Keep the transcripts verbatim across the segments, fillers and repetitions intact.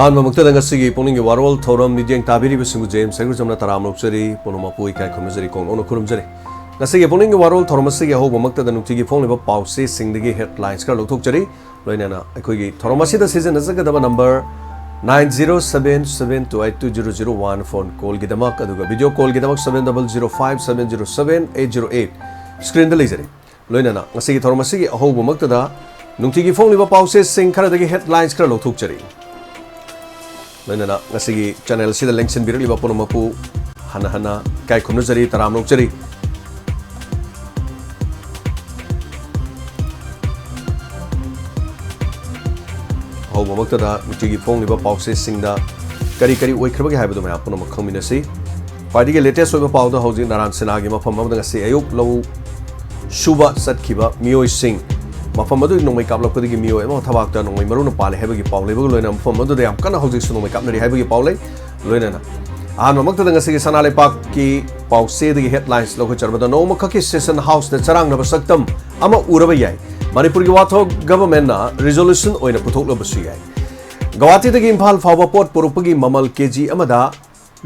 ꯑꯍꯥꯟꯕꯃꯛꯇꯗ ꯉꯁꯤꯒꯤ ꯄꯨꯛꯅꯤꯡꯒꯤ ꯋꯥꯔꯣꯜ ꯊꯧꯔꯝ ꯃꯤꯠꯌꯦꯡ ꯇꯥꯕꯤꯔꯤꯕꯁꯤꯡꯕꯨ ꯖꯦꯝꯁ ꯍꯩꯒ꯭ꯔꯨꯖꯝꯅ ꯇꯔꯥꯝꯅ ꯑꯣꯛꯆꯔꯤ, ꯄꯨꯝꯅꯃꯛꯄꯨ ꯏꯀꯥꯏ ꯈꯨꯝꯅꯖꯔꯤ, ꯀꯣꯡꯅꯧꯅ ꯈꯨꯔꯨꯝꯖꯔꯤ꯫ ꯉꯁꯤꯒꯤ ꯄꯨꯛꯅꯤꯡꯒꯤ ꯋꯥꯔꯣꯜ ꯊꯧꯔꯝ ꯑꯁꯤꯒꯤ ꯑꯍꯧꯕꯃꯛꯇꯗ ꯅꯨꯡꯇꯤꯒꯤ ꯐꯣꯡꯂꯤꯕ ꯄꯥꯎꯆꯦꯁꯤꯡꯗꯒꯤ headlines ꯈꯔ ꯂꯧꯊꯣꯛꯆꯔꯤ꯫ ꯂꯣꯏꯅꯅ ꯑꯩꯈꯣꯏꯒꯤ ꯊꯧꯔꯝ ꯑꯁꯤꯗ ꯁꯤꯖꯤꯟꯅꯖꯒꯗꯕ number nine zero seven seven two eight two zero zero one phone callꯒꯤꯗꯃꯛ, ꯑꯗꯨꯒ video callꯒꯤꯗꯃꯛ seven double zero five seven zero seven eight zero eight꯫ Screenꯗ ꯂꯩꯖꯔꯦ꯫ ꯂꯣꯏꯅꯅ ꯉꯁꯤꯒꯤ ꯊꯧꯔꯝ ꯑꯁꯤꯒꯤ ꯑꯍꯧꯕꯃꯛꯇꯗ ꯅꯨꯡꯇꯤꯒꯤ ꯐꯣꯡꯂꯤꯕ ꯄꯥꯎꯆꯦꯁꯤꯡ ꯈꯔꯗꯒꯤ headlines ꯈꯔ ꯂꯧꯊꯣꯛꯆꯔꯤ꯫ ꯂꯣꯏꯅꯅ ꯉꯁꯤꯒꯤ channel ꯑꯁꯤꯗ ꯂꯦꯡꯁꯤꯟꯕꯤꯔꯛꯂꯤꯕ ꯄꯨꯝꯅꯃꯛꯄꯨ ꯍꯟꯅ ꯍꯟꯅ ꯏꯀꯥꯏ ꯈꯨꯝꯅꯖꯔꯤ, ꯇꯔꯥꯝꯅ ꯑꯣꯛꯆꯔꯤ꯫ ꯑꯍꯧꯕꯃꯛꯇꯗ ꯅꯨꯡꯇꯤꯒꯤ ꯐꯣꯡꯂꯤꯕ ꯄꯥꯎꯆꯦꯁꯤꯡꯗ ꯀꯔꯤ ꯀꯔꯤ ꯑꯣꯏꯈ꯭ꯔꯕꯒꯦ ꯍꯥꯏꯕꯗꯨ ꯃꯌꯥꯝ ꯄꯨꯝꯅꯃꯛ ꯈꯪꯃꯤꯟꯅꯁꯤ꯫ ꯈ꯭ꯋꯥꯏꯗꯒꯤ latest ꯑꯣꯏꯕ ꯄꯥꯎꯗ ꯍꯧꯖꯤꯛ ꯅꯔꯥꯟ ꯁꯤꯅꯥꯒꯤ ꯃꯐꯝ ꯑꯃꯗ ꯉꯁꯤ ꯑꯌꯨꯛ ꯂꯧ ꯁꯨꯕ ꯆꯠꯈꯤꯕ ꯃꯤꯑꯣꯏꯁꯤꯡ, ꯃꯐꯝ ꯑꯗꯨꯒꯤ ꯅꯣꯡꯃꯩ ꯀꯥꯞꯂꯛꯄꯗꯒꯤ ꯃꯤꯑꯣꯏ ꯑꯃ ꯊꯕꯥꯛꯇ ꯅꯣꯡꯃꯩ ꯃꯔꯨꯅ ꯄꯥꯜꯂꯦ ꯍꯥꯏꯕꯒꯤ ꯄꯥꯎ ꯂꯩꯕꯒ ꯂꯣꯏꯅꯅ ꯃꯐꯝ ꯑꯗꯨꯗ ꯌꯥꯝ ꯀꯟꯅ ꯍꯧꯖꯤꯛꯁꯨ ꯅꯣꯡꯃꯩ ꯀꯥꯞꯅꯔꯤ ꯍꯥꯏꯕꯒꯤ ꯄꯥꯎ ꯂꯩ꯫ ꯂꯣꯏꯅꯅ ꯑꯍꯥꯟꯕꯃꯛꯇꯗ ꯉꯁꯤꯒꯤ ꯁꯅꯥ ꯂꯩꯄꯥꯛꯀꯤ ꯄꯥꯎꯆꯦꯗꯒꯤ headlines ꯂꯧꯈꯠꯆꯔꯕꯗ, ꯅꯣꯡꯃꯈꯛꯀꯤ session houseꯅ ꯆꯔꯥꯡꯅꯕ ꯁꯛꯇꯝ ꯑꯃ ꯎꯔꯕ ꯌꯥꯏ꯫ ꯃꯅꯤꯄꯨꯔꯒꯤ ꯋꯥꯊꯣꯛ governmentꯅ resolution ꯑꯣꯏꯅ ꯄꯨꯊꯣꯛꯂꯕꯁꯨ ꯌꯥꯏ꯫ ꯒꯧꯍꯥꯇꯤꯗꯒꯤ ꯏꯝꯐꯥꯜ ꯐꯥꯎꯕ ꯄꯣꯠ ꯄꯨꯔꯛꯄꯒꯤ ꯃꯃꯜ KG ꯑꯃꯗ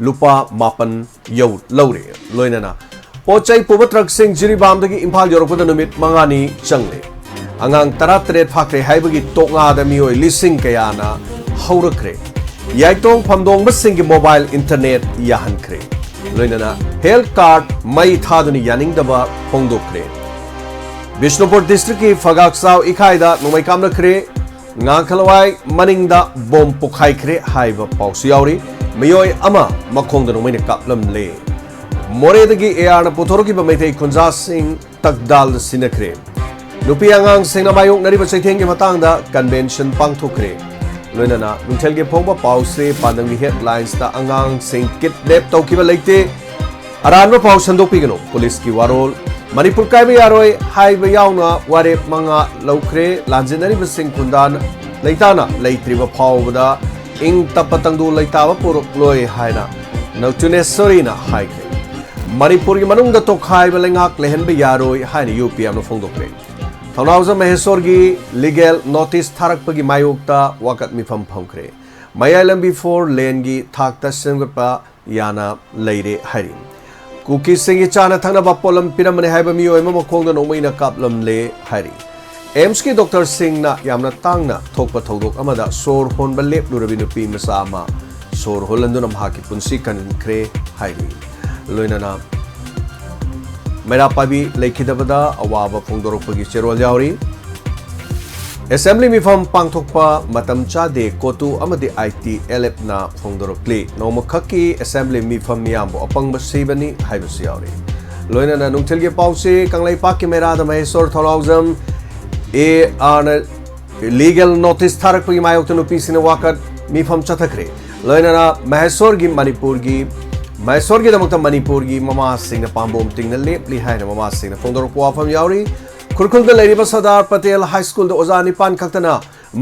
ꯂꯨꯄꯥ ꯃꯥꯄꯟ ꯌꯧ ꯂꯧꯔꯦ꯫ ꯂꯣꯏꯅꯅ ꯄꯣꯠ ꯆꯩ ꯄꯨꯕ ꯇ꯭ꯔꯛꯁꯤꯡ ꯖꯤꯔꯤꯕꯥꯝꯗꯒꯤ ꯏꯝꯐꯥꯜ ꯌꯧꯔꯛꯄꯗ ꯅꯨꯃꯤꯠ ꯃꯉꯥꯅꯤ ꯆꯪꯂꯦ꯫ ꯑꯉꯥꯡ ꯇꯔꯥꯇꯔꯦꯠ ꯐꯥꯈ꯭ꯔꯦ ꯍꯥꯏꯕꯒꯤ ꯇꯣꯛꯉꯥꯗ ꯃꯤꯑꯣꯏ ꯂꯤꯁꯤꯡ ꯀꯌꯥꯅ ꯍꯧꯔꯛꯈ꯭ꯔꯦ꯫ ꯌꯥꯏꯇꯣꯡ ꯐꯝꯗꯣꯡꯕꯁꯤꯡꯒꯤ mobile internet ꯌꯥꯍꯟꯈ꯭ꯔꯦ꯫ ꯂꯣꯏꯅꯅ health card ꯃꯩ ꯊꯥꯗꯨꯅ ꯌꯥꯅꯤꯡꯗꯕ ꯐꯣꯡꯗꯣꯛꯈ꯭ꯔꯦ꯫ ꯕꯤꯁꯅꯨꯄꯨꯔ districtꯀꯤ ꯐꯒꯥꯛꯆꯥꯎ ꯏꯈꯥꯏꯗ ꯅꯣꯡꯃꯩ ꯀꯥꯞꯅꯈ꯭ꯔꯦ꯫ ꯉꯥꯡꯈꯂꯋꯥꯏ ꯃꯅꯤꯡꯗ ꯕꯣꯝ ꯄꯣꯈꯥꯏꯈ꯭ꯔꯦ ꯍꯥꯏꯕ ꯄꯥꯎꯁꯨ ꯌꯥꯎꯔꯤ꯫ ꯃꯤꯑꯣꯏ ꯑꯃ ꯃꯈꯣꯡꯗ ꯅꯣꯡꯃꯩꯅ ꯀꯥꯞꯂꯝꯂꯦ꯫ ꯃꯣꯔꯦꯗꯒꯤ ARꯅ ꯄꯨꯊꯣꯔꯛꯈꯤꯕ ꯃꯩꯇꯩ ꯈꯨꯟꯖꯥꯁꯤꯡ ꯇꯛꯗꯥꯜꯗ ꯁꯤꯟꯅꯈ꯭ꯔꯦ꯫ ꯅꯨꯄꯤ ꯑꯉꯥꯡꯁꯤꯡꯅ ꯃꯥꯌꯣꯛꯅꯔꯤꯕ ꯆꯩꯊꯦꯡꯒꯤ ꯃꯇꯥꯡꯗ convention ꯄꯥꯡꯊꯣꯛꯈ꯭ꯔꯦ꯫ ꯂꯣꯏꯅꯅ ꯅꯨꯡꯊꯤꯜꯒꯤ ꯐꯣꯡꯕ ꯄꯥꯎꯁꯦ ꯄꯥꯟꯗꯝꯒꯤ headlinesꯇ ꯑꯉꯥꯡꯁꯤꯡ kidnap ꯇꯧꯈꯤꯕ ꯂꯩꯇꯦ꯫ ꯑꯔꯥꯟꯕ ꯄꯥꯎ ꯁꯟꯗꯣꯛꯄꯤꯒꯅꯨ꯫ ꯄꯨꯂꯤꯁꯀꯤ ꯋꯥꯔꯣꯜ꯫ ꯃꯅꯤꯄꯨꯔ ꯀꯥꯏꯕ ꯌꯥꯔꯣꯏ ꯍꯥꯏꯕ ꯌꯥꯎꯅ ꯋꯥꯔꯦꯞ ꯃꯉꯥ ꯂꯧꯈ꯭ꯔꯦ꯫ ꯂꯥꯟꯖꯦꯟꯅꯔꯤꯕꯁꯤꯡ ꯈꯨꯟꯗꯥ ꯂꯩꯇꯥꯅ ꯂꯩꯇ꯭ꯔꯤꯕ ꯐꯥꯎꯕꯗ ꯏꯪ ꯇꯞꯄ ꯇꯪꯗꯨ ꯂꯩꯇꯥꯕ ꯄꯨꯔꯛꯂꯣꯏ ꯍꯥꯏꯅ ꯅꯧꯆꯨꯅꯦꯁꯣꯔꯤꯅ ꯍꯥꯏꯈ꯭ꯔꯦ꯫ ꯃꯅꯤꯄꯨꯔꯒꯤ ꯃꯅꯨꯡꯗ ꯇꯣꯈꯥꯏꯕ ꯂꯩꯉꯥꯛ ꯂꯩꯍꯟꯕ ꯌꯥꯔꯣꯏ ꯍꯥꯏꯅ UPFꯅ ꯐꯣꯡꯗꯣꯛꯈ꯭ꯔꯦ꯫ ꯊꯧꯅꯥꯎꯖꯝ ꯃꯍꯦꯁꯣꯔꯒꯤ legal notice ꯊꯥꯔꯛꯄꯒꯤ ꯃꯥꯌꯣꯛꯇ ꯋꯥꯀꯠ ꯃꯤꯐꯝ ꯐꯝꯈ꯭ꯔꯦ꯫ ꯃꯌꯥꯏ ꯂꯝꯕꯤ ꯐꯣꯔ ꯂꯦꯟꯒꯤ ꯊꯥꯛꯇ ꯁꯦꯝꯒꯠꯄ ꯌꯥꯅ ꯂꯩꯔꯦ ꯍꯥꯏꯔꯤ꯫ ꯀꯨꯀꯤꯁꯤꯡꯒꯤ ꯆꯥꯅ ꯊꯛꯅꯕ ꯄꯣꯠꯂꯝ ꯄꯤꯔꯝꯕꯅꯤ ꯍꯥꯏꯕ ꯃꯤꯑꯣꯏ ꯑꯃ ꯃꯈꯣꯡꯗ ꯅꯣꯡꯃꯩꯅ ꯀꯥꯞꯂꯝꯂꯦ ꯍꯥꯏꯔꯤ꯫ ꯑꯦꯝꯁꯀꯤ ꯗꯣꯛꯇꯔꯁꯤꯡꯅ ꯌꯥꯝꯅ ꯇꯥꯡꯅ ꯊꯣꯛꯄ ꯊꯧꯗꯣꯛ ꯑꯃꯗ ꯁꯣꯔ ꯍꯣꯟꯕ ꯂꯦꯞꯂꯨꯔꯕꯤ ꯅꯨꯄꯤ ꯃꯆꯥ ꯑꯃ ꯁꯣꯔ ꯍꯣꯜꯍꯟꯗꯨꯅ ꯃꯍꯥꯛꯀꯤ ꯄꯨꯟꯁꯤ ꯀꯟꯈ꯭ꯔꯦ ꯍꯥꯏꯔꯤ꯫ ꯂꯣꯏꯅꯅ ꯃꯩꯔꯥ ꯄꯥꯏꯕꯤ ꯂꯩꯈꯤꯗꯕꯗ ꯑꯋꯥꯕ ꯐꯣꯡꯗꯣꯔꯛꯄꯒꯤ ꯆꯦꯔꯣꯜ ꯌꯥꯎꯔꯤ꯫ ꯑꯦꯁꯦꯝꯕ꯭ꯂꯤ ꯃꯤꯐꯝ ꯄꯥꯡꯊꯣꯛꯄ ꯃꯇꯝ ꯆꯥꯗꯦ, ꯀꯣꯇꯨ ꯑꯃꯗꯤ ꯑꯥꯏ ꯇꯤ ꯑꯦꯜ ꯑꯦꯐꯅ ꯐꯣꯡꯗꯣꯔꯛꯂꯤ꯫ ꯅꯣꯡꯃꯈꯛꯀꯤ ꯑꯦꯁꯦꯝꯕ꯭ꯂꯤ ꯃꯤꯐꯝ ꯃꯤꯌꯥꯝꯕꯨ ꯑꯄꯪꯕ ꯁꯤꯕꯅꯤ ꯍꯥꯏꯕꯁꯨ ꯌꯥꯎꯔꯤ꯫ ꯂꯣꯏꯅꯅ ꯅꯨꯡꯊꯤꯜꯒꯤ ꯄꯥꯎꯁꯤ ꯀꯪꯂꯩꯄꯥꯛꯀꯤ ꯃꯩꯔꯥꯗ ꯃꯍꯦꯁꯣꯔ ꯊꯧꯅꯥꯎꯖꯝ ꯑꯦ ꯑꯥꯔꯅ ꯂꯤꯒꯦꯜ ꯅꯣꯇꯤꯁ ꯊꯥꯔꯛꯄꯒꯤ ꯃꯥꯌꯣꯛꯇ ꯅꯨꯄꯤꯁꯤꯡꯅ ꯋꯥꯀꯠ ꯃꯤꯐꯝ ꯆꯠꯊꯈ꯭ꯔꯦ꯫ ꯂꯣꯏꯅꯅ ꯃꯍꯦꯁꯣꯔꯒꯤ ꯃꯅꯤꯄꯨꯔꯒꯤ, ꯃꯍꯦꯁꯣꯔꯒꯤꯗꯃꯛꯇ ꯃꯅꯤꯄꯨꯔꯒꯤ ꯃꯃꯥꯁꯤꯡꯅ ꯄꯥꯝꯕꯣꯝ ꯇꯤꯡꯅ ꯂꯦꯞꯂꯤ ꯍꯥꯏꯅ ꯃꯃꯥꯁꯤꯡꯅ ꯐꯣꯡꯗꯣꯔꯛꯄ ꯋꯥꯐꯝ ꯌꯥꯎꯔꯤ꯫ ꯈꯨꯔꯈꯨꯜꯗ ꯂꯩꯔꯤꯕ ꯁꯔꯗꯥꯔ ꯄꯇꯦꯜ ꯍꯥꯏ ꯁ꯭ꯀꯨꯜꯗ ꯑꯣꯖꯥ ꯅꯤꯄꯥꯟ ꯈꯛꯇꯅ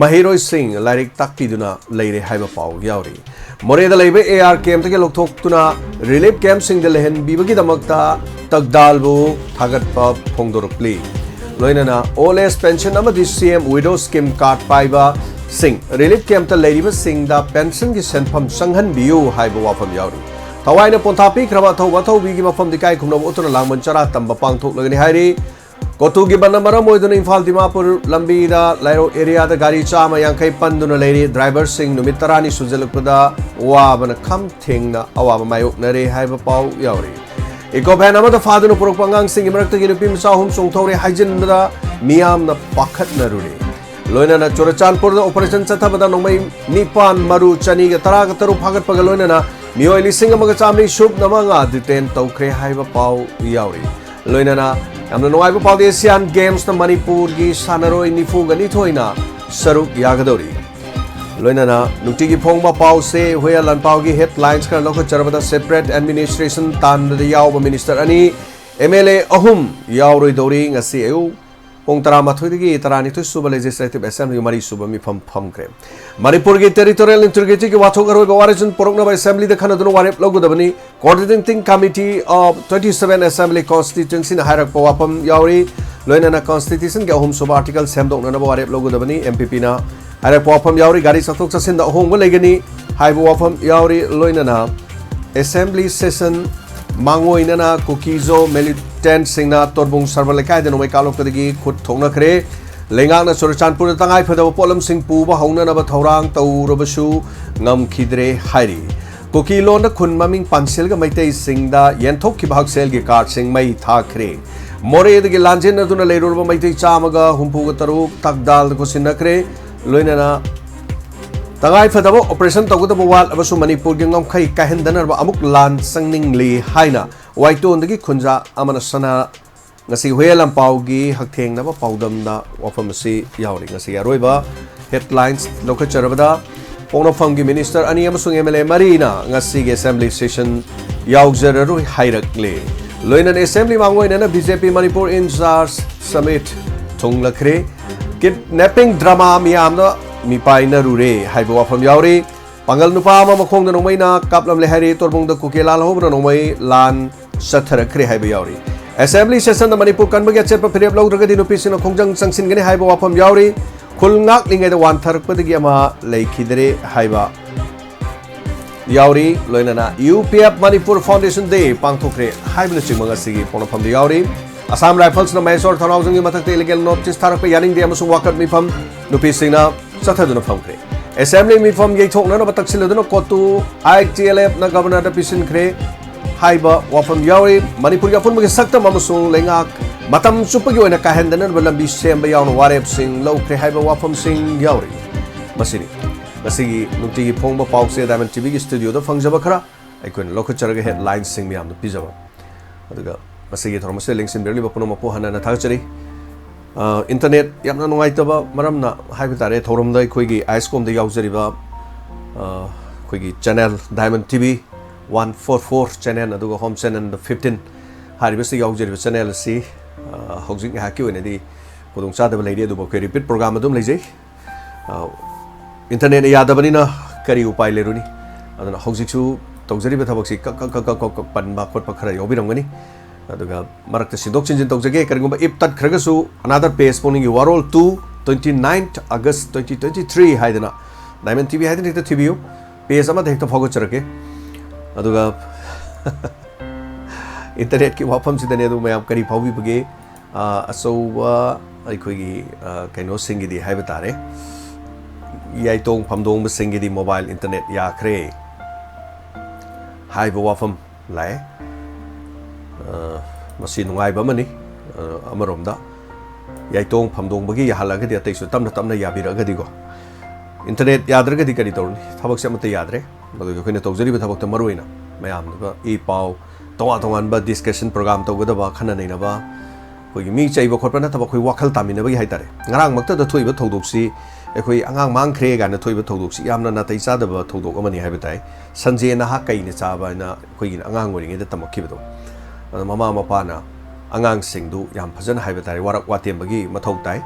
ꯃꯍꯩꯔꯣꯏꯁꯤꯡ ꯂꯥꯏꯔꯤꯛ ꯇꯥꯛꯄꯤꯗꯨꯅ ꯂꯩꯔꯦ ꯍꯥꯏꯕ ꯄꯥꯎ ꯌꯥꯎꯔꯤ꯫ ꯃꯣꯔꯦꯗ ꯂꯩꯕ ꯑꯦ ꯑꯥꯔ ꯀꯦꯝꯞꯇꯒꯤ ꯂꯧꯊꯣꯛꯇꯨꯅ ꯔꯤꯂꯤꯐ ꯀꯦꯝꯞꯁꯤꯡꯗ ꯂꯩꯍꯟꯕꯤꯕꯒꯤꯗꯃꯛꯇ ꯇꯛꯗꯥꯜꯕꯨ ꯊꯥꯒꯠꯄ ꯐꯣꯡꯗꯣꯔꯛꯂꯤ꯫ ꯂꯣꯏꯅꯅ ꯑꯣꯜ ꯑꯦꯖ ꯄꯦꯟꯁꯟ ꯑꯃꯗꯤ C M widow scheme card ꯄꯥꯏꯕꯁꯤꯡ ꯔꯤꯂꯤꯐ ꯀꯦꯝꯞꯇ ꯂꯩꯔꯤꯕꯁꯤꯡꯗ ꯄꯦꯟꯁꯟꯒꯤ ꯁꯦꯟꯐꯝ ꯆꯪꯍꯟꯕꯤꯌꯨ ꯍꯥꯏꯕ ꯋꯥꯐꯝ ꯌꯥꯎꯔꯤ꯫ ꯊꯋꯥꯏꯅ ꯄꯣꯟꯊꯥ ꯄꯤꯈ꯭ꯔꯕ ꯑꯊꯧꯕ ꯑꯊꯧꯕꯤꯒꯤ ꯃꯐꯝꯗ ꯏꯀꯥꯏ ꯈꯨꯝꯅꯕ ꯎꯠꯇꯨꯅ ꯂꯥꯡꯕꯟ ꯆꯔꯥ ꯇꯝꯕ ꯄꯥꯡꯊꯣꯛꯂꯒꯅꯤ ꯍꯥꯏꯔꯤ꯫ ꯀꯣꯇꯨꯒꯤ ꯕꯟꯗ ꯃꯔꯝ ꯑꯣꯏꯗꯨꯅ ꯏꯝꯐꯥꯜ ꯗꯤꯃꯥꯄꯨꯔ ꯂꯝꯕꯤꯗ ꯂꯥꯏꯔꯧ ꯑꯦꯔꯤꯌꯥꯗ ꯒꯥꯔꯤ ꯆꯥꯝꯃ ꯌꯥꯡꯈꯩ ꯄꯟꯗꯨꯅ ꯂꯩꯔꯤ꯫ ꯗ꯭ꯔꯥꯏꯚꯔꯁꯤꯡ ꯅꯨꯃꯤꯠ ꯇꯔꯥꯅꯤ ꯁꯨꯖꯜꯂꯛꯄꯗ ꯋꯥꯕꯅ ꯈꯝ ꯊꯦꯡꯅ ꯑꯋꯥꯕ ꯃꯥꯌꯣꯛꯅꯔꯦ ꯍꯥꯏꯕ ꯄꯥꯎ ꯌꯥꯎꯔꯤ꯫ ꯏꯀꯣ ꯚꯦꯟ ꯑꯃꯗ ꯐꯥꯗꯨꯅ ꯄꯨꯔꯛꯄ ꯑꯉꯥꯡꯁꯤꯡꯒꯤ ꯃꯔꯛꯇꯒꯤ ꯅꯨꯄꯤ ꯃꯆꯥ ꯑꯍꯨꯝ ꯆꯣꯡꯊꯣꯛꯔꯦ ꯍꯥꯏꯖꯤꯟꯕꯗ ꯃꯤꯌꯥꯝꯅ ꯄꯥꯈꯠꯅꯔꯨꯔꯦ꯫ ꯂꯣꯏꯅꯅ ꯆꯨꯔꯆꯥꯟꯄꯨꯔꯗ ꯑꯣꯄꯔꯦꯁꯟ ꯆꯠꯊꯕꯗ ꯅꯣꯡꯃꯩ ꯅꯤꯄꯥꯟ, ꯃꯔꯨ ꯆꯅꯤꯒ ꯇꯔꯥꯒ ꯇꯔꯨꯛ ꯐꯥꯒꯠꯄꯒ ꯂꯣꯏꯅꯅ ꯃꯤꯑꯣꯏ ꯂꯤꯁꯤꯡ ꯑꯃꯒ ꯆꯥꯃꯔꯤ ꯁꯨꯞꯅ ꯃꯉꯥ ꯗꯤꯇꯦꯟ ꯇꯧꯈ꯭ꯔꯦ ꯍꯥꯏꯕ ꯄꯥꯎ ꯌꯥꯎꯔꯤ꯫ ꯂꯣꯏꯅꯅ ꯌꯥꯝꯅ ꯅꯨꯡꯉꯥꯏꯕ ꯄꯥꯎꯗꯤ, ꯑꯦꯁꯤꯌꯥꯟ ꯒꯦꯝꯁꯇ ꯃꯅꯤꯄꯨꯔꯒꯤ ꯁꯥꯟꯅꯔꯣꯏ ꯅꯤꯐꯨꯒ ꯅꯤꯊꯣꯏꯅ ꯁꯔꯨꯛ ꯌꯥꯒꯗꯧꯔꯤ꯫ ꯂꯣꯏꯅꯅ ꯅꯨꯡꯇꯤꯒꯤ ꯐꯣꯡꯕ ꯄꯥꯎꯁꯦ ꯍꯨꯌꯦꯜ ꯂꯥꯟꯄꯥꯎꯒꯤ ꯍꯦꯗꯂꯥꯏꯟꯁ ꯈꯔ ꯂꯧꯈꯠꯆꯔꯕꯗ, ꯁꯦꯄꯔꯦꯠ ꯑꯦꯗꯃꯤꯅꯤꯁꯇ꯭ꯔꯦꯁꯟ ꯇꯥꯟꯕꯗ ꯌꯥꯎꯕ ꯃꯤꯅꯤꯁꯇꯔ ꯑꯅꯤ, ꯑꯦꯝ ꯑꯦꯜ ꯑꯦ ꯑꯍꯨꯝ ꯌꯥꯎꯔꯣꯏꯗꯧꯔꯤ꯫ ꯉꯁꯤ ꯑꯌꯨꯛ ꯄꯨꯡ ꯇꯔꯥꯃꯥꯊꯣꯏꯗꯒꯤ ꯇꯔꯥꯅꯤꯊꯣꯏ ꯁꯨꯕ ꯂꯦꯖꯤꯁꯂꯦꯇꯤꯚ ꯑꯦꯁꯦꯝꯕ꯭ꯂꯤꯒꯤ ꯃꯔꯤ ꯁꯨꯕ ꯃꯤꯐꯝ ꯐꯝꯈ꯭ꯔꯦ꯫ ꯃꯅꯤꯄꯨꯔꯒꯤ ꯇꯦꯔꯤꯇꯣꯔꯤꯌꯦꯜ ꯏꯟꯇꯤꯒ꯭ꯔꯤꯇꯤꯒꯤ ꯋꯥꯊꯣꯛ ꯑꯔꯣꯏꯕ ꯋꯥꯔꯦꯞꯁꯤꯡ ꯄꯨꯔꯛꯅꯕ ꯑꯦꯁꯦꯝꯕ꯭ꯂꯤꯗ ꯈꯟꯅꯗꯨꯅ ꯋꯥꯔꯦꯞ ꯂꯧꯒꯗꯕꯅꯤ꯫ Coordinating Committee of twenty seven Assembly Constituencyꯅ ꯍꯥꯏꯔꯛꯄ ꯋꯥꯐꯝ ꯌꯥꯎꯔꯤ꯫ ꯂꯣꯏꯅꯅ ꯀꯣꯟꯁꯇꯤꯇ꯭ꯌꯨꯁꯟꯒꯤ ꯑꯍꯨꯝꯁꯨꯕ ꯑꯥꯔꯇꯤꯀꯜ ꯁꯦꯝꯗꯣꯛꯅꯅꯕ ꯋꯥꯔꯦꯞ ꯂꯧꯒꯗꯕꯅꯤ꯫ ꯑꯦꯝ ꯄꯤ ꯄꯤꯅ ꯍꯥꯏꯔꯛꯄ ꯋꯥꯐꯝ ꯌꯥꯎꯔꯤ꯫ ꯒꯥꯔꯤ ꯆꯠꯊꯣꯛ ꯆꯠꯁꯤꯟꯗ ꯑꯍꯣꯡꯕ ꯂꯩꯒꯅꯤ ꯍꯥꯏꯕ ꯋꯥꯐꯝ ꯌꯥꯎꯔꯤ꯫ ꯂꯣꯏꯅꯅ assembly session ꯃꯥꯡꯑꯣꯏꯅꯅ ꯀꯨꯀꯤꯖꯣ militantꯁꯤꯡꯅ ꯇꯣꯔꯕꯨꯡ ꯁꯔꯕ ꯂꯩꯀꯥꯏꯗ ꯅꯣꯡꯃꯩ ꯀꯥꯞꯂꯛꯄꯗꯒꯤ ꯈꯨꯠ ꯊꯣꯛꯅꯈ꯭ꯔꯦ꯫ ꯂꯩꯉꯥꯛꯅ ꯆꯨꯔꯆꯥꯟꯄꯨꯔꯗ ꯇꯉꯥꯏ ꯐꯗꯕ ꯄꯣꯠꯂꯝꯁꯤꯡ ꯄꯨꯕ ꯍꯧꯅꯅꯕ ꯊꯧꯔꯥꯡ ꯇꯧꯔꯕꯁꯨ ꯉꯝꯈꯤꯗ꯭ꯔꯦ ꯍꯥꯏꯔꯤ꯫ ꯀꯨꯀꯤ ꯂꯣꯟꯗ ꯈꯨꯟ ꯃꯃꯤꯡ ꯄꯥꯟꯁꯤꯜꯒ ꯃꯩꯇꯩꯁꯤꯡꯗ ꯌꯦꯟꯊꯣꯛꯈꯤꯕ ꯍꯛꯁꯦꯜꯒꯤ cardꯁꯤꯡ ꯃꯩ ꯊꯥꯈ꯭ꯔꯦ꯫ ꯃꯣꯔꯦꯗꯒꯤ ꯂꯥꯟꯖꯦꯟꯅꯗꯨꯅ ꯂꯩꯔꯨꯔꯕ ꯃꯩꯇꯩ ꯆꯥꯝꯃꯒ ꯍꯨꯝꯐꯨꯒ ꯇꯔꯨꯛ ꯇꯛꯗꯥꯜꯗ ꯈꯨꯠꯁꯤꯟꯅꯈ꯭ꯔꯦ꯫ ꯂꯣꯏꯅꯅ ꯇꯉꯥꯏ ꯐꯗꯕ operation ꯇꯧꯒꯗꯕ ꯋꯥꯠꯂꯕꯁꯨ ꯃꯅꯤꯄꯨꯔꯒꯤ ꯉꯝꯈꯩ ꯀꯥꯏꯍꯟꯗꯅꯕ ꯑꯃꯨꯛ ꯂꯥꯟ ꯆꯪꯅꯤꯡꯂꯤ ꯍꯥꯏꯅ ꯋꯥꯏꯇꯣꯟꯗꯒꯤ ꯈꯨꯟꯖꯥ ꯑꯃꯅ ꯁꯅꯥ ꯉꯁꯤ ꯍꯨꯌꯦꯟ ꯂꯥꯟꯄꯥꯎꯒꯤ ꯍꯛꯊꯦꯡꯅꯕ ꯄꯥꯎꯗꯝꯗ ꯋꯥꯐꯝ ꯑꯁꯤ ꯌꯥꯎꯔꯤ꯫ ꯉꯁꯤꯒꯤ ꯑꯔꯣꯏꯕ headlines ꯂꯧꯈꯠꯆꯔꯕꯗ, ꯄꯣꯛꯅꯐꯝꯒꯤ minister ꯑꯅꯤ ꯑꯃꯁꯨꯡ M L A ꯃꯔꯤꯅ ꯉꯁꯤꯒꯤ assembly session ꯌꯥꯎꯖꯔꯔꯣꯏ ꯍꯥꯏꯔꯛꯂꯦ꯫ ꯂꯣꯏꯅꯅ assembly ꯃꯥꯡꯑꯣꯏꯅꯅ B J P Manipur in charge summit ꯊꯨꯡꯂꯈ꯭ꯔꯦ꯫ Kidnapping drama ꯃꯤꯌꯥꯝꯅ ꯃꯤꯄꯥꯏꯅꯔꯨꯔꯦ ꯍꯥꯏꯕ ꯋꯥꯐꯝ ꯌꯥꯎꯔꯤ꯫ ꯄꯥꯡꯒꯜ ꯅꯨꯄꯥ ꯑꯃ ꯃꯈꯣꯡꯗ ꯅꯣꯡꯃꯩꯅ ꯀꯥꯞꯂꯝꯂꯦ ꯍꯥꯏꯔꯤ꯫ ꯇꯣꯔꯕꯨꯡꯗ ꯀꯨꯀꯤ ꯂꯥꯜꯍꯧꯕꯅ ꯅꯣꯡꯃꯩ ꯂꯥꯟ ꯆꯠꯊꯔꯛꯈ꯭ꯔꯦ ꯍꯥꯏꯕ ꯌꯥꯎꯔꯤ꯫ Assembly sessionꯗ ꯃꯅꯤꯄꯨꯔ ꯀꯟꯕꯒꯤ ꯑꯆꯦꯠꯄ ꯐꯤꯔꯦꯞ ꯂꯧꯗ꯭ꯔꯒꯗꯤ ꯅꯨꯄꯤꯁꯤꯡꯅ ꯈꯣꯡꯖꯪ ꯆꯪꯁꯤꯟꯒꯅꯤ ꯍꯥꯏꯕ ꯋꯥꯐꯝ ꯌꯥꯎꯔꯤ꯫ ꯈꯨꯜ ꯉꯥꯛꯂꯤꯉꯩꯗ ꯋꯥꯟꯊꯔꯛꯄꯗꯒꯤ ꯑꯃ ꯂꯩꯈꯤꯗ꯭ꯔꯦ ꯍꯥꯏꯕ ꯌꯥꯎꯔꯤ꯫ ꯂꯣꯏꯅꯅ U P F Manipur Foundation Day ꯄꯥꯡꯊꯣꯛꯈ꯭ꯔꯦ ꯍꯥꯏꯕꯅꯆꯤꯡꯕ ꯉꯁꯤꯒꯤ ꯄꯣꯛꯅꯐꯝꯗ ꯌꯥꯎꯔꯤ꯫ Assam Riflesꯅ ꯃꯍꯦꯁꯣꯔ ꯊꯧꯅꯥꯎꯖꯝꯒꯤ ꯃꯊꯛꯇ illegal notice ꯊꯥꯔꯛꯄ ꯌꯥꯅꯤꯡꯗꯦ ꯑꯃꯁꯨꯡ ꯋꯥꯀꯠ ꯃꯤꯐꯝ ꯅꯨꯄꯤꯁꯤꯡꯅ ꯆꯠꯊꯗꯨꯅ ꯐꯝꯈ꯭ꯔꯦ꯫ Assembly ꯃꯤꯐꯝ ꯌꯩꯊꯣꯛꯅꯅꯕ ꯇꯛꯁꯤꯜꯂꯗꯨꯅ ꯀꯣꯠꯇꯨ I T L Fꯅ governorꯗ ꯄꯤꯁꯤꯟꯈ꯭ꯔꯦ ꯍꯥꯏꯕ ꯋꯥꯐꯝ ꯌꯥꯎꯔꯤ꯫ ꯃꯅꯤꯄꯨꯔꯒꯤ ꯑꯄꯨꯟꯕꯒꯤ ꯁꯛꯇꯝ ꯑꯃꯁꯨꯡ ꯂꯩꯉꯥꯛ ꯃꯇꯝ ꯆꯨꯞꯄꯒꯤ ꯑꯣꯏꯅ ꯀꯥꯏꯍꯟꯗꯅꯕ ꯂꯝꯕꯤ ꯁꯦꯝꯕ ꯌꯥꯎꯅ ꯋꯥꯔꯦꯞꯁꯤꯡ ꯂꯧꯈ꯭ꯔꯦ ꯍꯥꯏꯕ ꯋꯥꯐꯝꯁꯤꯡ ꯌꯥꯎꯔꯤ꯫ ꯃꯁꯤꯅꯤ ꯉꯁꯤꯒꯤ ꯅꯨꯡꯇꯤꯒꯤ ꯐꯣꯡꯕ ꯄꯥꯎꯁꯦ Diamond TVꯒꯤ studioꯗ ꯐꯪꯖꯕ ꯈꯔ꯫ ꯑꯩꯈꯣꯏꯅ ꯂꯧꯈꯠꯆꯔꯒ headlinesꯁꯤꯡ ꯃꯌꯥꯝꯗ ꯄꯤꯖꯕ꯫ ꯑꯗꯨꯒ ꯉꯁꯤꯒꯤ ꯊꯧꯔꯝ ꯑꯁꯤꯗ ꯂꯦꯡꯁꯤꯟꯕꯤꯔꯛꯂꯤꯕ ꯄꯨꯝꯅꯃꯛꯄꯨ ꯍꯟꯅ ꯍꯟꯅ ꯊꯥꯒꯠꯆꯔꯤ꯫ ꯑ, internet ꯌꯥꯝꯅ ꯅꯨꯡꯉꯥꯏꯇꯕ ꯃꯔꯝꯅ ꯍꯥꯏꯕ ꯇꯥꯔꯦ, ꯊꯧꯔꯝꯗ ꯑꯩꯈꯣꯏꯒꯤ ISCOMꯗ ꯌꯥꯎꯖꯔꯤꯕ, ꯑ, ꯑꯩꯈꯣꯏꯒꯤ channel Diamond TV one four four channel, ꯑꯗꯨꯒ home channel fifteen ꯍꯥꯏꯔꯤꯕꯁꯤꯗ ꯌꯥꯎꯖꯔꯤꯕ channel ꯑꯁꯤ, ꯑ, ꯍꯧꯖꯤꯛ ꯉꯥꯏꯍꯥꯛꯀꯤ ꯑꯣꯏꯅꯗꯤ ꯈꯨꯗꯣꯡꯆꯥꯗꯕ ꯂꯩꯔꯤ, ꯑꯗꯨꯕꯨ ꯑꯩꯈꯣꯏ repeat program ꯑꯗꯨꯝ ꯂꯩꯖꯩ꯫ ꯑ, internet ꯌꯥꯗꯕꯅꯤꯅ ꯀꯔꯤ ꯎꯄꯥꯏ ꯂꯩꯔꯨꯅꯤ? ꯑꯗꯨꯅ ꯍꯧꯖꯤꯛꯁꯨ ꯇꯧꯖꯔꯤꯕ ꯊꯕꯛꯁꯤ ꯀꯛ, ꯀꯛ, ꯀꯛ, ꯀꯛ, ꯀꯛ, ꯀꯛ ꯄꯟꯕ ꯈꯣꯠꯄ ꯈꯔ ꯌꯥꯎꯕꯤꯔꯝꯒꯅꯤ꯫ ꯑꯗꯨꯒ ꯃꯔꯛꯇ ꯁꯤꯟꯗꯣꯛ ꯁꯤꯟꯖꯤꯟ ꯇꯧꯖꯒꯦ꯫ ꯀꯔꯤꯒꯨꯝꯕ if ꯇꯠꯈ꯭ꯔꯒꯁꯨ, Another Page ꯄꯨꯛꯅꯤꯡꯒꯤ ꯋꯥꯔꯣꯜ two Twenty ninth August twenty twenty three ꯍꯥꯏꯗꯅ, Diamond T V ꯍꯥꯏꯗꯅ ꯍꯦꯛꯇ ꯊꯤꯕꯤꯌꯨ, ꯄꯦꯖ ꯑꯃꯗ ꯍꯦꯛꯇ ꯐꯥꯎꯒꯠꯆꯔꯛꯀꯦ꯫ ꯑꯗꯨꯒ ꯏꯟꯇꯔꯅꯦꯠꯀꯤ ꯋꯥꯐꯝꯁꯤꯗꯅꯦ, ꯑꯗꯨ ꯃꯌꯥꯝ ꯀꯔꯤ ꯐꯥꯎꯕꯤꯕꯒꯦ? ꯑ, ꯑꯆꯧꯕ ꯑꯩꯈꯣꯏꯒꯤ, ꯑ, ꯀꯩꯅꯣꯁꯤꯡꯒꯤꯗꯤ ꯍꯥꯏꯕ ꯇꯥꯔꯦ, ꯌꯥꯏꯇꯣꯡ ꯐꯝꯗꯣꯡꯕꯁꯤꯡꯒꯤꯗꯤ ꯃꯣꯕꯥꯏꯜ ꯏꯟꯇꯔꯅꯦꯠ ꯌꯥꯈ꯭ꯔꯦ ꯍꯥꯏꯕ ꯋꯥꯐꯝ ꯂꯥꯛꯑꯦ꯫ ꯑ, ꯃꯁꯤ ꯅꯨꯡꯉꯥꯏꯕ ꯑꯃꯅꯤ꯫ ꯑ, ꯑꯃꯔꯣꯝꯗ ꯌꯥꯏꯇꯣꯡ ꯐꯝꯗꯣꯡꯕꯒꯤ ꯌꯥꯍꯜꯂꯒꯗꯤ, ꯑꯇꯩꯁꯨ ꯇꯞꯅ ꯇꯞꯅ ꯌꯥꯕꯤꯔꯛꯑꯒꯗꯤꯀꯣ꯫ ꯏꯟꯇꯔꯅꯦꯠ ꯌꯥꯗ꯭ꯔꯒꯗꯤ ꯀꯔꯤ ꯇꯧꯔꯨꯅꯤ? ꯊꯕꯛꯁꯦ ꯑꯃꯠꯇ ꯌꯥꯗ꯭ꯔꯦ꯫ ꯑꯗꯨꯒꯤ ꯑꯩꯈꯣꯏꯅ ꯇꯧꯖꯔꯤꯕ ꯊꯕꯛꯇ ꯃꯔꯨ ꯑꯣꯏꯅ ꯃꯌꯥꯝꯗꯨꯒ ꯏ ꯄꯥꯎ, ꯇꯣꯉꯥꯟ ꯇꯣꯉꯥꯟꯕ ꯗꯤꯁꯀꯁꯟ ꯄ꯭ꯔꯣꯒ꯭ꯔꯥꯝ ꯇꯧꯒꯗꯕ, ꯈꯟꯅ ꯅꯩꯅꯕ, ꯑꯩꯈꯣꯏꯒꯤ ꯃꯤ ꯆꯩꯕ ꯈꯣꯠꯄ ꯅꯠꯇꯕ, ꯑꯩꯈꯣꯏ ꯋꯥꯈꯜ ꯇꯥꯃꯤꯟꯅꯕꯒꯤ ꯍꯥꯏꯇꯥꯔꯦ꯫ ꯉꯔꯥꯡꯃꯛꯇꯗ ꯊꯣꯛꯏꯕ ꯊꯧꯗꯣꯛꯁꯤ, ꯑꯩꯈꯣꯏ ꯑꯉꯥꯡ ꯃꯥꯡꯈ꯭ꯔꯦ ꯀꯥꯏꯅ ꯊꯣꯛꯏꯕ ꯊꯧꯗꯣꯛꯁꯤ ꯌꯥꯝꯅ ꯅꯥꯇꯩ ꯆꯥꯗꯕ ꯊꯧꯗꯣꯛ ꯑꯃꯅꯤ ꯍꯥꯏꯕ ꯇꯥꯏ꯫ ꯁꯟꯖꯦ ꯅꯍꯥ ꯀꯩꯅ ꯆꯥꯕ ꯍꯥꯏꯅ ꯑꯩꯈꯣꯏꯒꯤ ꯑꯉꯥꯡ ꯑꯣꯏꯔꯤꯉꯩꯗ ꯇꯝꯃꯛꯈꯤꯕꯗꯣ꯫ ꯑꯗꯣ ꯃꯃꯥ ꯃꯄꯥꯅ ꯑꯉꯥꯡꯁꯤꯡꯗꯨ ꯌꯥꯝ ꯐꯖꯅ ꯍꯥꯏꯕ ꯇꯥꯔꯦ, ꯋꯥꯔꯛ ꯋꯥꯇꯦꯝꯕꯒꯤ ꯃꯊꯧ ꯇꯥꯏ꯫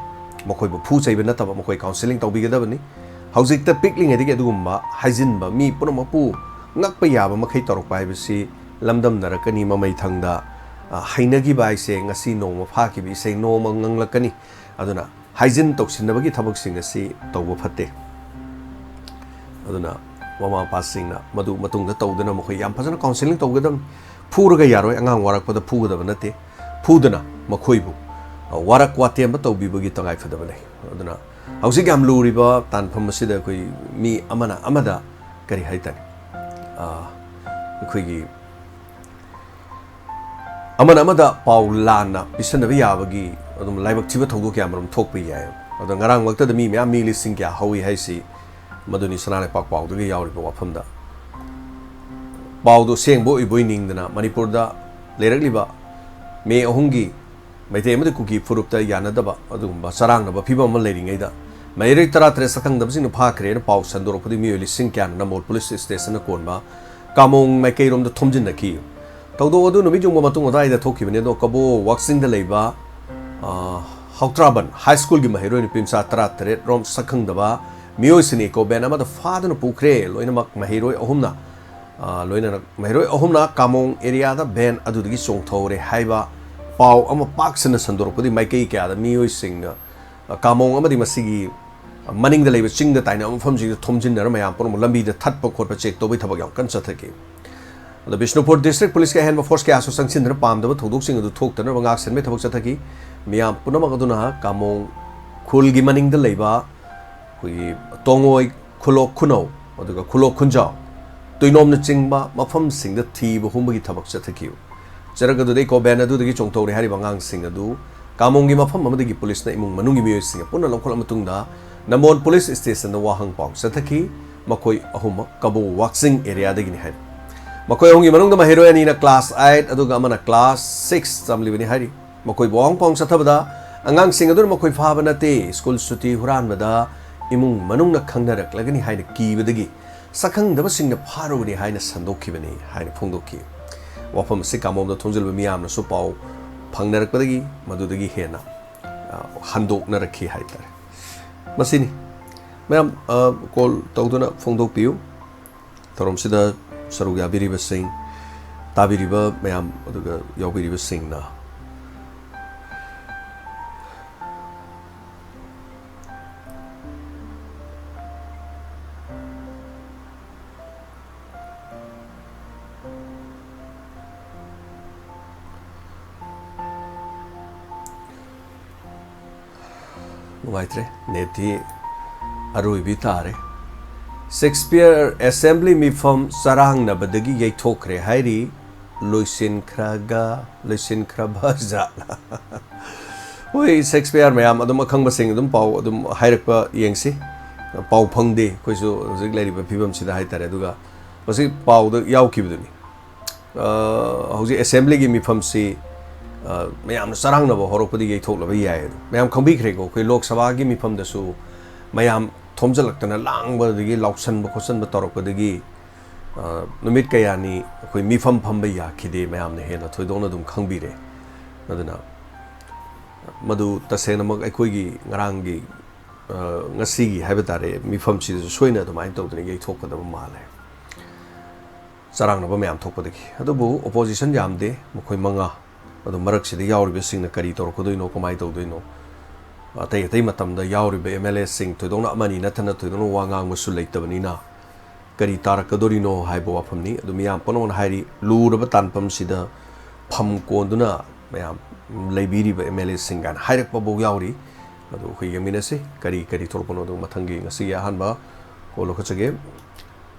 ꯃꯈꯣꯏꯕꯨ ꯐꯨ ꯆꯩꯕ ꯅꯠꯇꯕ, ꯃꯈꯣꯏ ꯀꯥꯎꯟꯁꯤꯂꯤꯡ ꯇꯧꯕꯤꯒꯗꯕꯅꯤ꯫ ꯍꯧꯖꯤꯛꯇ ꯄꯤꯛꯂꯤꯉꯩꯗꯒꯤ ꯑꯗꯨꯒꯨꯝꯕ ꯍꯥꯏꯖꯤꯟꯕ, ꯃꯤ ꯄꯨꯝꯅꯃꯛꯄꯨ ꯉꯛꯄ ꯌꯥꯕ ꯃꯈꯩ ꯇꯧꯔꯛꯄ ꯍꯥꯏꯕꯁꯤ ꯂꯝꯗꯝꯅꯔꯛꯀꯅꯤ꯫ ꯃꯃꯩꯊꯪꯗ, ꯑ, ꯍꯩꯅꯈꯤꯕ ꯍꯥꯏꯁꯦ ꯉꯁꯤ ꯅꯣꯡꯃ ꯐꯥꯈꯤꯕ ꯏꯁꯩ ꯅꯣꯡꯃ ꯉꯪꯂꯛꯀꯅꯤ꯫ ꯑꯗꯨꯅ ꯍꯥꯏꯖꯤꯟ ꯇꯧꯁꯤꯟꯅꯕꯒꯤ ꯊꯕꯛꯁꯤꯡ ꯑꯁꯤ ꯇꯧꯕ ꯐꯠꯇꯦ꯫ ꯑꯗꯨꯅ ꯃꯃꯥ ꯃꯄꯥꯁꯤꯡꯅ ꯃꯗꯨ ꯃꯇꯨꯡꯗ ꯇꯧꯗꯅ ꯃꯈꯣꯏ ꯌꯥꯝ ꯐꯖꯅ ꯀꯥꯎꯟꯁꯤꯂꯤꯡ ꯇꯧꯒꯗꯕꯅꯤ꯫ ꯐꯨꯔꯒ ꯌꯥꯔꯣꯏ, ꯑꯉꯥꯡ ꯋꯥꯔꯛꯄꯗ ꯐꯨꯒꯗꯕ ꯅꯠꯇꯦ꯫ ꯐꯨꯗꯅ ꯃꯈꯣꯏꯕꯨ, ꯑ, ꯋꯥꯔꯛ ꯋꯥꯇꯦꯝꯕ ꯇꯧꯕꯤꯕꯒꯤ ꯇꯉꯥꯏꯐꯗꯕ ꯂꯩ꯫ ꯑꯗꯨꯅ ꯍꯧꯖꯤꯛ ꯌꯥꯝ ꯂꯨꯔꯤꯕ ꯇꯥꯟꯐꯝ ꯑꯁꯤꯗ ꯑꯩꯈꯣꯏ ꯃꯤ ꯑꯃꯅ ꯑꯃꯗ ꯀꯔꯤ ꯍꯥꯏ ꯇꯥꯔꯦ, ꯑ, ꯑꯩꯈꯣꯏꯒꯤ ꯑꯃꯅ ꯑꯃꯗ ꯄꯥꯎ ꯂꯥꯟꯅ ꯄꯤꯁꯟꯅꯕ ꯌꯥꯕꯒꯤ ꯑꯗꯨꯝ ꯂꯥꯏꯕꯛ ꯊꯤꯕ ꯊꯧꯗꯣꯛ ꯀꯌꯥ ꯃꯔꯨꯝ ꯊꯣꯛꯄ ꯌꯥꯏ꯫ ꯑꯗꯣ ꯉꯔꯥꯡꯃꯛꯇꯗ ꯃꯤ ꯃꯌꯥꯝ, ꯃꯤ ꯂꯤꯁꯤꯡ ꯀꯌꯥ ꯍꯧꯏ ꯍꯥꯏꯁꯤ ꯃꯗꯨꯅꯤ ꯁꯅꯥ ꯂꯩꯄꯥꯛ ꯄꯥꯎꯗꯒ ꯌꯥꯎꯔꯤꯕ ꯋꯥꯐꯝꯗ꯫ ꯄꯥꯎꯗꯨ ꯑꯁꯦꯡꯕ ꯑꯣꯏꯕꯣꯏ ꯅꯤꯡꯗꯅ ꯃꯅꯤꯄꯨꯔꯗ ꯂꯩꯔꯛꯂꯤꯕ ꯃꯦ ꯑꯍꯨꯝꯒꯤ ꯃꯩꯇꯩ ꯑꯃꯗꯤ ꯀꯨꯀꯤ ꯐꯨꯔꯨꯞꯇ ꯌꯥꯅꯗꯕ ꯑꯗꯨꯒꯨꯝꯕ ꯆꯔꯥꯡꯅꯕ ꯐꯤꯕꯝ ꯑꯃ ꯂꯩꯔꯤꯉꯩꯗ ꯃꯍꯩꯔꯣꯏ ꯇꯔꯥꯇꯔꯦꯠ ꯁꯛꯈꯪꯗꯕꯁꯤꯡꯅ ꯐꯥꯈ꯭ꯔꯦꯅ ꯄꯥꯎ ꯁꯟꯗꯣꯔꯛꯄꯗꯒꯤ ꯃꯤꯑꯣꯏ ꯂꯤꯁꯤꯡ ꯀꯌꯥꯅ ꯅꯝꯕꯣꯜ ꯄꯨꯂꯤꯁ ꯁ꯭ꯇꯦꯁꯟꯅ ꯀꯣꯟꯕ ꯀꯥꯃꯣꯡ ꯃꯥꯏꯀꯩꯔꯣꯝꯗ ꯊꯣꯝꯖꯤꯟꯅꯈꯤ꯫ ꯊꯧꯗꯣꯛ ꯑꯗꯨ ꯅꯨꯃꯤꯠ ꯌꯨꯡꯕ ꯃꯇꯨꯡ ꯑꯗꯨꯋꯥꯏꯗ ꯊꯣꯛꯈꯤꯕꯅꯤ꯫ ꯑꯗꯣ ꯀꯕꯣ ꯋꯥꯛꯆꯤꯡꯗ ꯂꯩꯕ, ꯑ, ꯍꯧꯇ꯭ꯔꯥꯕꯟ ꯍꯥꯏ ꯁ꯭ꯀꯨꯜꯒꯤ ꯃꯍꯩꯔꯣꯏ ꯅꯨꯄꯤ ꯃꯆꯥ ꯇꯔꯥꯇꯔꯦꯠ ꯔꯣꯝ ꯁꯛꯈꯪꯗꯕ ꯃꯤꯑꯣꯏꯁꯤꯡꯅ ꯏꯀꯣ ꯚꯦꯟ ꯑꯃꯗ ꯐꯥꯗꯨꯅ ꯄꯨꯈ꯭ꯔꯦ꯫ ꯂꯣꯏꯅꯃꯛ ꯃꯍꯩꯔꯣꯏ ꯑꯍꯨꯝꯅ, ꯑ, ꯂꯣꯏꯅꯅ ꯃꯍꯩꯔꯣꯏ ꯑꯍꯨꯝꯅ ꯀꯥꯃꯣꯡ ꯑꯦꯔꯤꯌꯥꯗ ꯚꯦꯟ ꯑꯗꯨꯗꯒꯤ ꯆꯣꯡꯊꯣꯛꯍꯧꯔꯦ ꯍꯥꯏꯕ ꯄꯥꯎ ꯑꯃ ꯄꯥꯛ ꯁꯟꯅ ꯁꯟꯗꯣꯔꯛꯄꯗꯒꯤ ꯃꯥꯏꯀꯩ ꯀꯌꯥꯗ ꯃꯤꯑꯣꯏꯁꯤꯡꯅ ꯀꯥꯃꯣꯡ ꯑꯃꯗꯤ ꯃꯁꯤꯒꯤ ꯃꯅꯤꯡꯗ ꯂꯩꯕ ꯆꯤꯡꯗ ꯇꯥꯏꯅꯕ ꯃꯐꯝꯁꯤꯡꯗ ꯊꯣꯝꯖꯤꯟꯅꯔ ꯃꯌꯥꯝ ꯄꯨꯝꯅꯃꯛ ꯂꯝꯕꯤꯗ ꯊꯠꯄ ꯈꯣꯠꯄ ꯆꯦꯛ ꯇꯧꯕꯒꯤ ꯊꯕꯛ ꯌꯥꯝ ꯀꯟꯅ ꯆꯠꯊꯈꯤ꯫ ꯑꯗꯣ ꯕꯤꯁꯅꯨꯄꯨꯔ ꯗꯤꯁꯇ꯭ꯔꯤꯛ ꯄꯨꯂꯤꯁꯀꯤ ꯑꯍꯦꯟꯕ ꯐꯣꯔꯁ ꯀꯌꯥꯁꯨ ꯆꯪꯁꯤꯟꯗꯨꯅ ꯄꯥꯝꯗꯕ ꯊꯧꯗꯣꯛꯁꯤꯡ ꯑꯗꯨ ꯊꯣꯛꯇꯅꯕ ꯉꯥꯛ ꯁꯦꯟꯕꯒꯤ ꯊꯕꯛ ꯆꯠꯊꯈꯤ꯫ ꯃꯤꯌꯥꯝ ꯄꯨꯝꯅꯃꯛ ꯑꯗꯨꯅ ꯀꯥꯃꯣꯡ ꯈꯨꯜꯒꯤ ꯃꯅꯤꯡꯗ ꯂꯩꯕ ꯑꯩꯈꯣꯏꯒꯤ ꯇꯣꯡꯉꯣꯏ, ꯈꯨꯂꯣꯛ ꯈꯨꯅꯧ, ꯑꯗꯨꯒ ꯈꯨꯂꯣꯛ ꯈꯨꯟꯖꯥꯎ, ꯇꯨꯏꯅꯣꯝꯅꯆꯤꯡꯕ ꯃꯐꯝꯁꯤꯡꯗ ꯊꯤꯕ ꯍꯨꯝꯕꯒꯤ ꯊꯕꯛ ꯆꯠꯊꯈꯤꯕ꯫ ꯆꯔꯛ ꯑꯗꯨꯗ ꯏꯀꯣ ꯚꯦꯟ ꯑꯗꯨꯗꯒꯤ ꯆꯣꯡꯊꯣꯛꯔꯦ ꯍꯥꯏꯔꯤꯕ ꯑꯉꯥꯡꯁꯤꯡ ꯑꯗꯨ ꯀꯥꯃꯣꯡꯒꯤ ꯃꯐꯝ ꯑꯃꯗꯒꯤ ꯄꯨꯂꯤꯁꯅ ꯏꯃꯨꯡ ꯃꯅꯨꯡꯒꯤ ꯃꯤꯑꯣꯏꯁꯤꯡꯒ ꯄꯨꯟꯅ ꯂꯧꯈꯠꯂ ꯃꯇꯨꯡꯗ ꯅꯝꯕꯣꯜ ꯄꯨꯂꯤꯁ ꯁ꯭ꯇꯦꯁꯟꯗ ꯋꯥꯍꯪ ꯄꯥꯎ ꯆꯠꯊꯈꯤ꯫ ꯃꯈꯣꯏ ꯑꯍꯨꯝꯃꯛ ꯀꯕꯣ ꯋꯥꯛꯆꯤꯡ ꯑꯦꯔꯤꯌꯥꯗꯒꯤꯅꯤ ꯍꯥꯏꯔꯤ꯫ ꯃꯈꯣꯏ ꯑꯍꯨꯝꯒꯤ ꯃꯅꯨꯡꯗ ꯃꯍꯩꯔꯣꯏ ꯑꯅꯤꯅ ꯀ꯭ꯂꯥꯁ ꯑꯥꯏꯠ ꯑꯗꯨꯒ ꯑꯃꯅ ꯀ꯭ꯂꯥꯁ ꯁꯤꯛꯁ ꯇꯝꯂꯤꯕꯅꯤ ꯍꯥꯏꯔꯤ꯫ ꯃꯈꯣꯏꯕꯨ ꯋꯥꯍꯪ ꯄꯥꯎ ꯆꯠꯊꯕꯗ ꯑꯉꯥꯡꯁꯤꯡ ꯑꯗꯨꯅ ꯃꯈꯣꯏ ꯐꯥꯕ ꯅꯠꯇꯦ, ꯁ꯭ꯀꯨꯜ ꯁꯨꯇꯤ ꯍꯨꯔꯥꯟꯕꯗ ꯏꯃꯨꯡ ꯃꯅꯨꯡꯅ ꯈꯪꯅꯔꯛꯂꯒꯅꯤ ꯍꯥꯏꯅ ꯀꯤꯕꯗꯒꯤ ꯁꯛꯈꯪꯗꯕꯁꯤꯡꯅ ꯐꯥꯔꯨꯕꯅꯤ ꯍꯥꯏꯅ ꯁꯟꯗꯣꯛꯈꯤꯕꯅꯤ ꯍꯥꯏꯅ ꯐꯣꯡꯗꯣꯛꯈꯤ꯫ ꯋꯥꯐꯝ ꯑꯁꯤ ꯀꯥꯃꯣꯝꯗ ꯊꯣꯝꯖꯤꯜꯂꯕ ꯃꯤꯌꯥꯝꯅꯁꯨ ꯄꯥꯎ ꯐꯪꯅꯔꯛꯄꯗꯒꯤ ꯃꯗꯨꯗꯒꯤ ꯍꯦꯟꯅ, ꯑ, ꯍꯟꯗꯣꯛꯅꯔꯛꯈꯤ ꯍꯥꯏꯇꯥꯔꯦ꯫ ꯃꯁꯤꯅꯤ꯫ ꯃꯌꯥꯝ, ꯑ, ꯀꯣꯜ ꯇꯧꯗꯨꯅ ꯐꯣꯡꯗꯣꯛꯄꯤꯌꯨ꯫ ꯊꯧꯔꯝꯁꯤꯗ ꯁꯔꯨꯛ ꯌꯥꯕꯤꯔꯤꯕꯁꯤꯡ, ꯇꯥꯕꯤꯔꯤꯕ ꯃꯌꯥꯝ, ꯑꯗꯨꯒ ꯌꯥꯎꯕꯤꯔꯤꯕꯁꯤꯡꯅ꯫ ꯅꯨꯡꯉꯥꯏꯇ꯭ꯔꯦ, ꯅꯦꯠꯇꯤ ꯑꯔꯣꯏꯕꯤ ꯇꯥꯔꯦ꯫ ꯁꯦꯛꯁꯄꯤꯌꯔ ꯑꯦꯁꯦꯝꯕ꯭ꯂꯤ ꯃꯤꯐꯝ ꯆꯔꯥꯡꯅꯕꯗꯒꯤ ꯌꯩꯊꯣꯛꯈ꯭ꯔꯦ ꯍꯥꯏꯔꯤ꯫ ꯂꯣꯏꯁꯤꯟꯈ꯭ꯔꯒ, ꯂꯣꯏꯁꯤꯟꯈ꯭ꯔꯕ ꯖꯥꯠꯂ? ꯍꯣꯏ, ꯁꯦꯛꯁꯄꯤꯌꯔ ꯃꯌꯥꯝ ꯑꯗꯨꯝ ꯑꯈꯪꯕꯁꯤꯡ ꯑꯗꯨꯝ ꯄꯥꯎ ꯑꯗꯨꯝ ꯍꯥꯏꯔꯛꯄ ꯌꯦꯡꯁꯤ꯫ ꯄꯥꯎ ꯐꯪꯗꯦ ꯑꯩꯈꯣꯏꯁꯨ ꯍꯧꯖꯤꯛ ꯂꯩꯔꯤꯕ ꯐꯤꯕꯝꯁꯤꯗ ꯍꯥꯏꯇꯥꯔꯦ꯫ ꯑꯗꯨꯒ ꯃꯁꯤ ꯄꯥꯎꯗ ꯌꯥꯎꯈꯤꯕꯗꯨꯅꯤ꯫ ꯑ, ꯍꯧꯖꯤꯛ ꯑꯦꯁꯦꯝꯕ꯭ꯂꯤꯒꯤ ꯃꯤꯐꯝꯁꯤ, ꯑ, ꯃꯌꯥꯝꯅ ꯆꯔꯥꯡꯅꯕ ꯍꯧꯔꯛꯄꯗꯒꯤ ꯌꯩꯊꯣꯛꯂꯕ ꯌꯥꯏ꯫ ꯑꯗꯨ ꯃꯌꯥꯝ ꯈꯪꯕꯤꯈ꯭ꯔꯦꯀꯣ, ꯑꯩꯈꯣꯏ ꯂꯣꯛ ꯁꯚꯥꯒꯤ ꯃꯤꯐꯝꯗꯁꯨ ꯃꯌꯥꯝ ꯊꯣꯝꯖꯤꯜꯂꯛꯇꯅ ꯂꯥꯡꯕꯗꯒꯤ, ꯂꯥꯎꯁꯟꯕ ꯈꯣꯠꯆꯟꯕ ꯇꯧꯔꯛꯄꯗꯒꯤ, ꯑ, ꯅꯨꯃꯤꯠ ꯀꯌꯥꯅꯤ ꯑꯩꯈꯣꯏ ꯃꯤꯐꯝ ꯐꯝꯕ ꯌꯥꯈꯤꯗꯦ꯫ ꯃꯌꯥꯝꯅ ꯍꯦꯟꯅ ꯊꯣꯏꯗꯣꯛꯅ ꯑꯗꯨꯝ ꯈꯪꯕꯤꯔꯦ꯫ ꯑꯗꯨꯅ ꯃꯗꯨ ꯇꯁꯦꯡꯅꯃꯛ ꯑꯩꯈꯣꯏꯒꯤ ꯉꯔꯥꯡꯒꯤ, ꯑ, ꯉꯁꯤꯒꯤ ꯍꯥꯏꯕ ꯇꯥꯔꯦ, ꯃꯤꯐꯝꯁꯤꯗꯁꯨ ꯁꯣꯏꯅ ꯑꯗꯨꯃꯥꯏꯅ ꯇꯧꯗꯅ ꯌꯩꯊꯣꯛꯀꯗꯕ ꯃꯥꯜꯂꯦ꯫ ꯆꯔꯥꯡꯅꯕ ꯃꯌꯥꯝ ꯊꯣꯛꯄꯗꯒꯤ꯫ ꯑꯗꯨꯕꯨ ꯑꯣꯄꯣꯖꯤꯁꯟ ꯌꯥꯝꯗꯦ, ꯃꯈꯣꯏ ꯃꯉꯥ꯫ ꯑꯗꯨ ꯃꯔꯛꯁꯤꯗ ꯌꯥꯎꯔꯤꯕꯁꯤꯡꯅ ꯀꯔꯤ ꯇꯧꯔꯛꯀꯗꯣꯏꯅꯣ, ꯀꯃꯥꯏꯅ ꯇꯧꯗꯣꯏꯅꯣ? ꯑꯇꯩ ꯑꯇꯩ ꯃꯇꯝꯗ ꯌꯥꯎꯔꯤꯕ ꯑꯦꯝ ꯑꯦꯜ ꯑꯦꯁꯤꯡ ꯊꯣꯏꯗꯣꯛꯅ ꯑꯃꯅꯤ ꯅꯠꯇꯅ ꯊꯣꯏꯗꯣꯛꯅ ꯋꯥ ꯉꯥꯡꯕꯁꯨ ꯂꯩꯇꯕꯅꯤꯅ, ꯀꯔꯤ ꯇꯥꯔꯛꯀꯗꯣꯔꯤꯅꯣ ꯍꯥꯏꯕ ꯋꯥꯐꯝꯅꯤ꯫ ꯑꯗꯨ ꯃꯤꯌꯥꯝ ꯄꯨꯝꯅꯃꯛꯅ ꯍꯥꯏꯔꯤ, ꯂꯨꯔꯕ ꯇꯥꯟꯐꯝꯁꯤꯗ ꯐꯝ ꯀꯣꯟꯗꯨꯅ ꯃꯌꯥꯝ ꯂꯩꯕꯤꯔꯤꯕ ꯑꯦꯝ ꯑꯦꯜ ꯑꯦꯁꯤꯡ ꯀꯥꯏꯅ ꯍꯥꯏꯔꯛꯄꯐꯧ ꯌꯥꯎꯔꯤ꯫ ꯑꯗꯨ ꯑꯩꯈꯣꯏ ꯌꯦꯡꯃꯤꯟꯅꯁꯤ, ꯀꯔꯤ ꯀꯔꯤ ꯊꯣꯛꯂꯛꯄꯅꯣ꯫ ꯑꯗꯨ ꯃꯊꯪꯒꯤ, ꯉꯁꯤꯒꯤ ꯑꯍꯥꯟꯕ ꯀꯣꯜ ꯂꯧꯈꯠꯆꯒꯦ꯫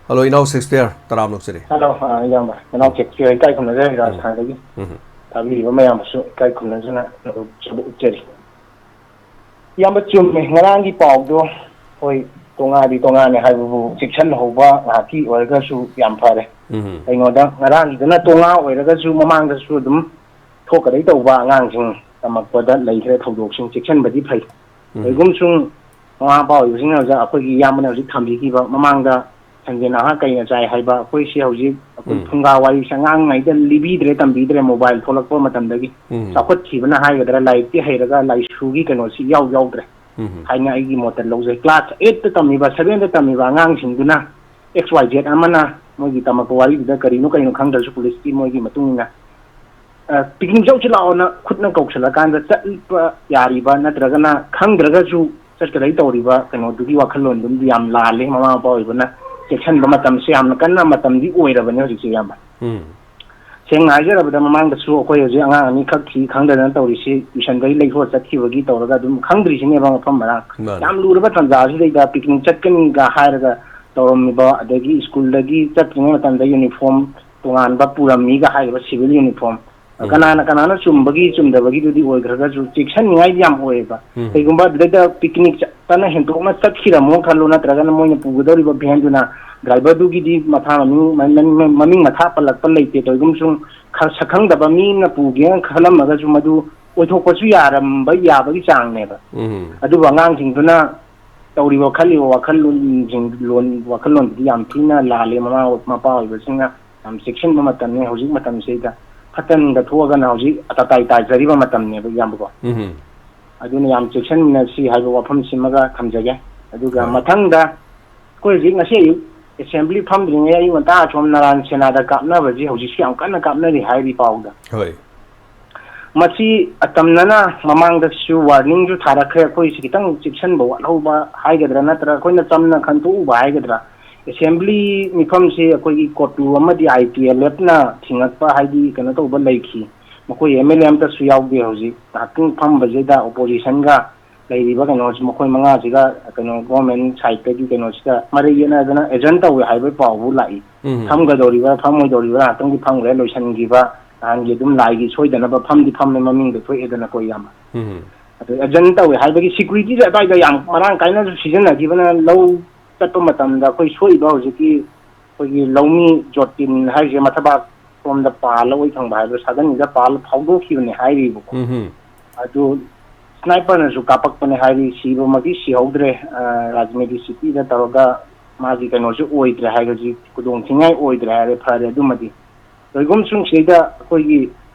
ꯍꯜꯂꯣ, ꯏꯅꯥꯎ ꯁꯦꯛꯁꯄꯤꯌꯔ, ꯇꯔꯥꯝꯅ ꯑꯣꯛꯆꯔꯤ꯫ ꯍꯜꯂꯣ, ꯑ, ꯏꯌꯥꯝꯕ, ꯏꯅꯥꯎ ꯁꯦꯛꯁꯄꯤꯌꯔ, ꯏꯀꯥꯏ ꯈꯨꯝꯅꯖꯔꯤ ꯎꯝ꯫ ꯔꯥꯖꯁꯊꯥꯟꯗꯒꯤ꯫ ꯎꯝ꯫ ꯇꯥꯕꯤꯔꯤꯕ ꯃꯌꯥꯝꯕꯨꯁꯨ ꯏꯀꯥꯏ ꯈꯨꯝꯅꯖꯅ ꯅꯣꯂꯨꯛꯆꯕ ꯎꯠꯆꯔꯤ꯫ ꯏꯌꯥꯝꯕ, ꯆꯨꯝꯃꯦ, ꯉꯔꯥꯡꯒꯤ ꯄꯥꯎꯗꯣ꯫ ꯍꯣꯏ, ꯇꯣꯉꯥꯗꯤ ꯇꯣꯉꯥꯅꯤ ꯍꯥꯏꯕꯕꯨ ꯆꯦꯛꯁꯤꯟꯍꯧꯕ ꯉꯥꯏꯍꯥꯛꯀꯤ ꯑꯣꯏꯔꯒꯁꯨ ꯌꯥꯝ ꯐꯔꯦ꯫ ꯎꯝ꯫ ꯀꯩꯅꯣꯗ, ꯉꯔꯥꯡꯒꯤꯗꯨꯅ ꯇꯣꯉꯥ ꯑꯣꯏꯔꯒꯁꯨ ꯃꯃꯥꯡꯗꯁꯨ ꯑꯗꯨꯝ ꯊꯣꯛꯀꯗꯩ ꯇꯧꯕ ꯑꯉꯥꯡꯁꯤꯡ ꯇꯝꯃꯛꯄꯗ ꯂꯩꯈ꯭ꯔꯦ ꯊꯧꯗꯣꯛꯁꯤꯡ, ꯆꯦꯛꯁꯤꯟꯕꯗꯤ ꯐꯩ꯫ ꯎꯝ꯫ ꯀꯩꯒꯨꯝ ꯁꯨꯝ ꯃꯃꯥ ꯃꯄꯥ ꯑꯣꯏꯕꯁꯤꯡꯅ ꯍꯧꯖꯤꯛ ꯑꯩꯈꯣꯏꯒꯤ ꯏꯌꯥꯝꯕꯅ ꯍꯧꯖꯤꯛ ꯊꯝꯕꯤꯈꯤꯕ ꯃꯃꯥꯡꯗ ꯁꯟꯖꯦꯟ ꯑꯍꯥ ꯀꯩꯅ ꯆꯥꯏ ꯍꯥꯏꯕ, ꯑꯩꯈꯣꯏꯁꯤ ꯍꯧꯖꯤꯛ ꯑꯩꯈꯣꯏ ꯎꯝ꯫ ꯐꯨꯡꯒꯥ ꯋꯥꯔꯤꯁꯦ ꯑꯉꯥꯡꯉꯩꯗ ꯂꯤꯕꯤꯗ꯭ꯔꯦ, ꯇꯝꯕꯤꯗ꯭ꯔꯦ, ꯃꯣꯕꯥꯏꯜ ꯊꯣꯛꯂꯛꯄ ꯃꯇꯝꯗꯒꯤ꯫ ꯎꯝ꯫ ꯆꯥꯎꯈꯠꯈꯤꯕꯅ ꯍꯥꯏꯒꯗ꯭ꯔꯥ, ꯂꯥꯏꯔꯤꯛꯇꯤ ꯍꯩꯔꯒ ꯂꯥꯏꯁꯨꯒꯤ ꯀꯩꯅꯣꯁꯤ ꯏꯌꯥꯎ ꯌꯥꯎꯗ꯭ꯔꯦ ꯎꯝ꯫ ꯍꯥꯏꯅ ꯑꯩꯒꯤ ꯃꯣꯠꯇ ꯂꯧꯖꯩ꯫ ꯀ꯭ꯂꯥꯁ ꯑꯩꯠꯇ ꯇꯝꯃꯤꯕ, ꯁꯚꯦꯟꯗ ꯇꯝꯃꯤꯕ ꯑꯉꯥꯡꯁꯤꯡꯗꯨꯅ ꯑꯦꯛꯁ ꯋꯥꯏ ꯖꯦꯠ ꯑꯃꯅ ꯃꯣꯏꯒꯤ ꯇꯝꯃꯛꯄ ꯋꯥꯔꯤꯗꯨꯗ ꯀꯔꯤꯅꯣ ꯀꯔꯤꯅꯣ ꯈꯪꯗ꯭ꯔꯁꯨ ꯄꯨꯂꯤꯁꯀꯤ ꯃꯣꯏꯒꯤ ꯃꯇꯨꯡ ꯏꯟꯅ ꯑ, ꯄꯤꯛꯅꯤꯛ ꯆꯧꯁꯤ ꯂꯥꯛꯑꯣꯅ ꯈꯨꯠꯅ ꯀꯧꯁꯜꯂꯀꯥꯟꯗ ꯆꯠꯄ ꯌꯥꯔꯤꯕ ꯅꯠꯇ꯭ꯔꯒꯅ ꯈꯪꯗ꯭ꯔꯒꯁꯨ ꯆꯠꯀꯗꯩ ꯇꯧꯔꯤꯕ ꯀꯩꯅꯣꯗꯨꯒꯤ ꯋꯥꯈꯜꯂꯣꯟꯗꯨꯝꯗꯤ ꯌꯥꯝ ꯂꯥꯜꯂꯦ꯫ ꯃꯃꯥ ꯃꯄꯥ ꯑꯣꯏꯕꯅ ꯆꯦꯛꯁꯤꯟꯕ ꯃꯇꯝꯁꯦ ꯌꯥꯝꯅ ꯀꯟꯅ ꯃꯇꯝꯗꯤ ꯑꯣꯏꯔꯕꯅꯦ ꯍꯧꯖꯤꯛꯁꯦ, ꯏꯌꯥꯝꯕ꯫ ꯎꯝ꯫ ꯁꯦꯡꯅ ꯍꯥꯏꯖꯔꯕꯗ, ꯃꯃꯥꯡꯗꯁꯨ ꯑꯩꯈꯣꯏ ꯍꯧꯖꯤꯛ ꯑꯉꯥꯡ ꯑꯅꯤꯈꯛ ꯊꯤ ꯈꯪꯗꯗꯅ ꯇꯧꯔꯤꯁꯤ, ꯇ꯭ꯌꯨꯁꯟꯗꯒꯤ ꯂꯩꯊꯣꯛꯑ ꯆꯠꯈꯤꯕꯒꯤ ꯇꯧꯔꯒ ꯑꯗꯨꯝ ꯈꯪꯗ꯭ꯔꯤꯁꯤꯅꯦꯕ ꯃꯐꯝ ꯃꯔꯥꯡ꯫ ꯃꯥꯅꯤ꯫ ꯌꯥꯝ ꯂꯨꯔꯕ ꯇꯥꯟꯖꯥꯁꯤꯗꯩꯗ ꯄꯤꯛꯅꯤꯛ ꯆꯠꯀꯅꯤꯒ ꯍꯥꯏꯔꯒ ꯇꯧꯔꯝꯃꯤꯕ, ꯑꯗꯒꯤ ꯁ꯭ꯀꯨꯜꯗꯒꯤ ꯆꯠꯇ꯭ꯔꯤꯉꯩ ꯃꯇꯝꯗ ꯌꯨꯅꯤꯐꯣꯔꯝ ꯇꯣꯉꯥꯟꯕ ꯄꯨꯔꯝꯃꯤꯒ ꯍꯥꯏꯔꯤꯕ ꯁꯤꯚꯤꯜ ꯌꯨꯅꯤꯐꯣꯔꯝ, ꯎꯝ꯫ ꯀꯅꯥꯅ ꯀꯅꯥꯅ ꯆꯨꯝꯕꯒꯤ ꯆꯨꯝꯗꯕꯒꯤꯗꯨꯗꯤ ꯑꯣꯏꯈ꯭ꯔꯒꯁꯨ ꯆꯦꯛꯁꯤꯟꯅꯤꯡꯉꯥꯏꯗꯤ ꯌꯥꯝ ꯑꯣꯏꯌꯦꯕ꯫ ꯎꯝ꯫ ꯀꯩꯒꯨꯝꯕ ꯑꯗꯨꯗꯩꯗ ꯄꯤꯛꯅꯤꯛ ꯆꯠꯇꯅ ꯍꯦꯟꯇꯣꯛꯅ ꯆꯠꯈꯤꯔꯝꯃꯣ ꯈꯜꯂꯣ, ꯅꯠꯇ꯭ꯔꯒꯅ ꯃꯣꯏꯅ ꯄꯨꯒꯗꯧꯔꯤꯕ ꯚꯦꯟꯗꯨꯅ ꯗ꯭ꯔꯥꯏꯚꯔꯗꯨꯒꯤꯗꯤ ꯃꯊꯥ ꯃꯃꯤꯡ, ꯃꯃꯤꯡ ꯃꯊꯥ ꯄꯜꯂꯛꯄ ꯂꯩꯇꯦ꯫ ꯀꯩꯒꯨꯝꯕ ꯁꯨꯝ ꯈꯔ ꯁꯛꯈꯪꯗꯕ ꯃꯤ ꯑꯃꯅ ꯄꯨꯒꯦꯅ ꯈꯜꯂꯝꯃꯒꯁꯨ ꯃꯗꯨ ꯑꯣꯏꯊꯣꯛꯄꯁꯨ ꯌꯥꯔꯝꯕ ꯌꯥꯕꯒꯤ ꯆꯥꯡꯅꯦꯕ꯫ ꯎꯝ꯫ ꯑꯗꯨꯕꯨ ꯑꯉꯥꯡꯁꯤꯡꯗꯨꯅ ꯇꯧꯔꯤꯕ ꯈꯜꯂꯤꯕ ꯋꯥꯈꯜꯂꯣꯟꯁꯤꯡ, ꯂꯣꯟ-, ꯋꯥꯈꯜꯂꯣꯟꯗꯨꯗꯤ ꯌꯥꯝ ꯊꯤꯅ ꯂꯥꯜꯂꯦ꯫ ꯃꯃꯥ ꯃꯄꯥ ꯑꯣꯏꯕꯁꯤꯡꯅ ꯌꯥꯝ ꯆꯦꯛꯁꯤꯟꯕ ꯃꯇꯝꯅꯤ ꯍꯧꯖꯤꯛ ꯃꯇꯝꯁꯤꯗ꯫ ꯐꯠꯇꯅꯨꯡꯗ ꯊꯣꯛꯑꯒꯅ ꯍꯧꯖꯤꯛ ꯑꯇꯇꯥꯏ ꯇꯥꯏꯖꯔꯤꯕ ꯃꯇꯝꯅꯦꯕ, ꯏꯌꯥꯝꯕꯀꯣ꯫ ꯎꯝ꯫ ꯑꯗꯨꯅ ꯌꯥꯝ ꯆꯦꯛꯁꯤꯟꯃꯤꯟꯅꯁꯤ ꯍꯥꯏꯕ ꯋꯥꯐꯝꯁꯤꯃꯒ ꯊꯝꯖꯒꯦ꯫ ꯑꯗꯨꯒ ꯍꯣꯏ꯫ ꯃꯊꯪꯗ ꯑꯩꯈꯣꯏ ꯍꯧꯖꯤꯛ ꯉꯁꯤ ꯑꯌꯨꯛ ꯑꯦꯁꯦꯝꯕ꯭ꯂꯤ ꯐꯝꯗ꯭ꯔꯤꯉꯩ ꯑꯌꯨꯛ ꯉꯟꯇꯥ ꯑꯁꯣꯝ ꯅꯔꯥꯟ ꯁꯦꯅꯥꯗ ꯀꯥꯞꯅꯕꯁꯤ ꯍꯧꯖꯤꯛꯁꯨ ꯌꯥꯝ ꯀꯟꯅ ꯀꯥꯞꯅꯔꯤ ꯍꯥꯏꯔꯤ ꯄꯥꯎꯗ꯫ ꯍꯣꯏ꯫ ꯃꯁꯤ ꯑꯇꯝꯅꯅ ꯃꯃꯥꯡꯗꯁꯨ ꯋꯥꯔꯅꯤꯡꯁꯨ ꯊꯥꯔꯛꯈ꯭ꯔꯦ꯫ ꯑꯩꯈꯣꯏꯁꯤ ꯈꯤꯇꯪ ꯆꯦꯛꯁꯤꯟꯕ ꯋꯥꯠꯍꯧꯕ ꯍꯥꯏꯒꯗ꯭ꯔꯥ, ꯅꯠꯇ꯭ꯔꯒ ꯑꯩꯈꯣꯏꯅ ꯆꯝꯅ ꯈꯟꯇꯣꯛꯎꯕ ꯍꯥꯏꯒꯗ꯭ꯔꯥ, ꯑꯦꯁꯦꯝꯕ꯭ꯂꯤ ꯃꯤꯐꯝꯁꯤ ꯑꯩꯈꯣꯏꯒꯤ ꯀꯣꯇꯨ ꯑꯃꯗꯤ ꯑꯥꯏ ꯇꯤ ꯑꯦꯜ ꯑꯦꯐꯅ ꯊꯤꯡꯉꯛꯄ, ꯍꯥꯏꯗꯤ ꯀꯩꯅꯣ ꯇꯧꯕ ꯂꯩꯈꯤ꯫ ꯃꯈꯣꯏ ꯑꯦꯝ ꯑꯦꯜ ꯑꯦ ꯑꯝꯇꯁꯨ ꯌꯥꯎꯗꯦ꯫ ꯍꯧꯖꯤꯛ ꯉꯥꯏꯍꯥꯛꯇꯪ ꯐꯝꯕꯁꯤꯗ ꯑꯣꯄꯣꯖꯤꯁꯟꯒ ꯂꯩꯔꯤꯕ ꯀꯩꯅꯣꯁꯤ, ꯃꯈꯣꯏ ꯃꯉꯥꯁꯤꯒ ꯀꯩꯅꯣ ꯒꯣꯔꯃꯦꯟ ꯁꯥꯏꯠꯇꯒꯤ ꯀꯩꯅꯣꯁꯤꯗ ꯃꯔꯩ ꯌꯦꯠꯅꯗꯅ ꯑꯦꯖꯟ ꯇꯧꯋꯦ ꯍꯥꯏꯕꯒꯤ ꯄꯥꯎꯕꯨ ꯂꯥꯛꯏ꯫ ꯎꯝ꯫ ꯐꯝꯒꯗꯧꯔꯤꯕ꯭ꯔꯥ ꯐꯝꯃꯣꯏꯗꯧꯔꯤꯕ꯭ꯔꯥ, ꯉꯥꯏꯍꯥꯛꯇꯪꯗꯤ ꯐꯝꯈ꯭ꯔꯦ, ꯂꯣꯏꯁꯤꯟꯈꯤꯕ꯫ ꯅꯍꯥꯟꯒꯤ ꯑꯗꯨꯝ ꯂꯥꯏꯒꯤ ꯁꯣꯏꯗꯅꯕ ꯐꯝꯗꯤ ꯐꯝꯃꯦ, ꯃꯃꯤꯡꯗꯣ ꯊꯣꯛꯑꯦꯗꯅꯀꯣ, ꯏꯌꯥꯝꯕ꯫ ꯎꯝ꯫ ꯑꯗꯣ ꯑꯦꯖꯟ ꯇꯧꯋꯦ ꯍꯥꯏꯕꯒꯤ ꯁꯦꯀ꯭ꯌꯨꯔꯤꯇꯤꯁꯦ ꯑꯗꯨꯋꯥꯏꯗ ꯌꯥꯝ ꯃꯔꯥꯡ ꯀꯥꯏꯅꯁꯨ ꯁꯤꯖꯤꯟꯅꯈꯤꯕꯅ, ꯂꯧ ꯆꯠꯄ ꯃꯇꯝꯗ ꯑꯩꯈꯣꯏ ꯁꯣꯛꯏꯕ ꯍꯧꯖꯤꯛꯀꯤ ꯑꯩꯈꯣꯏꯒꯤ ꯂꯧꯃꯤ ꯖꯣꯇꯤꯟ ꯍꯥꯏꯔꯤꯁꯦ ꯃꯊꯕꯥꯛ ꯁꯣꯝꯗ ꯄꯥꯜꯂ, ꯑꯣꯏ ꯊꯪꯕ ꯍꯥꯏꯕ꯭ꯔꯥ, ꯁꯥꯒꯟꯒꯤꯗ ꯄꯥꯜꯂ ꯐꯥꯎꯗꯣꯛꯈꯤꯕꯅꯦ ꯍꯥꯏꯔꯤꯕꯀꯣ꯫ ꯎꯝ꯫ ꯑꯗꯨ ꯁ꯭ꯅꯥꯏꯄꯔꯅꯁꯨ ꯀꯥꯞꯄꯛꯄꯅꯦ ꯍꯥꯏꯔꯤ, ꯁꯤꯕꯃꯛꯇꯤ ꯁꯤꯍꯧꯗ꯭ꯔꯦ꯫ ꯑ, ꯔꯥꯖꯃꯦꯗꯤ ꯁꯤꯇꯤꯗ ꯇꯧꯔꯒ ꯃꯥꯒꯤ ꯀꯩꯅꯣꯁꯨ ꯑꯣꯏꯗ꯭ꯔꯦ ꯍꯥꯏꯔꯁꯤ, ꯈꯨꯗꯣꯡ ꯊꯤꯅꯤꯡꯉꯥꯏ ꯑꯣꯏꯗ꯭ꯔꯦ ꯍꯥꯏꯔꯦ, ꯐꯔꯦ ꯑꯗꯨꯃꯗꯤ꯫ ꯂꯣꯏꯒꯨꯝ ꯁꯨꯝ ꯁꯤꯗꯩꯗ ꯑꯩꯈꯣꯏꯒꯤ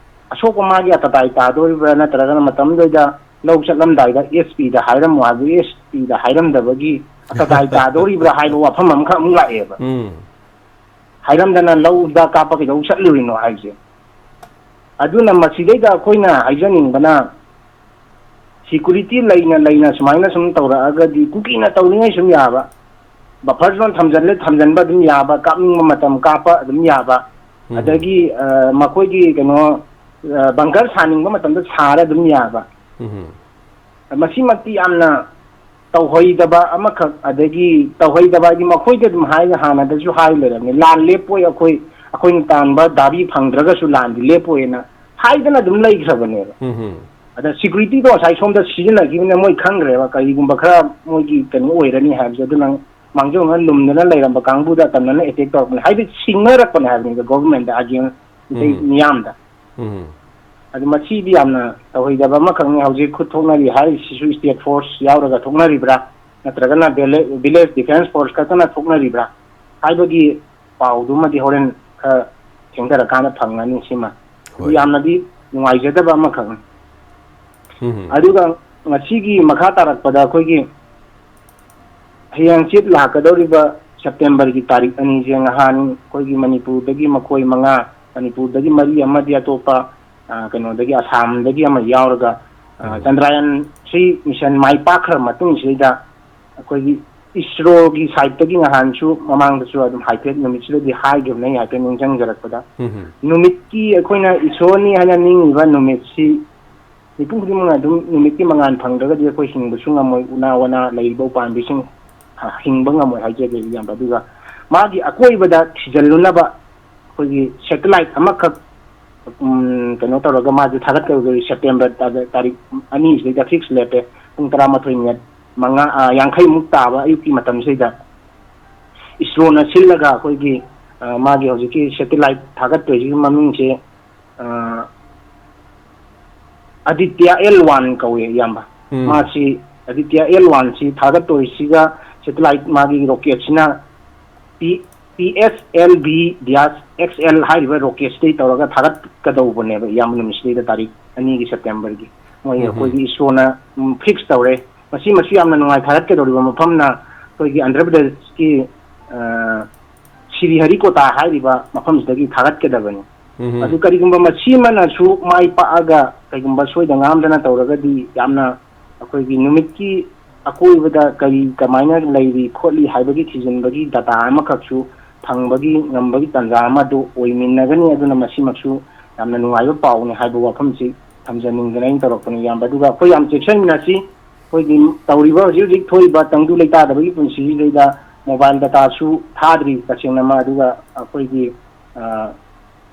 ꯑꯁꯣꯛꯄ ꯃꯥꯒꯤ ꯑꯇꯇꯥꯏ ꯇꯥꯗꯣꯔꯤꯕ꯭ꯔꯥ, ꯅꯠꯇ꯭ꯔꯒꯅ ꯃꯇꯝꯗꯨꯗ ꯂꯧ ꯆꯠꯂꯝꯗꯥꯏꯗ ꯑꯦꯁ ꯄꯤꯗ ꯍꯥꯏꯔꯝꯃꯣ ꯍꯥꯏꯕ, ꯑꯦꯁ ꯄꯤꯗ ꯍꯥꯏꯔꯝꯗꯕꯒꯤ ꯑꯇꯇꯥꯏ ꯇꯥꯗꯣꯔꯤꯕ꯭ꯔꯥ ꯍꯥꯏꯕ ꯋꯥꯐꯝ ꯑꯃꯈꯛ ꯑꯃꯨꯛ ꯂꯥꯛꯑꯦꯕ꯫ ꯎꯝ꯫ ꯍꯥꯏꯔꯝꯗꯅ ꯂꯧꯗ ꯀꯥꯞꯄ ꯀꯩꯗꯧ ꯆꯠꯂꯨꯔꯤꯅꯣ ꯍꯥꯏꯕꯁꯦ꯫ ꯑꯗꯨꯅ ꯃꯁꯤꯗꯩꯗ ꯑꯩꯈꯣꯏꯅ ꯍꯥꯏꯖꯅꯤꯡꯕꯅ, ꯁꯤꯀ꯭ꯌꯨꯔꯤꯇꯤ ꯂꯩꯅ ꯂꯩꯅ ꯁꯨꯃꯥꯏꯅ ꯁꯨꯝ ꯇꯧꯔꯛꯑꯒꯗꯤ ꯀꯨꯀꯤꯅ ꯇꯧꯔꯤꯉꯩ ꯁꯨꯝ ꯌꯥꯕ, ꯕꯐꯔ ꯖꯣꯟ ꯊꯝꯖꯜꯂꯦ, ꯊꯝꯖꯟꯕ ꯑꯗꯨꯝ ꯌꯥꯕ, ꯀꯥꯞꯅꯤꯡꯕ ꯃꯇꯝ ꯀꯥꯞꯄ ꯑꯗꯨꯝ ꯌꯥꯕ, ꯎꯝ꯫ ꯑꯗꯒꯤ, ꯑ, ꯃꯈꯣꯏꯒꯤ ꯀꯩꯅꯣ, ꯑ, ꯕꯪꯀꯔ ꯁꯥꯅꯤꯡꯕ ꯃꯇꯝꯗ ꯁꯥꯔ ꯑꯗꯨꯝ ꯌꯥꯕ꯫ ꯎꯝ꯫ ꯃꯁꯤꯃꯛꯇꯤ ꯌꯥꯝꯅ ꯇꯧꯍꯩꯗꯕ ꯑꯃꯈꯛ, ꯑꯗꯒꯤ ꯇꯧꯍꯩꯗꯕ ꯍꯥꯏꯗꯤ ꯃꯈꯣꯏꯗ ꯑꯗꯨꯝ ꯍꯥꯏ, ꯍꯥꯟꯅꯗꯁꯨ ꯍꯥꯏ ꯂꯩꯔꯕꯅꯤ, "ꯂꯥꯟ ꯂꯦꯞꯄꯣꯏ, ꯑꯩꯈꯣꯏ, ꯑꯩꯈꯣꯏꯅ ꯇꯥꯟꯕ ꯗꯥꯕꯤ ꯐꯪꯗ꯭ꯔꯒꯁꯨ ꯂꯥꯟꯗꯤ ꯂꯦꯞꯄꯣꯏꯅ" ꯍꯥꯏꯗꯅ ꯑꯗꯨꯝ ꯂꯩꯈ꯭ꯔꯕꯅꯦꯕ꯫ ꯎꯝ꯫ ꯑꯗ ꯁꯤꯀ꯭ꯌꯨꯔꯤꯇꯤꯗꯣ ꯉꯁꯥꯏ ꯁꯣꯝꯗ ꯁꯤꯖꯤꯟꯅꯈꯤꯕꯅꯤꯅ ꯃꯣꯏ ꯈꯪꯈ꯭ꯔꯦꯕ, ꯀꯔꯤꯒꯨꯝꯕ ꯈꯔ ꯃꯣꯏꯒꯤ ꯀꯩꯅꯣ ꯑꯣꯏꯔꯅꯤ ꯍꯥꯏꯕꯁꯦ꯫ ꯑꯗꯨꯅ ꯃꯥꯡꯖꯧꯅꯅ ꯂꯨꯝꯗꯅ ꯂꯩꯔꯝꯕ ꯀꯥꯡꯕꯨꯗ ꯑꯇꯝꯅꯅ ꯑꯦꯇꯦꯛ ꯇꯧꯔꯛꯄꯅꯦ, ꯍꯥꯏꯗꯤ ꯁꯤꯡꯅꯔꯛꯄꯅꯦ ꯍꯥꯏꯕꯅꯤꯗ ꯒꯣꯚꯔꯟꯃꯦꯟꯠꯇ ꯑꯒꯦꯟꯁ ꯑꯗꯩ ꯎꯝ꯫ ꯃꯤꯌꯥꯝꯗ꯫ ꯎꯝ꯫ ꯑꯗꯨ ꯃꯁꯤꯗꯤ ꯌꯥꯝꯅ ꯇꯧꯍꯩꯗꯕ ꯑꯃꯈꯛꯅꯤ꯫ ꯍꯧꯖꯤꯛ ꯈꯨꯠ ꯊꯣꯛꯅꯔꯤ ꯍꯥꯏꯔꯤꯁꯤꯁꯨ ꯁ꯭ꯇꯦꯠ ꯐꯣꯔꯁ ꯌꯥꯎꯔꯒ ꯊꯣꯛꯅꯔꯤꯕ꯭ꯔꯥ, ꯅꯠꯇ꯭ꯔꯒꯅ ꯚꯤꯂꯦ-, ꯚꯤꯂꯦꯖ ꯗꯤꯐꯦꯟꯁ ꯐꯣꯔꯁ ꯈꯛꯇꯅ ꯊꯣꯛꯅꯔꯤꯕ꯭ꯔꯥ ꯍꯥꯏꯕꯒꯤ ꯄꯥꯎꯗꯨꯃꯗꯤ ꯍꯣꯔꯦꯟ ꯈꯔ ꯊꯦꯡꯊꯔꯀꯥꯟꯗ ꯐꯪꯒꯅꯤ꯫ ꯁꯤꯃ ꯑꯗꯨ ꯍꯣꯏ꯫ ꯌꯥꯝꯅꯗꯤ ꯅꯨꯡꯉꯥꯏꯖꯗꯕ ꯑꯃꯈꯛꯅꯤ꯫ ꯎꯝ꯫ ꯑꯗꯨꯒ ꯉꯁꯤꯒꯤ ꯃꯈꯥ ꯇꯥꯔꯛꯄꯗ ꯑꯩꯈꯣꯏꯒꯤ ꯍꯌꯦꯡ ꯍꯪꯆꯤꯠ ꯂꯥꯛꯀꯗꯧꯔꯤꯕ ꯁꯦꯞꯇꯦꯝꯕꯔꯒꯤ ꯇꯥꯔꯤꯛ ꯑꯅꯤꯁꯦ ꯅꯍꯥꯟ ꯑꯩꯈꯣꯏꯒꯤ ꯃꯅꯤꯄꯨꯔꯗꯒꯤ ꯃꯈꯣꯏ ꯃꯉꯥ, ꯃꯅꯤꯄꯨꯔꯗꯒꯤ ꯃꯔꯤ ꯑꯃꯗꯤ ꯑꯇꯣꯞꯄ ꯑ, ꯀꯩꯅꯣꯗꯒꯤ, ꯑꯁꯥꯝꯗꯒꯤ ꯑꯃ ꯌꯥꯎꯔꯒ, ꯑ, ꯎꯝ꯫ ꯆꯟꯗ꯭ꯔꯌꯥꯟ ꯊ꯭ꯔꯤ ꯃꯤꯁꯟ ꯃꯥꯏ ꯄꯥꯛꯈ꯭ꯔ ꯃꯇꯨꯡꯁꯤꯗꯩꯗ ꯑꯩꯈꯣꯏꯒꯤ ꯏꯁꯔꯣꯒꯤ ꯁꯥꯏꯠꯇꯒꯤ ꯅꯍꯥꯟꯁꯨ, ꯃꯃꯥꯡꯗꯁꯨ ꯑꯗꯨꯝ ꯍꯥꯏꯐꯦꯠ ꯅꯨꯃꯤꯠꯁꯤꯗꯗꯤ ꯍꯥꯏꯈꯤꯕꯅꯦ, ꯑꯩ ꯍꯥꯏꯐꯦꯠ ꯅꯤꯡꯁꯤꯡꯖꯔꯛꯄꯗ꯫ ꯎꯝ꯫ ꯅꯨꯃꯤꯠꯀꯤ, ꯑꯩꯈꯣꯏꯅ ꯏꯁꯣꯔꯅꯤ ꯍꯥꯏꯅ ꯅꯤꯡꯉꯤꯕ ꯅꯨꯃꯤꯠꯁꯤ ꯃꯤꯄꯨꯝ ꯈꯨꯗꯤꯡꯃꯛꯅ ꯑꯗꯨꯝ ꯅꯨꯃꯤꯠꯀꯤ ꯃꯉꯥꯜ ꯐꯪꯗ꯭ꯔꯒꯗꯤ ꯑꯩꯈꯣꯏ ꯍꯤꯡꯕꯁꯨ ꯉꯝꯃꯣꯏ, ꯎꯅꯥ ꯋꯥꯅꯥ ꯂꯩꯔꯤꯕ ꯎꯄꯥꯝꯕꯤꯁꯤꯡ, ꯑ, ꯍꯤꯡꯕ ꯉꯝꯃꯣꯏ ꯍꯥꯏꯖꯒꯦ, ꯏꯌꯥꯝꯕ꯫ ꯑꯗꯨꯒ ꯃꯥꯒꯤ ꯑꯀꯣꯏꯕꯗ ꯊꯤꯖꯤꯜꯂꯨꯅꯕ ꯑꯩꯈꯣꯏꯒꯤ ꯁꯦꯇꯦꯂꯥꯏꯠ ꯑꯃꯈꯛ, ꯎꯝ, ꯀꯩꯅꯣ ꯇꯧꯔꯒ ꯃꯥꯁꯦ ꯊꯥꯒꯠꯀꯗꯧꯔꯤ꯫ ꯁꯦꯞꯇꯦꯝꯕꯔ ꯇꯥ-, ꯇꯥꯔꯤꯛ ꯑꯅꯤꯁꯤꯗꯩꯗ ꯐꯤꯛꯁ ꯂꯦꯞꯄꯦ꯫ ꯄꯨꯡ ꯇꯔꯥꯃꯥꯊꯣꯏ ꯃꯤꯅꯠ ꯃꯉꯥ, ꯑ, ꯌꯥꯡꯈꯩꯃꯨꯛ ꯇꯥꯕ ꯑꯌꯨꯛꯀꯤ ꯃꯇꯝꯁꯤꯗ ꯏꯁꯔꯣꯅ ꯁꯤꯜꯂꯒ ꯑꯩꯈꯣꯏꯒꯤ, ꯑ, ꯃꯥꯒꯤ ꯍꯧꯖꯤꯛꯀꯤ ꯁꯦꯇꯦꯂꯥꯏꯠ ꯊꯥꯒꯠꯇꯣꯏꯁꯤꯒꯤ ꯃꯃꯤꯡꯁꯦ, ꯑ, ꯑꯗꯤꯇ꯭ꯌ ꯑꯦꯜ ꯋꯥꯟ ꯀꯧꯏ, ꯏꯌꯥꯝꯕ꯫ ꯎꯝ꯫ ꯃꯥꯁꯤ ꯑꯗꯤꯇ꯭ꯌ ꯑꯦꯜ ꯋꯥꯟꯁꯤ ꯊꯥꯒꯠꯇꯣꯏꯁꯤꯒ ꯁꯦꯇꯦꯂꯥꯏꯠ ꯃꯥꯒꯤ ꯔꯣꯀꯦꯠꯁꯤꯅ P, P S L V dash X L ꯍꯥꯏꯔꯤꯕ ꯔꯣꯀꯦꯠꯁꯤꯗꯩ ꯇꯧꯔꯒ ꯊꯥꯒꯠꯀꯗꯧꯕꯅꯦꯕ, ꯏꯌꯥꯝꯕ, ꯅꯨꯃꯤꯠꯁꯤꯗꯩꯗ, ꯇꯥꯔꯤꯛ ꯑꯅꯤꯒꯤ ꯁꯦꯞꯇꯦꯝꯕꯔꯒꯤ꯫ ꯃꯣꯏ ꯎꯝ ꯍꯝ꯫ ꯑꯩꯈꯣꯏꯒꯤ ꯏꯁꯔꯣꯅ, ꯎꯝ, ꯐꯤꯛꯁ ꯇꯧꯔꯦ꯫ ꯃꯁꯤ, ꯃꯁꯤ ꯌꯥꯝꯅ ꯅꯨꯡꯉꯥꯏ ꯊꯥꯒꯠꯀꯗꯧꯔꯤꯕ ꯃꯐꯝꯅ ꯑꯩꯈꯣꯏꯒꯤ ꯑꯟꯙ꯭ꯔ ꯄ꯭ꯔꯗꯦꯁꯀꯤ, ꯑ, ꯁꯤꯔꯤꯍꯔꯤꯀꯣꯇꯥ ꯍꯥꯏꯔꯤꯕ ꯃꯐꯝꯁꯤꯗꯒꯤ ꯊꯥꯒꯠꯀꯗꯕꯅꯤ꯫ ꯎꯝ꯫ ꯑꯗꯨ ꯀꯔꯤꯒꯨꯝꯕ ꯃꯁꯤꯃꯅꯁꯨ ꯃꯥꯏ ꯄꯥꯛꯑꯒ ꯀꯩꯒꯨꯝꯕ ꯁꯣꯏꯗ ꯉꯥꯝꯗꯅ ꯇꯧꯔꯒꯗꯤ ꯌꯥꯝꯅ ꯑꯩꯈꯣꯏꯒꯤ ꯅꯨꯃꯤꯠꯀꯤ ꯑꯀꯣꯏꯕꯗ ꯀꯔꯤ ꯀꯃꯥꯏꯅ ꯂꯩꯔꯤ ꯈꯣꯠꯂꯤ ꯍꯥꯏꯕꯒꯤ ꯊꯤꯖꯤꯟꯕꯒꯤ ꯗꯇꯥ ꯑꯃꯈꯛꯁꯨ ꯐꯪꯕꯒꯤ ꯉꯝꯕꯒꯤ ꯇꯥꯟꯖꯥ ꯑꯃꯗꯨ ꯑꯣꯏꯃꯤꯟꯅꯒꯅꯤ꯫ ꯑꯗꯨꯅ ꯃꯁꯤꯃꯛꯁꯨ ꯌꯥꯝꯅ ꯅꯨꯡꯉꯥꯏꯕ ꯄꯥꯎꯅꯤ ꯍꯥꯏꯕ ꯋꯥꯐꯝꯁꯤ ꯊꯝꯖꯅꯤꯡꯗꯅ ꯑꯩꯅ ꯇꯧꯔꯛꯄꯅꯤ, ꯏꯌꯥꯝꯕ꯫ ꯑꯗꯨꯒ ꯑꯩꯈꯣꯏ ꯌꯥꯝ ꯆꯦꯛꯁꯤꯟꯃꯤꯟꯅꯁꯤ꯫ ꯑꯩꯈꯣꯏꯒꯤ ꯇꯧꯔꯤꯕ ꯍꯧꯖꯤꯛ ꯍꯧꯖꯤꯛ ꯊꯣꯛꯏꯕ ꯇꯪꯗꯨ ꯂꯩꯇꯥꯗꯕꯒꯤ ꯄꯨꯟꯁꯤꯁꯤꯗꯩꯗ ꯃꯣꯕꯥꯏꯜ ꯗꯇꯥꯁꯨ ꯊꯥꯗ꯭ꯔꯤ, ꯇꯁꯦꯡꯅꯃꯛ꯫ ꯑꯗꯨꯒ ꯑꯩꯈꯣꯏꯒꯤ, ꯑ,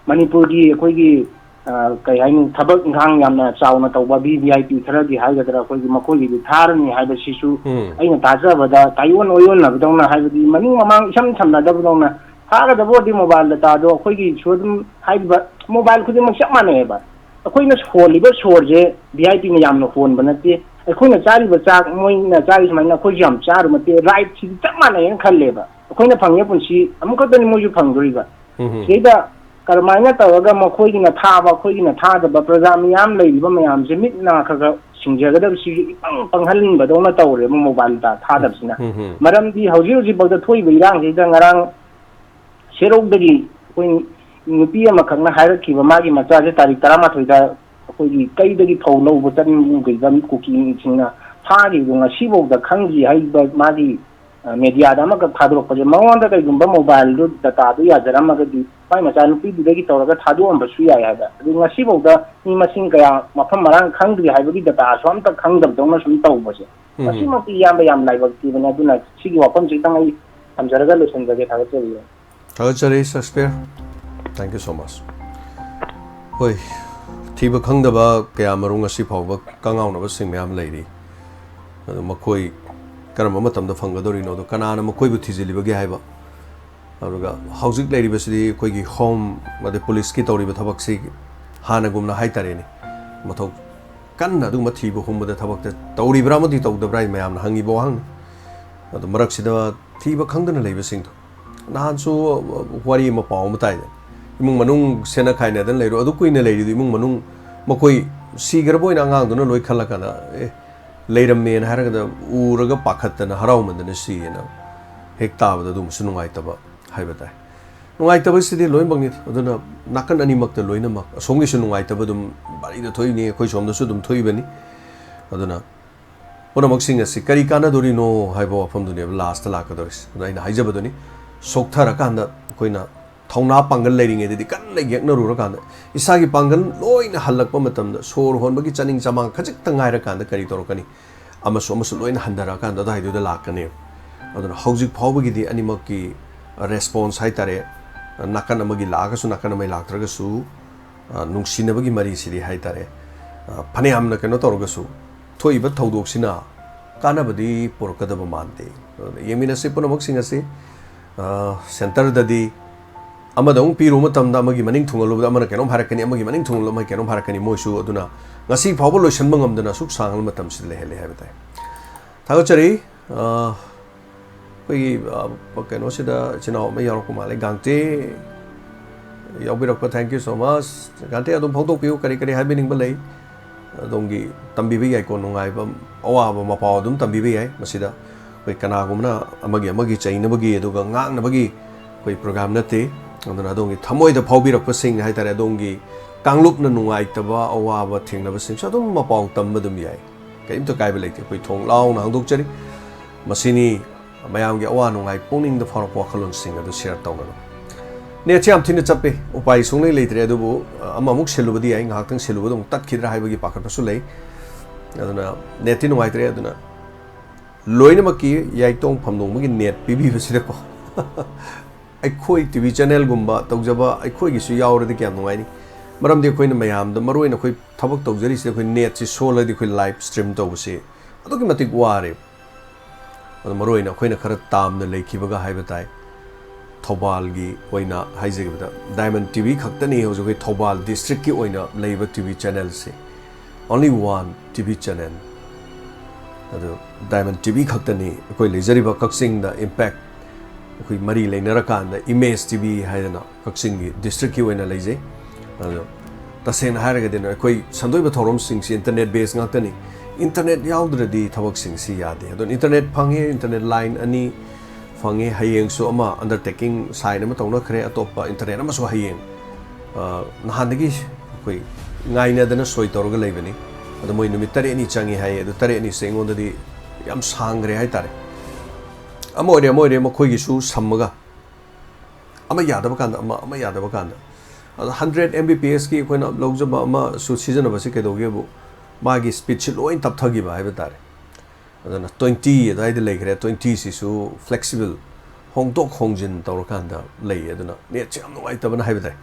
ꯃꯅꯤꯄꯨꯔꯒꯤ ꯑꯩꯈꯣꯏꯒꯤ, ꯑ, ꯀꯩ ꯍꯥꯏꯅꯤ, ꯊꯕꯛ ꯏꯪꯈꯥꯡ ꯌꯥꯝꯅ ꯆꯥꯎꯅ ꯇꯧꯕ ꯚꯤ ꯚꯤ ꯑꯥꯏ ꯄꯤ ꯈꯔꯒꯤ ꯍꯥꯏꯒꯗ꯭ꯔꯥ, ꯑꯩꯈꯣꯏꯒꯤ ꯃꯈꯣꯏꯒꯤꯗꯤ ꯊꯥꯔꯅꯤ ꯍꯥꯏꯕꯁꯤꯁꯨ ꯎꯝ꯫ ꯑꯩꯅ ꯇꯥꯖꯕꯗ ꯇꯥꯏꯑꯣꯟ ꯑꯣꯏꯑꯣꯟꯅꯕꯗꯧꯅ, ꯍꯥꯏꯕꯗꯤ ꯃꯅꯤꯡ ꯃꯃꯥꯡ ꯏꯁꯝ ꯁꯝꯅꯗꯕꯗꯧꯅ꯫ ꯊꯥꯒꯗꯕ ꯑꯣꯏꯔꯗꯤ ꯃꯣꯕꯥꯏꯜ ꯗꯇꯥꯗꯣ ꯑꯩꯈꯣꯏꯒꯤꯁꯨ ꯑꯗꯨꯝ, ꯍꯥꯏꯔꯤꯕ ꯃꯣꯕꯥꯏꯜ ꯈꯨꯗꯤꯡꯃꯛ ꯆꯞ ꯃꯥꯟꯅꯩꯑꯕ꯫ ꯑꯩꯈꯣꯏꯅ ꯍꯣꯜꯂꯤꯕ ꯁꯣꯔꯁꯦ ꯚꯤ ꯑꯥꯏ ꯄꯤꯅ ꯌꯥꯝꯅ ꯍꯣꯟꯕ ꯅꯠꯇꯦ꯫ ꯑꯩꯈꯣꯏꯅ ꯆꯥꯔꯤꯕ ꯆꯥꯛ ꯃꯣꯏꯅ ꯆꯥꯔꯤ ꯁꯨꯃꯥꯏꯅ ꯑꯩꯈꯣꯏꯁꯨ ꯌꯥꯝ ꯆꯥꯔꯨ ꯅꯠꯇꯦ꯫ ꯔꯥꯏꯠꯁꯤꯗꯤ ꯆꯞ ꯃꯥꯟꯅꯩꯅ ꯈꯜꯂꯦꯕ꯫ ꯑꯩꯈꯣꯏꯅ ꯐꯪꯉꯤꯕ ꯄꯨꯟꯁꯤ ꯑꯃꯨꯛꯈꯛꯇꯅꯤ ꯃꯣꯏꯁꯨ ꯐꯪꯗꯣꯔꯤꯕ꯫ ꯎꯝ꯫ ꯁꯤꯗꯩꯗ ꯀꯔꯝꯍꯥꯏꯅ ꯇꯧꯔꯒ ꯃꯈꯣꯏꯒꯤꯅ ꯊꯥꯕ, ꯑꯩꯈꯣꯏꯒꯤꯅ ꯊꯥꯗꯕ, ꯄ꯭ꯔꯖꯥ ꯃꯤꯌꯥꯝ ꯂꯩꯔꯤꯕ ꯃꯌꯥꯝꯁꯦ ꯃꯤꯠ ꯅꯥ ꯈꯔ ꯈꯔ ꯁꯤꯡꯖꯒꯗꯕꯁꯤꯁꯨ ꯏꯄꯪ ꯄꯪꯍꯟꯕꯗꯧꯅ ꯇꯧꯔꯦꯕ ꯃꯣꯕꯥꯏꯜ ꯗꯇꯥ ꯊꯥꯗꯕꯁꯤꯅ꯫ ꯎꯝ꯫ ꯃꯔꯝꯗꯤ ꯍꯧꯖꯤꯛ ꯍꯧꯖꯤꯛꯐꯥꯎꯗ ꯊꯣꯛꯏꯕ ꯏꯔꯥꯡꯁꯤꯗ ꯉꯔꯥꯡ ꯁꯦꯔꯧꯗꯒꯤ ꯑꯩꯈꯣꯏ ꯅꯨꯄꯤ ꯑꯃꯈꯛꯅ ꯍꯥꯏꯔꯛꯈꯤꯕ, ꯃꯥꯒꯤ ꯃꯆꯥꯁꯦ ꯇꯥꯔꯤꯛ ꯇꯔꯥꯃꯥꯊꯣꯏꯗ ꯑꯩꯈꯣꯏꯒꯤ ꯀꯩꯗꯒꯤ ꯐꯧ ꯂꯧꯕ ꯆꯠꯂꯨꯕꯗ ꯀꯨꯀꯤꯁꯤꯡꯅ ꯐꯥꯈꯤꯕꯗꯣ ꯉꯁꯤꯐꯥꯎꯗ ꯈꯪꯗ꯭ꯔꯤ ꯍꯥꯏꯕ ꯃꯥꯒꯤ, ꯑ, ꯃꯦꯗꯤꯌꯥꯗ ꯑꯃꯈꯛ ꯊꯥꯗꯣꯔꯛꯄꯁꯦ, ꯃꯉꯣꯟꯗ ꯀꯩꯒꯨꯝꯕ ꯃꯣꯕꯥꯏꯜꯗꯨ ꯗꯇꯥꯗꯨ ꯌꯥꯖꯔꯝꯃꯒꯗꯤ ꯃꯥꯏ ꯃꯆꯥꯅꯨꯄꯤꯗꯨꯗꯒꯤ ꯇꯧꯔꯒ ꯊꯥꯗꯣꯛꯑꯝꯕꯁꯨ ꯌꯥꯏ ꯍꯥꯏꯕ꯫ ꯑꯗꯨ ꯉꯁꯤꯐꯥꯎꯗ ꯃꯤ ꯃꯁꯤꯡ ꯀꯌꯥ ꯃꯐꯝ ꯃꯔꯥꯡ ꯈꯪꯗ꯭ꯔꯤ ꯍꯥꯏꯕꯒꯤ ꯗꯇꯥꯁꯨ ꯑꯝꯇ ꯈꯪꯗꯕꯗꯧꯅ ꯁꯨꯝ ꯇꯧꯕꯁꯦ, ꯎꯝ꯫ ꯃꯁꯤꯃꯛꯇꯤ ꯏꯌꯥꯝꯕ ꯌꯥꯝ ꯂꯥꯏꯕꯛ ꯊꯤꯕꯅꯦ꯫ ꯑꯗꯨꯅ ꯁꯤꯒꯤ ꯋꯥꯐꯝꯁꯤꯇꯪ ꯑꯩ ꯊꯝꯖꯔꯒ ꯂꯣꯏꯁꯤꯟꯖꯒꯦ꯫ ꯊꯥꯒꯠꯆꯔꯤ꯫ ꯊꯥꯒꯠꯆꯔꯤ ꯁꯛꯁꯄꯤꯌꯔ꯫ Thank you so much꯫ ꯍꯣꯏ, ꯊꯤꯕ ꯈꯪꯗꯕ ꯀꯌꯥ ꯃꯔꯨꯝ ꯉꯁꯤ ꯐꯥꯎꯕ ꯀꯉꯥꯎꯅꯕꯁꯤꯡ ꯃꯌꯥꯝ ꯂꯩꯔꯤ꯫ ꯑꯗꯨ ꯃꯈꯣꯏ ꯀꯔꯝꯕ ꯃꯇꯝꯗ ꯐꯪꯒꯗꯧꯔꯤꯅꯣ, ꯑꯗꯣ ꯀꯅꯥꯅ ꯃꯈꯣꯏꯕꯨ ꯊꯤꯖꯤꯜꯂꯤꯕꯒꯦ ꯍꯥꯏꯕ꯫ ꯑꯗꯨꯒ ꯍꯧꯖꯤꯛ ꯂꯩꯔꯤꯕꯁꯤꯗꯤ ꯑꯩꯈꯣꯏꯒꯤ ꯍꯣꯝ ꯑꯗꯩ ꯄꯨꯂꯤꯁꯀꯤ ꯇꯧꯔꯤꯕ ꯊꯕꯛꯁꯤ ꯍꯥꯟꯅꯒꯨꯝꯅ ꯍꯥꯏꯇꯥꯔꯦꯅꯦ, ꯃꯊꯧ ꯀꯟꯅ ꯑꯗꯨꯒꯨꯝꯕ ꯊꯤꯕ ꯍꯨꯝꯕꯗ ꯊꯕꯛꯇ ꯇꯧꯔꯤꯕ꯭ꯔꯥ ꯑꯃꯗꯤ ꯇꯧꯗꯕ꯭ꯔꯥ ꯍꯥꯏ ꯃꯌꯥꯝꯅ ꯍꯪꯉꯤꯕ ꯋꯥꯍꯪꯅꯤ꯫ ꯑꯗꯨ ꯃꯔꯛꯁꯤꯗ ꯊꯤꯕ ꯈꯪꯗꯅ ꯂꯩꯕꯁꯤꯡꯗꯣ, ꯅꯍꯥꯟꯁꯨ ꯋꯥꯔꯤ ꯑꯃ, ꯄꯥꯎ ꯑꯃ ꯇꯥꯏꯗ, ꯏꯃꯨꯡ ꯃꯅꯨꯡ ꯁꯦꯠꯅ ꯈꯥꯏꯅꯗꯅ ꯂꯩꯔꯣ, ꯑꯗꯨ ꯀꯨꯏꯅ ꯂꯩꯔꯤꯗꯣ ꯏꯃꯨꯡ ꯃꯅꯨꯡ ꯃꯈꯣꯏ ꯁꯤꯈ꯭ꯔꯕ ꯑꯣꯏꯅ ꯑꯉꯥꯡꯗꯨꯅ ꯂꯣꯏ ꯈꯜꯂꯀꯥꯟꯗ, "ꯑꯦ, ꯂꯩꯔꯝꯃꯦꯅ" ꯍꯥꯏꯔꯒꯗ ꯎꯔꯒ ꯄꯥꯈꯠꯇꯅ ꯍꯔꯥꯎꯃꯟꯗꯅ ꯁꯤꯌꯦꯅ ꯍꯦꯛ ꯇꯥꯕꯗ ꯑꯗꯨꯝꯕꯁꯨ ꯅꯨꯡꯉꯥꯏꯇꯕ ꯍꯥꯏꯕ ꯇꯥꯏ꯫ ꯅꯨꯡꯉꯥꯏꯇꯕꯁꯤꯗꯤ ꯂꯣꯏꯅꯃꯛꯅꯤ꯫ ꯑꯗꯨꯅ ꯅꯥꯀꯟ ꯑꯅꯤꯃꯛꯇ ꯂꯣꯏꯅꯃꯛ, ꯑꯁꯣꯝꯒꯤꯁꯨ ꯅꯨꯡꯉꯥꯏꯇꯕ ꯑꯗꯨꯝ ꯋꯥꯔꯤꯗ ꯊꯣꯛꯏꯅꯤ, ꯑꯩꯈꯣꯏ ꯁꯣꯝꯗꯁꯨ ꯑꯗꯨꯝ ꯊꯣꯛꯏꯕꯅꯤ꯫ ꯑꯗꯨꯅ ꯄꯨꯝꯅꯃꯛꯁꯤꯡ ꯑꯁꯤ ꯀꯔꯤ ꯀꯥꯟꯅꯗꯣꯔꯤꯅꯣ ꯍꯥꯏꯕ ꯋꯥꯐꯝꯗꯨꯅꯦꯕ ꯂꯥꯁꯇ ꯂꯥꯛꯀꯗꯧꯔꯤꯁꯦ꯫ ꯑꯗꯨꯅ ꯑꯩꯅ ꯍꯥꯏꯖꯕꯗꯨꯅꯤ, ꯁꯣꯛꯊꯔꯀꯥꯟꯗ ꯑꯩꯈꯣꯏꯅ ꯊꯧꯅꯥ ꯄꯥꯡꯒꯜ ꯂꯩꯔꯤꯉꯩꯗꯗꯤ ꯀꯟꯅ ꯌꯦꯛꯅꯔꯨꯔꯀꯥꯟꯗ, ꯏꯁꯥꯒꯤ ꯄꯥꯡꯒꯜ ꯂꯣꯏꯅ ꯍꯜꯂꯛꯄ ꯃꯇꯝꯗ, ꯁꯣꯔ ꯍꯣꯟꯕꯒꯤ ꯆꯥꯅꯤꯡ ꯆꯃꯥꯡ ꯈꯖꯤꯛꯇ ꯉꯥꯏꯔꯀꯥꯟꯗ ꯀꯔꯤ ꯇꯧꯔꯛꯀꯅꯤ? ꯑꯃꯁꯨ ꯑꯃꯁꯨ ꯂꯣꯏꯅ ꯍꯟꯊꯔꯛꯑꯀꯥꯟꯗ ꯑꯗꯨꯋꯥꯏꯗꯨꯗ ꯂꯥꯛꯀꯅꯦꯕ꯫ ꯑꯗꯨꯅ ꯍꯧꯖꯤꯛ ꯐꯥꯎꯕꯒꯤꯗꯤ ꯑꯅꯤꯃꯛꯀꯤ ꯔꯦꯁꯄꯣꯟꯁ ꯍꯥꯏꯇꯥꯔꯦ, ꯅꯥꯀꯟ ꯑꯃꯒꯤ ꯂꯥꯛꯑꯒꯁꯨ ꯅꯥꯀꯟ ꯑꯃꯒꯤ ꯂꯥꯛꯇ꯭ꯔꯒꯁꯨ, ꯑ, ꯅꯨꯡꯁꯤꯅꯕꯒꯤ ꯃꯔꯤꯁꯤꯗꯤ ꯍꯥꯏꯇꯥꯔꯦ, ꯑ, ꯐꯅꯌꯥꯝꯅ ꯀꯩꯅꯣ ꯇꯧꯔꯒꯁꯨ ꯊꯣꯛꯏꯕ ꯊꯧꯗꯣꯛꯁꯤꯅ ꯀꯥꯟꯅꯕꯗꯤ ꯄꯨꯔꯛꯀꯗꯕ ꯃꯥꯟꯗꯦ꯫ ꯑꯗꯨꯅ ꯌꯦꯡꯃꯤꯟꯅꯁꯤ ꯄꯨꯝꯅꯃꯛꯁꯤꯡ ꯑꯁꯤ, ꯑ, ꯁꯦꯟꯇꯔꯗꯗꯤ ꯑꯃꯗ ꯑꯃꯨꯛ ꯄꯤꯔꯨꯕ ꯃꯇꯝꯗ ꯑꯃꯒꯤ ꯃꯅꯤꯡ ꯊꯨꯡꯍꯜꯂꯨꯕꯗ ꯑꯃꯅ ꯀꯩꯅꯣꯝ ꯍꯥꯏꯔꯛꯀꯅꯤ, ꯑꯃꯒꯤ ꯃꯅꯤꯡ ꯊꯨꯡꯍꯜꯂꯨꯕꯗ ꯑꯃꯒꯤ ꯀꯩꯅꯣꯝ ꯍꯥꯏꯔꯛꯀꯅꯤ꯫ ꯃꯣꯏꯁꯨ ꯑꯗꯨꯅ ꯉꯁꯤ ꯐꯥꯎꯕ ꯂꯣꯏꯁꯤꯟꯕ ꯉꯝꯗꯅ ꯑꯁꯨꯛ ꯁꯥꯡꯂꯕ ꯃꯇꯝꯁꯤꯗ ꯂꯩꯍꯜꯂꯦ ꯍꯥꯏꯕ ꯇꯥꯏ꯫ ꯊꯥꯒꯠꯆꯔꯤ꯫ ꯑ, ꯑꯩꯈꯣꯏꯒꯤ, ꯑ, ꯀꯩꯅꯣꯁꯤꯗ ꯏꯆꯤꯟ ꯏꯅꯥꯎ ꯑꯃ ꯌꯥꯎꯔꯛꯄ ꯃꯥꯜꯂꯦ, ꯒꯥꯡꯇꯦ ꯌꯥꯎꯕꯤꯔꯛꯄ, thank you so much꯫ ꯒꯥꯡꯇꯦ, ꯑꯗꯨꯝ ꯐꯣꯡꯗꯣꯛꯄꯤꯌꯨ, ꯀꯔꯤ ꯀꯔꯤ ꯍꯥꯏꯕꯤꯅꯤꯡꯕ ꯂꯩ? ꯑꯗꯣꯝꯒꯤ ꯇꯝꯕꯤꯕ ꯌꯥꯏꯀꯣ, ꯅꯨꯡꯉꯥꯏꯕ, ꯑꯋꯥꯕ ꯃꯄꯥꯎ ꯑꯗꯨꯝ ꯇꯝꯕꯤꯕ ꯌꯥꯏ꯫ ꯃꯁꯤꯗ ꯑꯩꯈꯣꯏ ꯀꯅꯥꯒꯨꯝꯕꯅ ꯑꯃꯒꯤ ꯑꯃꯒꯤ ꯆꯩꯅꯕꯒꯤ ꯑꯗꯨꯒ ꯉꯥꯡꯅꯕꯒꯤ ꯑꯩꯈꯣꯏ ꯄ꯭ꯔꯣꯒ꯭ꯔꯥꯝ ꯅꯠꯇꯦ꯫ ꯑꯗꯨꯅ ꯑꯗꯣꯝꯒꯤ ꯊꯃꯣꯏꯗ ꯐꯥꯎꯕꯤꯔꯛꯄꯁꯤꯡ ꯍꯥꯏꯇꯥꯔꯦ, ꯑꯗꯣꯝꯒꯤ ꯀꯥꯡꯂꯨꯞꯅ ꯅꯨꯡꯉꯥꯏꯇꯕ, ꯑꯋꯥꯕ ꯊꯦꯡꯅꯕꯁꯤꯡꯁꯨ ꯑꯗꯨꯝ ꯃꯄꯥꯎ ꯇꯝꯕ ꯑꯗꯨꯝ ꯌꯥꯏ꯫ ꯀꯔꯤꯝꯇ ꯀꯥꯏꯕ ꯂꯩꯇꯦ꯫ ꯑꯩꯈꯣꯏ ꯊꯣꯡ ꯂꯥꯎꯅ ꯍꯥꯡꯗꯣꯛꯆꯔꯤ꯫ ꯃꯁꯤꯅꯤ ꯃꯌꯥꯝꯒꯤ ꯑꯋꯥ ꯅꯨꯡꯉꯥꯏ, ꯄꯨꯛꯅꯤꯡꯗ ꯐꯥꯎꯔꯛꯄ ꯋꯥꯈꯜꯂꯣꯟꯁꯤꯡ ꯑꯗꯨ share ꯇꯧꯅꯕ꯫ Netꯁꯦ ꯌꯥꯝ ꯊꯤꯅ ꯆꯞꯄꯦ, ꯎꯄꯥꯏ ꯁꯨꯡꯂꯩ ꯂꯩꯇ꯭ꯔꯦ꯫ ꯑꯗꯨꯕꯨ, ꯑ, ꯑꯃꯃꯨꯛ ꯁꯤꯜꯂꯨꯕꯗꯤ ꯌꯥꯏ, ꯉꯥꯏꯍꯥꯛꯇꯪ ꯁꯤꯜꯂꯨꯕꯗ ꯑꯃꯨꯛ ꯇꯠꯈꯤꯗ꯭ꯔꯥ ꯍꯥꯏꯕꯒꯤ ꯄꯥꯈꯠꯄꯁꯨ ꯂꯩ꯫ ꯑꯗꯨꯅ netꯇꯤ ꯅꯨꯡꯉꯥꯏꯇ꯭ꯔꯦ꯫ ꯑꯗꯨꯅ ꯂꯣꯏꯅꯃꯛꯀꯤ ꯌꯥꯏꯇꯣꯡ ꯐꯝꯗꯣꯡꯕꯒꯤ net ꯄꯤꯕꯤꯕꯁꯤꯗꯀꯣ, ꯑꯩꯈꯣꯏ ꯇꯤ ꯚꯤ channelꯒꯨꯝꯕ ꯇꯧꯖꯕ ꯑꯩꯈꯣꯏꯒꯤꯁꯨ ꯌꯥꯎꯔꯗꯤ ꯀꯌꯥꯝ ꯅꯨꯡꯉꯥꯏꯅꯤ꯫ ꯃꯔꯝꯗꯤ ꯑꯩꯈꯣꯏꯅ ꯃꯌꯥꯝꯗ, ꯃꯔꯨꯑꯣꯏꯅ ꯑꯩꯈꯣꯏ ꯊꯕꯛ ꯇꯧꯖꯔꯤꯁꯤꯗ ꯑꯩꯈꯣꯏ netꯁꯤ ꯁꯣꯜꯂꯗꯤ ꯑꯩꯈꯣꯏ live stream ꯇꯧꯕꯁꯤ ꯑꯗꯨꯛꯀꯤ ꯃꯇꯤꯛ ꯋꯥꯔꯦ꯫ ꯑꯗꯣ ꯃꯔꯨꯑꯣꯏꯅ ꯑꯩꯈꯣꯏꯅ ꯈꯔ ꯇꯥꯝꯅ ꯂꯩꯈꯤꯕꯒ ꯍꯥꯏꯕ ꯇꯥꯏ꯫ ꯊꯧꯕꯥꯜꯒꯤ ꯑꯣꯏꯅ ꯍꯥꯏꯖꯈꯤꯕꯗ, Diamond ꯇꯤ ꯚꯤ ꯈꯛꯇꯅꯤ ꯍꯧꯖꯤꯛ ꯑꯩꯈꯣꯏ ꯊꯧꯕꯥꯜ districtꯀꯤ ꯑꯣꯏꯅ ꯂꯩꯕ ꯇꯤ ꯚꯤ channelꯁꯦ꯫ Only one T V channel꯫ ꯑꯗꯨ Diamond ꯇꯤ ꯚꯤ ꯈꯛꯇꯅꯤ ꯑꯩꯈꯣꯏ ꯂꯩꯖꯔꯤꯕ ꯀꯛꯆꯤꯡꯗ꯫ Impact ꯑꯩꯈꯣꯏ ꯃꯔꯤ ꯂꯩꯅꯔꯀꯥꯟꯗ Image ꯇꯤ ꯚꯤ ꯍꯥꯏꯗꯅ ꯀꯛꯆꯤꯡꯒꯤ districtꯀꯤ ꯑꯣꯏꯅ ꯂꯩꯖꯩ꯫ ꯑꯗꯣ ꯇꯁꯦꯡꯅ ꯍꯥꯏꯔꯒꯗꯤ ꯑꯩꯈꯣꯏ ꯁꯟꯗꯣꯛꯏꯕ ꯊꯧꯔꯝꯁꯤꯡꯁꯤ internet base ꯉꯥꯛꯇꯅꯤ꯫ Internet ꯌꯥꯎꯗ꯭ꯔꯗꯤ ꯊꯕꯛꯁꯤꯡꯁꯤ ꯌꯥꯗꯦ꯫ ꯑꯗꯨꯅ internet ꯐꯪꯉꯦ, internet line ꯑꯅꯤ ꯐꯪꯉꯦ꯫ ꯍꯌꯦꯡꯁꯨ ꯑꯃ undertaking sign ꯑꯃ ꯇꯧꯅꯈ꯭ꯔꯦ, ꯑꯇꯣꯞꯄ internet ꯑꯃꯁꯨ ꯍꯌꯦꯡ, ꯑ, ꯅꯍꯥꯟꯗꯒꯤ ꯑꯩꯈꯣꯏ ꯉꯥꯏꯅꯗꯅ ꯁꯣꯏ ꯇꯧꯔꯒ ꯂꯩꯕꯅꯤ꯫ ꯑꯗꯣ ꯃꯣꯏ ꯅꯨꯃꯤꯠ ꯇꯔꯦꯠꯅꯤ ꯆꯪꯉꯤ ꯍꯥꯏ꯫ ꯑꯗꯨ ꯇꯔꯦꯠꯅꯤꯁꯦ ꯑꯩꯉꯣꯟꯗꯗꯤ ꯌꯥꯝ ꯁꯥꯡꯈ꯭ꯔꯦ ꯍꯥꯏꯇꯥꯔꯦ꯫ ꯑꯃ ꯑꯣꯏꯔꯦ, ꯑꯃ ꯑꯣꯏꯔꯦ, ꯃꯈꯣꯏꯒꯤꯁꯨ ꯁꯝꯃꯒ ꯑꯃ ꯌꯥꯗꯕ ꯀꯥꯟꯗ ꯑꯃ, ꯑꯃ ꯌꯥꯗꯕ ꯀꯥꯟꯗ꯫ ꯑꯗꯣ hundred M B P Sꯀꯤ ꯑꯩꯈꯣꯏꯅ ꯂꯧꯖꯕ ꯑꯃꯁꯨ ꯁꯤꯖꯤꯟꯅꯕꯁꯤ ꯀꯩꯗꯧꯒꯦꯕꯨ, ꯃꯥꯒꯤ speedꯁꯤ ꯂꯣꯏ ꯇꯞꯊꯈꯤꯕ ꯍꯥꯏꯕ ꯇꯥꯔꯦ꯫ ꯑꯗꯨꯅ twenty ꯑꯗꯨꯋꯥꯏꯗ ꯂꯩꯈ꯭ꯔꯦ꯫ Twentyꯁꯤꯁꯨ flexible, ꯍꯣꯡꯗꯣꯛ ꯍꯣꯡꯖꯤꯟ ꯇꯧꯔꯀꯥꯟꯗ ꯂꯩ꯫ ꯑꯗꯨꯅ netꯁꯦ ꯌꯥꯝ ꯅꯨꯡꯉꯥꯏꯇꯕꯅ ꯍꯥꯏꯕ ꯇꯥꯏ꯫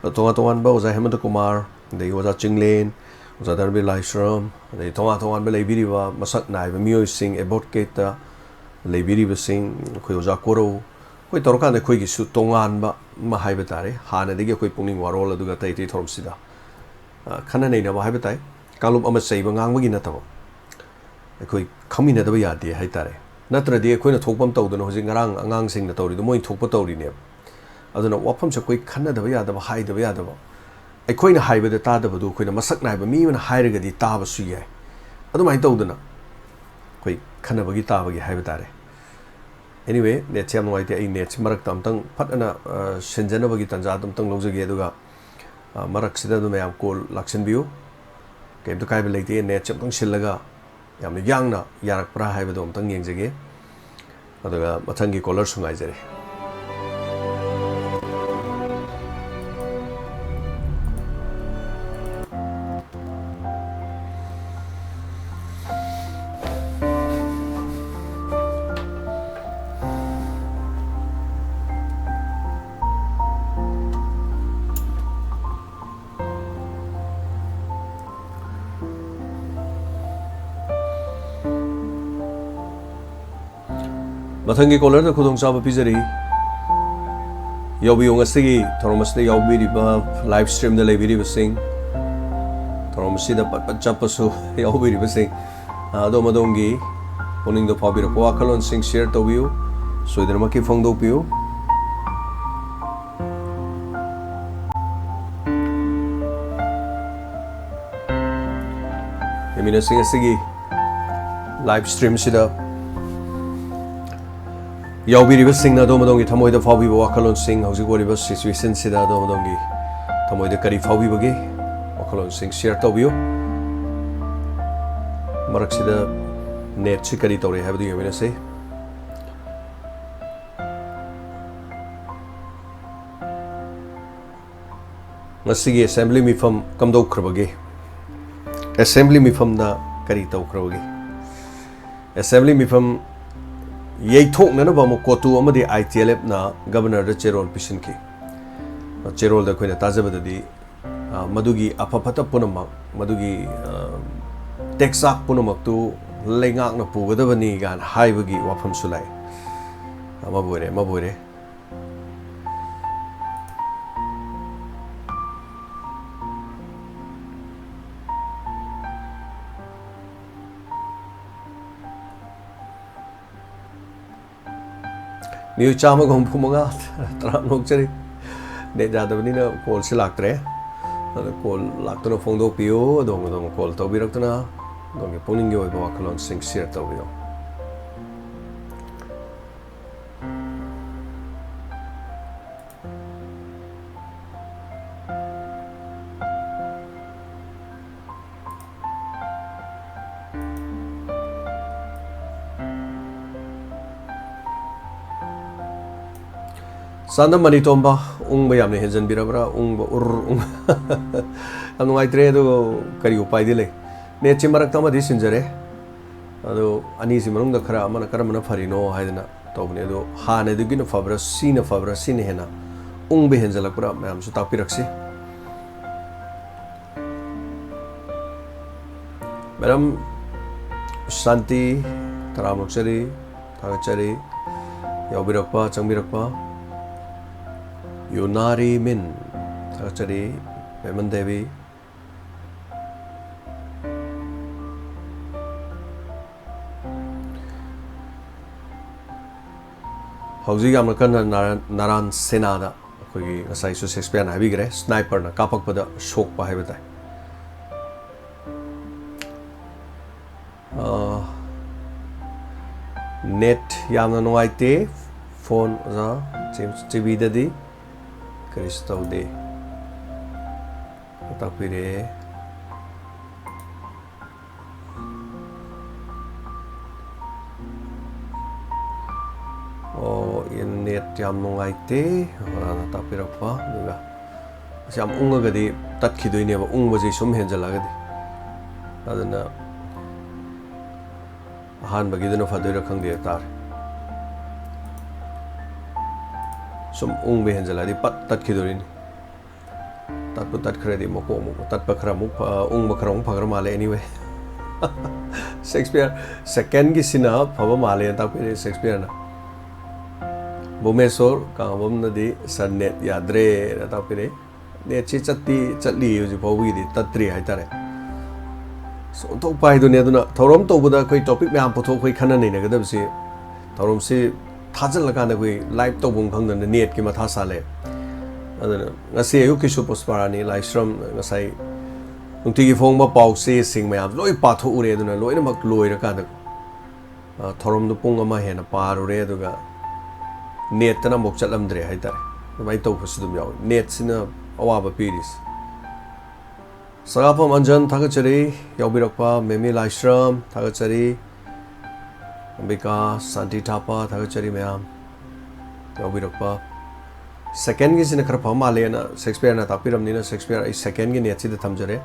ꯑꯗꯣ ꯇꯣꯉꯥꯟ ꯇꯣꯉꯥꯟꯕ ꯑꯣꯖꯥ ꯍꯦꯃꯟꯇ ꯀꯨꯃꯥꯔ, ꯑꯗꯒꯤ ꯑꯣꯖꯥ ꯆꯤꯡꯂꯦꯟ, ꯑꯣꯖꯥ ꯙꯔꯃꯕꯤꯔ ꯂꯥꯏꯁ꯭ꯔꯝ, ꯑꯗꯩ ꯇꯣꯉꯥꯟ ꯇꯣꯉꯥꯟꯕ ꯂꯩꯕꯤꯔꯤꯕ ꯃꯁꯛ ꯅꯥꯏꯕ ꯃꯤꯑꯣꯏꯁꯤꯡ, advocateꯇ ꯂꯩꯕꯤꯔꯤꯕꯁꯤꯡ, ꯑꯩꯈꯣꯏ ꯑꯣꯖꯥ ꯀꯣꯔꯧ, ꯑꯩꯈꯣꯏ ꯇꯧꯔꯀꯥꯟꯗ ꯑꯩꯈꯣꯏꯒꯤꯁꯨ ꯇꯣꯉꯥꯟꯕ ꯑꯃ ꯍꯥꯏꯕ ꯇꯥꯔꯦ꯫ ꯍꯥꯟꯅꯗꯒꯤ ꯑꯩꯈꯣꯏ ꯄꯨꯛꯅꯤꯡ ꯋꯥꯔꯣꯜ ꯑꯗꯨꯒ ꯑꯇꯩ ꯑꯇꯩ ꯊꯧꯔꯝꯁꯤꯗ, ꯑ, ꯈꯟꯅ ꯅꯩꯅꯕ ꯍꯥꯏꯕ ꯇꯥꯏ꯫ ꯀꯥꯡꯂꯨꯞ ꯑꯃ ꯆꯩꯕ ꯉꯥꯡꯕꯒꯤ ꯅꯠꯇꯕ, ꯑꯩꯈꯣꯏ ꯈꯪꯃꯤꯟꯅꯗꯕ ꯌꯥꯗꯦ ꯍꯥꯏ ꯇꯥꯔꯦ꯫ ꯅꯠꯇ꯭ꯔꯗꯤ ꯑꯩꯈꯣꯏꯅ ꯊꯣꯛꯄ ꯑꯃ ꯇꯧꯗꯅ ꯍꯧꯖꯤꯛ ꯉꯔꯥꯡ ꯑꯉꯥꯡꯁꯤꯡꯅ ꯇꯧꯔꯤꯗꯣ ꯃꯣꯏꯅ ꯊꯣꯛꯄ ꯇꯧꯔꯤꯅꯦꯕ꯫ ꯑꯗꯨꯅ ꯋꯥꯐꯝꯁꯦ ꯑꯩꯈꯣꯏ ꯈꯟꯅꯗꯕ ꯌꯥꯗꯕ, ꯍꯥꯏꯗꯕ ꯌꯥꯗꯕ꯫ ꯑꯩꯈꯣꯏꯅ ꯍꯥꯏꯕꯗ ꯇꯥꯗꯕꯗꯨ ꯑꯩꯈꯣꯏꯅ ꯃꯁꯛ ꯅꯥꯏꯕ ꯃꯤ ꯑꯃꯅ ꯍꯥꯏꯔꯒꯗꯤ ꯇꯥꯕꯁꯨ ꯌꯥꯏ꯫ ꯑꯗꯨꯃꯥꯏꯅ ꯇꯧꯗꯅ ꯑꯩꯈꯣꯏ ꯈꯟꯅꯕꯒꯤ ꯇꯥꯕꯒꯤ ꯍꯥꯏꯕ ꯇꯥꯔꯦ꯫ Anyway, netꯁꯦ ꯌꯥꯝ ꯅꯨꯡꯉꯥꯏꯇꯦ꯫ ꯑꯩ netꯁꯦ ꯃꯔꯛꯇ ꯑꯝꯇꯪ ꯐꯠ ꯑꯅ, ꯑ, ꯁꯤꯟꯖꯅꯕꯒꯤ ꯇꯥꯟꯖꯥꯗꯣ ꯑꯝꯇꯪ ꯂꯧꯖꯒꯦ, ꯑꯗꯨꯒ, ꯑ, ꯃꯔꯛꯁꯤꯗ ꯑꯗꯨꯝ ꯃꯌꯥꯝ call ꯂꯥꯛꯁꯤꯟꯕꯤꯌꯨ꯫ ꯀꯩꯝꯇ ꯀꯥꯏꯕ ꯂꯩꯇꯦ꯫ netꯁꯦ ꯑꯝꯇꯪ ꯁꯤꯜꯂꯒ ꯌꯥꯝꯅ ꯌꯥꯡꯅ ꯌꯥꯔꯛꯄ꯭ꯔꯥ ꯍꯥꯏꯕꯗꯣ ꯑꯝꯇꯪ ꯌꯦꯡꯖꯒꯦ꯫ ꯑꯗꯨꯒ ꯃꯊꯪꯒꯤ callerꯁꯨ ꯉꯥꯏꯖꯔꯤ꯫ ꯃꯊꯪꯒꯤ callerꯗ ꯈꯨꯗꯣꯡꯆꯥꯕ ꯄꯤꯖꯔꯤ꯫ ꯌꯥꯎꯕꯤꯌꯨ, ꯉꯁꯤꯒꯤ ꯊꯧꯔꯝ ꯑꯁꯤꯗ ꯌꯥꯎꯕꯤꯔꯤꯕ, live streamꯗ ꯂꯩꯕꯤꯔꯤꯕꯁꯤꯡ, ꯊꯧꯔꯝ ꯑꯁꯤꯗ ꯄꯠ ꯄꯠ ꯆꯠꯄꯁꯨ ꯌꯥꯎꯕꯤꯔꯤꯕꯁꯤꯡ, ꯑꯗꯣꯝ ꯑꯗꯣꯝꯒꯤ ꯄꯨꯛꯅꯤꯡꯗ ꯐꯥꯎꯕꯤꯔꯛꯄ ꯋꯥꯈꯜꯂꯣꯟꯁꯤꯡ share ꯇꯧꯕꯤꯌꯨ, ꯁꯣꯏꯗꯅꯃꯛꯀꯤ ꯐꯣꯡꯗꯣꯛꯄꯤꯌꯨ꯫ ꯌꯦꯡꯃꯤꯟꯅꯁꯤꯡ ꯑꯁꯤꯒꯤ live streamꯁꯤꯗ ꯌꯥꯎꯕꯤꯔꯤꯕꯁꯤꯡꯅ ꯑꯗꯣꯝ ꯑꯗꯣꯝꯒꯤ ꯊꯃꯣꯏꯗ ꯐꯥꯎꯕꯤꯕ ꯋꯥꯈꯜꯂꯣꯟꯁꯤꯡ, ꯍꯧꯖꯤꯛ ꯑꯣꯏꯔꯤꯕ situationꯁꯤꯗ ꯑꯗꯣꯝ ꯑꯗꯣꯝꯒꯤ ꯊꯃꯣꯏꯗ ꯀꯔꯤ ꯐꯥꯎꯕꯤꯕꯒꯦ? ꯋꯥꯈꯜꯂꯣꯟꯁꯤꯡ share ꯇꯧꯕꯤꯌꯨ꯫ ꯃꯔꯛꯁꯤꯗ netꯁꯤ ꯀꯔꯤ ꯇꯧꯔꯦ ꯍꯥꯏꯕꯗꯨ ꯌꯦꯡꯃꯤꯟꯅꯁꯤ꯫ ꯉꯁꯤꯒꯤ assembly ꯃꯤꯐꯝ ꯀꯝꯗꯧꯈ꯭ꯔꯕꯒꯦ? Assembly ꯃꯤꯐꯝꯗ ꯀꯔꯤ ꯇꯧꯈ꯭ꯔꯕꯒꯦ? Assembly ꯃꯤꯐꯝ ꯌꯩꯊꯣꯛꯅꯅꯕ ꯑꯃꯨꯛ COTU ꯑꯃꯗꯤ ITLFꯅ governorꯗ ꯆꯦꯔꯣꯜ ꯄꯤꯁꯤꯟꯈꯤ꯫ ꯆꯦꯔꯣꯜꯗ ꯑꯩꯈꯣꯏꯅ ꯇꯥꯖꯕꯗꯗꯤ, ꯑ, ꯃꯗꯨꯒꯤ ꯑꯐ ꯐꯠꯇ ꯄꯨꯝꯅꯃꯛ, ꯃꯗꯨꯒꯤ, ꯑ, ꯇꯦꯛꯆꯥꯛ ꯄꯨꯝꯅꯃꯛꯇꯨ ꯂꯩꯉꯥꯛꯅ ꯄꯨꯒꯗꯕꯅꯤ ꯀꯥꯏꯅ ꯍꯥꯏꯕꯒꯤ ꯋꯥꯐꯝꯁꯨ ꯂꯥꯛꯏ꯫ ꯑꯃꯕꯨ ꯑꯣꯏꯔꯦ, ꯑꯃꯕꯨ ꯑꯣꯏꯔꯦ꯫ ꯃꯤꯑꯣꯏ ꯆꯥꯝꯃꯒ ꯍꯨꯝꯐꯨ ꯃꯉꯥ, ꯇꯔꯥ ꯅꯣꯛꯆꯔꯤ꯫ Net ꯌꯥꯗꯕꯅꯤꯅ callꯁꯤ ꯂꯥꯛꯇ꯭ꯔꯦ꯫ ꯑꯗꯣ call ꯂꯥꯛꯇꯨꯅ ꯐꯣꯡꯗꯣꯛꯄꯤꯌꯨ꯫ ꯑꯗꯣꯝ ꯑꯗꯣꯝ call ꯇꯧꯕꯤꯔꯛꯇꯨꯅ ꯑꯗꯣꯝꯒꯤ ꯄꯨꯛꯅꯤꯡꯒꯤ ꯑꯣꯏꯕ ꯋꯥꯈꯜꯂꯣꯟꯁꯤꯡ share ꯇꯧꯕꯤꯌꯨ꯫ ꯆꯥꯟꯗꯝ ꯃꯅꯤꯇꯣꯝꯕ, ꯎꯪꯕ ꯌꯥꯝꯅ ꯍꯦꯟꯖꯟꯕꯤꯔꯕ꯭ꯔꯥ? ꯎꯪꯕ, ꯎꯔ, ꯎꯪꯕ꯫ ꯌꯥꯝ ꯅꯨꯡꯉꯥꯏꯇ꯭ꯔꯦ, ꯑꯗꯨ ꯀꯔꯤ ꯎꯄꯥꯏꯗꯤ ꯂꯩ? ꯅꯦꯠꯁꯤ ꯃꯔꯛꯇ ꯑꯃꯗꯤ ꯁꯤꯟꯖꯔꯦ꯫ ꯑꯗꯣ ꯑꯅꯤꯁꯤ ꯃꯅꯨꯡꯗ ꯈꯔ ꯑꯃꯅ ꯀꯔꯝꯕꯅ ꯐꯔꯤꯅꯣ ꯍꯥꯏꯗꯅ ꯇꯧꯕꯅꯦ꯫ ꯑꯗꯣ ꯍꯥꯟꯅꯗꯨꯒꯤꯅ ꯐꯕ꯭ꯔꯥ, ꯁꯤꯅ ꯐꯕ꯭ꯔꯥ, ꯁꯤꯅ ꯍꯦꯟꯅ ꯎꯪꯕ ꯍꯦꯟꯖꯜꯂꯛꯄ꯭ꯔꯥ, ꯃꯌꯥꯝꯁꯨ ꯇꯥꯛꯄꯤꯔꯛꯁꯤ꯫ ꯃꯦꯗꯥꯝ ꯁꯥꯟꯇꯤ, ꯇꯔꯥꯝꯅ ꯑꯣꯛꯆꯔꯤ, ꯊꯥꯒꯠꯆꯔꯤ꯫ ꯌꯥꯎꯕꯤꯔꯛꯄ, ꯆꯪꯕꯤꯔꯛꯄ꯫ ꯌꯨꯅꯥꯔꯤ ꯃꯤꯟ, ꯊꯥꯒꯠꯆꯔꯤ꯫ ꯄꯦꯃꯟ ꯗꯦꯕꯤ꯫ ꯍꯧꯖꯤꯛ ꯌꯥꯝꯅ ꯀꯟꯅ ꯅꯥꯔꯥꯟ, ꯅꯥꯔꯥꯟ ꯁꯦꯅꯥꯗ ꯑꯩꯈꯣꯏꯒꯤ ꯉꯁꯥꯏꯁꯨ ꯁꯦꯛꯁꯄꯤꯌꯔꯅ ꯍꯥꯏꯕꯤꯈ꯭ꯔꯦ, ꯁ꯭ꯅꯥꯏꯄꯔꯅ ꯀꯥꯞꯄꯛꯄꯗ ꯁꯣꯛꯄ ꯍꯥꯏꯕ ꯇꯥꯏ꯫ ꯑꯥ, ꯅꯦꯠ ꯌꯥꯝꯅ ꯅꯨꯡꯉꯥꯏꯇꯦ꯫ ꯐꯣꯟ ꯑꯣꯖꯥ ꯖꯦꯝꯁ ꯇꯤꯚꯤꯗꯗꯤ ꯀꯔꯤꯁꯨ ꯇꯧꯗꯦ꯫ ꯇꯥꯛꯄꯤꯔꯦ꯫ ꯑꯣ, ꯅꯦꯠ ꯌꯥꯝ ꯅꯨꯡꯉꯥꯏꯇꯦ꯫ ꯑꯣꯖꯥꯅ ꯇꯥꯛꯄꯤꯔꯛꯄ꯫ ꯑꯗꯨꯒ ꯑꯁ, ꯌꯥꯝ ꯎꯪꯉꯒꯗꯤ ꯇꯠꯈꯤꯗꯣꯏꯅꯦꯕ, ꯎꯪꯕꯁꯦ ꯁꯨꯝ ꯍꯦꯟꯖꯜꯂꯒꯗꯤ꯫ ꯑꯗꯨꯅ ꯑꯍꯥꯟꯕꯒꯤꯗꯨꯅ ꯐꯗꯣꯏꯔꯥ ꯈꯪꯗꯦ ꯇꯥꯔꯦ꯫ ꯁꯨꯝ ꯎꯪꯕ ꯍꯦꯟꯖꯜꯂꯛꯑꯗꯤ ꯄꯠ ꯇꯠꯈꯤꯗꯣꯔꯤꯅꯤ꯫ ꯇꯠꯄꯨ ꯇꯠꯈ꯭ꯔꯗꯤ ꯃꯀꯣꯛ ꯑꯃꯨꯛ ꯇꯠꯄ ꯈꯔ ꯑꯃꯨꯛ ꯐ-, ꯎꯪꯕ ꯈꯔ ꯑꯃꯨꯛ ꯐꯈ꯭ꯔ ꯃꯥꯜꯂꯦ꯫ Anyway, ꯁꯦꯛꯁꯄꯤꯌꯔ ꯁꯦꯀꯦꯟꯒꯤꯁꯤꯅ ꯐꯕ ꯃꯥꯜꯂꯦꯅ ꯇꯥꯛꯄꯤꯔꯛꯑꯦ ꯁꯦꯛꯁꯄꯤꯌꯔꯅ꯫ ꯚꯨꯃꯦꯁꯣꯔ ꯀꯥꯡꯉꯕꯝꯅꯗꯤ "ꯁꯥꯔ, ꯅꯦꯠ ꯌꯥꯗ꯭ꯔꯦꯅ" ꯇꯥꯛꯄꯤꯔꯛꯏ꯫ ꯅꯦꯠꯁꯤ ꯆꯠꯇꯤ ꯆꯠꯂꯤ, ꯍꯧꯖꯤꯛ ꯐꯥꯎꯕꯒꯤꯗꯤ ꯇꯠꯇ꯭ꯔꯤ ꯍꯥꯏꯇꯥꯔꯦ꯫ ꯑꯁ, ꯑꯣꯟꯊꯣꯛꯄ ꯍꯥꯏꯗꯨꯅꯤ꯫ ꯑꯗꯨꯅ ꯊꯧꯔꯝ ꯇꯧꯕꯗ ꯑꯩꯈꯣꯏ ꯇꯣꯄꯤꯛ ꯃꯌꯥꯝ ꯄꯨꯊꯣꯛ ꯑꯩꯈꯣꯏ ꯈꯟꯅ ꯅꯩꯅꯒꯗꯕꯁꯤ, ꯊꯧꯔꯝꯁꯤ ꯊꯥꯖꯤꯜꯂꯀꯥꯟꯗ ꯑꯩꯈꯣꯏ ꯂꯥꯏꯚ ꯇꯧꯐꯝ ꯈꯪꯗꯅ ꯅꯦꯠꯀꯤ ꯃꯊꯥ ꯁꯥ ꯂꯩ꯫ ꯑꯗꯨꯅ ꯉꯁꯤ ꯑꯌꯨꯛꯀꯤꯁꯨ ꯄꯨꯁꯄꯥꯔꯥꯅꯤ ꯂꯥꯏꯁ꯭ꯔꯝ ꯉꯁꯥꯏ ꯅꯨꯡꯇꯤꯒꯤ ꯐꯣꯡꯕ ꯄꯥꯎ ꯆꯦꯁꯤꯡ ꯃꯌꯥꯝ ꯂꯣꯏ ꯄꯥꯊꯣꯛꯎꯔꯦ꯫ ꯑꯗꯨꯅ ꯂꯣꯏꯅꯃꯛ ꯂꯣꯏꯔꯀꯥꯟꯗ, ꯑ, ꯊꯧꯔꯝꯗꯣ ꯄꯨꯡ ꯑꯃ ꯍꯦꯟꯅ ꯄꯥꯔꯨꯔꯦ꯫ ꯑꯗꯨꯒ ꯅꯦꯠꯇꯅ ꯑꯃꯨꯛ ꯆꯠꯂꯝꯗ꯭ꯔꯦ ꯍꯥꯏꯇꯥꯔꯦ꯫ ꯑꯗꯨꯃꯥꯏꯅ ꯇꯧꯕꯁꯨ ꯑꯗꯨꯝ ꯌꯥꯎꯋꯤ, ꯅꯦꯠꯁꯤꯅ ꯑꯋꯥꯕ ꯄꯤꯔꯤꯁꯦ꯫ ꯁꯒꯥꯐꯝ ꯑꯟꯖꯟ ꯊꯥꯒꯠꯆꯔꯤ꯫ ꯌꯥꯎꯕꯤꯔꯛꯄ ꯃꯦꯃꯤ ꯂꯥꯏꯁ꯭ꯔꯝ ꯊꯥꯒꯠꯆꯔꯤ꯫ ꯑꯝꯕꯤꯀꯥ, ꯁꯥꯟꯇꯤ ꯊꯥꯄ ꯊꯥꯒꯠꯆꯔꯤ ꯃꯌꯥꯝ ꯌꯥꯎꯕꯤꯔꯛꯄ꯫ Secondꯒꯤꯁꯤꯅ ꯈꯔ ꯐꯕ ꯃꯥꯜꯂꯦꯅ Shakespeareꯅ ꯇꯥꯛꯄꯤꯔꯝꯅꯤꯅ Shakespeare ꯑꯩ secondꯒꯤ netꯁꯤꯗ ꯊꯝꯖꯔꯦ꯫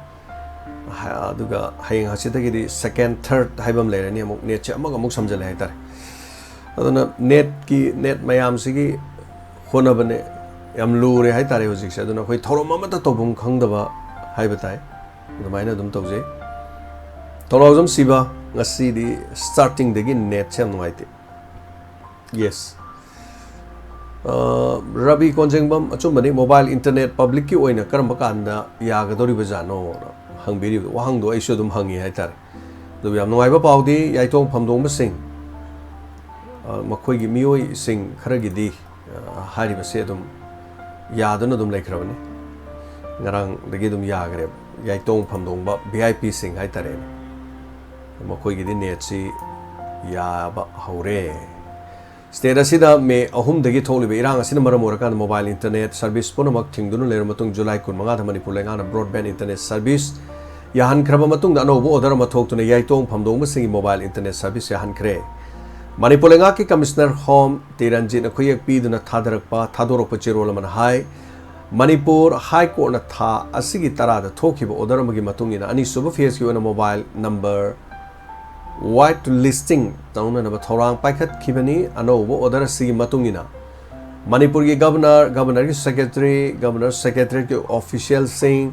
ꯍ-, ꯑꯗꯨꯒ ꯍꯌꯦꯡ ꯍꯪꯆꯤꯠꯇꯒꯤꯗꯤ second, third ꯍꯥꯏꯕ ꯑꯃ ꯂꯩꯔꯅꯤ, ꯑꯃꯨꯛ netꯁꯦ ꯑꯃꯒ ꯑꯃꯨꯛ ꯁꯝꯖꯜꯂꯦ ꯍꯥꯏꯇꯥꯔꯦ꯫ ꯑꯗꯨꯅ netꯀꯤ, net ꯃꯌꯥꯝꯁꯤꯒꯤ ꯍꯣꯠꯅꯕꯅꯦ ꯌꯥꯝ ꯂꯨꯔꯦ ꯍꯥꯏꯇꯥꯔꯦ ꯍꯧꯖꯤꯛꯁꯦ꯫ ꯑꯗꯨꯅ ꯑꯩꯈꯣꯏ ꯊꯧꯔꯝ ꯑꯃꯠꯇ ꯇꯧꯐꯝ ꯈꯪꯗꯕ ꯍꯥꯏꯕ ꯇꯥꯏ, ꯑꯗꯨꯃꯥꯏꯅ ꯑꯗꯨꯝ ꯇꯧꯖꯩ꯫ ꯊꯧꯅꯥꯎꯖꯝ ꯁꯤꯕ, ꯉꯁꯤꯗꯤ startingꯗꯒꯤ netꯁꯦ ꯌꯥꯝ ꯅꯨꯡꯉꯥꯏꯇꯦ꯫ Yes꯫ ꯑ, ꯔꯕꯤ ꯀꯣꯟꯖꯦꯡꯕꯝ, ꯑꯆꯨꯝꯕꯅꯤ, mobile internet publicꯀꯤ ꯑꯣꯏꯅ ꯀꯔꯝꯕ ꯀꯥꯟꯗ ꯌꯥꯒꯗꯧꯔꯤꯕꯖꯥꯠꯅꯣꯅ ꯍꯪꯕꯤꯔꯤꯕ ꯋꯥꯍꯪꯗꯣ ꯑꯩꯁꯨ ꯑꯗꯨꯝ ꯍꯪꯉꯤ ꯍꯥꯏꯇꯥꯔꯦ꯫ ꯑꯗꯨꯕꯨ ꯌꯥꯝ ꯅꯨꯡꯉꯥꯏꯕ ꯄꯥꯎꯗꯤ, ꯌꯥꯏꯇꯣꯡ ꯐꯝꯗꯣꯡꯕꯁꯤꯡ, ꯑ, ꯃꯈꯣꯏꯒꯤ ꯃꯤꯑꯣꯏꯁꯤꯡ ꯈꯔꯒꯤꯗꯤ, ꯑ, ꯍꯥꯏꯔꯤꯕꯁꯦ ꯑꯗꯨꯝ ꯌꯥꯗꯨꯅ ꯑꯗꯨꯝ ꯂꯩꯈ꯭ꯔꯕꯅꯤ꯫ ꯉꯔꯥꯡꯗꯒꯤ ꯑꯗꯨꯝ ꯌꯥꯈ꯭ꯔꯦꯕ꯫ ꯌꯥꯏꯇꯣꯡ ꯐꯝꯗꯣꯡꯕ VIPꯁꯤꯡ ꯍꯥꯏꯇꯥꯔꯦꯅꯦ, ꯃꯈꯣꯏꯒꯤꯗꯤ netꯁꯤ ꯌꯥꯕ ꯍꯧꯔꯦ꯫ State ꯑꯁꯤꯗ May ꯑꯍꯨꯝꯗꯒꯤ ꯊꯣꯛꯂꯤꯕ ꯏꯔꯥꯡ ꯑꯁꯤꯅ ꯃꯔꯝ ꯑꯣꯏꯔꯀꯥꯟꯗ mobile internet service ꯄꯨꯝꯅꯃꯛ ꯊꯤꯡꯗꯨꯅ ꯂꯩꯔꯕ ꯃꯇꯨꯡ, July ꯀꯨꯟꯃꯉꯥꯗ ꯃꯅꯤꯄꯨꯔ ꯂꯩꯉꯥꯛꯅ broadband internet service ꯌꯥꯍꯟꯈ꯭ꯔꯕ ꯃꯇꯨꯡꯗ, ꯑꯅꯧꯕ order ꯑꯃ ꯊꯣꯛꯇꯨꯅ ꯌꯥꯏꯇꯣꯡ ꯐꯝꯗꯣꯡꯕꯁꯤꯡꯒꯤ mobile internet service ꯌꯥꯍꯟꯈ꯭ꯔꯦ꯫ ꯃꯅꯤꯄꯨꯔ ꯂꯩꯉꯥꯛꯀꯤ Commissioner Home ꯇꯤ ꯔꯟꯖꯤꯠꯅ ꯈꯨꯌꯦꯛ ꯄꯤꯗꯨꯅ ꯊꯥꯗꯔꯛꯄ, ꯊꯥꯗꯣꯔꯛꯄ ꯆꯦꯔꯣꯜ ꯑꯃꯅ ꯍꯥꯏ, ꯃꯅꯤꯄꯨꯔ High Courtꯅ ꯊꯥ ꯑꯁꯤꯒꯤ ꯇꯔꯥꯗ ꯊꯣꯛꯈꯤꯕ order ꯑꯃꯒꯤ ꯃꯇꯨꯡ ꯏꯟꯅ, ꯑꯅꯤꯁꯨꯕ phaseꯀꯤ ꯑꯣꯏꯅ mobile number white listing ꯇꯧꯅꯅꯕ ꯊꯧꯔꯥꯡ ꯄꯥꯏꯈꯠꯈꯤꯕꯅꯤ꯫ ꯑꯅꯧꯕ order ꯑꯁꯤꯒꯤ ꯃꯇꯨꯡ ꯏꯟꯅ, ꯃꯅꯤꯄꯨꯔꯒꯤ Governor, Governorꯒꯤ Secretary, Governor Secretariatꯀꯤ officialꯁꯤꯡ,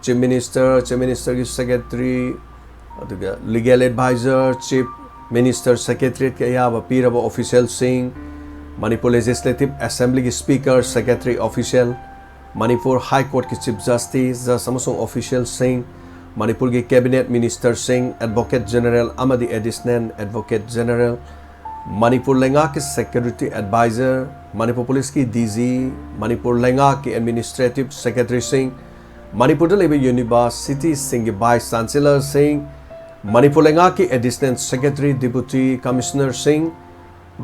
Chief Minister, Chief Ministerꯒꯤ Secretary, ꯑꯗꯨꯒ Legal Advisor, Chief Minister Secretariatꯀꯤ ꯑꯌꯥꯕ ꯄꯤꯔꯕ officialꯁꯤꯡ, Manipur Legislative Assemblyꯒꯤ Speaker, Secretary, official, Manipur High Courtꯀꯤ Chief Justice, Judge ꯑꯃꯁꯨꯡ officialꯁꯤꯡ, ꯃꯅꯤꯄꯨꯔꯒꯤ Cabinet Ministerꯁꯤꯡ, Advocate General ꯑꯃꯗꯤ Additional Advocate General, ꯃꯅꯤꯄꯨꯔ ꯂꯩꯉꯥꯛꯀꯤ Security Advisor, Manipur Policeꯀꯤ DG, Manipur ꯂꯩꯉꯥꯛꯀꯤ Administrative Secretaryꯁꯤꯡ, ꯃꯅꯤꯄꯨꯔꯗ ꯂꯩꯕ Universityꯁꯤꯡꯒꯤ Vice Chancellorꯁꯤꯡ, ꯃꯅꯤꯄꯨꯔ ꯂꯩꯉꯥꯛꯀꯤ Additional Secretary, Deputy Commissionerꯁꯤꯡ,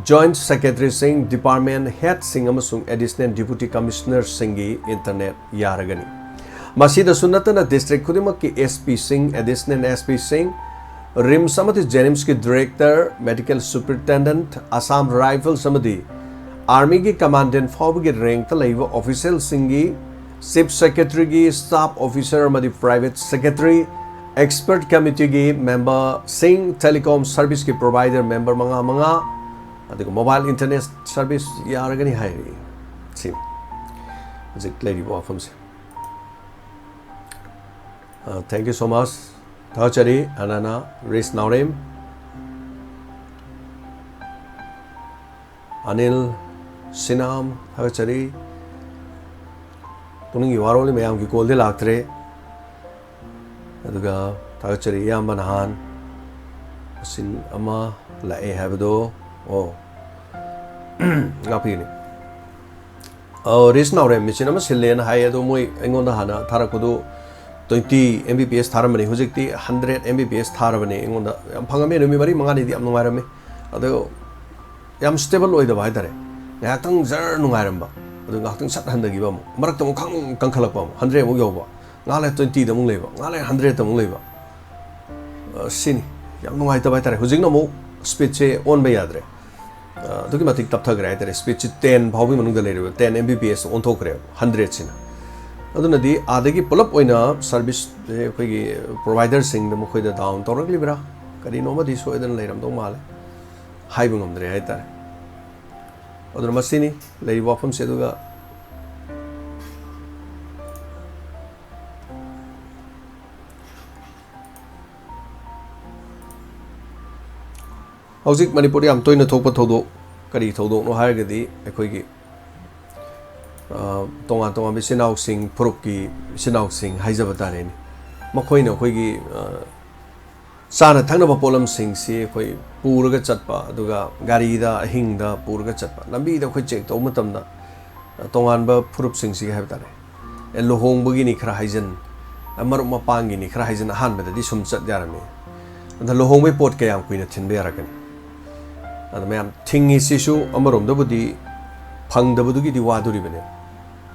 Joint Secretaryꯁꯤꯡ, Department Headꯁꯤꯡ ꯑꯃꯁꯨꯡ Additional Deputy Commissionerꯁꯤꯡꯒꯤ internet ꯌꯥꯔꯒꯅꯤ꯫ ꯃꯁꯤꯗꯁꯨ ꯅꯠꯇꯅ district ꯈꯨꯗꯤꯡꯃꯛꯀꯤ SPꯁꯤꯡ, Additional SPꯁꯤꯡ, RIMS ꯑꯃꯗꯤ JNIMSꯀꯤ Director, Medical Superintendent, Assam Rifles ꯑꯃꯗꯤ ꯑꯥꯔꯃꯤꯒꯤ ꯀꯃꯥꯟꯗꯦꯟ ꯐꯥꯎꯕꯒꯤ ꯔꯦꯡꯛꯇ ꯂꯩꯕ ꯑꯣꯐꯤꯁꯤꯌꯦꯜꯁꯤꯡꯒꯤ, ꯆꯤꯐ ꯁꯦꯀ꯭ꯔꯦꯇꯔꯤꯒꯤ, ꯁ꯭ꯇꯥꯐ ꯑꯣꯐꯤꯁꯥꯔ ꯑꯃꯗꯤ ꯄ꯭ꯔꯥꯏꯚꯦꯠ ꯁꯦꯀ꯭ꯔꯦꯇꯔꯤ, ꯑꯦꯛꯁꯄꯔꯠ ꯀꯃꯤꯇꯤꯒꯤ ꯃꯦꯝꯕꯔꯁꯤꯡ, ꯇꯦꯂꯤꯀꯣꯝ ꯁꯔꯚꯤꯁꯀꯤ ꯄ꯭ꯔꯣꯚꯥꯏꯗꯔ ꯃꯦꯝꯕꯔ ꯃꯉꯥ ꯃꯉꯥ, ꯑꯗꯨꯒ ꯃꯣꯕꯥꯏꯜ ꯏꯟꯇꯔꯅꯦꯠ ꯁꯔꯚꯤꯁ ꯌꯥꯔꯒꯅꯤ ꯍꯥꯏꯔꯤ꯫ ꯁꯤ ꯍꯧꯖꯤꯛ ꯂꯩꯔꯤꯕ ꯋꯥꯐꯝꯁꯦ꯫ Uh, thank you so much. ꯊꯥꯒꯠꯆꯔꯤ꯫ ꯑꯅꯥꯅ ꯔꯤꯁ ꯅꯥꯎꯔꯦꯝ, ꯑꯅꯤꯜ ꯁꯤꯅꯥꯝ, ꯊꯥꯒꯠꯆꯔꯤ꯫ ꯄꯨꯛꯅꯤꯡꯒꯤ ꯋꯥꯔꯣꯜꯅꯤ, ꯃꯌꯥꯝꯒꯤ ꯀꯣꯜꯗꯤ ꯂꯥꯛꯇ꯭ꯔꯦ꯫ ꯑꯗꯨꯒ ꯊꯥꯒꯠꯆꯔꯤ ꯏꯌꯥꯝꯕ, ꯅꯍꯥꯟ ꯃꯁꯤꯡ ꯑꯃ ꯂꯥꯛꯑꯦ ꯍꯥꯏꯕꯗꯣ꯫ ꯑꯣ, ꯉꯥꯛꯄꯤꯒꯅꯤ꯫ ꯑ, ꯔꯤꯁ ꯅꯥꯎꯔꯦꯝ ꯃꯦꯆꯤꯟ ꯑꯃ ꯁꯤꯜꯂꯦꯅ ꯍꯥꯏ, ꯑꯗꯣ ꯃꯣꯏ ꯑꯩꯉꯣꯟꯗ ꯍꯥꯟꯅ ꯊꯥꯔꯛꯄꯗꯨ twenty M B P S ꯊꯥꯔꯝꯕꯅꯤ, ꯍꯧꯖꯤꯛꯇꯤ hundred M B P S ꯊꯥꯔꯕꯅꯤ꯫ ꯑꯩꯉꯣꯟꯗ ꯌꯥꯝ ꯐꯪꯉꯝꯃꯤ, ꯅꯨꯃꯤꯠ ꯃꯔꯤ ꯃꯉꯥꯅꯤꯗꯤ ꯌꯥꯝ ꯅꯨꯡꯉꯥꯏꯔꯝꯃꯤ꯫ ꯑꯗꯣ ꯌꯥꯝ ꯁ꯭ꯇꯦꯕꯜ ꯑꯣꯏꯗꯕ ꯍꯥꯏꯇꯥꯔꯦ꯫ ꯉꯥꯏꯍꯥꯛꯇꯪ ꯖꯔ ꯅꯨꯡꯉꯥꯏꯔꯝꯕ, ꯑꯗꯨ ꯉꯥꯏꯍꯥꯛꯇꯪ ꯁꯠ ꯍꯟꯊꯈꯤꯕ, ꯑꯃꯨꯛ ꯃꯔꯛꯇ ꯑꯃꯨꯛ ꯈꯪ ꯀꯟꯈꯠꯂꯛꯄ, ꯑꯃꯨꯛ hundred ꯑꯃꯨꯛ ꯌꯧꯕ, ꯉꯥꯏꯍꯥꯛ ꯂꯩꯔ twenty ꯗ ꯑꯃꯨꯛ ꯂꯩꯕ, ꯉꯥꯏꯍꯥꯛ ꯂꯩꯔ hundred ꯇ ꯑꯃꯨꯛ ꯂꯩꯕ꯫ ꯑ, ꯁꯤꯅꯤ ꯌꯥꯝ ꯅꯨꯡꯉꯥꯏꯇꯕ ꯍꯥꯏꯇꯥꯔꯦ꯫ ꯍꯧꯖꯤꯛꯅ ꯑꯃꯨꯛ ꯁ꯭ꯄꯤꯗꯁꯦ ꯑꯣꯟꯕ ꯌꯥꯗ꯭ꯔꯦ꯫ ꯑ, ꯑꯗꯨꯛꯀꯤ ꯃꯇꯤꯛ ꯇꯞꯊꯈ꯭ꯔꯦ ꯍꯥꯏꯇꯥꯔꯦ꯫ ꯁ꯭ꯄꯤꯗꯁꯤ ten ꯐꯥꯎꯕꯒꯤ ꯃꯅꯨꯡꯗ ꯂꯩꯔꯤꯕ, ten M B P S ꯑꯣꯟꯊꯣꯛꯈ꯭ꯔꯦꯕ, hundred ꯁꯤꯅ꯫ ꯑꯗꯨꯅꯗꯤ ꯑꯥꯗꯒꯤ ꯄꯨꯂꯞ ꯑꯣꯏꯅ ꯁꯔꯚꯤꯁꯁꯦ ꯑꯩꯈꯣꯏꯒꯤ ꯄ꯭ꯔꯣꯚꯥꯏꯗꯔꯁꯤꯡꯗ ꯃꯈꯣꯏꯗ ꯗꯥꯎꯟ ꯇꯧꯔꯛꯂꯤꯕ꯭ꯔꯥ, ꯀꯔꯤꯅꯣ ꯑꯃꯗꯤ ꯁꯣꯏꯗꯅ ꯂꯩꯔꯝꯗꯧ ꯃꯥꯜꯂꯦ, ꯍꯥꯏꯕ ꯉꯝꯗ꯭ꯔꯦ ꯍꯥꯏꯇꯥꯔꯦ꯫ ꯑꯗꯨꯅ ꯃꯁꯤꯅꯤ ꯂꯩꯔꯤꯕ ꯋꯥꯐꯝꯁꯦ꯫ ꯑꯗꯨꯒ ꯍꯧꯖꯤꯛ ꯃꯅꯤꯄꯨꯔꯗ ꯌꯥꯝ ꯇꯣꯏꯅ ꯊꯣꯛꯄ ꯊꯧꯗꯣꯛ, ꯀꯔꯤ ꯊꯧꯗꯣꯛꯅꯣ ꯍꯥꯏꯔꯒꯗꯤ, ꯑꯩꯈꯣꯏꯒꯤ, ꯑ, ꯇꯣꯉꯥꯟ ꯇꯣꯉꯥꯟꯕ ꯏꯆꯤꯟ ꯏꯅꯥꯎꯁꯤꯡ, ꯐꯨꯔꯨꯞꯀꯤ ꯏꯆꯤꯟ ꯏꯅꯥꯎꯁꯤꯡ ꯍꯥꯏꯖꯕ ꯇꯥꯔꯦꯅꯦ, ꯃꯈꯣꯏꯅ ꯑꯩꯈꯣꯏꯒꯤ, ꯑ, ꯆꯥꯅ ꯊꯛꯅꯕ ꯄꯣꯠꯂꯝꯁꯤꯡꯁꯤ ꯑꯩꯈꯣꯏ ꯄꯨꯔꯒ ꯆꯠꯄ, ꯑꯗꯨꯒ ꯒꯥꯔꯤꯗ ꯑꯍꯤꯡꯗ ꯄꯨꯔꯒ ꯆꯠꯄ, ꯂꯝꯕꯤꯗ ꯑꯩꯈꯣꯏ ꯆꯦꯛ ꯇꯧꯕ ꯃꯇꯝꯗ, ꯑ, ꯇꯣꯉꯥꯟꯕ ꯐꯨꯔꯨꯞꯁꯤꯡꯁꯤꯒꯤ ꯍꯥꯏꯕ ꯇꯥꯔꯦ, ꯑꯦ, ꯂꯨꯍꯣꯡꯕꯒꯤꯅꯤ ꯈꯔ ꯍꯥꯏꯖꯟ, ꯑ, ꯃꯔꯨꯞ ꯃꯄꯥꯡꯒꯤꯅꯤ ꯈꯔ ꯍꯥꯏꯖꯟ, ꯑꯍꯥꯟꯕꯗꯗꯤ ꯁꯨꯝ ꯆꯠ ꯌꯥꯔꯝꯃꯤ꯫ ꯑꯗ ꯂꯨꯍꯣꯡꯕꯒꯤ ꯄꯣꯠ ꯀꯌꯥꯝ ꯀꯨꯏꯅ ꯊꯤꯟꯕ ꯌꯥꯔꯛꯀꯅꯤ? ꯑꯗ ꯃꯌꯥꯝ ꯊꯤꯡꯉꯤꯁꯤꯁꯨ ꯑꯃꯔꯣꯝꯗꯕꯨꯗꯤ ꯐꯪꯗꯕꯗꯨꯒꯤꯗꯤ ꯋꯥꯗꯣꯔꯤꯕꯅꯦ꯫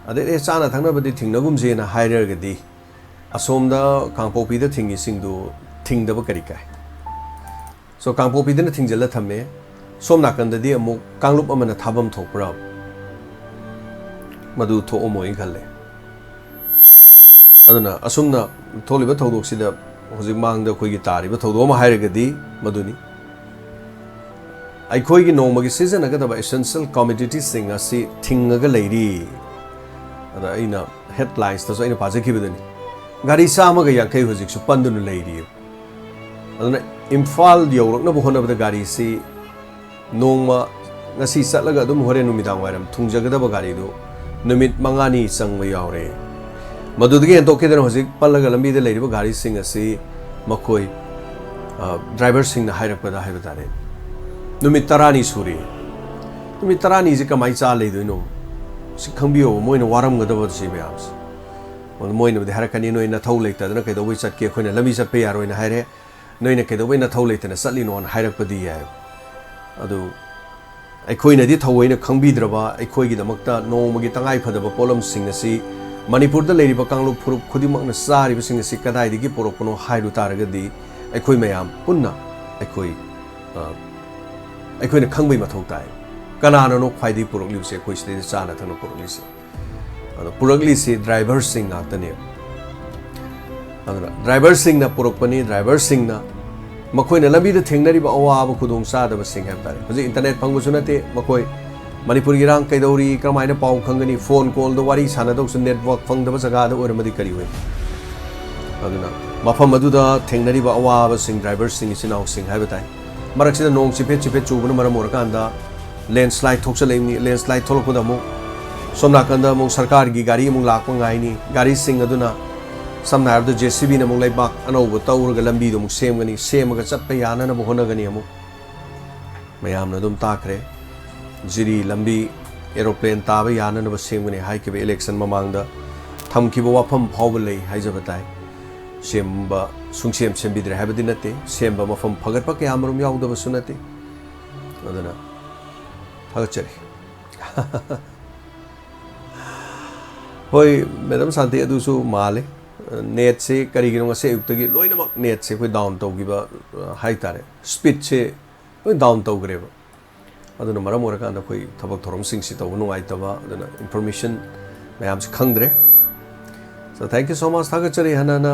ꯑꯗꯩ, "ꯑꯦ, ꯆꯥꯅ ꯊꯛꯅꯕꯗꯤ ꯊꯤꯡꯅꯒꯨꯝꯁꯦꯅ" ꯍꯥꯏꯔꯒꯗꯤ, ꯑꯁꯣꯝꯗ ꯀꯥꯡꯄꯣꯛꯄꯤꯗ ꯊꯤꯡꯉꯤꯁꯤꯡꯗꯨ ꯊꯤꯡꯗꯕ ꯀꯔꯤ ꯀꯥꯏ? So, ꯀꯥꯡꯄꯣꯛꯄꯤꯗꯅ ꯊꯤꯡꯖꯤꯜꯂ ꯊꯝꯃꯦ, ꯁꯣꯝ ꯅꯥꯀꯟꯗꯗꯤ ꯑꯃꯨꯛ ꯀꯥꯡꯂꯨꯞ ꯑꯃꯅ ꯊꯥꯐꯝ ꯊꯣꯛꯄ꯭ꯔꯥ? ꯃꯗꯨ ꯊꯣꯛꯑꯝꯃꯣꯏꯅ ꯈꯜꯂꯦ꯫ ꯑꯗꯨꯅ ꯑꯁꯨꯝꯅ ꯊꯣꯛꯂꯤꯕ ꯊꯧꯗꯣꯛꯁꯤꯗ ꯍꯧꯖꯤꯛ ꯃꯥꯡꯗ ꯑꯩꯈꯣꯏꯒꯤ ꯇꯥꯔꯤꯕ ꯊꯧꯗꯣꯛ ꯑꯃ ꯍꯥꯏꯔꯒꯗꯤ ꯃꯗꯨꯅꯤ꯫ ꯑꯩꯈꯣꯏꯒꯤ ꯅꯣꯡꯃꯒꯤ ꯁꯤꯖꯤꯟꯅꯒꯗꯕ essential commoditiesꯁꯤꯡ ꯑꯁꯤ ꯊꯤꯡꯉꯒ ꯂꯩꯔꯤ꯫ ꯑꯗ ꯑꯩꯅ headlinesꯇꯁꯨ ꯑꯩꯅ ꯄꯥꯖꯈꯤꯕꯗꯨꯅꯤ, ꯒꯥꯔꯤ ꯆꯥꯝꯃꯒ ꯌꯥꯡꯈꯩ ꯍꯧꯖꯤꯛꯁꯨ ꯄꯟꯗꯨꯅ ꯂꯩꯔꯤ꯫ ꯑꯗꯨꯅ ꯏꯝꯐꯥꯜ ꯌꯧꯔꯛꯅꯕ ꯍꯣꯠꯅꯕꯗ ꯒꯥꯔꯤꯁꯤ ꯅꯣꯡꯃ, ꯉꯁꯤ ꯆꯠꯂꯒ ꯑꯗꯨꯝ ꯍꯣꯔꯦꯟ ꯅꯨꯃꯤꯗꯥꯡ ꯋꯥꯏꯔꯝ ꯊꯨꯡꯖꯒꯗꯕ ꯒꯥꯔꯤꯗꯨ ꯅꯨꯃꯤꯠ ꯃꯉꯥꯅꯤ ꯆꯪꯕ ꯌꯥꯎꯔꯦ꯫ ꯃꯗꯨꯗꯒꯤ ꯍꯦꯟꯗꯣꯛꯈꯤꯗꯅ ꯍꯧꯖꯤꯛ ꯄꯜꯂꯒ ꯂꯝꯕꯤꯗ ꯂꯩꯔꯤꯕ ꯒꯥꯔꯤꯁꯤꯡ ꯑꯁꯤ ꯃꯈꯣꯏ, ꯑ, driverꯁꯤꯡꯅ ꯍꯥꯏꯔꯛꯄꯗ ꯍꯥꯏꯕ ꯇꯥꯔꯦ, ꯅꯨꯃꯤꯠ ꯇꯔꯥꯅꯤ ꯁꯨꯔꯦ꯫ ꯅꯨꯃꯤꯠ ꯇꯔꯥꯅꯤꯁꯤ ꯀꯃꯥꯏꯅ ꯆꯥ ꯂꯩꯗꯣꯏꯅꯣ? ꯁꯤ ꯈꯪꯕꯤꯌꯣꯕ, ꯃꯣꯏꯅ ꯋꯥꯔꯝꯒꯗꯕ ꯁꯤ ꯃꯌꯥꯝꯁꯦ꯫ ꯑꯗꯨ ꯃꯣꯏꯅꯕꯨꯗꯤ ꯍꯥꯏꯔꯛꯀꯅꯤ, "ꯅꯣꯏ ꯅꯊꯧ ꯂꯩꯇꯗꯅ ꯀꯩꯗꯧꯕꯩ ꯆꯠꯀꯦ? ꯑꯩꯈꯣꯏꯅ ꯂꯝꯕꯤ ꯆꯠꯄ ꯌꯥꯔꯣꯏꯅ ꯍꯥꯏꯔꯦ, ꯅꯣꯏꯅ ꯀꯩꯗꯧꯕꯩ ꯅꯊꯧ ꯂꯩꯇꯅ ꯆꯠꯂꯤꯅꯣꯅ?" ꯍꯥꯏꯔꯛꯄꯗꯤ ꯌꯥꯏ꯫ ꯑꯗꯨ ꯑꯩꯈꯣꯏꯅꯗꯤ ꯊꯑꯣꯏꯅ ꯈꯪꯕꯤꯗ꯭ꯔꯕ, ꯑꯩꯈꯣꯏꯒꯤꯗꯃꯛꯇ ꯅꯣꯡꯃꯒꯤ ꯇꯉꯥꯏ ꯐꯗꯕ ꯄꯣꯠꯂꯝꯁꯤꯡ ꯑꯁꯤ ꯃꯅꯤꯄꯨꯔꯗ ꯂꯩꯔꯤꯕ ꯀꯥꯡꯂꯨꯞ ꯐꯨꯔꯨꯞ ꯈꯨꯗꯤꯡꯃꯛꯅ ꯆꯥꯔꯤꯕꯁꯤꯡ ꯑꯁꯤ ꯀꯗꯥꯏꯗꯒꯤ ꯄꯨꯔꯛꯄꯅꯣ ꯍꯥꯏꯔꯨ ꯇꯥꯔꯒꯗꯤ, ꯑꯩꯈꯣꯏ ꯃꯌꯥꯝ ꯄꯨꯟꯅ ꯑꯩꯈꯣꯏ, ꯑ, ꯑꯩꯈꯣꯏꯅ ꯈꯪꯕꯒꯤ ꯃꯊꯧ ꯇꯥꯏ꯫ ꯀꯅꯥꯅꯅꯣ ꯈ꯭ꯋꯥꯏꯗꯒꯤ ꯄꯨꯔꯛꯂꯤꯕꯁꯦ, ꯑꯩꯈꯣꯏ ꯁꯤꯗꯩꯗ ꯆꯥꯅ ꯊꯛꯅ ꯄꯨꯔꯛꯂꯤꯁꯦ? ꯑꯗꯣ ꯄꯨꯔꯛꯂꯤꯁꯤ driverꯁꯤꯡ ꯉꯥꯛꯇꯅꯦꯕ꯫ ꯑꯗꯨꯅ driverꯁꯤꯡꯅ ꯄꯨꯔꯛꯄꯅꯤ, driverꯁꯤꯡꯅ ꯃꯈꯣꯏꯅ ꯂꯝꯕꯤꯗ ꯊꯦꯡꯅꯔꯤꯕ ꯑꯋꯥꯕ ꯈꯨꯗꯣꯡꯆꯥꯗꯕꯁꯤꯡ ꯍꯥꯏꯕ ꯇꯥꯔꯦ꯫ ꯍꯧꯖꯤꯛ internet ꯐꯪꯕꯁꯨ ꯅꯠꯇꯦ, ꯃꯈꯣꯏ ꯃꯅꯤꯄꯨꯔꯒꯤ ꯏꯔꯥꯡ ꯀꯩꯗꯧꯔꯤ, ꯀꯔꯝꯍꯥꯏꯅ ꯄꯥꯎ ꯈꯪꯒꯅꯤ, phone callꯗ ꯋꯥꯔꯤ ꯁꯥꯟꯅꯗꯧꯁꯨ network ꯐꯪꯗꯕ ꯖꯒꯥꯗ ꯑꯣꯏꯔꯝꯃꯗꯤ ꯀꯔꯤ ꯑꯣꯏꯅꯤ? ꯑꯗꯨꯅ ꯃꯐꯝ ꯑꯗꯨꯗ ꯊꯦꯡꯅꯔꯤꯕ ꯑꯋꯥꯕꯁꯤꯡ driverꯁꯤꯡ, ꯏꯆꯤꯟ ꯏꯅꯥꯎꯁꯤꯡ ꯍꯥꯏꯕ ꯇꯥꯏ, ꯃꯔꯛꯁꯤꯗ ꯅꯣꯡ ꯆꯤꯐꯦꯠ ꯆꯤꯐꯦꯠ ꯆꯨꯕꯅ ꯃꯔꯝ ꯑꯣꯏꯔꯀꯥꯟꯗ landslide ꯊꯣꯛꯆꯜꯂꯛꯏꯕꯅꯤ꯫ Landslide ꯊꯣꯛꯂꯛꯄꯗ ꯑꯃꯨꯛ ꯁꯣꯝ ꯅꯥꯀꯟꯗ ꯑꯃꯨꯛ ꯁꯔꯀꯥꯔꯒꯤ ꯒꯥꯔꯤ ꯑꯃꯨꯛ ꯂꯥꯛꯄ ꯉꯥꯏꯅꯤ꯫ ꯒꯥꯔꯤꯁꯤꯡ ꯑꯗꯨꯅ ꯁꯝꯅ ꯍꯥꯏꯔꯕꯗ JCBꯅ ꯑꯃꯨꯛ ꯂꯩꯕꯥꯛ ꯑꯅꯧꯕ ꯇꯧꯔꯒ ꯂꯝꯕꯤꯗꯨ ꯑꯃꯨꯛ ꯁꯦꯝꯒꯅꯤ, ꯁꯦꯝꯃꯒ ꯆꯠꯄ ꯌꯥꯅꯅꯕ ꯍꯣꯠꯅꯒꯅꯤ꯫ ꯑꯃꯨꯛ ꯃꯌꯥꯝꯅ ꯑꯗꯨꯝ ꯇꯥꯈ꯭ꯔꯦ, ꯖꯤꯔꯤ ꯂꯝꯕꯤ aeroplane ꯇꯥꯕ ꯌꯥꯅꯅꯕ ꯁꯦꯝꯒꯅꯤ ꯍꯥꯏꯈꯤꯕ election ꯃꯃꯥꯡꯗ ꯊꯝꯈꯤꯕ ꯋꯥꯐꯝ ꯐꯥꯎꯕ ꯂꯩ ꯍꯥꯏꯖꯕ ꯇꯥꯏ꯫ ꯁꯦꯝꯕ, ꯁꯨꯡꯁꯦꯝ ꯁꯦꯝꯕꯤꯗ꯭ꯔꯦ ꯍꯥꯏꯕꯗꯤ ꯅꯠꯇꯦ, ꯁꯦꯝꯕ ꯃꯐꯝ ꯐꯒꯠꯄ ꯀꯌꯥꯃꯔꯨꯝ ꯌꯥꯎꯗꯕꯁꯨ ꯅꯠꯇꯦ꯫ ꯑꯗꯨꯅ ꯊꯥꯒꯠꯆꯔꯤ꯫ ꯍꯣꯏ, Madam ꯁꯥꯟꯇꯤ, ꯑꯗꯨꯁꯨ ꯃꯥꯜꯂꯦ꯫ Netꯁꯦ ꯀꯔꯤꯒꯤꯅꯣ ꯉꯁꯤ ꯑꯌꯨꯛꯇꯒꯤ ꯂꯣꯏꯅꯃꯛ netꯁꯦ ꯑꯩꯈꯣꯏ down ꯇꯧꯈꯤꯕ, ꯑ, ꯍꯥꯏꯇꯥꯔꯦ, speedꯁꯦ ꯂꯣꯏ down ꯇꯧꯈ꯭ꯔꯦꯕ꯫ ꯑꯗꯨꯅ ꯃꯔꯝ ꯑꯣꯏꯔꯀꯥꯟꯗ ꯑꯩꯈꯣꯏ ꯊꯕꯛ ꯊꯧꯔꯝꯁꯤꯡꯁꯤ ꯇꯧꯕ ꯅꯨꯡꯉꯥꯏꯇꯕ, ꯑꯗꯨꯅ information ꯃꯌꯥꯝꯁꯤ ꯈꯪꯗ꯭ꯔꯦ꯫ So thank you so much, ꯊꯥꯒꯠꯆꯔꯤ ꯍꯟꯅ ꯍꯟꯅ꯫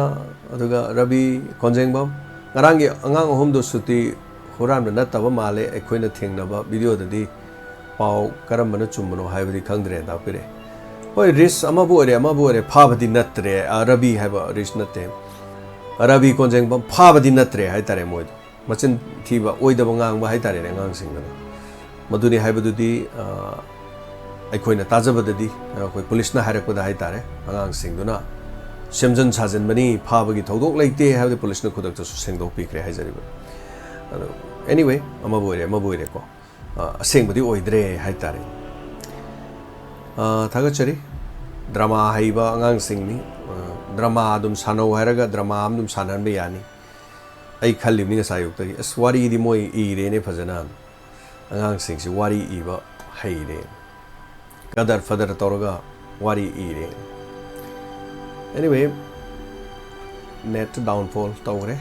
ꯑꯗꯨꯒ ꯔꯕꯤ ꯀꯣꯟꯖꯦꯡꯕꯝ, ꯉꯔꯥꯡꯒꯤ ꯑꯉꯥꯡ ꯑꯍꯨꯝꯗꯨ ꯁꯨꯇꯤ ꯍꯨꯔꯥꯟꯕ ꯅꯠꯇꯕ ꯃꯥꯜꯂꯦ, ꯑꯩꯈꯣꯏꯅ ꯊꯦꯡꯅꯕ videoꯗꯗꯤ꯫ ꯄꯥꯎ ꯀꯔꯝꯕꯅ ꯆꯨꯝꯕꯅꯣ ꯍꯥꯏꯕꯗꯤ ꯈꯪꯗ꯭ꯔꯦ ꯇꯥꯛꯄꯤꯔꯦ꯫ ꯍꯣꯏ, ꯔꯤꯁ ꯑꯃꯕꯨ ꯑꯣꯏꯔꯦ ꯑꯃꯕꯨ ꯑꯣꯏꯔꯦ, ꯐꯥꯕꯗꯤ ꯅꯠꯇ꯭ꯔꯦ꯫ ꯑ, ꯔꯕꯤ ꯍꯥꯏꯕ ꯔꯤꯁ ꯅꯠꯇꯦ, ꯔꯕꯤ ꯀꯣꯟꯖꯦꯡꯕꯝ ꯐꯥꯕꯗꯤ ꯅꯠꯇ꯭ꯔꯦ ꯍꯥꯏꯇꯥꯔꯦ꯫ ꯃꯣꯏꯗꯣ ꯃꯆꯤꯟ ꯊꯤꯕ, ꯑꯣꯏꯗꯕ ꯉꯥꯡꯕ ꯍꯥꯏꯇꯥꯔꯦꯅꯦ ꯑꯉꯥꯡꯁꯤꯡꯗꯨꯅ꯫ ꯃꯗꯨꯅꯤ ꯍꯥꯏꯕꯗꯨꯗꯤ, ꯑ, ꯑꯩꯈꯣꯏꯅ ꯇꯥꯖꯕꯗꯗꯤ, ꯑꯩꯈꯣꯏ ꯄꯨꯂꯤꯁꯅ ꯍꯥꯏꯔꯛꯄꯗ ꯍꯥꯏꯇꯥꯔꯦ, ꯑꯉꯥꯡꯁꯤꯡꯗꯨꯅ ꯁꯦꯝꯖꯤꯟ ꯁꯥꯖꯤꯟꯕꯅꯤ, ꯐꯥꯕꯒꯤ ꯊꯧꯗꯣꯛ ꯂꯩꯇꯦ ꯍꯥꯏꯕꯗꯤ ꯄꯨꯂꯤꯁꯅ ꯈꯨꯗꯛꯇꯁꯨ ꯁꯦꯡꯗꯣꯛꯄꯤꯈ꯭ꯔꯦ ꯍꯥꯏꯖꯔꯤꯕ꯫ ꯑꯗꯣ anyway, ꯑꯃꯕꯨ ꯑꯣꯏꯔꯦ ꯑꯃꯕꯨ ꯑꯣꯏꯔꯦꯀꯣ, ꯑ, ꯑꯁꯦꯡꯕꯗꯤ ꯑꯣꯏꯗ꯭ꯔꯦ ꯍꯥꯏꯇꯥꯔꯦ꯫ ꯑ, ꯊꯥꯒꯠꯆꯔꯤ꯫ ꯗ꯭ꯔꯃꯥ ꯍꯩꯕ ꯑꯉꯥꯡꯁꯤꯡꯅꯤ꯫ ꯑ, ꯗ꯭ꯔꯃꯥ ꯑꯗꯨꯝ ꯁꯥꯟꯅꯧ ꯍꯥꯏꯔꯒ ꯗ꯭ꯔꯃꯥ ꯑꯃ ꯑꯗꯨꯝ ꯁꯥꯟꯅꯍꯟꯕ ꯌꯥꯅꯤ꯫ ꯑꯩ ꯈꯜꯂꯤꯕꯅꯤ ꯉꯁꯥꯏ ꯑꯌꯨꯛꯇꯒꯤ, "ꯑꯁ, ꯋꯥꯔꯤꯗꯤ ꯃꯣꯏ ꯏꯔꯦꯅꯦ ꯐꯖꯅ꯫ ꯑꯉꯥꯡꯁꯤꯡꯁꯤ ꯋꯥꯔꯤ ꯏꯕ ꯍꯩꯔꯦ꯫ ꯀꯗꯔ ꯐꯗꯔ ꯇꯧꯔꯒ ꯋꯥꯔꯤ ꯏꯔꯦ꯫" Anyway, net downfall ꯇꯧꯔꯦ꯫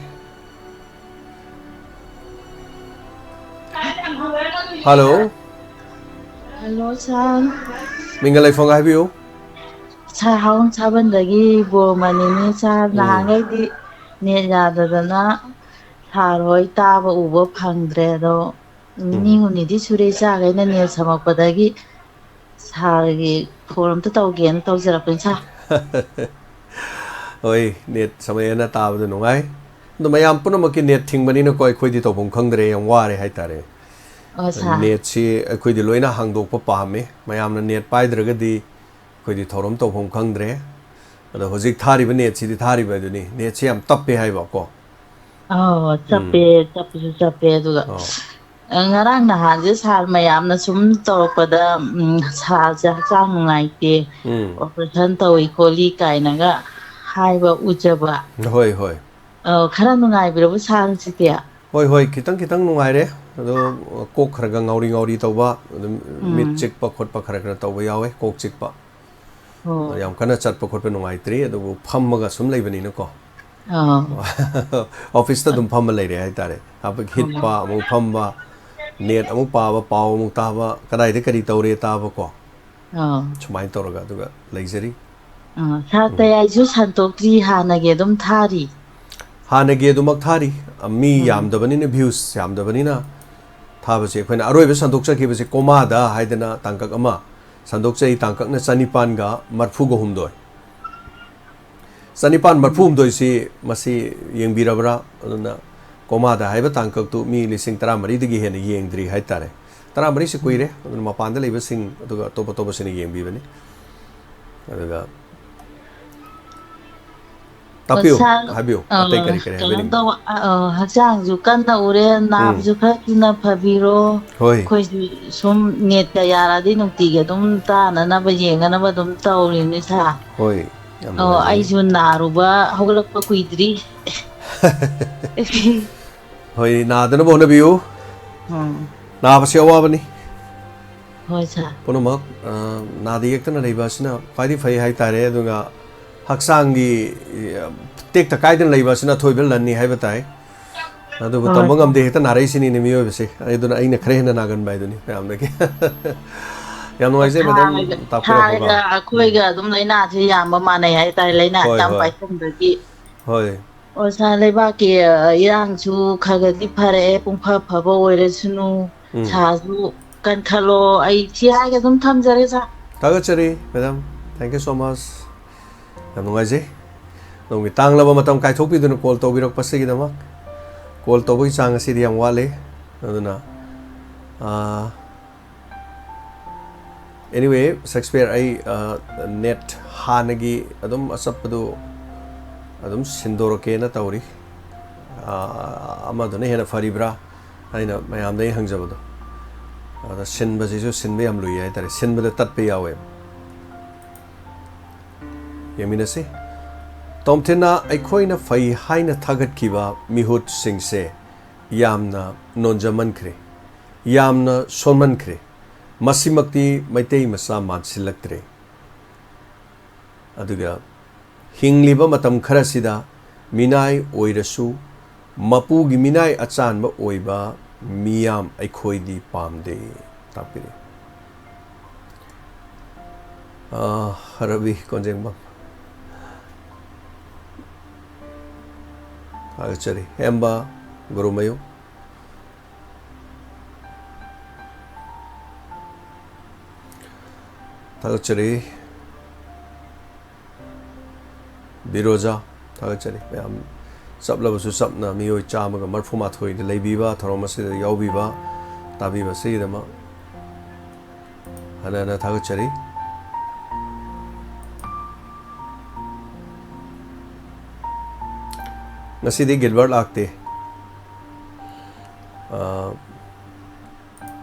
ꯍꯜꯂꯣ꯫ ꯍꯜꯂꯣ, ꯁꯥꯔ꯫ ꯃꯤꯡꯒ ꯂꯩꯐꯝꯒ ꯍꯥꯏꯕꯤꯌꯨ꯫ ꯁꯥꯔ, ꯍꯥꯎ ꯁꯥꯕꯟꯗꯒꯤ ꯕꯣꯃꯅꯤꯅꯦ, ꯁꯥꯔ꯫ ꯎꯝ꯫ ꯅꯍꯥꯟꯈꯩꯗꯤ ꯅꯦꯠ ꯌꯥꯗꯗꯅ ꯁꯥꯔ ꯍꯣꯏ ꯇꯥꯕ ꯎꯕ ꯐꯪꯗ꯭ꯔꯦ, ꯑꯗꯣ ꯅꯤꯅꯤ ꯎꯝ꯫ ꯍꯨꯝꯅꯤꯗꯤ ꯁꯨꯔꯦ, ꯏꯆꯥꯈꯩꯅ ꯅꯦꯠ ꯁꯝꯃꯛꯄꯗꯒꯤ ꯁꯥꯔꯒꯤ ꯐꯣꯟ ꯑꯝꯇ ꯇꯧꯒꯦꯅ ꯇꯧꯖꯔꯛꯄꯅꯤ, ꯁꯥꯔ꯫ ꯍꯣꯏ, ꯅꯦꯠ ꯁꯝꯃꯛꯑꯦꯅ ꯇꯥꯕꯗ ꯅꯨꯡꯉꯥꯏ꯫ ꯑꯗꯣ ꯃꯌꯥꯝ ꯄꯨꯝꯅꯃꯛꯀꯤ ꯅꯦꯠ ꯊꯤꯡꯕꯅꯤꯅꯀꯣ, ꯑꯩꯈꯣꯏꯗꯤ ꯇꯧꯐꯝ ꯈꯪꯗ꯭ꯔꯦ, ꯌꯥꯝ ꯋꯥꯔꯦ ꯍꯥꯏꯇꯥꯔꯦ꯫ ꯑꯣ, ꯁꯥꯔ꯫ ꯅꯦꯠꯁꯤ ꯑꯩꯈꯣꯏꯗꯤ ꯂꯣꯏꯅ ꯍꯥꯡꯗꯣꯛꯄ ꯄꯥꯝꯃꯤ꯫ ꯃꯌꯥꯝꯅ ꯅꯦꯠ ꯄꯥꯏꯗ꯭ꯔꯒꯗꯤ ꯑꯩꯈꯣꯏꯗꯤ ꯊꯧꯔꯝ ꯇꯧꯐꯝ ꯈꯪꯗ꯭ꯔꯦ꯫ ꯑꯗꯣ ꯍꯧꯖꯤꯛ ꯊꯥꯔꯤꯕ ꯅꯦꯠꯁꯤꯗꯤ ꯊꯥꯔꯤꯕ ꯑꯗꯨꯅꯤ, ꯅꯦꯠꯁꯤ ꯌꯥꯝ ꯇꯞꯄꯦ ꯍꯥꯏꯕꯀꯣ꯫ ꯑꯧ, ꯆꯞꯄꯦ, ꯎꯝ꯫ ꯆꯞꯄꯁꯨ ꯆꯞꯄꯦ꯫ ꯑꯗꯨꯒ, ꯑꯧ꯫ ꯑ, ꯉꯔꯥꯡ ꯅꯍꯥꯟꯁꯦ ꯁꯥꯔ ꯃꯌꯥꯝꯅ ꯁꯨꯝ ꯇꯧꯔꯛꯄꯗ, ꯎꯝ, ꯁꯥꯔꯁꯦ ꯍꯛꯆꯥꯡ ꯅꯨꯡꯉꯥꯏꯇꯦ, ꯎꯝ꯫ Operation ꯇꯧꯏ ꯈꯣꯠꯂꯤ ꯀꯥꯏꯅꯒ ꯍꯥꯏꯕ ꯎꯖꯕ꯫ ꯍꯣꯏ, ꯍꯣꯏ꯫ ꯑꯧ, ꯈꯔ ꯅꯨꯡꯉꯥꯏꯕꯤꯔꯕ ꯁꯥꯔ ꯍꯧꯖꯤꯛꯇꯤ? ꯍꯣꯏ, ꯍꯣꯏ, ꯈꯤꯇꯪ ꯈꯤꯇꯪ ꯅꯨꯡꯉꯥꯏꯔꯦ꯫ ꯑꯗꯣ ꯀꯣꯛ ꯈꯔ ꯈꯔ ꯉꯥꯎꯔꯤ ꯉꯥꯎꯔꯤ ꯇꯧꯕ, ꯑꯗꯨꯝ ꯃꯤꯠ ꯎꯝ꯫ ꯆꯤꯛꯄ ꯈꯣꯠꯄ ꯈꯔ ꯈꯔ ꯇꯧꯕ ꯌꯥꯎꯋꯦ, ꯀꯣꯛ ꯆꯤꯛꯄ꯫ ꯑꯣ꯫ ꯌꯥꯝ ꯀꯟꯅ ꯆꯠꯄ ꯈꯣꯠꯄ ꯅꯨꯡꯉꯥꯏꯇ꯭ꯔꯤ, ꯑꯗꯨꯕꯨ ꯐꯝꯃꯒ ꯁꯨꯝ ꯂꯩꯕꯅꯤꯅꯀꯣ꯫ ꯑꯣ꯫ Officeꯇ ꯑꯗꯨꯝ ꯐꯝꯃ ꯂꯩꯔꯦ ꯍꯥꯏꯇꯥꯔꯦ꯫ ꯍꯥꯏꯕꯗꯤ ꯍꯤꯞꯄ, ꯑꯣ꯫ ꯑꯃꯨꯛ ꯐꯝꯕ, ꯅꯦꯠ ꯑꯃꯨꯛ ꯄꯥꯕ, ꯄꯥꯎ ꯑꯃꯨꯛ ꯇꯥꯕ, ꯀꯗꯥꯏꯗ ꯀꯔꯤ ꯇꯧꯔꯦ ꯇꯥꯕꯀꯣ꯫ ꯑꯥ ꯁꯨꯃꯥꯏꯅ ꯇꯧꯔꯒ ꯑꯗꯨꯒ ꯂꯩꯖꯔꯤ꯫ ꯑꯥ, ꯁꯥꯔ ꯇꯌꯥꯏꯁꯨ ꯁꯟꯗꯣꯛꯇ꯭ꯔꯤ, ꯍꯥꯟꯅꯒꯤ ꯑꯗꯨꯝ ꯊꯥꯔꯤ꯫ ꯍꯥꯟꯅꯒꯤ ꯑꯗꯨꯃꯛ ꯊꯥꯔꯤ꯫ ꯑ, ꯃꯤ ꯎꯝ ꯌꯥꯝꯗꯕꯅꯤꯅ, ꯚ꯭ꯌꯨꯁ ꯌꯥꯝꯗꯕꯅꯤꯅ ꯊꯥꯕꯁꯦ, ꯑꯩꯈꯣꯏꯅ ꯑꯔꯣꯏꯕ ꯁꯟꯗꯣꯛꯆꯈꯤꯕꯁꯦ ꯀꯣꯃꯥꯗ ꯍꯥꯏꯗꯅ ꯇꯥꯡꯀꯛ ꯑꯃ ꯁꯟꯗꯣꯛꯆꯩ, ꯇꯥꯡꯀꯛꯅ ꯆꯅꯤꯄꯥꯟꯒ ꯃꯔꯐꯨꯒ ꯍꯨꯝꯗꯣꯏ꯫ ꯆꯅꯤꯄꯥꯟ ꯃꯔꯐꯨ ꯍꯨꯝꯗꯣꯏꯁꯤ ꯃꯁꯤ ꯌꯦꯡꯕꯤꯔꯕ꯭ꯔꯥ? ꯑꯗꯨꯅ ꯀꯣꯃꯥꯗ ꯍꯥꯏꯕ ꯇꯥꯡꯀꯛꯇꯨ ꯃꯤ ꯂꯤꯁꯤꯡ ꯇꯔꯥꯃꯔꯤꯗꯒꯤ ꯍꯦꯟꯅ ꯌꯦꯡꯗ꯭ꯔꯤ ꯍꯥꯏꯇꯥꯔꯦ꯫ ꯇꯔꯥꯃꯔꯤꯁꯤ ꯀꯨꯏꯔꯦ, ꯑꯗꯨꯅ ꯃꯄꯥꯟꯗ ꯂꯩꯕꯁꯤꯡ ꯑꯗꯨꯒ ꯑꯇꯣꯞ ꯑꯇꯣꯞꯄꯁꯤꯡꯅ ꯌꯦꯡꯕꯤꯕꯅꯤ꯫ ꯑꯗꯨꯒ ꯇꯥꯛꯄꯤꯌꯨ, ꯁꯥꯔ, ꯍꯥꯏꯕꯤꯌꯨ꯫ ꯑ, ꯑꯇꯩ ꯀꯔꯤ ꯀꯔꯤ ꯀꯩꯅꯣ ꯍꯥꯏꯕꯤꯅꯤꯡꯕ? ꯇꯧꯕ, ꯑ, ꯑ, ꯍꯛꯆꯥꯡꯁꯨ ꯀꯟꯅ ꯎꯔꯦ, ꯎꯝ꯫ ꯅꯥꯕꯁꯨ ꯈꯔ ꯊꯨꯅ ꯐꯕꯤꯔꯣ꯫ ꯍꯣꯏ꯫ ꯑꯩꯈꯣꯏꯁꯨ ꯁꯨꯝ ꯅꯦꯠꯀ ꯌꯥꯔꯗꯤ ꯅꯨꯡꯇꯤꯒꯤ ꯑꯗꯨꯝ ꯇꯥꯅꯅꯕ, ꯌꯦꯡꯅꯅꯕ ꯑꯗꯨꯝ ꯇꯧꯔꯤꯅꯤ, ꯁꯥꯔ꯫ ꯍꯣꯏ, ꯌꯥꯝ ꯑꯣ, ꯅꯨꯡꯉꯥꯏꯖꯩ꯫ ꯑꯩꯁꯨ ꯅꯥꯔꯨꯕ ꯍꯧꯒꯠꯂꯛꯄ ꯀꯨꯏꯗ꯭ꯔꯤ꯫ ꯍꯣꯏ, ꯅꯥꯗꯅꯕ ꯍꯣꯠꯅꯕꯤꯌꯨ꯫ ꯎꯝ꯫ ꯅꯥꯕꯁꯤ ꯑꯋꯥꯕꯅꯤ꯫ ꯍꯣꯏ, ꯁꯥꯔ꯫ ꯄꯨꯝꯅꯃꯛ, ꯑ, ꯅꯥꯗ ꯌꯦꯛꯇꯅ ꯂꯩꯕ ꯑꯁꯤꯅ ꯈ꯭ꯋꯥꯏꯗꯒꯤ ꯐꯩ ꯍꯥꯏꯇꯥꯔꯦ꯫ ꯑꯗꯨꯒ ꯍꯛꯆꯥꯡꯒꯤ, ꯑ, ꯇꯦꯛꯇ ꯀꯥꯏꯗꯅ ꯂꯩꯕ ꯑꯁꯤꯅ ꯑꯊꯣꯏꯕ ꯂꯟꯅꯤ ꯍꯥꯏꯕ ꯇꯥꯏ꯫ ꯑꯗꯨꯕꯨ ꯍꯣꯏ, ꯇꯝꯕ ꯁꯥꯔ꯫ ꯉꯝꯗꯦ, ꯍꯦꯛꯇ ꯅꯥꯔꯛꯏꯁꯤꯅꯤꯅꯦ ꯃꯤꯑꯣꯏꯕꯁꯦ꯫ ꯑꯗꯨꯅ ꯑꯩꯅ ꯈꯔ ꯍꯦꯟꯅ ꯅꯥꯒꯟꯕ ꯍꯥꯏꯗꯨꯅꯤ ꯃꯌꯥꯝꯗꯒꯤ꯫ ꯌꯥꯝ ꯅꯨꯡꯉꯥꯏꯖꯩ ꯃꯦꯗꯥꯝ, ꯁꯥꯔꯒ, ꯇꯥꯛꯄꯤꯔꯛꯄꯀꯣ꯫ ꯁꯥꯔꯒ ꯑꯩꯈꯣꯏꯒ ꯑꯗꯨꯝ ꯂꯥꯏꯅꯥꯁꯦ ꯌꯥꯝꯕ ꯃꯥꯟꯅꯩ ꯍꯥꯏꯇꯥꯔꯦ, ꯂꯥꯏꯅꯥ ꯍꯣꯏ, ꯑꯌꯥꯝꯕ ꯍꯣꯏ꯫ ꯄꯥꯏꯁꯟꯕꯒꯤ꯫ ꯍꯣꯏ꯫ ꯑꯣ, ꯁꯥꯔ, ꯂꯩꯕꯥꯛꯀꯤ, ꯑ, ꯏꯔꯥꯡꯁꯨ ꯈꯔ ꯈꯔꯗꯤ ꯐꯔꯛꯑꯦ, ꯄꯨꯡꯐ ꯐꯕ ꯑꯣꯏꯔꯁꯅꯨ꯫ ꯎꯝ꯫ ꯁꯥꯔꯁꯨ ꯀꯟꯈꯠꯂꯣ꯫ ꯑꯩ ꯁꯤ ꯍꯥꯏꯔꯒ ꯑꯗꯨꯝ ꯊꯝꯖꯔꯦ, ꯁꯥꯔ꯫ ꯊꯥꯒꯠꯆꯔꯤ madam, thank you so much꯫ ꯌꯥꯝ ꯅꯨꯡꯉꯥꯏꯖꯩ꯫ ꯅꯣꯡꯒꯤ ꯇꯥꯡꯂꯕ ꯃꯇꯝ ꯀꯥꯏꯊꯣꯛꯄꯤꯗꯨꯅ ꯀꯣꯜ ꯇꯧꯕꯤꯔꯛꯄꯁꯤꯒꯤꯗꯃꯛ꯫ ꯀꯣꯜ ꯇꯧꯕꯒꯤ ꯆꯥꯡ ꯑꯁꯤꯗꯤ ꯌꯥꯝ ꯋꯥꯠꯂꯤ꯫ ꯑꯗꯨꯅ, ꯑꯥ, anyway, ꯁꯦꯛꯁꯄꯤꯌꯔ, ꯑꯩ, ꯑꯥ, ꯅꯦꯠ ꯍꯥꯟꯅꯒꯤ ꯑꯗꯨꯝ ꯑꯆꯞꯄꯗꯨ ꯑꯗꯨꯝ ꯁꯤꯟꯗꯣꯔꯛꯀꯦꯅ ꯇꯧꯔꯤ꯫ ꯑꯥ, ꯑꯃꯗꯨꯅ ꯍꯦꯟꯅ ꯐꯔꯤꯕ꯭ꯔꯥ ꯍꯥꯏꯅ ꯃꯌꯥꯝꯗ ꯑꯩ ꯍꯪꯖꯕꯗꯣ꯫ ꯑꯗ ꯁꯤꯟꯕꯁꯤꯁꯨ ꯁꯤꯟꯕ ꯌꯥꯝ ꯂꯨꯏ ꯍꯥꯏꯇꯥꯔꯦ, ꯁꯤꯟꯕꯗ ꯇꯠꯄ ꯌꯥꯎꯋꯦꯕ꯫ ꯌꯦꯡꯃꯤꯟꯅꯁꯤ꯫ ꯇꯣꯝꯊꯤꯟꯅ ꯑꯩꯈꯣꯏꯅ ꯐꯩ ꯍꯥꯏꯅ ꯊꯥꯒꯠꯈꯤꯕ ꯃꯤꯍꯨꯠꯁꯤꯡꯁꯦ ꯌꯥꯝꯅ ꯅꯣꯟꯖꯃꯟꯈ꯭ꯔꯦ, ꯌꯥꯝꯅ ꯁꯣꯟꯃꯟꯈ꯭ꯔꯦ꯫ ꯃꯁꯤꯃꯛꯇꯤ ꯃꯩꯇꯩ ꯃꯆꯥ ꯃꯥꯟꯁꯤꯜꯂꯛꯇ꯭ꯔꯦ꯫ ꯑꯗꯨꯒ ꯍꯤꯡꯂꯤꯕ ꯃꯇꯝ ꯈꯔꯁꯤꯗ ꯃꯤꯅꯥꯏ ꯑꯣꯏꯔꯁꯨ, ꯃꯄꯨꯒꯤ ꯃꯤꯅꯥꯏ ꯑꯆꯥꯟꯕ ꯑꯣꯏꯕ ꯃꯤꯌꯥꯝ ꯑꯩꯈꯣꯏꯗꯤ ꯄꯥꯝꯗꯦ ꯇꯥꯛꯄꯤꯔꯤ꯫ ꯑꯥ, ꯔꯕꯤ ꯀꯣꯟꯖꯦꯡꯕꯝ꯫ ꯊꯥꯒꯠꯆꯔꯤ꯫ ꯍꯦꯝꯕ ꯒꯨꯔꯨꯃꯌꯨꯝ꯫ ꯊꯥꯒꯠꯆꯔꯤ꯫ ꯕꯤꯔꯣꯖꯥ, ꯊꯥꯒꯠꯆꯔꯤ꯫ ꯃꯌꯥꯝ ꯆꯞꯂꯕꯁꯨ ꯆꯞꯅ ꯃꯤꯑꯣꯏ ꯆꯥꯝꯃꯒ ꯃꯔꯤꯐꯨ ꯃꯥꯊꯣꯏꯗ ꯂꯩꯕꯤꯕ, ꯊꯧꯔꯝ ꯑꯁꯤꯗ ꯌꯥꯎꯕꯤꯕ, ꯇꯥꯕꯤꯕ ꯑꯁꯤꯒꯤꯗꯃꯛ ꯍꯟꯅ ꯍꯟꯅ ꯊꯥꯒꯠꯆꯔꯤ꯫ ꯉꯁꯤꯗꯤ ꯒꯤꯜꯕꯔꯠ ꯂꯥꯛꯇꯦ꯫ ꯑ,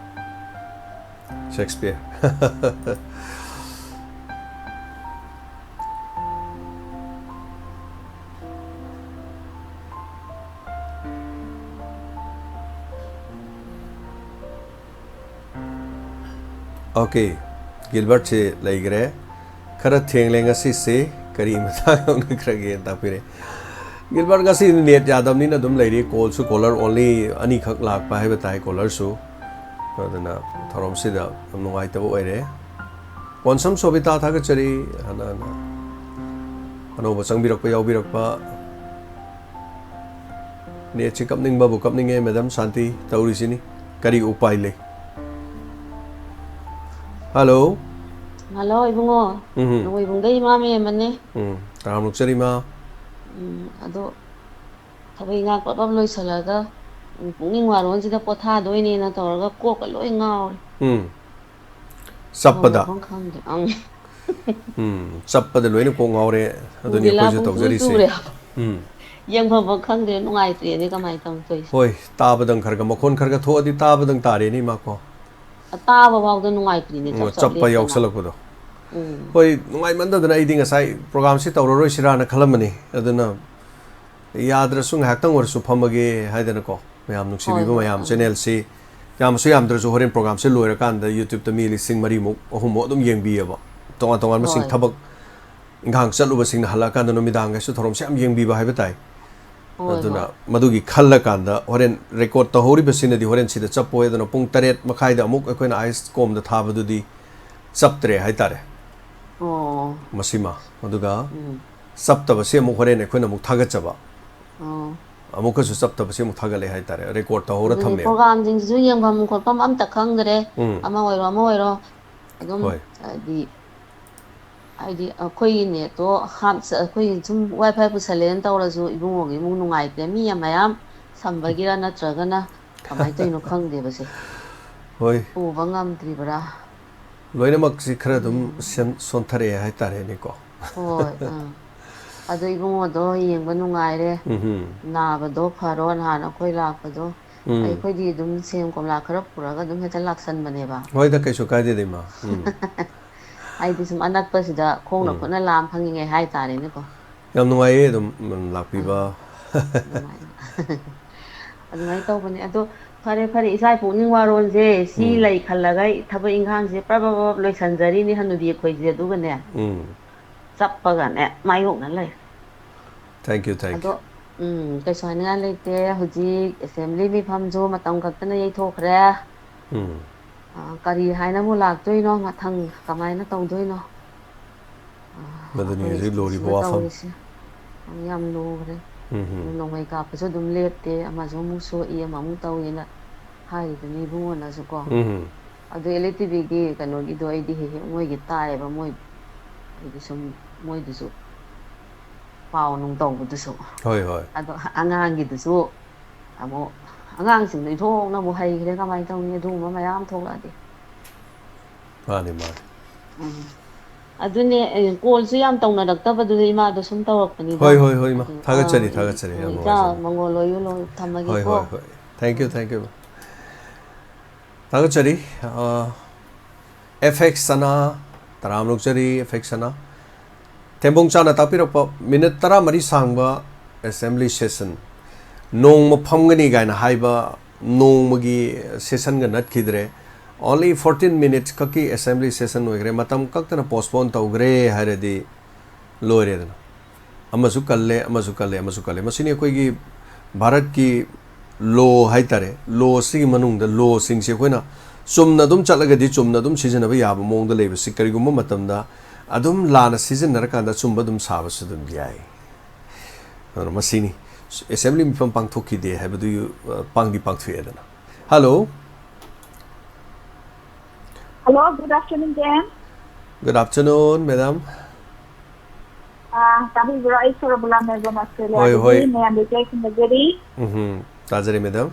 ꯁꯦꯛꯁꯄꯤꯌꯔ꯫ ꯑꯣꯀꯦ, ꯒꯤꯜꯕꯔꯠꯁꯦ ꯂꯩꯈ꯭ꯔꯦ꯫ ꯈꯔ ꯊꯦꯡꯂꯦ ꯉꯁꯤꯁꯦ, ꯀꯔꯤ ꯃꯇꯥꯡ ꯌꯥꯎꯅꯈ꯭ꯔꯒꯦꯅ ꯇꯥꯛꯄꯤꯔꯦ꯫ ꯒꯤꯜꯕꯔꯠ, ꯉꯁꯤ ꯅꯦꯠ ꯌꯥꯗꯕꯅꯤꯅ ꯑꯗꯨꯝ ꯂꯩꯔꯤ, ꯀꯣꯜꯁꯨ ꯀꯣꯂꯔ ꯑꯣꯟꯂꯤ ꯑꯅꯤꯈꯛ ꯂꯥꯛꯄ ꯍꯥꯏꯕ ꯇꯥꯏ, ꯀꯣꯂꯔꯁꯨ꯫ ꯑꯗꯨꯅ ꯊꯧꯔꯝꯁꯤꯗ ꯌꯥꯝ ꯅꯨꯡꯉꯥꯏꯇꯕ ꯑꯣꯏꯔꯦ꯫ ꯀꯣꯟꯁꯝ ꯁꯣꯕꯤꯇꯥ, ꯊꯥꯒꯠꯆꯔꯤ꯫ ꯍꯟꯅ ꯍꯟꯅ ꯑꯅꯧꯕ ꯆꯪꯕꯤꯔꯛꯄ ꯌꯥꯎꯕꯤꯔꯛꯄ꯫ ꯅꯦꯠꯁꯤ ꯀꯞꯅꯤꯡꯕꯕꯨ ꯀꯞꯅꯤꯡꯉꯦ, ꯃꯦꯗꯥꯝ ꯁꯥꯟꯇꯤ, ꯇꯧꯔꯤꯁꯤꯅꯤ꯫ ꯀꯔꯤ ꯎꯄꯥꯏ ꯂꯩ? ꯍꯜꯂꯣ꯫ ꯍꯜꯂꯣ, ꯏꯕꯨꯡꯉꯣ꯫ ꯎꯝ꯫ ꯅꯣꯡꯃꯩꯕꯨꯡꯗꯩ ꯏꯃꯥ ꯃꯦꯝꯃꯅꯦ꯫ ꯎꯝ, ꯇꯔꯥꯝ ꯅꯣꯛꯆꯔꯤ, ꯏꯃꯥ꯫ ꯎꯝ, ꯑꯗꯣ ꯊꯕꯛ ꯏꯪꯈꯥꯡ ꯄꯞ ꯄꯞ ꯂꯣꯏꯁꯤꯜꯂꯒ, ꯎꯝ, ꯄꯨꯛꯅꯤꯡ ꯋꯥꯔꯣꯟꯁꯤꯗ ꯄꯣꯊꯥꯗꯣꯏꯅꯦꯅ ꯇꯧꯔꯒ ꯀꯣꯛꯀ ꯂꯣꯏ ꯉꯥꯎꯔꯦ꯫ ꯎꯝ꯫ ꯇꯧꯐꯝ ꯆꯞꯄꯗ꯫ ꯂꯥꯛꯐꯝ ꯈꯪꯗꯦ꯫ ꯑꯪ꯫ ꯎꯝ, ꯆꯞꯄꯗ ꯂꯣꯏꯅ ꯀꯣꯛ ꯉꯥꯎꯔꯦ꯫ ꯑꯗꯨꯅꯤ ꯄꯨꯡꯗꯤ ꯂꯥ ꯑꯩꯈꯣꯏꯁꯨ ꯄꯨꯡ ꯇꯨ ꯇꯧꯖꯔꯤꯁꯦ꯫ ꯇꯨꯔꯦ꯫ ꯎꯝ꯫ ꯌꯦꯡꯐꯝ ꯈꯪꯗ꯭ꯔꯦ, ꯅꯨꯡꯉꯥꯏꯇ꯭ꯔꯦꯅꯦ ꯀꯃꯥꯏꯅ ꯇꯧꯅꯤ ꯇꯧꯔꯤꯁꯦ? ꯍꯣꯏ, ꯇꯥꯕꯗꯪ ꯈꯔ ꯈꯔ, ꯃꯈꯣꯟ ꯈꯔ ꯈꯔ ꯊꯣꯛꯑꯗꯤ ꯇꯥꯕꯗꯪ ꯇꯥꯔꯦꯅꯦ, ꯏꯃꯥꯀꯣ꯫ ꯇꯥꯕ ꯐꯥꯎꯗ ꯅꯨꯡꯉꯥꯏꯇ꯭ꯔꯤꯅꯦ, ꯎꯝ, ꯆꯞ ꯆꯞ ꯆꯞꯄ ꯂꯦꯞꯇꯅ꯫ ꯌꯥꯎꯁꯜꯂꯛꯄꯗꯣ꯫ ꯎꯝ꯫ ꯍꯣꯏ, ꯅꯨꯡꯉꯥꯏꯃꯟꯗꯗꯅ ꯑꯩꯗꯤ ꯉꯁꯥꯏ ꯄ꯭ꯔꯣꯒꯥꯝꯁꯤ ꯇꯧꯔꯔꯣꯏꯁꯤꯔꯥꯅ ꯈꯜꯂꯝꯕꯅꯤ꯫ ꯑꯗꯨꯅ ꯌꯥꯗ꯭ꯔꯁꯨ ꯉꯥꯏꯍꯥꯛꯇꯪ ꯑꯣꯏꯔꯁꯨ ꯐꯝꯃꯒꯦ ꯍꯥꯏꯗꯅꯀꯣ, ꯃꯌꯥꯝ ꯍꯣꯏ, ꯅꯨꯡꯁꯤꯕꯤꯕ ꯍꯣꯏ, ꯃꯌꯥꯝ, ꯎꯝ꯫ ꯆꯦꯅꯦꯜꯁꯤ ꯌꯥꯝꯃꯁꯨ ꯌꯥꯝꯗ꯭ꯔꯁꯨ ꯍꯣꯔꯦꯟ ꯄ꯭ꯔꯣꯒꯥꯝꯁꯦ ꯂꯣꯏꯔꯀꯥꯟꯗ YouTube-ꯇ ꯃꯤ ꯂꯤꯁꯤꯡ ꯃꯔꯤꯃꯨꯛ, ꯑꯍꯨꯝꯃꯨꯛ ꯑꯗꯨꯝ ꯌꯦꯡꯕꯤꯌꯦꯕ꯫ ꯇꯣꯉꯥꯟ ꯇꯣꯉꯥꯟꯕꯁꯤꯡ ꯍꯣꯏ꯫ ꯊꯕꯛ ꯏꯪꯈꯥꯡ ꯆꯠꯂꯨꯕꯁꯤꯡꯅ ꯍꯜꯂꯛꯑꯀꯥꯟꯗ ꯅꯨꯃꯤꯗꯥꯡꯒꯁꯨ ꯊꯧꯔꯝꯁꯦ ꯌꯥꯝ ꯌꯦꯡꯕꯤꯕ ꯍꯥꯏꯕ ꯇꯥꯏ꯫ ꯍꯣꯏ, ꯑꯗꯨꯅ ꯍꯣꯏ꯫ ꯃꯗꯨꯒꯤ ꯈꯜꯂꯀꯥꯟꯗ ꯍꯣꯔꯦꯟ record ꯇꯧꯍꯧꯔꯤꯕꯁꯤꯅꯗꯤ ꯍꯣꯔꯦꯟ ꯁꯤꯗ ꯆꯞꯄꯣꯏ, ꯑꯗꯨꯅ ꯄꯨꯡ ꯇꯔꯦꯠ ꯃꯈꯥꯏꯗ ꯑꯃꯨꯛ ꯑꯩꯈꯣꯏꯅ ICE COM ꯗ ꯊꯥꯕꯗꯨꯗꯤ ꯆꯞꯇ꯭ꯔꯦ ꯍꯥꯏꯇꯥꯔꯦ꯫ ꯑꯣ꯫ ꯃꯁꯤꯃ꯫ ꯑꯗꯨꯒ ꯎꯝ꯫ ꯆꯞꯇꯕꯁꯤ ꯑꯃꯨꯛ ꯍꯣꯔꯦꯟ ꯑꯩꯈꯣꯏꯅ ꯑꯃꯨꯛ ꯊꯥꯒꯠꯆꯕ꯫ ꯑꯣ꯫ ꯑꯃꯨꯛꯀꯁꯨ ꯆꯞꯇꯕꯁꯤ ꯑꯃꯨꯛ ꯊꯥꯒꯠꯂꯦ ꯍꯥꯏꯇꯥꯔꯦ, record ꯇꯧꯍꯧꯔ ꯑꯗꯨꯅꯤ, ꯊꯝꯃꯦꯕ꯫ Program ꯁꯤꯡꯁꯤꯁꯨ ꯌꯦꯡꯐꯝ ꯈꯣꯠꯐꯝ ꯑꯝꯇ ꯈꯪꯗ꯭ꯔꯦ꯫ ꯎꯝ꯫ ꯑꯃ ꯑꯣꯏꯔꯣ, ꯑꯃ ꯑꯣꯏꯔꯣ꯫ ꯑꯗꯨꯝ, ꯍꯣꯏ꯫ ꯍꯥꯏꯗꯤ, ꯍꯥꯏꯗꯤ ꯑꯩꯈꯣꯏꯒꯤ net ꯇꯣ ꯍꯥꯞ-, ꯑꯩꯈꯣꯏ ꯁꯨꯝ WiFi ꯄꯨꯁꯜꯂꯦꯅ ꯇꯧꯔꯁꯨ ꯏꯕꯨꯡꯉꯣꯒꯤ ꯏꯃꯨꯡ ꯅꯨꯡꯉꯥꯏꯇꯦ꯫ ꯃꯤ ꯃꯌꯥꯝ ꯁꯝꯕꯒꯤꯔ ꯅꯠꯇ꯭ꯔꯒꯅ ꯀꯃꯥꯏꯅ ꯇꯧꯔꯤꯅꯣ ꯈꯪꯗꯦꯕꯁꯦ꯫ ꯍꯣꯏ꯫ ꯄꯨꯕ ꯉꯝꯗ꯭ꯔꯤꯕ꯭ꯔꯥ? ꯂꯣꯏꯅꯃꯛꯁꯤ ꯈꯔ ꯑꯗꯨꯝ ꯎꯝ꯫ ꯁꯦꯝ-, ꯁꯣꯟꯊꯔꯛꯑꯦ ꯍꯥꯏꯇꯥꯔꯦꯅꯦꯀꯣ꯫ ꯍꯣꯏ, ꯑꯥ꯫ ꯑꯗꯣ ꯏꯕꯨꯡꯉꯣꯗꯣ ꯌꯦꯡꯕ ꯅꯨꯡꯉꯥꯏꯔꯦ꯫ ꯎꯝꯍꯨꯝ꯫ ꯅꯥꯕꯗꯣ ꯐꯔꯣ, ꯅꯍꯥꯟ ꯑꯩꯈꯣꯏ ꯂꯥꯛꯄꯗꯣ꯫ ꯎꯝ꯫ ꯑꯩꯈꯣꯏꯗꯤ ꯑꯗꯨꯝ ꯁꯦꯝ ꯀꯣꯝꯂꯥ ꯈꯔ ꯄꯨꯔꯒ ꯑꯗꯨꯝ ꯍꯦꯛꯇ ꯂꯥꯛꯁꯟꯕꯅꯦꯕ꯫ ꯍꯣꯏꯗ, ꯀꯩꯁꯨ ꯀꯥꯏꯗꯦꯗ, ꯏꯃꯥ꯫ ꯎꯝ꯫ ꯍꯥꯏꯗꯤ ꯁꯨꯝ ꯑꯅꯛꯄꯁꯤꯗ ꯈꯣꯡꯅ ꯎꯝ꯫ ꯈꯨꯠꯅ ꯂꯥꯝ ꯐꯪꯉꯤꯉꯩ ꯍꯥꯏꯇꯥꯔꯦꯅꯦꯀꯣ꯫ ꯌꯥꯝ ꯅꯨꯡꯉꯥꯏꯌꯦ ꯑꯗꯨꯝ, ꯎꯝ, ꯂꯥꯛꯄꯤꯕ꯫ ꯑꯥ꯫ ꯑꯗꯨꯃꯥꯏꯅ꯫ ꯑꯗꯨꯃꯥꯏꯅ ꯇꯧꯕꯅꯦ꯫ ꯑꯗꯣ ꯐꯔꯦ, ꯐꯔꯦ, ꯏꯆꯥ ꯄꯨꯛꯅꯤꯡ ꯋꯥꯔꯣꯜꯁꯦ ꯁꯤ ꯎꯝ꯫ ꯂꯩ ꯈꯜꯂꯒ ꯑꯩ ꯊꯕꯛ ꯏꯪꯈꯥꯡꯁꯦ ꯄ꯭ꯔꯞ ꯄ꯭ꯔꯞ ꯄ꯭ꯔꯞ ꯂꯣꯏꯁꯟꯖꯔꯤꯅꯤ ꯍꯅꯨꯕꯤ ꯑꯩꯈꯣꯏꯁꯦ꯫ ꯑꯗꯨꯒꯅꯦ ꯎꯝ꯫ ꯆꯞꯄꯒꯅꯦ ꯃꯥꯌꯣꯛꯅ ꯂꯩ꯫ Thank you, thank ꯑꯗꯣ, you꯫ ꯎꯝ, ꯀꯩꯁꯨ ꯍꯥꯏꯅꯤꯡꯉꯥꯏ ꯂꯩꯇꯦ꯫ ꯍꯧꯖꯤꯛ assembly ꯃꯤꯐꯝꯁꯨ ꯃꯇꯝ ꯈꯛꯇꯅ ꯌꯩꯊꯣꯛꯈ꯭ꯔꯦ꯫ ꯎꯝ꯫ ꯑ, ꯀꯔꯤ ꯍꯥꯏꯅ ꯑꯃꯨꯛ ꯂꯥꯛꯇꯣꯏꯅꯣ ꯃꯊꯪ? ꯀꯃꯥꯏꯅ ꯇꯧꯗꯣꯏꯅꯣ? ꯑ, ꯃꯗꯨꯅꯤ ꯑꯩꯈꯣꯏ ꯍꯧꯖꯤꯛ ꯂꯨꯔꯤꯕ ꯁꯤꯗ ꯋꯥꯐꯝ꯫ ꯇꯧꯔꯤꯁꯦ ꯌꯥꯝ ꯂꯨꯈ꯭ꯔꯦ꯫ ꯎꯝ ꯍꯝ꯫ ꯑꯗꯨ ꯅꯣꯡꯃꯩ ꯀꯥꯞꯄꯁꯨ ꯑꯗꯨꯝ ꯂꯦꯞꯇꯦ, ꯑꯃꯁꯨ ꯑꯃꯨꯛ ꯁꯣꯛꯏ, ꯑꯃꯃꯨꯛ ꯇꯧꯏꯅ ꯍꯥꯏꯔꯤꯗꯨꯅꯤ ꯏꯕꯨꯡꯉꯣꯅꯁꯨꯀꯣ꯫ ꯎꯝ ꯍꯝ꯫ ꯑꯗꯨ L T Vꯒꯤ ꯀꯩꯅꯣꯒꯤꯗꯣ ꯑꯩꯗꯤ ꯍꯦꯛ ꯍꯦꯛ ꯃꯣꯏꯒꯤ ꯇꯥꯏꯌꯦꯕ, ꯃꯣꯏ ꯍꯥꯏꯗꯤ ꯁꯨꯝ ꯃꯣꯏꯗꯨꯁꯨ ꯄꯥꯎ ꯅꯨꯡ ꯇꯧꯕꯗꯨꯁꯨ꯫ ꯍꯣꯏ, ꯍꯣꯏ꯫ ꯑꯗꯣ ꯑꯉꯥꯡꯒꯤꯗꯨꯁꯨ ꯑꯃꯨꯛ ꯑꯉꯥꯡꯁꯤꯡꯗꯣ ꯏꯟꯊꯣꯛꯅ ꯑꯃꯨꯛ ꯍꯩꯈ꯭ꯔꯦ, ꯀꯃꯥꯏꯅ ꯇꯧꯅꯤ ꯑꯗꯨꯒꯨꯝꯕ ꯃꯌꯥꯝ ꯊꯣꯛꯂꯛꯑꯗꯤ? ꯃꯥꯅꯤ, ꯃꯥꯅꯤ꯫ ꯎꯝ꯫ ꯑꯗꯨꯅꯦ, ꯑꯦ, callꯁꯨ ꯌꯥꯝ ꯇꯧꯅꯔꯛꯇꯕꯗꯨꯗ ꯏꯃꯥꯗꯣ ꯁꯨꯝ ꯇꯧꯔꯛꯄꯅꯤꯗ꯫ ꯍꯣꯏ, ꯍꯣꯏ, ꯍꯣꯏ, ꯏꯃꯥ꯫ ꯑꯗꯨ, ꯊꯥꯒꯠꯆꯔꯤ, ꯑꯥ, ꯊꯥꯒꯠꯆꯔꯤ, ꯌꯥꯝ ꯏꯆꯥ ꯅꯨꯡꯉꯥꯏꯖꯔꯦ꯫ ꯃꯪꯒꯣꯜ ꯑꯣꯏꯌꯨ, ꯂꯣꯏ ꯊꯝꯃꯒꯦꯀꯣ꯫ ꯍꯣꯏ, ꯍꯣꯏ, ꯍꯣꯏ꯫ Thank you, um. Thank you, ꯏꯃꯥ꯫ ꯊꯥꯒꯠꯆꯔꯤ꯫ ꯑ, F X ꯁꯅꯥ, ꯇꯔꯥꯝꯅ ꯑꯣꯛꯆꯔꯤ, F X ꯁꯅꯥ꯫ ꯊꯦꯝꯕꯣꯡ ꯆꯥꯅ ꯇꯥꯛꯄꯤꯔꯛꯄ minute ꯇꯔꯥꯃꯔꯤ ꯁꯥꯡꯕ assembly session, ꯅꯣꯡꯃ ꯐꯝꯒꯅꯤ ꯀꯥꯏꯅ ꯍꯥꯏꯕ ꯅꯣꯡꯃꯒꯤ sessionꯒ ꯅꯠꯈꯤꯗ꯭ꯔꯦ꯫ Only fourteen minutes ꯈꯛꯀꯤ assembly session ꯑꯣꯏꯈ꯭ꯔꯦ꯫ ꯃꯇꯝ ꯀꯛꯇꯅ postpone ꯇꯧꯈ꯭ꯔꯦ ꯍꯥꯏꯔꯗꯤ ꯂꯣꯏꯔꯦꯗꯅ꯫ ꯑꯃꯁꯨ ꯀꯜꯂꯦ, ꯑꯃꯁꯨ ꯀꯜꯂꯦ, ꯑꯃꯁꯨ ꯀꯜꯂꯦ꯫ ꯃꯁꯤꯅꯤ ꯑꯩꯈꯣꯏꯒꯤ ꯚꯥꯔꯠꯀꯤ ꯂꯣ ꯍꯥꯏꯇꯥꯔꯦ, ꯂꯣꯁꯤꯒꯤ ꯃꯅꯨꯡꯗ ꯂꯣꯁꯤꯡꯁꯦ ꯑꯩꯈꯣꯏꯅ ꯆꯨꯝꯅ ꯑꯗꯨꯝ ꯆꯠꯂꯒꯗꯤ ꯆꯨꯝꯅ ꯑꯗꯨꯝ ꯁꯤꯖꯤꯟꯅꯕ ꯌꯥꯕ ꯃꯑꯣꯡꯗ ꯂꯩꯕꯁꯤ ꯀꯔꯤꯒꯨꯝꯕ ꯃꯇꯝꯗ ꯑꯗꯨꯝ ꯂꯥꯟꯅ ꯁꯤꯖꯤꯟꯅꯔꯀꯥꯟꯗ ꯑꯆꯨꯝꯕ ꯑꯗꯨꯝ ꯁꯥꯕꯁꯨ ꯑꯗꯨꯝ ꯌꯥꯏ꯫ ꯑꯗꯨꯅ ꯃꯁꯤꯅꯤ꯫ ꯑꯦꯁꯦꯝꯕ꯭ꯂꯤ ꯃꯤꯐꯝ ꯄꯥꯡꯊꯣꯛꯈꯤꯗꯦ ꯍꯥꯏꯕꯗꯨ, ꯑ, ꯄꯥꯡꯗꯤ ꯄꯥꯡꯊꯣꯛꯑꯦꯗꯅ꯫ Hello꯫ Hello, good afternoon, Dan. Good afternoon, madam. ꯑꯥ, ꯇꯥꯕꯤꯕ꯭ꯔꯣ? ꯑꯩ ꯁꯣꯔꯣꯕꯂꯥ ꯃꯦꯜꯕꯣꯔꯟ, ꯍꯣꯏ, ꯑꯣꯁꯇ꯭ꯔꯦꯂꯤꯌꯥꯗꯒꯤ꯫ ꯍꯣꯏ꯫ ꯃꯌꯥꯝꯗ ꯏꯀꯥꯏ ꯈꯨꯝꯅꯖꯔꯤ꯫ ꯎꯝꯍꯨꯝ, ꯇꯥꯖꯔꯤ, madam꯫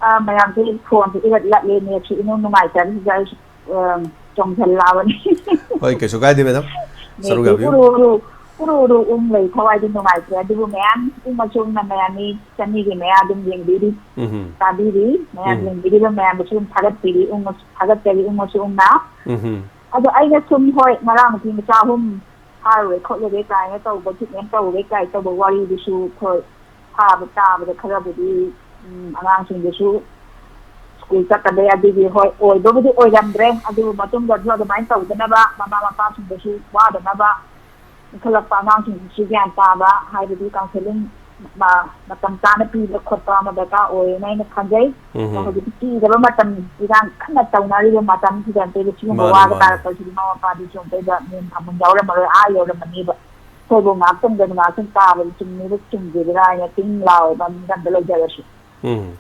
ꯑꯥ, ꯃꯌꯥꯝꯁꯦ ꯐꯣꯟꯁꯦ ꯏꯔꯠ ꯂꯠꯂꯦ, ꯅꯦꯠꯁꯨ ꯏꯅꯨꯡ ꯅꯨꯡꯉꯥꯏꯇꯕꯁꯤꯗ ꯑꯩꯁꯨ, ꯑꯥ, ꯆꯣꯡꯁꯤꯜꯂꯛꯑꯕꯅꯤ꯫ ꯍꯣꯏ, ꯀꯩꯁꯨ ꯀꯥꯏꯗꯦ, madam꯫ ꯁꯔꯨꯛ ꯅꯦꯠꯁꯦ ꯌꯥꯕꯤꯌꯨ꯫ ꯎꯔꯨ ꯎꯔꯨ, ꯎꯔꯨ ꯎꯔꯨ ꯎꯪ ꯂꯩ, ꯊꯋꯥꯏꯗꯤ ꯅꯨꯡꯉꯥꯏꯇ꯭ꯔꯦ꯫ ꯑꯗꯨꯕꯨ ꯃꯌꯥꯝ ꯎꯪꯉꯁꯨ ꯎꯪꯅ ꯃꯌꯥꯝ ꯃꯤ ꯆꯅꯤꯒꯤ ꯃꯌꯥ ꯑꯗꯨꯝ ꯌꯦꯡꯕꯤꯔꯤ, ꯎꯝꯍꯨꯝ꯫ ꯇꯥꯕꯤꯔꯤ꯫ ꯃꯌꯥꯝ ꯎꯝ꯫ ꯌꯦꯡꯕꯤꯔꯤꯕ ꯃꯌꯥꯝꯗꯁꯨ ꯑꯗꯨꯝ ꯊꯥꯒꯠꯄꯤꯔꯤ, ꯎꯪꯉꯁꯨ ꯊꯥꯒꯠꯆꯔꯤ, ꯎꯪꯉꯁꯨ ꯎꯪꯅ꯫ ꯎꯝꯍꯨꯝ꯫ ꯑꯗꯣ ꯑꯩꯅ ꯁꯨꯝ, ꯍꯣꯏ, ꯉꯔꯥꯡ ꯅꯨꯄꯤ ꯃꯆꯥ ꯑꯍꯨꯝ ꯐꯥꯔꯨꯔꯦ ꯈꯣꯠꯂꯨꯔꯦ ꯀꯥꯏꯅ ꯇꯧꯕ, kidnap ꯇꯧꯔꯨꯔꯦ ꯀꯥꯏꯅ ꯇꯧꯕ ꯋꯥꯔꯤꯗꯨꯁꯨ, ꯍꯣꯏ, ꯊꯥꯕ ꯇꯥꯕꯗ ꯈꯔꯕꯨꯗꯤ, ꯎꯝ, ꯑꯉꯥꯡꯁꯤꯡꯗꯨꯁꯨ ꯁ꯭ꯀꯨꯜ ꯆꯠꯇꯕ ꯌꯥꯗꯦ꯫ ꯍꯣꯏ, ꯑꯣꯏꯕꯕꯨꯗꯤ ꯑꯣꯏꯔꯝꯗ꯭ꯔꯦ, ꯑꯗꯨꯕꯨ ꯃꯇꯨꯡꯗꯁꯨ ꯑꯗꯨꯃꯥꯏꯅ ꯇꯧꯗꯅꯕ, ꯃꯃꯥ ꯃꯄꯥꯁꯤꯡꯗꯁꯨ ꯋꯥꯗꯅꯕ, ꯏꯟꯈꯠꯂꯛꯄ ꯑꯉꯥꯡꯁꯤꯡꯁꯤꯁꯨ ꯒ꯭ꯌꯥꯟ ꯇꯥꯕ, ꯍꯥꯏꯕꯗꯤ counselling ꯃ-, ꯃꯇꯝ ꯆꯥꯅ ꯄꯤꯕ ꯈꯣꯠꯄ ꯑꯃ ꯗꯔꯀꯥꯔ ꯑꯣꯏꯌꯦꯅ ꯑꯩꯅ ꯈꯟꯖꯩ꯫ ꯎꯝ꯫ ꯑꯗꯣ ꯍꯧꯖꯤꯛꯇꯤ ꯄꯤꯗꯕ ꯃꯇꯝ, ꯏꯔꯥꯡ ꯀꯟꯅ ꯇꯧꯅꯔꯤꯕ ꯃꯇꯝꯁꯤꯗ ꯑꯝꯇ ꯁꯤꯒꯨꯝꯕ ꯃꯥꯅꯤ, ꯋꯥꯕ ꯃꯥꯅꯤ꯫ ꯇꯥꯔꯛꯄꯁꯤꯗꯤ ꯃꯃꯥ ꯃꯄꯥꯗꯨꯁꯨ ꯑꯝꯇ ꯅꯤꯌꯝ ꯑꯃ ꯌꯥꯎꯔꯝꯃꯔꯣꯏ, ꯑꯥ ꯌꯧꯔꯝꯃꯅꯤꯕ꯫ ꯑꯩꯈꯣꯏꯕꯨ ꯉꯥꯏꯍꯥꯛꯇꯪꯗ ꯉꯥꯏꯍꯥꯛꯇꯪ ꯇꯥꯕꯗ ꯆꯨꯝꯃꯤꯕ ꯆꯨꯝꯗ꯭ꯔꯤꯕ꯭ꯔꯥ ꯍꯥꯏꯅ ꯇꯤꯡ ꯂꯥꯎꯋꯦꯕ ꯃꯤꯔꯝꯗ ꯂꯩꯖꯔꯁꯨ꯫ ꯎꯝ꯫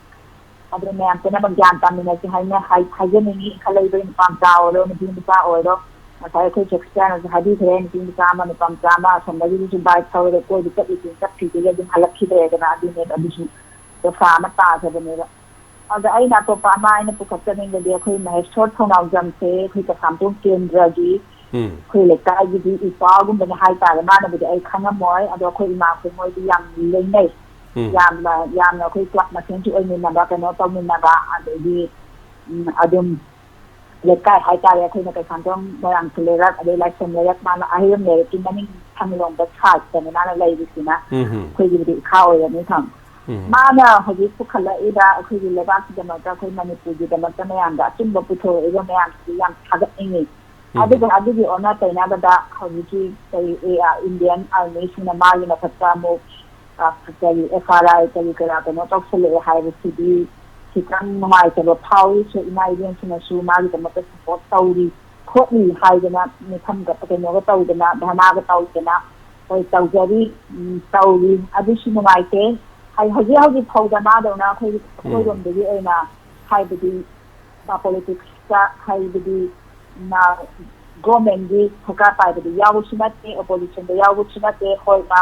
ꯑꯗꯨꯅ ꯃꯌꯥꯝ ꯄꯨꯝꯅꯃꯛ ꯒ꯭ꯌꯥꯟ ꯇꯥꯃꯤꯟꯅꯁꯤ ꯍꯥꯏꯅ ꯍꯥꯏ-, ꯍꯥꯏꯖꯅꯤꯡꯉꯤ꯫ ꯏꯟꯈꯠꯂꯛꯏꯕ ꯅꯨꯄꯥ ꯃꯆꯥ ꯑꯣꯏꯔꯣ, ꯅꯨꯄꯤ ꯅꯨꯄꯥ ꯑꯣꯏꯔꯣ, ꯉꯁꯥꯏ ꯑꯩꯈꯣꯏ ꯁꯦꯛꯁꯄꯤꯌꯔꯅꯁꯨ ꯍꯥꯏꯕꯤꯈ꯭ꯔꯦ, ꯅꯨꯄꯤ ꯃꯆꯥ ꯑꯃ, ꯅꯨꯄꯥ ꯃꯆꯥ ꯑꯃ ꯑꯁꯣꯝꯗꯒꯤꯁꯨ ꯕꯥꯏꯛ ꯊꯧꯔꯒ ꯀꯣꯏꯕ ꯆꯠꯂꯤꯁꯦ, ꯆꯠꯈꯤꯕꯗꯒꯤ ꯑꯗꯨꯝ ꯍꯜꯂꯛꯈꯤꯗ꯭ꯔꯦꯗꯅ, ꯑꯗꯨꯅꯦꯕ ꯑꯗꯨꯁꯨ ꯗꯣꯁꯥ ꯑꯃ ꯇꯥꯈ꯭ꯔꯕꯅꯦꯕ꯫ ꯑꯗ ꯑꯩꯅ ꯑꯇꯣꯞꯄ ꯑꯃ ꯑꯩꯅ ꯄꯨꯈꯠꯆꯅꯤꯡꯕꯗꯤ, ꯑꯩꯈꯣꯏ ꯃꯍꯦꯁꯣꯔ ꯊꯧꯅꯥꯎꯖꯝꯁꯦ ꯑꯩꯈꯣꯏ ꯀꯁꯥꯝꯊꯣꯡ ꯀꯦꯟꯗ꯭ꯔꯒꯤ ꯎꯝ꯫ ꯑꯩꯈꯣꯏ ꯂꯩꯀꯥꯏꯒꯤꯗꯤ ꯏꯄꯥꯒꯨꯝꯕꯅꯦ ꯍꯥꯏꯇꯥꯔꯦ꯫ ꯃꯥꯅꯕꯨꯗꯤ ꯑꯩ ꯈꯪꯉꯝꯃꯣꯏ, ꯑꯗꯣ ꯑꯩꯈꯣꯏ ꯏꯃꯥꯈꯣꯏ ꯃꯣꯏꯗꯤ ꯌꯥꯝ ꯂꯣꯏꯅꯩ꯫ ꯎꯝ꯫ ꯌꯥꯝꯅ, ꯌꯥꯝꯅ ꯑꯩꯈꯣꯏ ꯀ꯭ꯂꯕ ꯃꯁꯦꯟꯁꯨ ꯑꯣꯏꯃꯤꯟꯅꯕ, ꯀꯩꯅꯣ ꯇꯧꯃꯤꯟꯅꯕ, ꯑꯗꯒꯤ, ꯎꯝ, ꯑꯗꯨꯝ ꯂꯩꯀꯥꯏ ꯍꯥꯏꯇꯥꯔꯦ, ꯑꯩꯈꯣꯏꯅ ꯀꯩꯁꯥꯝꯊꯣꯡ ꯃꯣꯏꯔꯥꯡꯊꯦꯝ ꯂꯩꯔꯛ, ꯑꯗꯩ ꯂꯥꯏꯁ꯭ꯔꯝ ꯂꯩꯔꯛ, ꯃꯥꯅ ꯑꯍꯩꯔꯝ ꯂꯩꯔꯛꯀꯤ ꯃꯅꯤꯡ ꯊꯪꯂꯣꯝꯗ ꯁꯥꯏꯠꯇꯅꯦ ꯃꯥꯅ ꯂꯩꯔꯤꯁꯤꯅ꯫ ꯎꯝ ꯍꯝ꯫ ꯑꯩꯈꯣꯏꯒꯤꯕꯨꯗꯤ ꯏꯈꯥ ꯑꯣꯏꯔꯅꯤ ꯈꯪ꯫ ꯎꯝ꯫ ꯃꯥꯅ ꯍꯧꯖꯤꯛ ꯄꯨꯈꯠꯂꯛꯏꯕ ꯑꯩꯈꯣꯏꯒꯤ ꯂꯩꯕꯥꯛꯀꯤꯗꯃꯛꯇ, ꯑꯩꯈꯣꯏ ꯃꯅꯤꯄꯨꯔꯒꯤꯗꯃꯛꯇ ꯃꯌꯥꯝꯗ ꯑꯆꯨꯝꯕ ꯄꯨꯊꯣꯔꯛꯏꯕ ꯃꯌꯥꯝꯁꯤꯗꯤ ꯌꯥꯝ ꯊꯥꯒꯠꯅꯤꯡꯉꯤ꯫ ꯑꯗꯨꯒ ꯑꯗꯨꯒꯤ ꯑꯣꯟꯅ ꯇꯩꯅꯕꯗ ꯍꯧꯖꯤꯛꯀꯤ ꯀꯔꯤ, ꯑꯦ, ꯑ, Indian Army ꯁꯤꯡꯅ ꯃꯥꯒꯤ ꯃꯊꯛꯇ ꯑꯃꯨꯛ, ꯑ, ꯀꯔꯤ, F R I ꯀꯔꯤ ꯀꯔꯥ ꯀꯩꯅꯣ ꯇꯧꯁꯜꯂꯛꯑꯦ ꯍꯥꯏꯕꯁꯤꯗꯤ ꯈꯤꯇꯪ ꯅꯨꯡꯉꯥꯏꯇꯕ ꯐꯥꯎꯏ꯫ ꯁꯣ ꯏꯃꯥ ꯏꯕꯦꯟꯁꯤꯡꯅꯁꯨ ꯃꯥꯒꯤꯗꯃꯛꯇ support ꯇꯧꯔꯤ ꯈꯣꯠꯂꯤ ꯍꯥꯏꯗꯅ ꯃꯤꯐꯝꯒ ꯀꯩꯅꯣꯒ ꯇꯧꯗꯅ, ꯙꯔꯅꯥꯒ ꯇꯧꯗꯅ ꯍꯣꯏ ꯇꯧꯖꯔꯤ, ꯎꯝ, ꯇꯧꯔꯤ꯫ ꯑꯗꯨꯁꯨ ꯅꯨꯡꯉꯥꯏꯇꯦ꯫ ꯍꯥꯏ-, ꯍꯧꯖꯤꯛ ꯍꯧꯖꯤꯛ ꯐꯥꯎꯗ ꯃꯥꯗꯧꯅ ꯑꯩꯈꯣꯏ, ꯎꯝ꯫ ꯑꯩꯈꯣꯏꯔꯣꯝꯗꯒꯤ ꯑꯣꯏꯅ ꯍꯥꯏꯕꯗꯤ, ꯑ, politics ꯇ ꯍꯥꯏꯕꯗꯤ, ꯃꯥ government ꯀꯤ ꯁꯔꯀꯥꯔ ꯄꯥꯏꯕꯗ ꯌꯥꯎꯕꯁꯨ ꯅꯠꯇꯦ, opposition ꯗ ꯌꯥꯎꯕꯁꯨ ꯅꯠꯇꯦ꯫ ꯍꯣꯏ, ꯃꯥ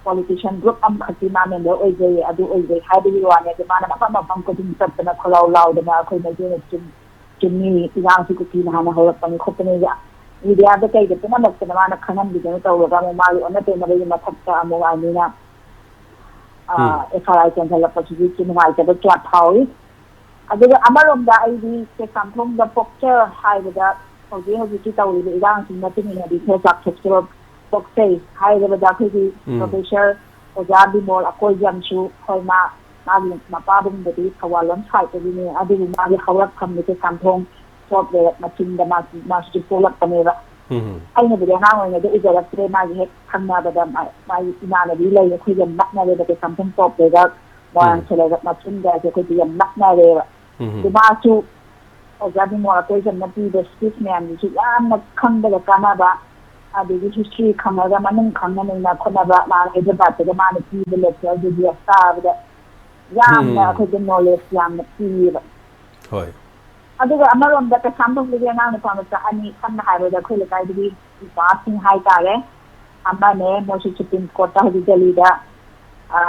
politician group ꯑꯃꯈꯛꯀꯤ ꯃꯥ member ꯑꯣꯏꯖꯩ, ꯑꯗꯨ ꯑꯣꯏꯖꯩ ꯍꯥꯏꯕꯒꯤ ꯋꯥꯅꯤ꯫ ꯑꯗꯨ ꯃꯥꯅ ꯃꯐꯝ ꯃꯐꯝ ꯈꯨꯗꯤꯡ ꯆꯠꯇꯅ ꯈꯣꯜꯂꯥꯎ ꯂꯥꯎꯗꯅ ꯑꯩꯈꯣꯏ ꯃꯩꯇꯩꯅ ꯆꯨꯝ-, ꯆꯨꯝꯃꯤ, ꯏꯔꯥꯡꯁꯤ ꯀꯨꯀꯤꯅ ꯍꯥꯟꯅ ꯍꯧꯔꯛꯄꯅꯤ ꯈꯣꯠꯄꯅꯤ media ꯗ ꯀꯩꯗ ꯄꯨꯝꯅꯃꯛꯇꯅ ꯃꯥꯅ ꯈꯪꯍꯟꯕꯤꯗꯅ ꯇꯧꯔꯒ ꯑꯃꯨꯛ ꯃꯥꯒꯤ ꯑꯣꯟꯅ ꯇꯩꯅꯕꯒꯤ ꯃꯊꯛꯇ ꯑꯃꯨꯛ army ꯅ, ꯑ, ꯎꯝ꯫ F R I ꯆꯟꯁꯤꯜꯂꯛꯄꯁꯤꯗꯤ ꯅꯨꯡꯉꯥꯏꯇꯕ ꯀꯌꯥ ꯐꯥꯎꯏ꯫ ꯑꯗꯨꯒ ꯑꯃꯔꯣꯝꯗ ꯑꯩꯗꯤ ꯀꯩꯁꯥꯝꯊꯣꯡꯗ ꯄꯣꯛꯆ ꯍꯥꯏꯕꯗ ꯍꯧꯖꯤꯛ ꯍꯧꯖꯤꯛꯀꯤ ꯇꯧꯔꯤꯕ ꯏꯔꯥꯡꯁꯤꯒꯤ ꯃꯇꯨꯡ ꯏꯟꯅꯗꯤ ꯈꯔ ꯆꯥꯎꯊꯣꯛꯆꯕ ꯄꯣꯛꯆꯩ ꯍꯥꯏꯔꯕꯗ ꯑꯩꯈꯣꯏꯒꯤ ꯎꯝ꯫ Professor ꯑꯣꯖꯥ ꯕꯤꯃꯣꯜ ꯑꯀꯣꯏꯖꯝꯁꯨ ꯍꯣꯏ ꯃꯥ ꯃꯥꯒꯤ ꯃꯄꯥꯕꯨꯡꯗꯗꯤ ꯊꯧꯕꯥꯜꯂꯣꯝ side ꯇꯒꯤꯅꯤ, ꯑꯗꯨꯕꯨ ꯃꯥꯒꯤ ꯍꯧꯔꯛꯐꯝꯗꯤ ꯀꯩꯁꯥꯝꯊꯣꯡ ꯁꯣꯞ ꯂꯩꯔꯛ ꯃꯆꯤꯟꯗ ꯃꯥ, ꯃꯥꯁꯨ ꯄꯣꯛꯂꯛꯄꯅꯦꯕ꯫ ꯎꯝ꯫ ꯑꯩꯅꯕꯨꯗꯤ ꯑꯉꯥꯡ ꯑꯣꯏꯔꯤꯉꯩꯗ ꯎꯖꯔꯛꯇ꯭ꯔꯦ, ꯃꯥꯒꯤ ꯍꯦꯛ ꯊꯪꯅꯕꯗ ꯃꯥ-, ꯃꯥꯒꯤ ꯏꯃꯥꯟꯅꯕꯤ ꯂꯩ, ꯑꯩꯈꯣꯏꯒ ꯅꯛꯅꯔꯦꯕ, ꯀꯩꯁꯥꯝꯊꯣꯡ ꯁꯣꯞ ꯂꯩꯔꯛ, ꯃꯣꯏꯔꯥꯡ ꯎꯝ꯫ ꯁꯦꯂꯦꯒ ꯃꯆꯤꯟꯗ ꯑꯩꯈꯣꯏꯗꯤ ꯌꯥꯝ ꯅꯛꯅꯔꯦꯕ꯫ ꯎꯝ꯫ ꯑꯗꯨ ꯃꯥꯁꯨ ꯑꯣꯖꯥ ꯕꯤꯃꯣꯜ ꯑꯀꯣꯏꯖꯝꯅ ꯄꯤꯕ speech ꯃꯌꯥꯝꯗꯨꯁꯨ ꯌꯥꯝꯅ ꯈꯪꯕꯗ ꯀꯥꯟꯅꯕ, ꯑꯗꯒꯤ history ꯈꯪꯉꯒ ꯃꯅꯨꯡ ꯈꯪꯅ ꯅꯩꯅ ꯈꯣꯠꯅꯕ, ꯃꯥ ꯍꯥꯏꯗ꯭ꯔꯕꯥꯗꯇꯒ ꯃꯥꯅ ꯄꯤꯕ lecture ꯗꯨꯗꯤ ꯑꯁ ꯇꯥꯕꯗ ꯌꯥꯝꯅ ꯎꯝ꯫ ꯑꯩꯈꯣꯏꯗ knowledge ꯌꯥꯝꯅ ꯄꯤꯌꯦꯕ꯫ ꯍꯣꯏ꯫ ꯑꯗꯨꯒ ꯑꯃꯔꯣꯝꯗ ꯀꯩꯁꯥꯝꯊꯣꯡꯗꯒꯤ ꯑꯉꯥꯡ ꯅꯨꯄꯥ ꯃꯆꯥ ꯑꯅꯤ, ꯁꯝꯅ ꯍꯥꯏꯔꯕꯗ ꯑꯩꯈꯣꯏ ꯂꯩꯀꯥꯏꯗꯒꯤ ꯅꯨꯄꯥꯁꯤꯡ ꯍꯥꯏꯇꯥꯔꯦ, ꯑꯃꯅꯦ, ꯃꯣꯏꯁꯨ Supreme Court ꯇ ꯍꯧꯖꯤꯛ ꯗꯦꯜꯂꯤꯗ, ꯑ,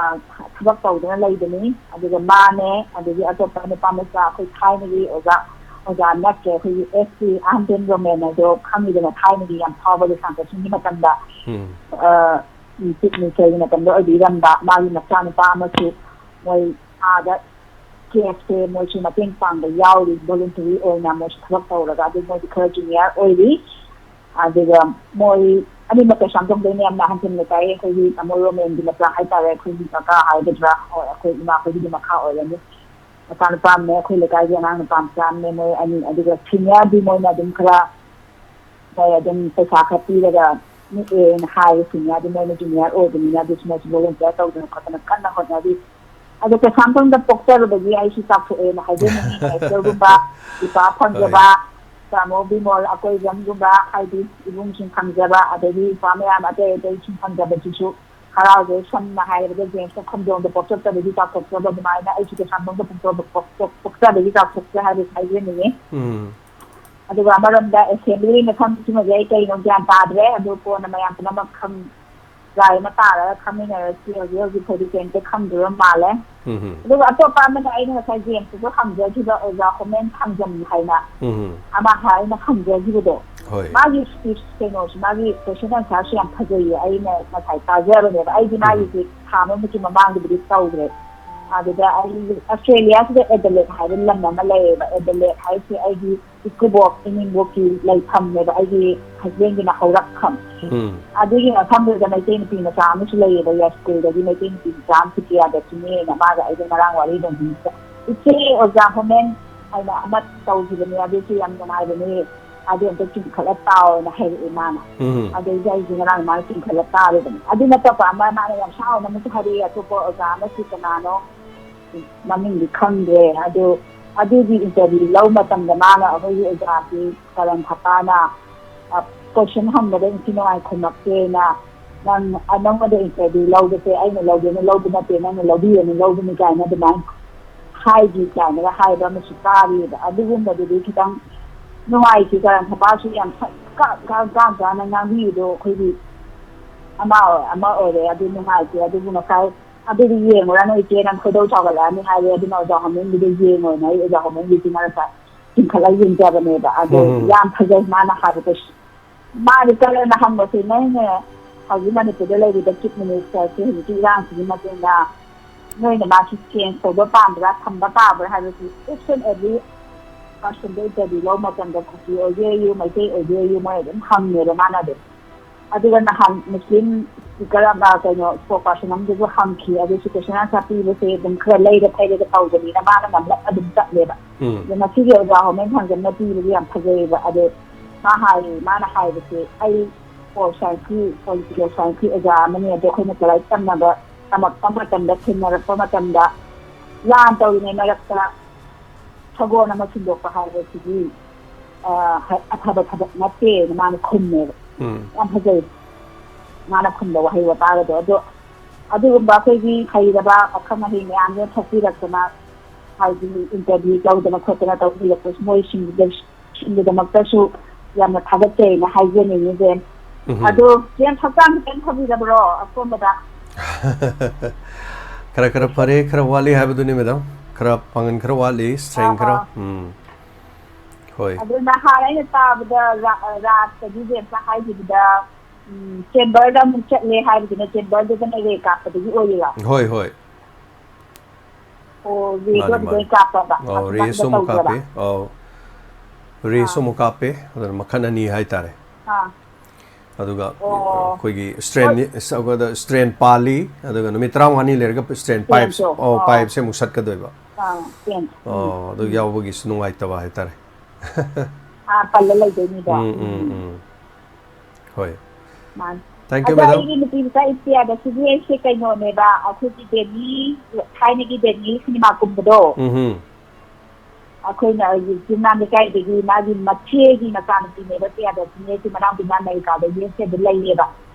ꯊꯕꯛ ꯇꯧꯗꯨꯅ ꯂꯩꯕꯅꯤ꯫ ꯑꯗꯨꯒ ꯃꯥꯅꯦ, ꯑꯗꯒꯤ ꯑꯇꯣꯞꯄ ꯅꯨꯄꯥ ꯃꯆꯥ ꯑꯩꯈꯣꯏ ꯊꯥꯏꯅꯒꯤ ꯑꯣꯖꯥ, ꯑꯣꯖꯥ ꯅꯠꯇ꯭ꯔꯦ, ꯑꯩꯈꯣꯏꯒꯤ S T ꯑꯍꯟ ꯔꯣꯃꯦꯟ ꯑꯗꯣ ꯈꯪꯉꯤꯗꯅ, ꯊꯥꯏꯅꯒꯤ ꯌꯥꯝ ꯐꯥꯎꯕ ꯂꯩꯁꯥꯡꯊꯦꯝꯒꯤ ꯃꯇꯝꯗ, ꯎꯝ꯫ ꯑ, ꯎꯝ, ꯆꯤꯞ ꯃꯤꯅꯤꯁꯇꯔꯒꯤ ꯃꯇꯝꯗ ꯑꯣꯏꯕꯤꯔꯝꯕ, ꯃꯥꯒꯤ ꯃꯆꯥꯅꯨꯄꯥ ꯑꯃꯁꯨ ꯃꯣꯏ ꯑꯥꯗ ꯀꯦꯞꯁꯦ ꯃꯣꯏꯁꯨ ꯃꯇꯦꯡ ꯄꯥꯡꯕ ꯌꯥꯎꯔꯤ, voluntary ꯑꯣꯏꯅ ꯃꯣꯏꯁꯨ ꯊꯕꯛ ꯇꯧꯔꯒ꯫ ꯑꯗꯨ ꯃꯣꯏꯗꯤ ꯈꯔ junior ꯑꯣꯏꯔꯤ꯫ ꯑꯗꯨꯒ ꯃꯣꯏ ꯑꯅꯤꯃꯛ ꯀꯩꯁꯥꯝꯊꯣꯡꯗꯩꯅ ꯌꯥꯝꯅ ꯑꯍꯟꯁꯤꯡ ꯂꯩꯀꯥꯏ, ꯑꯩꯈꯣꯏꯒꯤ ꯇꯥꯃꯣ ꯔꯣꯃꯦꯟꯒꯤ ꯃꯆꯥ ꯍꯥꯏꯇꯥꯔꯦ, ꯑꯩꯈꯣꯏꯒꯤ ꯀꯀꯥ ꯍꯥꯏꯒꯗ꯭ꯔꯥ, ꯍꯣꯏ, ꯑꯩꯈꯣꯏ ꯏꯃꯥꯈꯣꯏꯒꯤꯗꯤ ꯃꯈꯥ ꯑꯣꯏꯔꯅꯤ꯫ ꯃꯆꯥꯅꯨꯄꯥ ꯑꯃꯅꯦ, ꯑꯩꯈꯣꯏ ꯂꯩꯀꯥꯏꯒꯤ ꯑꯉꯥꯡ ꯅꯨꯄꯥ ꯃꯆꯥ ꯑꯃꯅꯦ, ꯃꯣꯏ ꯑꯅꯤ꯫ ꯑꯗꯨꯒ senior ꯗꯤ ꯃꯣꯏꯅ ꯑꯗꯨꯝ ꯈꯔ ꯃꯣꯏ ꯑꯗꯨꯝ ꯄꯩꯁꯥ ꯈꯔ ꯄꯤꯔꯒ ꯅꯦꯛꯑꯦꯅ ꯍꯥꯏꯔꯤꯁꯤꯅꯦ꯫ ꯑꯗꯨ ꯃꯣꯏꯅ ꯖꯨꯅꯤꯌꯔ ꯑꯣꯏꯕꯅꯤꯅ ꯑꯗꯨꯁꯨ ꯃꯣꯏꯁꯨ ꯚꯣꯂꯨꯟꯇꯤꯌꯔ ꯇꯧꯗꯅ ꯈꯣꯠꯇꯅ ꯀꯟꯅ ꯍꯣꯠꯅꯔꯤ꯫ ꯑꯗꯣ ꯀꯩꯁꯥꯝꯊꯣꯡꯗ ꯄꯣꯛꯆꯔꯨꯕꯒꯤ ꯑꯩꯁꯨ ꯆꯥꯎꯊꯣꯛꯑꯦꯅ ꯍꯥꯏꯖꯅꯤꯡꯉꯤ꯫ ꯀꯩꯊꯦꯜꯒꯨꯝꯕ ꯏꯄꯥ ꯐꯪꯖꯕ, ꯇꯥꯃꯣ ꯕꯤꯃꯣꯜ ꯑꯀꯣꯏꯖꯝꯒꯨꯝꯕ, ꯍꯥꯏꯗꯤ ꯏꯕꯨꯡꯁꯤꯡ ꯐꯪꯖꯕ, ꯑꯗꯒꯤ ꯏꯄꯥ ꯃꯌꯥꯝ ꯑꯇꯩ ꯑꯇꯩꯁꯤꯡ ꯐꯪꯖꯕꯁꯤꯁꯨ ꯍꯔꯥꯎꯖꯩ꯫ ꯁꯝꯅ ꯍꯥꯏꯔꯕꯗ ꯖꯦꯝꯁꯅ ꯈꯣꯝꯖꯣꯝꯗ ꯄꯣꯛꯆꯠꯆꯕꯒꯤ ꯆꯥꯎꯊꯣꯛꯆꯕ ꯑꯗꯨꯃꯥꯏꯅ ꯑꯩꯁꯨ ꯀꯩꯁꯥꯝꯊꯣꯡꯗ ꯄꯣꯛꯆꯕ-, ꯄꯣꯛ-, ꯄꯣꯛꯆꯕꯒꯤ ꯆꯥꯎꯊꯣꯛꯆꯩ ꯍꯥꯏꯕꯁꯤ ꯍꯥꯏꯖꯅꯤꯡꯉꯤ꯫ ꯎꯝ꯫ ꯑꯗꯨꯒ ꯑꯃꯔꯣꯝꯗ ꯑꯦꯁꯦꯝꯕ꯭ꯂꯤ ꯃꯐꯝꯁꯤꯃꯗꯤ ꯑꯩ ꯀꯩꯅꯣ ꯒ꯭ꯌꯥꯟ ꯇꯥꯗ꯭ꯔꯦ꯫ ꯑꯗꯨ ꯀꯣꯟꯅ ꯃꯌꯥꯝ ꯄꯨꯝꯅꯃꯛ ꯈꯪ-, ꯒꯥꯔꯤ ꯑꯃ ꯇꯥꯔꯒ ꯈꯪꯃꯤꯟꯅꯔꯁꯤ꯫ ꯍꯧꯖꯤꯛ ꯍꯧꯖꯤꯛ ꯐꯥꯎꯗꯤ ꯀꯩꯝꯇ ꯈꯪꯗ꯭ꯔꯤꯕ ꯃꯥꯜꯂꯦ꯫ ꯎꯝ꯫ ꯑꯗꯨꯒ ꯑꯇꯣꯞꯄ ꯑꯃꯅ ꯑꯩꯅ ꯉꯁꯥꯏ ꯖꯦꯝꯁꯇꯁꯨ ꯍꯪꯖꯈꯤꯕ ꯑꯣꯖꯥ ꯍꯣꯃꯦꯟ ꯊꯥꯡꯖꯝ ꯍꯥꯏꯅ ꯎꯝ꯫ ꯑꯃ ꯍꯥꯏꯅ ꯍꯪꯖꯈꯤꯕꯗꯣ, ꯍꯣꯏ꯫ ꯃꯥꯒꯤ ꯁ꯭ꯄꯤꯆ ꯀꯩꯅꯣꯁꯤ, ꯃꯥꯒꯤ ꯀꯣꯏꯁꯟ ꯑꯟꯁꯔꯁꯨ ꯌꯥꯝ ꯐꯖꯩꯌꯦ꯫ ꯑꯩꯅ ꯉꯁꯥꯏ ꯇꯥꯖꯕꯅꯦꯕ꯫ ꯑꯩꯗꯤ ꯎꯝ꯫ ꯃꯥꯒꯤꯁꯦ ꯊꯥ ꯑꯃꯃꯨꯛꯀꯤ ꯃꯃꯥꯡꯗꯕꯨꯗꯤ ꯇꯧꯈ꯭ꯔꯦ꯫ ꯑꯗꯨꯗ ꯑꯩ ꯑꯁꯇ꯭ꯔꯦꯂꯤꯌꯥꯁꯤꯗ ꯑꯦꯗꯂꯦꯠ ꯍꯥꯏꯕ ꯂꯝ ꯑꯃ ꯂꯩꯌꯦꯕ꯫ ꯑꯦꯗꯂꯦꯠ ꯍꯥꯏꯁꯦ ꯑꯩꯒꯤ ꯏꯀꯨꯕꯣꯛ ꯏꯅꯦꯝꯕꯣꯛꯀꯤ ꯂꯩꯐꯝꯅꯦꯕ, ꯑꯩꯒꯤ ꯍꯁꯕꯦꯟꯒꯤꯅ ꯍꯧꯔꯛꯐꯝ꯫ ꯎꯝ꯫ ꯑꯗꯨꯒꯤ ꯃꯐꯝꯗꯨꯗ ꯃꯩꯇꯩ ꯅꯨꯄꯤ ꯃꯆꯥ ꯑꯃꯁꯨ ꯂꯩꯌꯦꯕ, ꯌꯥꯏꯁ꯭ꯀꯨꯜꯗꯒꯤ ꯃꯩꯇꯩ ꯅꯨꯄꯤ ꯃꯆꯥ ꯑꯃ ꯁꯤꯀꯤꯌꯥꯗꯁꯨꯅꯦꯅ, ꯃꯥꯒ ꯑꯩꯒ ꯉꯔꯥꯡ ꯋꯥꯔꯤ ꯅꯨꯡꯊꯤꯜꯗ, "ꯏꯆꯦ, ꯑꯣꯖꯥ ꯍꯣꯃꯦꯟ ꯍꯥꯏꯅ ꯑꯃ ꯇꯧꯈꯤꯕꯅꯦ, ꯑꯗꯨꯁꯨ ꯌꯥꯝ ꯅꯨꯡꯉꯥꯏꯕꯅꯦ, ꯑꯗꯨ ꯑꯝꯇ ꯆꯤꯡꯈꯠꯂ ꯇꯥꯎꯅ" ꯍꯥꯏꯔꯛꯑꯦ ꯃꯥꯅ꯫ ꯎꯝ꯫ ꯑꯗꯩꯗꯤ ꯑꯩꯁꯦ ꯉꯔꯥꯡ ꯃꯥꯅ ꯆꯤꯡꯈꯠꯂ ꯇꯥꯔꯦꯗꯅ꯫ ꯑꯗꯨ ꯅꯠꯇꯕ ꯑꯃ ꯃꯥꯅ ꯌꯥꯝ ꯁꯥꯎꯅ ꯑꯃꯁꯨ ꯍꯥꯏꯔꯛꯑꯦ, ꯑꯇꯣꯞꯄ ꯑꯣꯖꯥ ꯑꯃꯁꯨ, ꯀꯅꯥꯅꯣ, ꯃꯃꯤꯡꯗꯤ ꯈꯪꯗ꯭ꯔꯦ꯫ ꯑꯗꯨ, ꯑꯗꯨꯒꯤ ꯏꯟꯇꯔꯚ꯭ꯌꯨ ꯂꯧꯕ ꯃꯇꯝꯗ ꯃꯥꯅ ꯑꯩꯈꯣꯏꯒꯤ ꯑꯣꯖꯥꯁꯤ ꯀꯔꯟ ꯊꯄꯥꯅ, ꯑ, ꯀꯣꯏꯁꯟ ꯍꯪꯕꯗ ꯏꯟꯊꯤ ꯅꯨꯡꯉꯥꯏ ꯈꯨꯝꯃꯛꯇꯦꯅ, "ꯅꯪ, ꯑ, ꯅꯪꯉꯣꯟꯗ ꯏꯟꯇꯔꯚ꯭ꯌꯨ ꯂꯧꯕꯁꯦ ꯑꯩꯅ ꯂꯧꯒꯦꯅ ꯂꯧꯕ ꯅꯠꯇꯦ, ꯅꯪꯅ ꯂꯧꯕꯤꯔꯅꯤ ꯂꯧꯕꯅꯤ" ꯀꯥꯏꯅ ꯑꯗꯨꯃꯥꯏꯅ ꯍꯥꯏꯈꯤ ꯀꯥꯏꯅꯒ ꯍꯥꯏꯕ ꯑꯃꯁꯨ ꯇꯥꯔꯤꯑꯕ꯫ ꯑꯗꯨꯒꯨꯝꯕꯗꯨꯗꯤ ꯈꯤꯇꯪ ꯅꯨꯡꯉꯥꯏꯇꯦ꯫ ꯀꯔꯟ ꯊꯄꯥꯁꯨ ꯌꯥꯝ ꯁꯛ-, ꯀ-, ꯀ-, ꯀꯥꯟ ꯀꯥꯟꯅ ꯉꯥꯡꯕꯤꯕꯗꯣ ꯑꯩꯈꯣꯏꯒꯤ ꯑꯃ ꯑꯣꯏ-, ꯑꯃ ꯑꯣꯏꯔꯦ꯫ ꯑꯗꯨ ꯅꯨꯡꯉꯥꯏꯇꯦ꯫ ꯑꯗꯨꯕꯨ ꯉꯁꯥꯏ ꯑꯗꯨꯗꯤ ꯌꯦꯡꯉꯨꯔꯅꯨ ꯏꯆꯦ, ꯅꯪ ꯈꯣꯏꯗꯧ ꯁꯥꯎꯒꯠꯂꯛꯑꯅꯤ ꯍꯥꯏꯔꯦ꯫ ꯑꯗꯨꯅ ꯑꯣꯖꯥ ꯍꯣꯃꯦꯟꯒꯤꯗꯣ ꯌꯦꯡꯉꯣꯅ ꯑꯩ ꯑꯣꯖꯥ ꯍꯣꯃꯦꯟꯒꯤꯁꯤ ꯃꯔꯛꯇ ꯆꯤꯡꯈꯠꯂꯒ ꯌꯦꯡꯖꯕꯅꯦꯕ꯫ ꯑꯗꯣ ꯎꯝ꯫ ꯌꯥꯝ ꯐꯖꯩ ꯃꯥꯅ ꯍꯥꯏꯕꯗꯣ꯫ ꯃꯥꯗꯤ ꯀꯔꯟꯅ ꯍꯪꯕꯁꯦ, ꯅꯣꯏꯅ ꯍꯧꯖꯤꯛ ꯃꯅꯤꯄꯨꯔꯗ ꯂꯩꯔꯤꯕ ꯆꯤꯐ ꯃꯤꯅꯤꯁꯇꯔꯁꯦ ꯍꯧꯖꯤꯛꯀꯤ ꯏꯔꯥꯡꯁꯤꯒꯤ ꯃꯇꯨꯡꯗ ꯅꯣꯏꯅ ꯃꯥꯁꯤ ꯆꯦꯟꯖ ꯇꯧꯕ ꯄꯥꯝꯕ꯭ꯔꯥ, ꯊꯝꯕ ꯄꯥꯝꯕ꯭ꯔꯥ ꯍꯥꯏꯕꯁꯤ each and every personꯗ interview ꯂꯧꯕ ꯃꯇꯝꯗ ꯀꯨꯀꯤ ꯑꯣꯏꯒꯦ ꯑꯣꯏꯌꯨ, ꯃꯩꯇꯩ ꯑꯣꯏꯒꯦ ꯑꯣꯏꯌꯨ, ꯃꯣꯏ ꯑꯗꯨꯝ ꯍꯪꯉꯦꯕ ꯃꯥꯅ ꯑꯗꯨꯝ꯫ ꯑꯗꯨꯒ ꯅꯍꯥꯟ ꯃꯨꯁꯂꯤꯝ ꯁ꯭ꯄꯤꯀꯔ ꯑꯃ, ꯀꯩꯅꯣ, ꯁ꯭ꯄꯣꯛꯁ ꯄꯥꯔꯁꯟ ꯑꯃꯗꯁꯨ ꯍꯪꯈꯤ꯫ ꯑꯗꯨꯁꯨ ꯀꯣꯏꯁꯟ ꯑꯟꯁꯔ ꯄꯤꯕꯁꯦ ꯑꯗꯨꯝ ꯈꯔ ꯂꯩꯔ ꯊꯩꯔꯒ ꯇꯧꯕꯅꯤꯅ ꯃꯥꯅ ꯉꯝꯂꯞꯅ ꯑꯗꯨꯝ ꯆꯠꯂꯦꯕ꯫ ꯎꯝ꯫ ꯑꯗꯣ ꯉꯁꯤꯒꯤ ꯑꯣꯖꯥ ꯍꯣꯃꯦꯟ ꯊꯥꯡꯖꯝꯅ ꯄꯤꯕꯗꯤ ꯌꯥꯝ ꯐꯖꯩꯌꯦꯕ꯫ ꯑꯗꯣ ꯃꯥ ꯍꯥꯏꯌꯦ, ꯃꯥꯅ ꯍꯥꯏꯕꯁꯦ, ꯑꯩ ꯄꯣꯜ ꯁꯥꯏꯟꯁꯀꯤ, ꯄꯣꯂꯤꯇꯤꯀꯦꯜ ꯁꯥꯏꯟꯁꯀꯤ ꯑꯣꯖꯥ ꯑꯃꯅꯤ, ꯑꯗꯣ ꯑꯩꯈꯣꯏꯅ ꯂꯥꯏꯔꯤꯛ ꯇꯝꯅꯕ, ꯇꯝꯃꯛꯄ ꯃꯇꯝꯗ, ꯊꯦꯡꯅꯔꯛꯄ ꯃꯇꯝꯗ, ꯂꯥꯟ ꯇꯧꯔꯤꯉꯩ ꯃꯔꯛꯇ ꯁꯒꯣꯜ ꯑꯃ ꯊꯤꯟꯗꯣꯛꯄ ꯍꯥꯏꯕꯁꯤꯗꯤ, ꯑ, ꯑꯐꯕ ꯊꯕꯛ ꯅꯠꯇꯦꯅ ꯃꯥꯅ ꯈꯨꯝꯃꯦꯕ꯫ ꯎꯝ꯫ ꯌꯥꯝ ꯐꯖꯩ ꯃꯥꯅ ꯈꯨꯝꯕ ꯋꯥꯍꯩ ꯋꯥꯇꯥꯒꯗꯣ꯫ ꯑꯗꯣ ꯑꯗꯨꯒꯨꯝꯕ ꯑꯩꯈꯣꯏꯒꯤ ꯍꯩꯔꯕ ꯑꯈꯪ ꯑꯍꯩ ꯃꯌꯥꯝꯗꯨꯅ ꯊꯣꯛꯄꯤꯔꯛꯇꯅ, ꯍꯥꯏꯗꯤ, ꯏꯟꯇꯔꯚ꯭ꯌꯨ ꯇꯧꯗꯅ ꯈꯣꯠꯇꯅ ꯇꯧꯕꯤꯔꯛꯄꯁꯨ, ꯃꯣꯏꯁꯤꯡꯗꯨꯗ ꯁꯤꯟꯕꯗꯃꯛꯇꯁꯨ ꯌꯥꯝꯅ ꯊꯥꯒꯠꯆꯩꯅ ꯍꯥꯏꯖꯅꯤꯡꯉꯤ, ꯖꯦꯝꯁ꯫ ꯎꯝ꯫ ꯑꯗꯣ ꯖꯦꯝꯁ, ꯍꯛꯆꯥꯡ ꯈꯤꯇꯪ ꯐꯕꯤꯔꯕ꯭ꯔꯣ ꯑꯀꯣꯟꯕꯗ? ꯈꯔ ꯈꯔ ꯐꯔꯦ, ꯈꯔ ꯋꯥꯠꯂꯤ ꯍꯥꯏꯕꯗꯨꯅꯤ, ꯃꯦꯗꯥꯝ꯫ ꯈꯔ ꯄꯥꯡꯒꯜ ꯈꯔ ꯋꯥꯠꯂꯤ, ꯁ꯭ꯇꯔꯦꯡ ꯑꯥ, ꯈꯔ꯫ ꯑꯥ꯫ ꯎꯝ꯫ ꯍꯣꯏ꯫ ꯑꯗꯨ ꯅꯍꯥꯟ ꯑꯩꯅ ꯇꯥꯕꯗ ꯔꯥ-, ꯔꯥꯖꯇꯒꯤ ꯖꯦꯝꯁꯅ ꯍꯥꯏꯈꯤꯕꯗ, ꯎꯝ, ꯆꯦꯝꯕꯔꯗ ꯑꯃꯨꯛ ꯆꯠꯂꯦ ꯍꯥꯏꯕꯗꯨꯅ ꯆꯦꯝꯕꯔꯗꯨꯗꯅ ꯔꯦ ꯀꯥꯞꯄꯗꯒꯤ ꯑꯣꯏꯔꯤꯔꯣ? ꯍꯣꯏ, ꯍꯣꯏ꯫ ꯑꯣ, ꯔꯦꯗꯣ ꯃꯥꯅꯤ, ꯑꯗꯨꯗ ꯃꯥꯅꯤ꯫ ꯑꯣꯏꯅ ꯀꯥꯞꯄꯕ, ꯑꯧ, ꯍꯣꯁꯄꯤꯇꯥꯜꯗꯨꯗ ꯔꯦꯁꯨ ꯑꯃꯨꯛ ꯇꯧꯗꯕ? ꯀꯥꯞꯄꯦ꯫ ꯑꯧ꯫ ꯔꯦꯁꯨ ꯑꯥ꯫ ꯑꯃꯨꯛ ꯀꯥꯞꯄꯦ꯫ ꯑꯗꯨꯅ ꯃꯈꯜ ꯑꯅꯤ ꯍꯥꯏꯇꯥꯔꯦ꯫ ꯑꯥ꯫ ꯑꯗꯨꯒ ꯑꯣ꯫ ꯑꯩꯈꯣꯏꯒꯤ ꯍꯣꯏ꯫ ꯁ꯭ꯇꯔꯦꯟ, ꯑꯩꯈꯣꯏꯗ ꯁ꯭ꯇꯔꯦꯟ ꯄꯥꯜꯂꯤ, ꯑꯗꯨꯒ ꯅꯨꯃꯤꯠ ꯇꯔꯥꯃꯉꯥꯅꯤ ꯂꯩꯔꯒ ꯁ꯭ꯇꯔꯦꯟ ꯄꯥꯏꯞꯁ, ꯁ꯭ꯇꯔꯦꯟꯗꯣ꯫ ꯑꯧ, ꯑꯥ꯫ ꯄꯥꯏꯞꯁꯦ ꯑꯃꯨꯛ ꯁꯠꯀꯗꯣꯏꯕ꯫ ꯑꯥ, ꯁ꯭ꯇꯔꯦꯟ꯫ ꯑꯣ, ꯎꯝ꯫ ꯑꯗꯨ ꯎꯝ꯫ ꯌꯥꯎꯕꯒꯤꯁꯨ ꯅꯨꯡꯉꯥꯏꯇꯕ ꯍꯥꯏꯇꯥꯔꯦ꯫ ꯑꯥ, ꯄꯜꯂ ꯂꯩꯗꯣꯏꯅꯤꯗꯣ꯫ ꯎꯝ, ꯎꯝ, ꯎꯝ꯫ ꯎꯝ꯫ ꯍꯣꯏ꯫ ꯃꯥꯅꯤ꯫ Thank you, ꯑꯗꯣ madam꯫ ꯑꯩꯒꯤ ꯅꯨꯄꯤ ꯃꯆꯥ ꯏꯝꯇꯤꯌꯥꯗ ꯁꯤꯗꯤ ꯑꯩꯁꯦ ꯀꯩꯅꯣꯅꯦꯕ, ꯑꯩꯈꯣꯏꯒꯤ ꯗꯦꯅꯤ, ꯊꯥꯏꯅꯒꯤ ꯗꯦꯅꯤ ꯁꯤꯅꯦꯃꯥ ꯀꯨꯝꯕꯗꯣ꯫ ꯎꯝꯍꯨꯝ꯫ ꯑꯩꯈꯣꯏꯅ ꯍꯧꯖꯤꯛ ꯆꯤꯡꯅꯥꯝ ꯂꯩꯀꯥꯏꯗꯒꯤ ꯃꯥꯒꯤ ꯃꯆꯦꯒꯤ ꯃꯆꯥꯅꯨꯄꯤꯅꯦꯕ ꯄꯤꯌꯥꯗꯁꯤꯅꯦ, ꯑꯩꯒꯤ ꯃꯅꯥꯎꯄꯤꯅ ꯑꯃꯦꯔꯤꯀꯥꯗꯒꯤ ꯑꯁꯤꯗ ꯂꯩꯌꯦꯕ꯫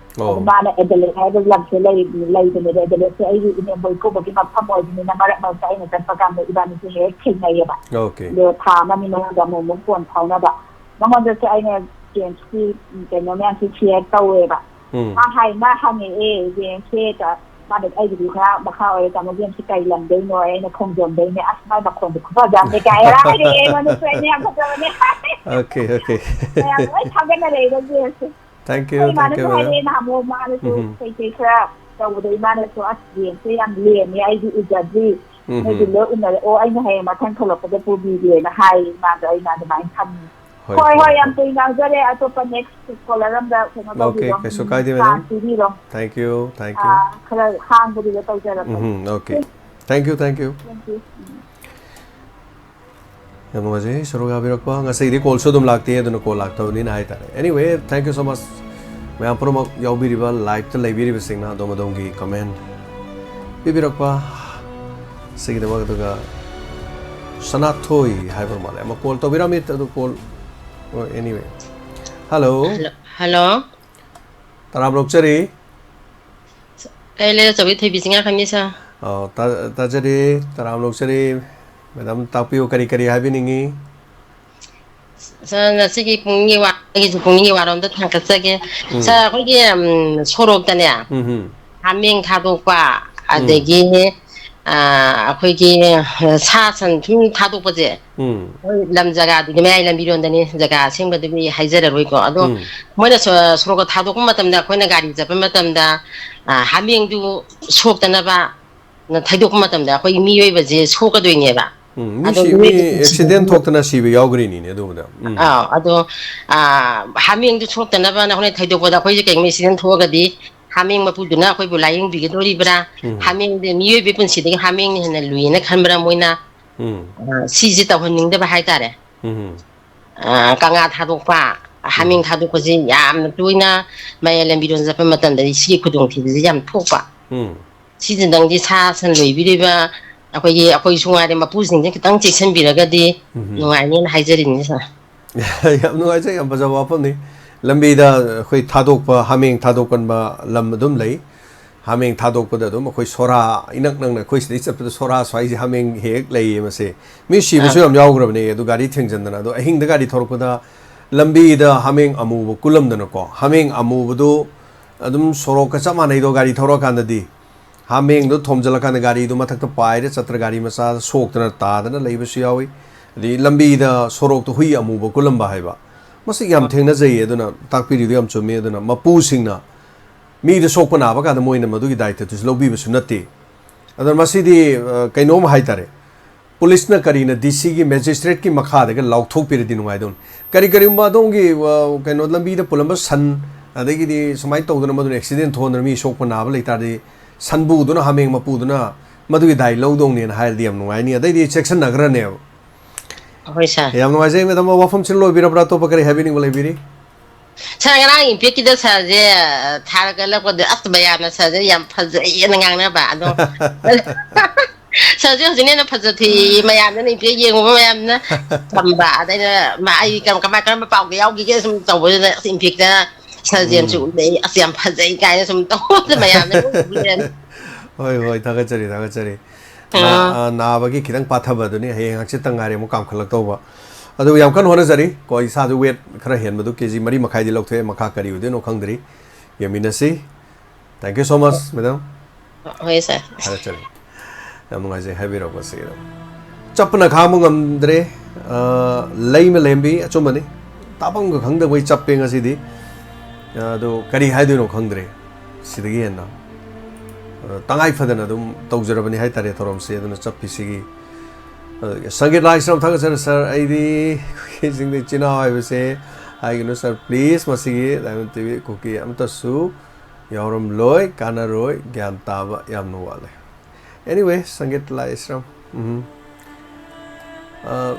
ꯑꯗꯨ ꯑꯣ꯫ ꯃꯥꯅ ꯑꯦꯗꯦꯂꯦꯗ ꯍꯥꯏꯕ ꯂꯝꯁꯦ ꯂꯩ-, ꯂꯩꯕꯅꯦꯕ꯫ ꯑꯦꯗꯦꯂꯦꯗꯁꯦ ꯑꯩꯒꯤ ꯏꯅꯦꯝꯕꯣꯛ ꯏꯀꯨꯕꯣꯛꯀꯤ ꯃꯐꯝ ꯑꯣꯏꯕꯅꯤꯅ ꯃꯔꯛ ꯃꯔꯛꯇ ꯑꯩꯅ ꯆꯠꯄ ꯀꯥꯟꯗ ꯏꯕꯥꯅꯤꯁꯦ ꯍꯦꯛ ꯊꯦꯡꯅꯩꯌꯦꯕ꯫ ꯑꯣꯀꯦ꯫ ꯑꯗꯣ ꯊꯥ ꯑꯃꯅꯤ ꯃꯅꯨꯡꯗ ꯑꯃꯨꯛ ꯑꯃꯨꯛ ꯐꯣꯟ ꯐꯥꯎꯅꯕ꯫ ꯃꯉꯣꯟꯗꯁꯨ ꯑꯩꯅ ꯖꯦꯝꯁꯀꯤ, ꯎꯝ, ꯀꯩꯅꯣ ꯃꯌꯥꯝꯁꯦ ꯁꯤꯌꯔ ꯇꯧꯋꯦꯕ꯫ ꯎꯝ꯫ ꯃꯥ ꯍꯥꯏ-, ꯃꯥ ꯍꯪꯉꯛꯑꯦ, ꯖꯦꯝꯁꯁꯦ ꯀ-, ꯃꯥꯅ ꯑꯩꯒꯤꯗꯤ ꯈꯔ ꯃꯈꯥ ꯑꯣꯏꯔꯦ, "ꯇꯥꯃꯣ ꯖꯦꯝꯁꯁꯦ ꯀꯩ ꯂꯝꯗꯩꯅꯣ?" ꯑꯩꯅ, "ꯈꯣꯡꯖꯣꯝꯗꯩꯅꯦ"꯫ "ꯑꯁ, ꯃꯥꯏ ꯃꯈꯣꯟꯗꯣ ꯈꯨꯐꯖ ꯑꯃꯅꯦ" ꯀꯥꯏꯅ ꯍꯥꯏꯔꯛꯑꯦ ꯑꯩꯉꯣꯟꯗꯁꯨ꯫ ꯑꯩꯅ ꯌꯥꯝ ꯐꯖꯕꯅꯦ꯫ Okay, okay. ꯃꯌꯥꯝ ꯂꯣꯏ ꯊꯥꯒꯠꯅꯔꯛꯑꯦꯕ ꯖꯦꯝꯁꯁꯦ꯫ Thank you, ꯑꯩꯈꯣꯏ thank you, ꯏꯃꯥꯅꯁꯨ madam꯫ ꯍꯥꯏꯔꯛꯑꯦ ꯅꯍꯥꯟꯃꯨꯛ, ꯃꯥꯅꯁꯨ ꯎꯝ꯫ ꯀꯩꯀꯩ ꯈꯔ ꯇꯧꯕꯗꯣ, ꯏꯃꯥꯅꯁꯨ, "ꯑꯁ, ꯖꯦꯝꯁꯁꯦ ꯌꯥꯝ ꯂꯦꯝꯃꯦ, ꯑꯩꯗꯤ ꯎꯖꯗ꯭ꯔꯤ, ꯎꯝ꯫ ꯅꯣꯏꯗꯤ ꯂꯣꯏ ꯎꯅꯔꯛꯑꯣ, ꯑꯩꯅ ꯍꯌꯦꯡ ꯃꯊꯪ ꯊꯣꯛꯂꯛꯄꯗ ꯄꯨꯕꯤꯒꯦꯅ" ꯍꯥꯏ ꯏꯃꯥꯗꯣ꯫ ꯑꯩꯅ ꯑꯗꯨꯃꯥꯏꯅ ꯊꯝꯃꯤ꯫ ꯍꯣꯏ, ꯍꯣꯏ, ꯍꯣꯏ, ꯍꯣꯏ, ꯌꯥꯝ ꯍꯣꯏ꯫ ꯀꯨꯏꯅ ꯉꯥꯡꯖꯔꯦ꯫ ꯑꯇꯣꯞꯄ ꯅꯦꯛꯁ ꯀꯣꯂꯔ ꯑꯝꯗ ꯀꯩꯅꯣ ꯑꯣꯀꯦ, ꯇꯧꯕꯤꯔꯣ, ꯀꯩꯁꯨ ꯎꯝ, ꯀꯥꯏꯗꯦ, ꯃꯦꯗꯥꯝ꯫ ꯆꯥꯟꯁ ꯄꯤꯕꯤꯔꯣ꯫ Thank you, thank you꯫ ꯑꯥ, ꯈꯔ ꯍꯥꯡꯕꯗꯨꯗ ꯇꯧꯖꯔꯛꯄꯅꯤ꯫ ꯎꯝ, okay. Thank you, thank you꯫ Thank you꯫ ꯎꯝ꯫ ꯌꯥꯝ ꯅꯨꯡꯉꯥꯏꯖꯩ ꯁꯔꯨꯛ ꯌꯥꯕꯤꯔꯛꯄ꯫ ꯉꯁꯤꯗꯤ ꯀꯣꯜꯁꯨ ꯑꯗꯨꯝ ꯂꯥꯛꯇꯦ, ꯑꯗꯨꯅ ꯀꯣꯜ ꯂꯥꯛꯇꯕꯅꯤꯅ ꯍꯥꯏꯇꯥꯔꯦ꯫ Anyway, thank you so much ꯃꯌꯥꯝ ꯄꯨꯝꯅꯃꯛ ꯌꯥꯎꯕꯤꯔꯤꯕ, ꯂꯥꯏꯞꯇ ꯂꯩꯕꯤꯔꯤꯕꯁꯤꯡꯅ ꯑꯗꯣꯝ ꯑꯗꯣꯝꯒꯤ ꯀꯃꯦꯟ ꯄꯤꯕꯤꯔꯛꯄ ꯁꯤꯒꯤꯗꯃꯛ꯫ ꯑꯗꯨꯒ ꯁꯅꯥꯊꯣꯏ ꯍꯥꯏꯕ ꯃꯥꯜꯂꯦ ꯑꯃ ꯀꯣꯜ ꯇꯧꯕꯤꯔꯝꯃꯤ, ꯑꯗꯨ call, anyway, hello꯫ Hello. Hello. ꯇꯔꯥꯝꯅ ꯑꯣꯛꯆꯔꯤ꯫ ꯀꯩ ꯂꯩꯔꯦ ꯑꯆꯧꯕꯤ ꯊꯣꯏꯕꯤ ꯆꯤꯡꯉꯥ ꯈꯪꯉꯤ ꯁꯥ? ꯑꯣ, ꯇꯥ-, ꯇꯥꯖꯔꯤ, ꯇꯔꯥꯝꯅ ꯑꯣꯛꯆꯔꯤ꯫ ꯃꯦꯗꯥꯝ, ꯇꯥꯛꯄꯤꯌꯨ, ꯀꯔꯤ ꯀꯔꯤ ꯍꯥꯏꯕꯤꯅꯤꯡꯉꯤ? ꯁꯥꯔ, ꯉꯁꯤꯒꯤ ꯄꯨꯡꯒꯤ ꯋꯥ-, ꯑꯩꯒꯤꯁꯨ ꯄꯨꯡꯒꯤ ꯋꯥꯔꯣꯝꯗ ꯊꯥꯡꯒꯠꯆꯒꯦ꯫ ꯎꯝ꯫ ꯁꯥꯔ, ꯑꯩꯈꯣꯏꯒꯤ, ꯎꯝ, ꯁꯣꯔꯣꯛꯇꯅꯦ, ꯎꯝ, ꯎꯝ꯫ ꯍꯥꯃꯦꯡ ꯊꯥꯗꯣꯛꯄ, ꯎꯝ꯫ ꯑꯗꯒꯤ, ꯑ, ꯑꯩꯈꯣꯏꯒꯤ, ꯑ, ꯁꯥ ꯁꯟ ꯁꯨꯝ ꯊꯥꯗꯣꯛꯄꯁꯦ, ꯎꯝ꯫ ꯍꯣꯏ, ꯂꯝ ꯖꯒꯥꯗꯨꯗꯤ ꯃꯌꯥꯏ ꯂꯝꯕꯤꯔꯣꯝꯗꯅꯤ, ꯖꯒꯥ ꯑꯁꯦꯡꯕꯗꯨꯗꯤ ꯍꯥꯏꯖꯔꯔꯣꯏꯀꯣ꯫ ꯑꯗꯣ ꯎꯝ꯫ ꯃꯣꯏꯅ ꯁꯣ-, ꯁꯣꯔꯣꯛꯇ ꯊꯥꯗꯣꯛꯄ ꯃꯇꯝꯗ, ꯑꯩꯈꯣꯏꯅ ꯒꯥꯔꯤ ꯆꯠꯄ ꯃꯇꯝꯗ, ꯑ, ꯍꯥꯃꯦꯡꯗꯨ ꯁꯣꯛꯇꯅꯕ ꯊꯩꯗꯣꯛꯄ ꯃꯇꯝꯗ ꯑꯩꯈꯣꯏꯒꯤ ꯃꯤꯑꯣꯏꯕꯁꯦ ꯁꯣꯛꯀꯗꯣꯏꯅꯦꯕ꯫ ꯎꯝ, ꯃꯤ ꯑꯗꯣ ꯁꯤ-, ꯃꯤ ꯃꯤꯑꯣꯏꯕ ꯄꯨꯟꯁꯤꯗ ꯑꯦꯛꯁꯤꯗꯦꯟ ꯊꯣꯛꯇꯅ ꯁꯤꯕ ꯌꯥꯎꯈ꯭ꯔꯤꯅꯤꯅꯦ ꯑꯗꯨꯕꯨꯗ꯫ ꯎꯝ꯫ ꯑꯥ, ꯑꯗꯣ, ꯑ, ꯍꯥꯃꯦꯡꯗꯨ ꯁꯣꯛꯇꯅꯕꯅ ꯑꯩꯈꯣꯏꯅ ꯊꯩꯗꯣꯛꯄꯗ ꯑꯩꯈꯣꯏꯁꯦ ꯀꯩꯒꯨꯝꯕ ꯑꯦꯛꯁꯤꯗꯦꯟ ꯊꯣꯛꯑꯒꯗꯤ ꯍꯥꯃꯦꯡ ꯃꯄꯨꯗꯨꯅ ꯑꯩꯈꯣꯏꯕꯨ ꯂꯥꯏꯌꯦꯡꯕꯤꯒꯗꯣꯔꯤꯕ꯭ꯔꯥ? ꯎꯝ꯫ ꯍꯥꯃꯦꯡꯗꯤ ꯃꯤꯑꯣꯏꯕꯒꯤ ꯄꯨꯟꯁꯤꯗꯒꯤ ꯍꯥꯃꯦꯡꯅ ꯍꯦꯟꯅ ꯂꯨꯏꯌꯦꯅ ꯈꯟꯕ꯭ꯔꯥ ꯃꯣꯏꯅ? ꯎꯝ꯫ ꯑ, ꯁꯤꯁꯦ ꯇꯧꯍꯟꯅꯤꯡꯗꯕ ꯍꯥꯏꯇꯥꯔꯦ꯫ ꯎꯝ꯫ ꯑ, ꯀꯪꯂꯥ ꯊꯥꯗꯣꯛꯄ, ꯍꯥꯃꯦꯡ ꯎꯝ꯫ ꯊꯥꯗꯣꯛꯄꯁꯤ ꯌꯥꯝꯅ ꯇꯣꯏꯅ ꯃꯌꯥꯏ ꯂꯝꯕꯤꯔꯣꯝ ꯆꯠꯄ ꯃꯇꯝꯗꯗꯤ ꯁꯤꯒꯤ ꯈꯨꯗꯣꯡꯊꯤꯕꯁꯤ ꯌꯥꯝ ꯊꯣꯛꯄ꯫ ꯎꯝ꯫ ꯁꯤꯁꯤꯗꯪꯗꯤ ꯁꯥ ꯁꯟ ꯂꯣꯏꯕꯤꯔꯤꯕ ꯑꯩꯈꯣꯏꯒꯤ, ꯑꯩꯈꯣꯏꯁꯨ ꯉꯥꯏꯔꯦ, ꯃꯄꯨꯁꯤꯡꯁꯦ ꯈꯤꯇꯪ ꯆꯦꯛꯁꯤꯟꯕꯤꯔꯒꯗꯤ ꯎꯝ꯫ ꯅꯨꯡꯉꯥꯏꯅꯦꯅ ꯍꯥꯏꯖꯔꯤꯅꯤ, ꯁꯥꯔ꯫ ꯌꯥꯝ ꯅꯨꯡꯉꯥꯏꯖꯩ, ꯌꯥꯝ ꯐꯖꯕ ꯋꯥꯐꯝꯅꯤ꯫ ꯂꯝꯕꯤꯗ ꯑꯩꯈꯣꯏ ꯊꯥꯗꯣꯛꯄ, ꯍꯥꯃꯦꯡ ꯊꯥꯗꯣꯛꯀꯟꯕ ꯂꯝ ꯑꯗꯨꯝ ꯂꯩ꯫ ꯍꯥꯃꯦꯡ ꯊꯥꯗꯣꯛꯄꯗ ꯑꯗꯨꯝ ꯑꯩꯈꯣꯏ ꯁꯣꯔꯥ, ꯏꯅꯛ ꯅꯛꯅ ꯑꯩꯈꯣꯏ ꯁꯤꯗꯩ ꯆꯠꯄꯗ ꯁꯣꯔꯥ ꯁ꯭ꯋꯥꯏꯁꯦ ꯍꯥꯃꯦꯡ ꯍꯦꯛ ꯍꯦꯛ ꯂꯩꯌꯦ ꯃꯁꯦ꯫ ꯃꯤ ꯁꯤꯕꯁꯨ ꯑꯥ꯫ ꯌꯥꯝ ꯌꯥꯎꯈ꯭ꯔꯕꯅꯦ, ꯑꯗꯨ ꯒꯥꯔꯤ ꯊꯦꯡꯖꯤꯟꯗꯅ꯫ ꯑꯗꯣ ꯑꯍꯤꯡꯗ ꯒꯥꯔꯤ ꯊꯧꯔꯛꯄꯗ ꯂꯝꯕꯤꯗ ꯍꯥꯃꯦꯡ ꯑꯃꯨꯕ ꯀꯨꯜꯂꯝꯗꯅꯀꯣ, ꯍꯥꯃꯦꯡ ꯑꯃꯨꯕꯗꯨ ꯑꯗꯨꯝ ꯁꯣꯔꯣꯛꯀ ꯆꯞ ꯃꯥꯟꯅꯩꯗꯣ, ꯒꯥꯔꯤ ꯊꯧꯔꯛꯑꯀꯥꯟꯗꯗꯤ ꯍꯥꯃꯦꯡꯗꯣ ꯊꯣꯝꯖꯤꯜꯂꯀꯥꯟꯗ ꯒꯥꯔꯤꯗꯨ ꯃꯊꯛꯇ ꯄꯥꯏꯔ ꯆꯠꯇ꯭ꯔ ꯒꯥꯔꯤ ꯃꯆꯥꯗ ꯁꯣꯛꯇꯅ ꯇꯥꯗꯅ ꯂꯩꯕꯁꯨ ꯌꯥꯎꯏ꯫ ꯑꯗꯩ ꯂꯝꯕꯤꯗ ꯁꯣꯔꯣꯛꯇ ꯍꯨꯏ ꯑꯃꯨꯕ ꯀꯨꯜꯂꯝꯕ ꯍꯥꯏꯕ, ꯃꯁꯤ ꯌꯥꯝ ꯊꯦꯡꯅꯖꯩꯌꯦ꯫ ꯑꯗꯨꯅ ꯇꯥꯛꯄꯤꯔꯤꯗꯨ ꯌꯥꯝ ꯆꯨꯝꯃꯤ꯫ ꯑꯗꯨꯅ ꯃꯄꯨꯁꯤꯡꯅ ꯃꯤꯗ ꯁꯣꯛꯄ ꯅꯥꯕ ꯀꯥꯟꯗ ꯃꯣꯏꯅ ꯃꯗꯨꯒꯤ ꯗꯥꯏꯇ꯭ꯋꯗꯨꯁꯨ ꯂꯧꯕꯤꯕꯁꯨ ꯅꯠꯇꯦ꯫ ꯑꯗꯨꯅ ꯃꯁꯤꯗꯤ, ꯑ, ꯀꯩꯅꯣꯝ ꯍꯥꯏꯇꯥꯔꯦ, ꯄꯨꯂꯤꯁꯅ ꯀꯔꯤꯅ ꯗꯤ ꯁꯤꯒꯤ ꯃꯦꯖꯤꯁꯇ꯭ꯔꯦꯠꯀꯤ ꯃꯈꯥꯗꯒ ꯂꯥꯎꯊꯣꯛꯄꯤꯔꯗꯤ ꯅꯨꯡꯉꯥꯏꯗꯧꯅꯤ꯫ ꯀꯔꯤ-, ꯀꯔꯤꯒꯨꯝꯕ ꯑꯗꯣꯝꯒꯤ, ꯑ, ꯀꯩꯅꯣ, ꯂꯝꯕꯤꯗ ꯄꯨꯜꯂꯝꯕ ꯁꯟ, ꯑꯗꯒꯤꯗꯤ ꯁꯨꯃꯥꯏꯅ ꯇꯧꯗꯅ ꯃꯗꯨꯅ ꯑꯦꯛꯁꯤꯗꯦꯟ ꯊꯣꯛꯍꯟꯗꯅ ꯃꯤ ꯁꯣꯛꯄ ꯅꯥꯕ ꯂꯩꯇꯥꯔꯗꯤ, ꯁꯟꯕꯨꯗꯨꯅ, ꯍꯥꯃꯦꯡ ꯃꯄꯨꯗꯨꯅ ꯃꯗꯨꯒꯤ ꯗꯥꯏ ꯂꯧꯗꯧꯅꯦꯅ ꯍꯥꯏꯔꯗꯤ ꯌꯥꯝ ꯅꯨꯡꯉꯥꯏꯅꯤ꯫ ꯑꯗꯩꯗꯤ ꯆꯦꯛꯁꯤꯟꯅꯈ꯭ꯔꯅꯦꯕ꯫ ꯍꯣꯏ ꯁꯥꯔ꯫ ꯌꯥꯝ ꯅꯨꯡꯉꯥꯏꯖꯩ ꯃꯦꯗꯥꯝ꯫ ꯋꯥꯐꯝꯁꯤꯅ ꯂꯣꯏꯕꯤꯔꯕ꯭ꯔꯥ? ꯑꯇꯣꯞꯄ ꯀꯔꯤ ꯍꯥꯏꯕꯤꯅꯤꯡꯕ ꯂꯩꯕꯤꯔꯤ? ꯁꯥꯔ, ꯉꯔꯥꯡ ꯏꯝꯄꯦꯛꯀꯤꯗ ꯁꯥꯔꯁꯦ, ꯑ, ꯊꯥꯔꯒꯠꯂꯛꯄꯗ ꯑꯁ ꯃꯌꯥꯝꯅ ꯁꯥꯔꯁꯦ ꯌꯥꯝ ꯐꯖꯩꯌꯦꯅ ꯉꯥꯡꯅꯕ꯫ ꯑꯗꯣ ꯁꯥꯔꯁꯦ ꯍꯧꯖꯤꯛꯅ ꯍꯦꯟꯅ ꯐꯖꯊꯣꯛꯏ, ꯃꯌꯥꯝꯅ ꯏꯝꯄꯦꯛ ꯌꯦꯡꯉꯨꯕ ꯃꯌꯥꯝꯅ ꯊꯝꯕ꯫ ꯑꯗ ꯑꯩꯅ ꯃꯥ-, ꯑꯩ ꯀꯔꯝ-, ꯀꯃꯥꯏ-, ꯀꯔꯝꯕ ꯄꯥꯎꯗ ꯌꯥꯎꯈꯤꯒꯦ ꯁꯨꯝ ꯇꯧꯕꯗꯨꯗ ꯑꯁ ꯏꯝꯄꯦꯛꯇ ꯁꯥꯔꯁꯦ ꯌꯥꯝ ꯎꯝ꯫ ꯆꯨꯝꯅꯩ, ꯑꯁ ꯌꯥꯝ ꯐꯖꯩ ꯀꯥꯏꯅ ꯁꯨꯝ ꯇꯧꯕꯗ ꯃꯌꯥꯝꯅ ꯂꯣꯏ ꯎꯕꯤꯔꯦ꯫ ꯍꯣꯏ, ꯍꯣꯏ, ꯊꯥꯒꯠꯆꯔꯤ, ꯊꯥꯒꯠꯆꯔꯤ꯫ ꯅꯥ-, ꯑꯥ꯫ ꯑ, ꯅꯥꯕꯒꯤ ꯈꯤꯇꯪ ꯄꯥꯊꯕꯗꯨꯅꯤ, ꯍꯌꯦꯡ ꯍꯪꯆꯤꯠꯇ ꯉꯥꯏꯔꯦ ꯑꯃꯨꯛ ꯀꯥꯝꯈꯠꯂꯛꯇꯧꯕ꯫ ꯑꯗꯨ ꯌꯥꯝ ꯀꯟꯅ ꯍꯣꯠꯅꯖꯔꯤ꯫ ꯀꯣ, ꯏꯁꯥꯁꯨ weight ꯈꯔ ꯍꯦꯟꯕꯗꯨ ꯀꯦ ꯖꯤ ꯃꯔꯤ ꯃꯈꯥꯏꯗꯤ ꯂꯧꯊꯣꯛꯑꯦ, ꯃꯈꯥ ꯀꯔꯤ ꯑꯣꯏꯗꯣꯏꯅꯣ ꯈꯪꯗ꯭ꯔꯤ꯫ ꯌꯦꯡꯃꯤꯟꯅꯁꯤ꯫ Thank you so much, madam꯫ ꯍꯣꯏ, ꯁꯥꯔ꯫ ꯊꯥꯒꯠꯆꯔꯤ꯫ ꯌꯥꯝ ꯅꯨꯡꯉꯥꯏꯖꯩ, ꯍꯥꯏꯕꯤꯔꯛꯄꯁꯤꯒꯤꯗꯃꯛ꯫ ꯆꯞꯄꯅ ꯈꯥꯡꯕ ꯉꯝꯗ꯭ꯔꯦ, ꯑ, ꯂꯩꯃ ꯂꯦꯝꯕꯤ, ꯑꯆꯨꯝꯕꯅꯤ꯫ ꯇꯥꯐꯝꯒ ꯈꯪꯗꯕꯩ ꯆꯞꯄꯦ ꯉꯁꯤꯗꯤ꯫ ꯑꯗꯣ ꯀꯔꯤ ꯍꯥꯏꯗꯣꯏꯅꯣ ꯈꯪꯗ꯭ꯔꯦ ꯁꯤꯗꯒꯤ ꯍꯦꯟꯅ꯫ ꯑ, ꯇꯉꯥꯏ ꯐꯗꯅ ꯑꯗꯨꯝ ꯇꯧꯖꯔꯕꯅꯤ ꯍꯥꯏꯇꯥꯔꯦ ꯊꯧꯔꯝꯁꯦ, ꯑꯗꯨꯅ ꯆꯞꯄꯤꯁꯤꯒꯤ꯫ ꯑ, ꯁꯪꯒꯤꯠ ꯂꯥꯏꯁ꯭ꯔꯝ ꯊꯥꯒꯠꯆꯔꯤ ꯁꯥꯔ, ꯑꯩꯗꯤ ꯀꯨꯀꯤꯁꯤꯡꯗ ꯏꯆꯤꯟ ꯏꯅꯥꯎ ꯍꯥꯏꯕꯁꯦ ꯍꯥꯏꯒꯅꯨ ꯁꯥꯔ, please꯫ ꯃꯁꯤꯒꯤ Diamond TV ꯀꯨꯀꯤ ꯑꯃꯠꯇꯁꯨ ꯌꯥꯎꯔꯝꯂꯣꯏ, ꯀꯥꯟꯅꯔꯣꯏ, ꯒ꯭ꯌꯥꯟ ꯇꯥꯕ ꯌꯥꯝꯅ ꯋꯥꯠꯂꯦ꯫ Anyway, ꯁꯪꯒꯤꯠ ꯂꯥꯏꯁ꯭ꯔꯝ, ꯎꯝ꯫ ꯑ,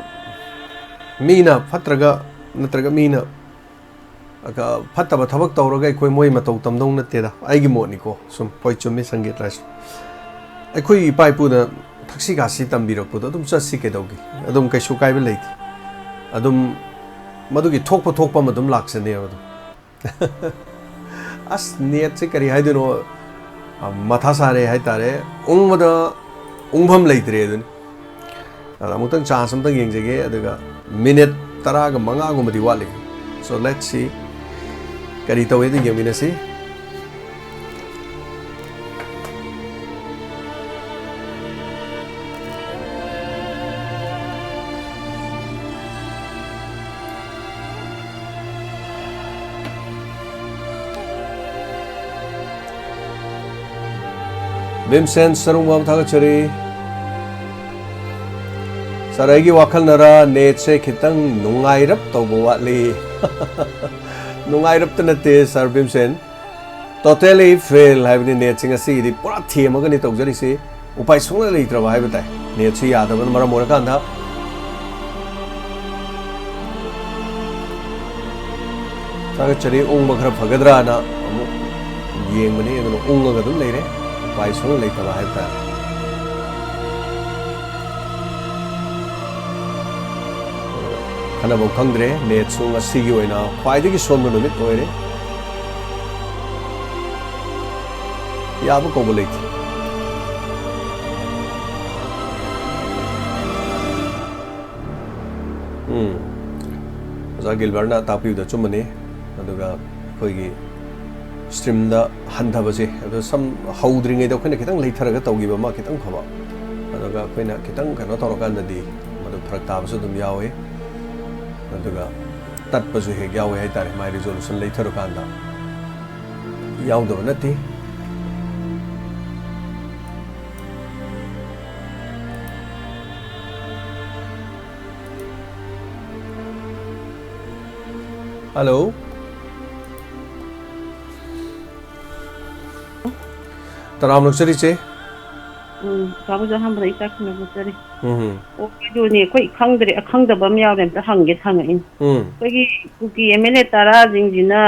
ꯃꯤꯅ ꯐꯠꯇ꯭ꯔꯒ, ꯅꯠꯇ꯭ꯔꯒ ꯃꯤꯅ ꯑꯒ-, ꯐꯠꯇꯕ ꯊꯕꯛ ꯇꯧꯔꯒ ꯑꯩꯈꯣꯏ ꯃꯣꯏ ꯃꯇꯧ ꯇꯝꯗꯧ ꯅꯠꯇꯦꯗ, ꯑꯩꯒꯤ ꯃꯣꯠꯅꯤꯀꯣ꯫ ꯁꯨꯝ, ꯍꯣꯏ, ꯆꯨꯝꯃꯤ, ꯁꯪꯒꯤꯠ ꯂꯥꯏꯁ꯭ꯔꯝ꯫ ꯑꯩꯈꯣꯏ ꯏꯄꯥ ꯏꯄꯨꯅ ꯊꯛꯁꯤ ꯈꯥꯁꯤ ꯇꯝꯕꯤꯔꯛꯄꯗꯣ ꯑꯗꯨꯝ ꯆꯠꯁꯤ ꯀꯩꯗꯧꯒꯦ? ꯑꯗꯨꯝ ꯀꯩꯁꯨ ꯀꯥꯏꯕ ꯂꯩꯇꯦ꯫ ꯑꯗꯨꯝ ꯃꯗꯨꯒꯤ ꯊꯣꯛꯄ ꯊꯣꯛꯄ ꯑꯃ ꯑꯗꯨꯝ ꯂꯥꯛꯆꯅꯦꯕ ꯑꯗꯨꯝ꯫ ꯑꯁ, netꯁꯦ ꯀꯔꯤ ꯍꯥꯏꯗꯣꯏꯅꯣ? ꯑ, ꯃꯊꯥ ꯁꯥꯔꯦ ꯍꯥꯏꯇꯥꯔꯦ꯫ ꯎꯪꯕꯗ ꯎꯪꯐꯝ ꯂꯩꯇ꯭ꯔꯦ ꯑꯗꯨꯅꯤ꯫ ꯑꯗ ꯑꯃꯨꯛꯇꯪ chance ꯑꯃꯇꯪ ꯌꯦꯡꯖꯒꯦ, ꯑꯗꯨꯒ minute ꯇꯔꯥꯒ ꯃꯉꯥꯒꯨꯝꯕꯗꯤ ꯋꯥꯠꯂꯤ꯫ So, let's see꯫ ꯀꯔꯤ ꯇꯧꯋꯦ ꯑꯗꯨ ꯌꯦꯡꯃꯤꯟꯅꯁꯤ꯫ ꯚꯤꯝꯁꯦꯟ ꯁꯔꯨꯡꯕꯝ ꯊꯥꯒꯠꯆꯔꯤ꯫ ꯁꯥꯔ, ꯑꯩꯒꯤ ꯋꯥꯈꯜꯅꯔ netꯁꯦ ꯈꯤꯇꯪ ꯅꯨꯡꯉꯥꯏꯔꯞ ꯇꯧꯕ ꯋꯥꯠꯂꯤ꯫ ꯅꯨꯡꯉꯥꯏꯔꯞꯇ ꯅꯠꯇꯦ, ꯁꯥꯔ ꯚꯤꯝꯁꯦꯟ꯫ Totally fail ꯍꯥꯏꯕꯅꯤ, netꯁꯦ ꯉꯁꯤꯒꯤꯗꯤ ꯄꯨꯔꯥ ꯊꯦꯝꯃꯒꯅꯤ ꯇꯧꯖꯔꯤꯁꯤ꯫ ꯎꯄꯥꯏ ꯁꯨꯡꯂꯩ ꯂꯩꯇ꯭ꯔꯕ ꯍꯥꯏꯕ ꯇꯥꯏ꯫ Netꯁꯤ ꯌꯥꯗꯕꯅ ꯃꯔꯝ ꯑꯣꯏꯔꯀꯥꯟꯗ꯫ ꯊꯥꯒꯠꯆꯔꯤ꯫ ꯎꯪꯕ ꯈꯔ ꯐꯒꯗ꯭ꯔꯥꯅ ꯑꯃꯨꯛ ꯌꯦꯡꯕꯅꯤ, ꯑꯗꯨꯅ ꯎꯪꯉꯒ ꯑꯗꯨꯝ ꯂꯩꯔꯦ, ꯎꯄꯥꯏ ꯁꯨꯡꯂꯩ ꯂꯩꯇꯕ ꯍꯥꯏꯕ ꯇꯥꯔꯦ꯫ ꯈꯟꯅꯐꯝ ꯈꯪꯗ꯭ꯔꯦ꯫ ꯅꯦꯠꯁꯨ ꯉꯁꯤꯒꯤ ꯑꯣꯏꯅ ꯈ꯭ꯋꯥꯏꯗꯒꯤ ꯁꯣꯟꯕ ꯅꯨꯃꯤꯠ ꯑꯣꯏꯔꯦ꯫ ꯌꯥꯕ ꯀꯧꯕ ꯂꯩꯇꯦ꯫ ꯎꯝ꯫ ꯑꯣꯖꯥ ꯒꯤꯜꯕꯔꯅ ꯇꯥꯛꯄꯤꯕꯗ ꯑꯆꯨꯝꯕꯅꯤ꯫ ꯑꯗꯨꯒ ꯑꯩꯈꯣꯏꯒꯤ ꯁ꯭ꯇ꯭ꯔꯤꯝꯗ ꯍꯟꯊꯕꯁꯦ, ꯑꯗꯣ ꯁꯝ ꯍꯧꯗ꯭ꯔꯤꯉꯩꯗ ꯑꯩꯈꯣꯏꯅ ꯈꯤꯇꯪ ꯂꯩꯊꯔꯒ ꯇꯧꯈꯤꯕ ꯑꯃ ꯈꯤꯇꯪ ꯐꯕ, ꯑꯗꯨꯒ ꯑꯩꯈꯣꯏꯅ ꯈꯤꯇꯪ ꯀꯩꯅꯣ ꯇꯧꯔꯀꯥꯟꯗꯗꯤ ꯃꯗꯨ ꯐꯔꯛ ꯇꯥꯕꯁꯨ ꯑꯗꯨꯝ ꯌꯥꯎꯋꯤ꯫ ꯑꯗꯨꯒ ꯇꯠꯄꯁꯨ ꯍꯦꯛ ꯌꯥꯎꯋꯦ ꯍꯥꯏꯇꯥꯔꯦ, ꯃꯥꯏ ꯔꯤꯖꯣꯂꯨꯁꯟ ꯂꯩꯊꯔꯀꯥꯟꯗ꯫ ꯌꯥꯎꯗꯕ ꯅꯠꯇꯦ꯫ ꯍꯜꯂꯣ꯫ ꯇꯔꯥꯝꯅ ꯑꯣꯛꯆꯔꯤ, ꯏꯆꯦ꯫ ꯎꯝ, ꯁꯥꯕꯁꯨ ꯑꯍꯥꯟꯕꯗ ꯑꯩ ꯇꯥꯛꯁꯤꯟꯅ ꯐꯖꯔꯤ꯫ ꯎꯝ꯫ ꯑꯣ, ꯑꯗꯨꯅꯦ, ꯑꯩꯈꯣꯏ ꯈꯪꯗ꯭ꯔꯦ, ꯑꯈꯪꯗꯕ ꯑꯃ ꯌꯥꯎꯔꯦ, ꯑꯝꯇ ꯍꯪꯒꯦ ꯍꯪꯉꯛꯏꯅꯤ꯫ ꯎꯝ꯫ ꯑꯩꯈꯣꯏꯒꯤ ꯀꯨꯀꯤ ꯑꯦꯝ ꯑꯦꯜ ꯑꯦ ꯇꯔꯥꯁꯤꯡꯁꯤꯅ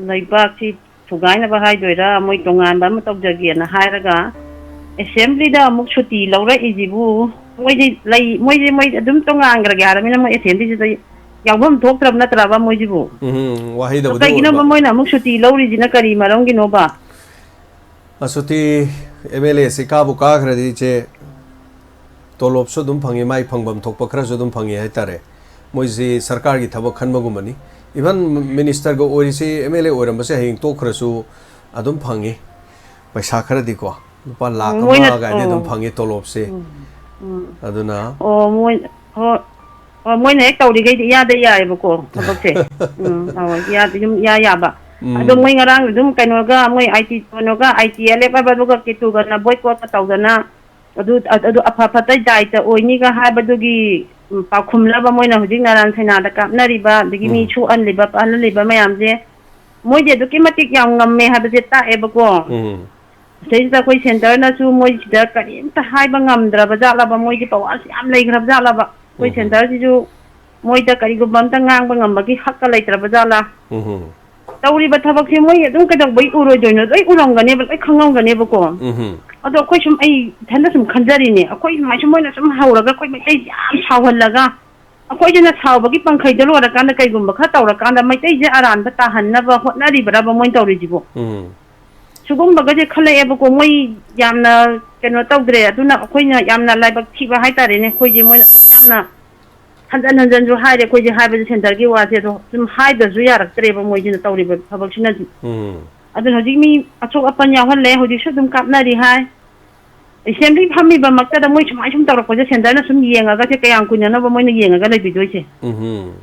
ꯂꯩꯕꯥꯛꯁꯤ ꯊꯨꯒꯥꯏꯅꯕ ꯍꯥꯏꯗꯣꯏꯔꯥ, ꯃꯣꯏ ꯇꯣꯉꯥꯟꯕ ꯑꯃ ꯇꯧꯖꯒꯦꯅ ꯍꯥꯏꯔꯒ, ꯑꯦꯁꯦꯝꯕ꯭ꯂꯤꯗ ꯑꯃꯨꯛ ꯁꯨꯇꯤ ꯂꯧꯔꯛꯏꯁꯤꯕꯨ, ꯃꯣꯏꯗꯤ ꯂꯩ, ꯃꯣꯏꯗꯤ, ꯃꯣꯏ ꯑꯗꯨꯝ ꯇꯣꯉꯥꯟꯈ꯭ꯔꯒꯦ ꯍꯥꯏꯔꯕꯅꯤꯅ, ꯃꯣꯏ ꯑꯦꯁꯦꯝꯕ꯭ꯂꯤꯁꯤꯗ ꯌꯥꯎꯐꯝ ꯊꯣꯛꯇ꯭ꯔꯕ ꯅꯠꯇ꯭ꯔꯕ ꯃꯣꯏꯁꯤꯕꯨ? ꯎꯝ, ꯑꯗꯣ ꯋꯥꯍꯩꯗꯕꯨꯗꯤ ꯀꯩꯒꯤꯅꯣꯕ ꯑꯣꯏꯕ꯫ ꯃꯣꯏꯅ ꯑꯃꯨꯛ ꯁꯨꯇꯤ ꯂꯧꯔꯤꯁꯤꯅ ꯀꯔꯤ ꯃꯔꯝꯒꯤꯅꯣꯕ? ꯑꯁꯨꯇꯤ ꯑꯦꯝ ꯑꯦꯜ ꯑꯦꯁꯤ ꯀꯥꯕꯨ ꯀꯥꯈ꯭ꯔꯗꯤ, ꯏꯆꯦ, ꯇꯣꯂꯣꯞꯁꯨ ꯑꯗꯨꯝ ꯐꯪꯉꯤ, ꯃꯥꯏ ꯐꯪꯐꯝ ꯊꯣꯛꯄ ꯈꯔꯁꯨ ꯑꯗꯨꯝ ꯐꯪꯉꯤ ꯍꯥꯏꯇꯥꯔꯦ꯫ ꯃꯣꯏꯁꯤ ꯁꯔꯀꯥꯔꯒꯤ ꯊꯕꯛ ꯈꯟꯕꯒꯨꯝꯕꯅꯤ꯫ ꯏꯚꯟ ꯃꯤꯅꯤꯁꯇꯔꯒ ꯑꯣꯏꯔꯤꯁꯤ ꯑꯦꯝ ꯑꯦꯜ ꯑꯦ ꯑꯣꯏꯔꯝꯕꯁꯦ ꯍꯌꯦꯡ ꯇꯣꯛꯈ꯭ꯔꯁꯨ ꯑꯗꯨꯝ ꯐꯪꯉꯤ, ꯄꯩꯁꯥ ꯈꯔꯗꯤꯀꯣ, ꯂꯨꯄꯥ ꯂꯥꯈ ꯃꯣꯏꯅ, ꯑꯃ ꯀꯥꯏꯗꯤ ꯑꯗꯨꯝ ꯑꯣ꯫ ꯐꯪꯉꯤ ꯇꯣꯂꯣꯞꯁꯦ꯫ ꯎꯝ, ꯎꯝ꯫ ꯑꯗꯨꯅ ꯑꯣ, ꯃꯣꯏ, ꯍꯣꯏ, ꯍꯣꯏ, ꯃꯣꯏꯅ ꯍꯦꯛ ꯇꯧꯔꯤꯈꯩꯗꯤ ꯏꯌꯥꯗ ꯌꯥꯏꯌꯦꯕꯀꯣ, ꯊꯕꯛꯁꯦ꯫ ꯎꯝ, ꯑꯧ, ꯏꯌꯥꯗ ꯑꯗꯨꯝ ꯏꯌꯥ ꯌꯥꯕ꯫ ꯎꯝ꯫ ꯑꯗꯣ ꯃꯣꯏ ꯉꯔꯥꯡ ꯑꯗꯨꯝ ꯀꯩꯅꯣꯒ, ꯃꯣꯏ ꯑꯥꯏ ꯇꯤ, ꯀꯩꯅꯣꯒ, ꯑꯥꯏ ꯇꯤ ꯑꯦꯜ ꯑꯦꯐ ꯍꯥꯏꯕ, ꯑꯗꯨꯒ ꯀꯦꯇꯨꯒꯅ ꯕꯣꯏꯀꯣꯠꯀ ꯇꯧꯗꯅ, ꯑꯗꯨ, ꯑꯗꯨ ꯑꯐ ꯐꯠꯇ ꯗꯥꯏꯇ ꯑꯣꯏꯅꯤꯒ ꯍꯥꯏꯕꯗꯨꯒꯤ, ꯎꯝ, ꯄꯥꯎꯈꯨꯝꯂꯕ ꯃꯣꯏꯅ ꯍꯧꯖꯤꯛ ꯅꯥꯔꯥꯟ ꯁꯦꯅꯥꯗ ꯀꯥꯞꯅꯔꯤꯕ, ꯑꯗꯒꯤ ꯃꯤ ꯎꯝ꯫ ꯁꯣꯛꯍꯜꯂꯤꯕ, ꯄꯥꯜꯍꯜꯂꯤꯕ ꯃꯌꯥꯝꯁꯦ, ꯃꯣꯏꯗꯤ ꯑꯗꯨꯛꯀꯤ ꯃꯇꯤꯛ ꯌꯥꯝ ꯉꯝꯃꯦ ꯍꯥꯏꯕꯁꯦ ꯇꯥꯛꯑꯦꯕꯀꯣ꯫ ꯎꯝ꯫ ꯁꯤꯗꯩꯁꯤꯗ ꯑꯩꯈꯣꯏ ꯁꯦꯟꯇꯔꯅꯁꯨ ꯃꯣꯏꯁꯤꯗ ꯀꯔꯤꯝꯇ ꯍꯥꯏꯕ ꯉꯝꯗ꯭ꯔꯕ ꯖꯥꯠꯂꯕ, ꯃꯣꯏꯒꯤ ꯄꯋꯥꯔꯁꯤ ꯌꯥꯝ ꯂꯩꯈ꯭ꯔꯕ ꯖꯥꯠꯂꯕ? ꯑꯩꯈꯣꯏ ꯎꯝ꯫ ꯁꯦꯟꯇꯔꯁꯤꯁꯨ ꯃꯣꯏꯗ ꯀꯔꯤꯒꯨꯝꯕ ꯑꯝꯇ ꯉꯥꯡꯕ ꯉꯝꯕꯒꯤ ꯍꯛꯀ ꯂꯩꯇ꯭ꯔꯕ ꯖꯥꯠꯂꯥ? ꯎꯝ꯫ ꯇꯧꯔꯤꯕ ꯊꯕꯛꯁꯦ ꯃꯣꯏ ꯑꯗꯨꯝ ꯀꯩꯗꯧꯕꯩ ꯎꯔꯣꯏꯗꯣꯏꯅꯣ? ꯂꯣꯏ ꯎꯔꯝꯒꯅꯦꯕ, ꯂꯣꯏ ꯈꯪꯉꯝꯒꯅꯦꯕꯀꯣ꯫ ꯎꯝ꯫ ꯑꯗꯣ ꯑꯩꯈꯣꯏ ꯁꯨꯝ, ꯑꯩ ꯏꯊꯟꯗ ꯁꯨꯝ ꯈꯟꯖꯔꯤꯅꯦ, ꯑꯩꯈꯣꯏ ꯁꯨꯃꯥꯏ ꯁꯨꯝ ꯃꯣꯏꯅ ꯁꯨꯝ ꯍꯧꯔꯒ ꯑꯩꯈꯣꯏ ꯃꯩꯇꯩꯁꯦ ꯌꯥꯝ ꯁꯥꯎꯍꯜꯂꯒ, ꯑꯩꯈꯣꯏꯁꯤꯅ ꯁꯥꯎꯕꯒꯤ ꯄꯪꯈꯩꯗ ꯂꯣꯏꯔꯀꯥꯟꯗ ꯀꯩꯒꯨꯝꯕ ꯈꯔ ꯇꯧꯔꯀꯥꯟꯗ ꯃꯩꯇꯩꯁꯦ ꯑꯔꯥꯟꯕ ꯇꯥꯍꯟꯅꯕ ꯍꯣꯠꯅꯔꯤꯕ꯭ꯔꯕ ꯃꯣꯏꯅ ꯇꯧꯔꯤꯁꯤꯕꯣ? ꯎꯝ꯫ ꯁꯤꯒꯨꯝꯕꯒꯁꯦ ꯈꯜꯂꯛꯑꯦꯕꯀꯣ, ꯃꯣꯏ ꯌꯥꯝꯅ ꯀꯩꯅꯣ ꯇꯧꯗ꯭ꯔꯦ꯫ ꯑꯗꯨꯅ ꯑꯩꯈꯣꯏꯅ ꯌꯥꯝꯅ ꯂꯥꯏꯕꯛ ꯊꯤꯕ ꯍꯥꯏꯇꯥꯔꯦꯅꯦ꯫ ꯑꯩꯈꯣꯏꯁꯦ ꯃꯣꯏꯅ ꯌꯥꯝꯅ ꯍꯟꯖꯟ ꯍꯟꯖꯟꯁꯨ ꯍꯥꯏꯔꯦ ꯑꯩꯈꯣꯏꯁꯦ, ꯍꯥꯏꯕꯁꯦ ꯁꯦꯟꯇꯔꯒꯤ ꯋꯥꯁꯦ, ꯑꯗꯣ ꯁꯨꯝ ꯍꯥꯏꯗ꯭ꯔꯁꯨ ꯌꯥꯔꯛꯇ꯭ꯔꯦꯕ ꯃꯣꯏꯁꯤꯅ ꯇꯧꯔꯤꯕ ꯊꯕꯛꯁꯤꯅꯗꯤ꯫ ꯎꯝ꯫ ꯑꯗꯨꯅ ꯍꯧꯖꯤꯛ ꯃꯤ ꯑꯁꯣꯛ ꯑꯄꯟ ꯌꯥꯎꯍꯜꯂꯦ, ꯍꯧꯖꯤꯛꯁꯨ ꯑꯗꯨꯝ ꯀꯥꯞꯅꯔꯤ ꯍꯥꯏ꯫ ꯑꯦꯁꯦꯝꯕ꯭ꯂꯤ ꯐꯝꯃꯤꯕꯃꯛꯇꯗ ꯃꯣꯏ ꯁꯨꯃꯥꯏꯅ ꯁꯨꯝ ꯇꯧꯔꯛꯄꯁꯦ ꯁꯦꯟꯇꯔꯅ ꯁꯨꯝ ꯌꯦꯡꯉꯒꯁꯦ ꯀꯌꯥꯝ ꯀꯨꯏꯅꯅꯕ ꯃꯣꯏꯅ ꯌꯦꯡꯉꯒ ꯂꯩꯕꯤꯗꯣꯏꯁꯦ? ꯎꯝ꯫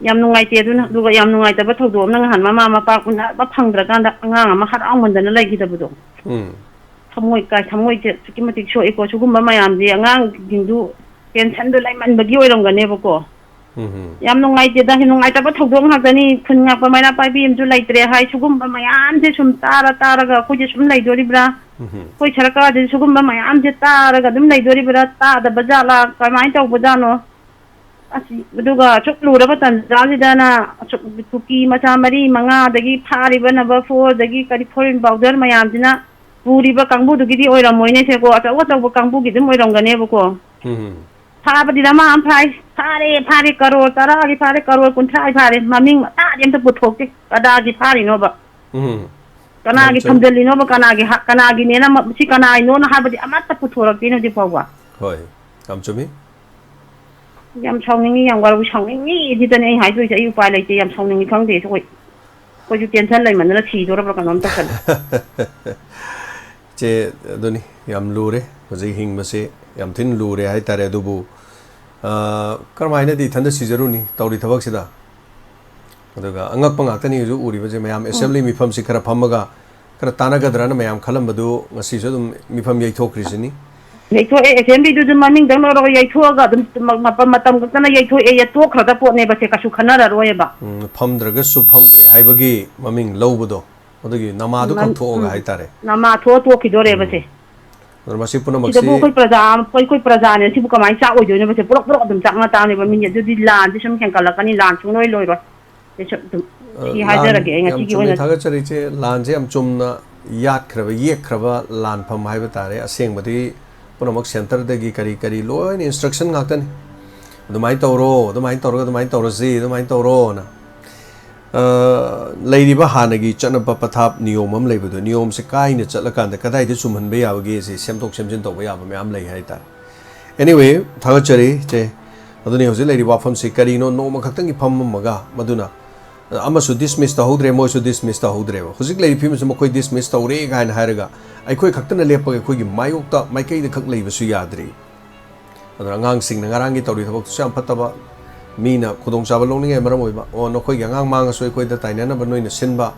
ꯌꯥꯝ ꯅꯨꯡꯉꯥꯏꯇꯦ꯫ ꯑꯗꯨꯅ, ꯑꯗꯨꯒ ꯌꯥꯝ ꯅꯨꯡꯉꯥꯏꯇꯕ ꯊꯧꯗꯣꯛ ꯑꯃꯅ ꯉꯍꯥꯟ ꯃꯃꯥ ꯃꯄꯥ ꯎꯅꯕ ꯐꯪꯗ꯭ꯔꯀꯥꯟꯗ ꯑꯉꯥꯡ ꯑꯃ ꯍꯔꯥꯎꯃꯟꯗꯅ ꯂꯩꯈꯤꯗꯕꯗꯣ꯫ ꯎꯝ꯫ ꯊꯃꯣꯏ ꯀꯥꯏ, ꯊꯃꯣꯏꯁꯦ ꯑꯁꯨꯛꯀꯤ ꯃꯇꯤꯛ ꯁꯣꯛꯏꯀꯣ꯫ ꯁꯤꯒꯨꯝꯕ ꯃꯌꯥꯝꯁꯦ ꯑꯉꯥꯡꯁꯤꯡꯗꯨ ꯇꯦꯟꯁꯟꯗꯣ ꯂꯩꯃꯟꯕꯒꯤ ꯑꯣꯏꯔꯝꯒꯅꯦꯕꯀꯣ꯫ ꯎꯝ꯫ ꯌꯥꯝ ꯅꯨꯡꯉꯥꯏꯇꯦꯗ, ꯅꯨꯡꯉꯥꯏꯇꯕ ꯊꯧꯗꯣꯛ ꯉꯥꯛꯇꯅꯤ꯫ ꯈꯨꯟ ꯉꯥꯛꯄ ꯃꯩꯔꯥ ꯄꯥꯏꯕꯤ ꯑꯃꯁꯨ ꯂꯩꯇ꯭ꯔꯦ ꯍꯥꯏ꯫ ꯁꯤꯒꯨꯝꯕ ꯃꯌꯥꯝꯁꯦ ꯁꯨꯝ ꯇꯥꯔ ꯇꯥꯔꯒ ꯑꯩꯈꯣꯏꯁꯦ ꯁꯨꯝ ꯂꯩꯗꯣꯔꯤꯕ꯭ꯔꯥ? ꯎꯝ꯫ ꯑꯩꯈꯣꯏ ꯁꯔꯀꯥꯔꯁꯤꯁꯨ ꯁꯤꯒꯨꯝꯕ ꯃꯌꯥꯝꯁꯦ ꯇꯥꯔꯒ ꯑꯗꯨꯝ ꯂꯩꯗꯣꯔꯤꯕ꯭ꯔꯥ? ꯇꯥꯗꯕ ꯖꯥꯠꯂꯥ? ꯀꯃꯥꯏꯅ ꯇꯧꯕꯖꯥꯠꯅꯣ? ꯑꯁ, ꯑꯗꯨꯒ ꯑꯁꯨꯛ ꯂꯨꯔꯕ ꯇꯟꯖꯥꯁꯤꯗꯅ ꯑꯁꯨꯛ ꯀꯨꯀꯤ ꯃꯆꯥ ꯃꯔꯤ ꯃꯉꯥ, ꯑꯗꯒꯤ ꯐꯥꯔꯤꯕ number four, ꯑꯗꯒꯤ ꯀꯔꯤ foreign powder ꯃꯌꯥꯝꯁꯤꯅ ꯄꯨꯔꯤꯕ ꯀꯥꯡꯕꯨꯗꯨꯒꯤꯗꯤ ꯑꯣꯏꯔꯝꯃꯣꯏꯅꯦ ꯁꯦꯀꯣ, ꯑꯆꯧ ꯑꯆꯧꯕ ꯀꯥꯡꯕꯨꯒꯤ ꯑꯗꯨꯝ ꯑꯣꯏꯔꯝꯒꯅꯦꯕꯀꯣ꯫ ꯎꯝ꯫ ꯐꯥꯕꯗꯤ ꯗꯃꯥ ꯑꯃ ꯐꯥꯏ, ꯐꯥꯔꯦ, ꯐꯥꯔꯦ, ꯀꯔꯣꯔ ꯇꯔꯥꯒꯤ ꯐꯥꯔꯦ, ꯀꯔꯣꯔ ꯀꯨꯟꯊ꯭ꯔꯥꯒꯤ ꯐꯥꯔꯦ, ꯃꯃꯤꯡ ꯃꯇꯥꯗꯤ ꯑꯝꯇ ꯄꯨꯊꯣꯛꯇꯦ, ꯀꯗꯥꯒꯤ ꯐꯥꯔꯤꯅꯣꯕ? ꯎꯝ꯫ ꯀꯅꯥꯒꯤ ꯌꯥꯝ ꯆꯨꯝ-, ꯊꯝꯖꯤꯜꯂꯤꯅꯣꯕ? ꯀꯅꯥꯒꯤ ꯍꯥ-, ꯀꯅꯥꯒꯤꯅꯦꯅ ꯃ-, ꯁꯤ ꯀꯅꯥꯒꯤꯅꯣꯅ ꯍꯥꯏꯕꯗꯤ ꯑꯃꯠꯇ ꯄꯨꯊꯣꯔꯛꯇꯦꯅꯦ ꯍꯧꯖꯤꯛ ꯐꯥꯎꯕ꯫ ꯍꯣꯏ, ꯌꯥꯝ ꯆꯨꯝꯃꯤ꯫ ꯌꯥꯝ ꯁꯥꯎꯅꯤꯡꯉꯤ, ꯌꯥꯝ ꯋꯥꯔꯧ-, ꯁꯥꯎꯅꯤꯡꯉꯤ ꯁꯤꯗꯅꯦ ꯑꯩ ꯍꯥꯏꯗꯣꯏꯁꯦ꯫ ꯑꯩ ꯎꯄꯥꯏ ꯂꯩꯇꯦ, ꯌꯥꯝ ꯁꯥꯎꯅꯤꯡꯉꯤ꯫ ꯈꯪꯗꯦ ꯑꯩꯈꯣꯏ, ꯑꯩꯈꯣꯏꯁꯨ ꯇꯦꯟꯁꯟ ꯂꯩꯃꯟꯗꯅ ꯁꯤꯗꯣꯔꯕ꯭ꯔꯥ ꯀꯩꯅꯣꯝ ꯇꯧꯁꯜꯂꯦ꯫ ꯏꯆꯦ, ꯑꯗꯨꯅꯤ, ꯌꯥꯝ ꯂꯨꯔꯦ꯫ ꯍꯧꯖꯤꯛ ꯍꯤꯡꯕꯁꯦ ꯌꯥꯝ ꯊꯤꯅ ꯂꯨꯔꯦ ꯍꯥꯏꯇꯥꯔꯦ꯫ ꯑꯗꯨꯕꯨ, ꯑ, ꯀꯔꯝꯍꯥꯏꯅꯗꯤ ꯏꯊꯟꯗ ꯁꯤꯖꯔꯨꯅꯤ ꯇꯧꯔꯤ ꯊꯕꯛꯁꯤꯗ? ꯑꯗꯨꯒ ꯑꯉꯛꯄ ꯉꯥꯛꯇꯅꯤ ꯍꯧꯖꯤꯛ ꯎꯔꯤꯕꯁꯦ꯫ ꯃꯌꯥꯝ ꯎꯝ꯫ ꯑꯦꯁꯦꯝꯕ꯭ꯂꯤ ꯃꯤꯐꯝꯁꯤ ꯈꯔ ꯐꯝꯃꯒ ꯈꯔ ꯇꯥꯟꯅꯒꯗ꯭ꯔꯅ ꯃꯌꯥꯝ ꯈꯜꯂꯝꯕꯗꯨ ꯉꯁꯤꯁꯨ ꯑꯗꯨꯝ ꯃꯤꯐꯝ ꯌꯩꯊꯣꯛꯈ꯭ꯔꯤꯁꯤꯅꯤ꯫ ꯌꯩꯊꯣꯛꯑꯦ, ꯑꯦꯁꯦꯝꯕ꯭ꯂꯤꯗꯨꯁꯨ ꯃꯃꯤꯡꯗꯪ ꯂꯧꯔꯒ ꯌꯩꯊꯣꯛꯑꯒ ꯑꯗꯨꯝ ꯃ-, ꯃꯇꯝ, ꯃꯇꯝ ꯈꯛꯇꯅ ꯌꯩꯊꯣꯛꯑꯦ, ꯌꯩꯊꯣꯛꯈ꯭ꯔꯗ ꯄꯣꯠꯅꯦꯕ, ꯁꯦ ꯀꯩꯁꯨ ꯈꯟꯅꯔꯔꯣꯏꯕ꯫ ꯎꯝ, ꯐꯝꯗ꯭ꯔꯒꯁꯨ ꯐꯝꯈ꯭ꯔꯦ ꯍꯥꯏꯕꯒꯤ ꯃꯃꯤꯡ ꯂꯧꯕꯗꯣ, ꯑꯗꯨꯒꯤ ꯅꯃꯥꯗꯨ ꯃꯝ-, ꯈꯛ ꯊꯣꯛꯑꯒ ꯎꯝ꯫ ꯍꯥꯏꯇꯥꯔꯦ꯫ ꯅꯃꯥ ꯊꯣꯛꯑ ꯇꯣꯛꯈꯤꯗꯣꯔꯦꯕ ꯎꯝ꯫ ꯁꯦ꯫ ꯑꯗꯨꯅ ꯃꯁꯤ ꯄꯨꯝꯅꯃꯛꯁꯤ ꯁꯤꯗꯕꯨ ꯑꯩꯈꯣꯏ ꯄ꯭ꯔꯖꯥ, ꯑꯩꯈꯣꯏ ꯄ꯭ꯔꯖꯥꯅꯦ, ꯁꯤꯕꯨ ꯀꯃꯥꯏꯅ ꯆꯥꯛ ꯑꯣꯏꯗꯣꯏꯅꯣ? ꯁꯦ ꯄꯨꯂꯞ ꯄꯨꯂꯞ ꯑꯗꯨꯝ ꯆꯥꯛꯅ ꯇꯥꯕꯅꯦꯕ꯫ ꯃꯤꯅꯤ ꯑꯗꯨꯗꯤ ꯂꯥꯟꯁꯦ ꯁꯨꯝ ꯍꯦꯟꯒꯠꯂꯛꯀꯅꯤ, ꯂꯥꯟ ꯁꯨꯡꯂꯣꯏ ꯂꯣꯏꯔꯣꯏ꯫ ꯁꯤ ꯁꯨꯝ ꯑꯗꯨꯝ ꯑ, ꯁꯤ ꯂꯥꯟ ꯍꯥꯏꯖꯔꯒꯦ ꯑꯩ ꯌꯥꯝ ꯉꯁꯤꯒꯤ ꯆꯨꯝꯃꯦ, ꯑꯣꯏꯅ꯫ ꯊꯥꯒꯠꯆꯔꯤ ꯏꯆꯦ꯫ ꯂꯥꯟꯁꯦ ꯌꯥꯝ ꯆꯨꯝꯅ ꯌꯥꯠꯈ꯭ꯔꯕ, ꯌꯦꯛꯈ꯭ꯔꯕ ꯂꯥꯟꯐꯝ ꯍꯥꯏꯕ ꯇꯥꯔꯦ꯫ ꯑꯁꯦꯡꯕꯗꯤ ꯄꯨꯝꯅꯃꯛ centreꯗꯒꯤ ꯀꯔꯤ ꯀꯔꯤ ꯂꯣꯏꯅ instruction ꯉꯥꯛꯇꯅꯤ꯫ "ꯑꯗꯨꯃꯥꯏꯅ ꯇꯧꯔꯣ, ꯑꯗꯨꯃꯥꯏꯅ ꯇꯧꯔꯒ ꯑꯗꯨꯃꯥꯏꯅ ꯇꯧꯔꯁꯤ, ꯑꯗꯨꯃꯥꯏꯅ ꯇꯧꯔꯣꯅ"꯫ ꯑ, ꯂꯩꯔꯤꯕ ꯍꯥꯟꯅꯒꯤ ꯆꯠꯅꯕ ꯄꯊꯥꯞ ꯅꯤꯌꯣꯝ ꯑꯃ ꯂꯩꯕꯗꯣ, ꯅꯤꯌꯣꯝꯁꯦ ꯀꯥꯏꯅ ꯆꯠꯂꯀꯥꯟꯗ ꯀꯗꯥꯏꯗ ꯆꯨꯝꯍꯟꯕ ꯌꯥꯕꯒꯦꯁꯦ ꯁꯦꯝꯗꯣꯛ ꯁꯦꯝꯖꯤꯟ ꯇꯧꯕ ꯌꯥꯕ ꯃꯌꯥꯝ ꯂꯩ ꯍꯥꯏꯇꯥꯔꯦ꯫ Anyway, ꯊꯥꯒꯠꯆꯔꯤ ꯏꯆꯦ꯫ ꯑꯗꯨꯅꯤ ꯍꯧꯖꯤꯛ ꯂꯩꯔꯤꯕ ꯋꯥꯐꯝꯁꯤ ꯀꯔꯤꯅꯣ? ꯅꯣꯡꯃ ꯈꯛꯇꯪꯒꯤ ꯐꯝꯃꯝꯃꯒ ꯃꯗꯨꯅ ꯑꯃꯁꯨ dismiss ꯇꯧꯍꯧꯗ꯭ꯔꯦ, ꯃꯣꯏꯁꯨ dismiss ꯇꯧꯍꯧꯗ꯭ꯔꯦꯕ꯫ ꯍꯧꯖꯤꯛ ꯂꯩꯔꯤꯕ ꯐꯤꯕꯝꯁꯤ ꯃꯈꯣꯏ dismiss ꯇꯧꯔꯦ ꯀꯥꯏꯅ ꯍꯥꯏꯔꯒ ꯑꯩꯈꯣꯏ ꯈꯛꯇꯅ ꯂꯦꯞꯄꯒ ꯑꯩꯈꯣꯏꯒꯤ ꯃꯥꯌꯣꯛꯇ ꯃꯥꯏꯀꯩꯗ ꯈꯛ ꯂꯩꯕꯁꯨ ꯌꯥꯗ꯭ꯔꯤ꯫ ꯑꯗꯨꯅ ꯑꯉꯥꯡꯁꯤꯡꯅ ꯉꯔꯥꯡꯒꯤ ꯇꯧꯔꯤ ꯊꯕꯛꯇꯨꯁꯨ ꯌꯥꯝ ꯐꯠꯇꯕ, ꯃꯤꯅ ꯈꯨꯗꯣꯡꯆꯥꯕ ꯂꯧꯅꯤꯡꯉꯥꯏ ꯃꯔꯝ ꯑꯣꯏꯕ, "ꯑꯣ, ꯅꯈꯣꯏꯒꯤ ꯑꯉꯥꯡ ꯃꯥꯡꯉꯁꯨ ꯑꯩꯈꯣꯏꯗ ꯇꯥꯏꯅꯅꯕ ꯅꯣꯏꯅ ꯁꯤꯟꯕ"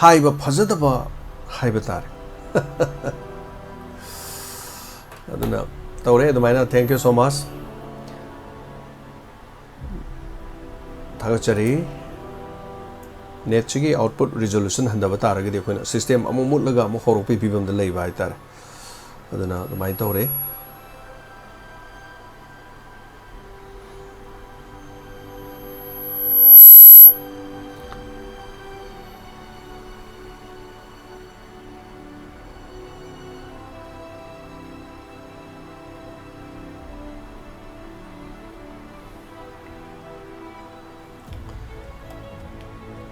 ꯍꯥꯏꯕ ꯐꯖꯗꯕ ꯍꯥꯏꯕ ꯇꯥꯔꯦ꯫ ꯑꯗꯨꯅ ꯇꯧꯔꯦ ꯑꯗꯨꯃꯥꯏꯅ꯫ Thank you so much꯫ ꯊꯥꯒꯠꯆꯔꯤ꯫ Netꯁꯤꯒꯤ output resolution ꯍꯟꯊꯕ ꯇꯥꯔꯒꯗꯤ ꯑꯩꯈꯣꯏꯅ system ꯑꯃꯨꯛ ꯃꯨꯠꯂꯒ ꯑꯃꯨꯛ ꯍꯧꯔꯛꯄꯒꯤ ꯐꯤꯕꯝꯗ ꯂꯩꯕ ꯍꯥꯏꯇꯥꯔꯦ꯫ ꯑꯗꯨꯅ ꯑꯗꯨꯃꯥꯏꯅ ꯇꯧꯔꯦ꯫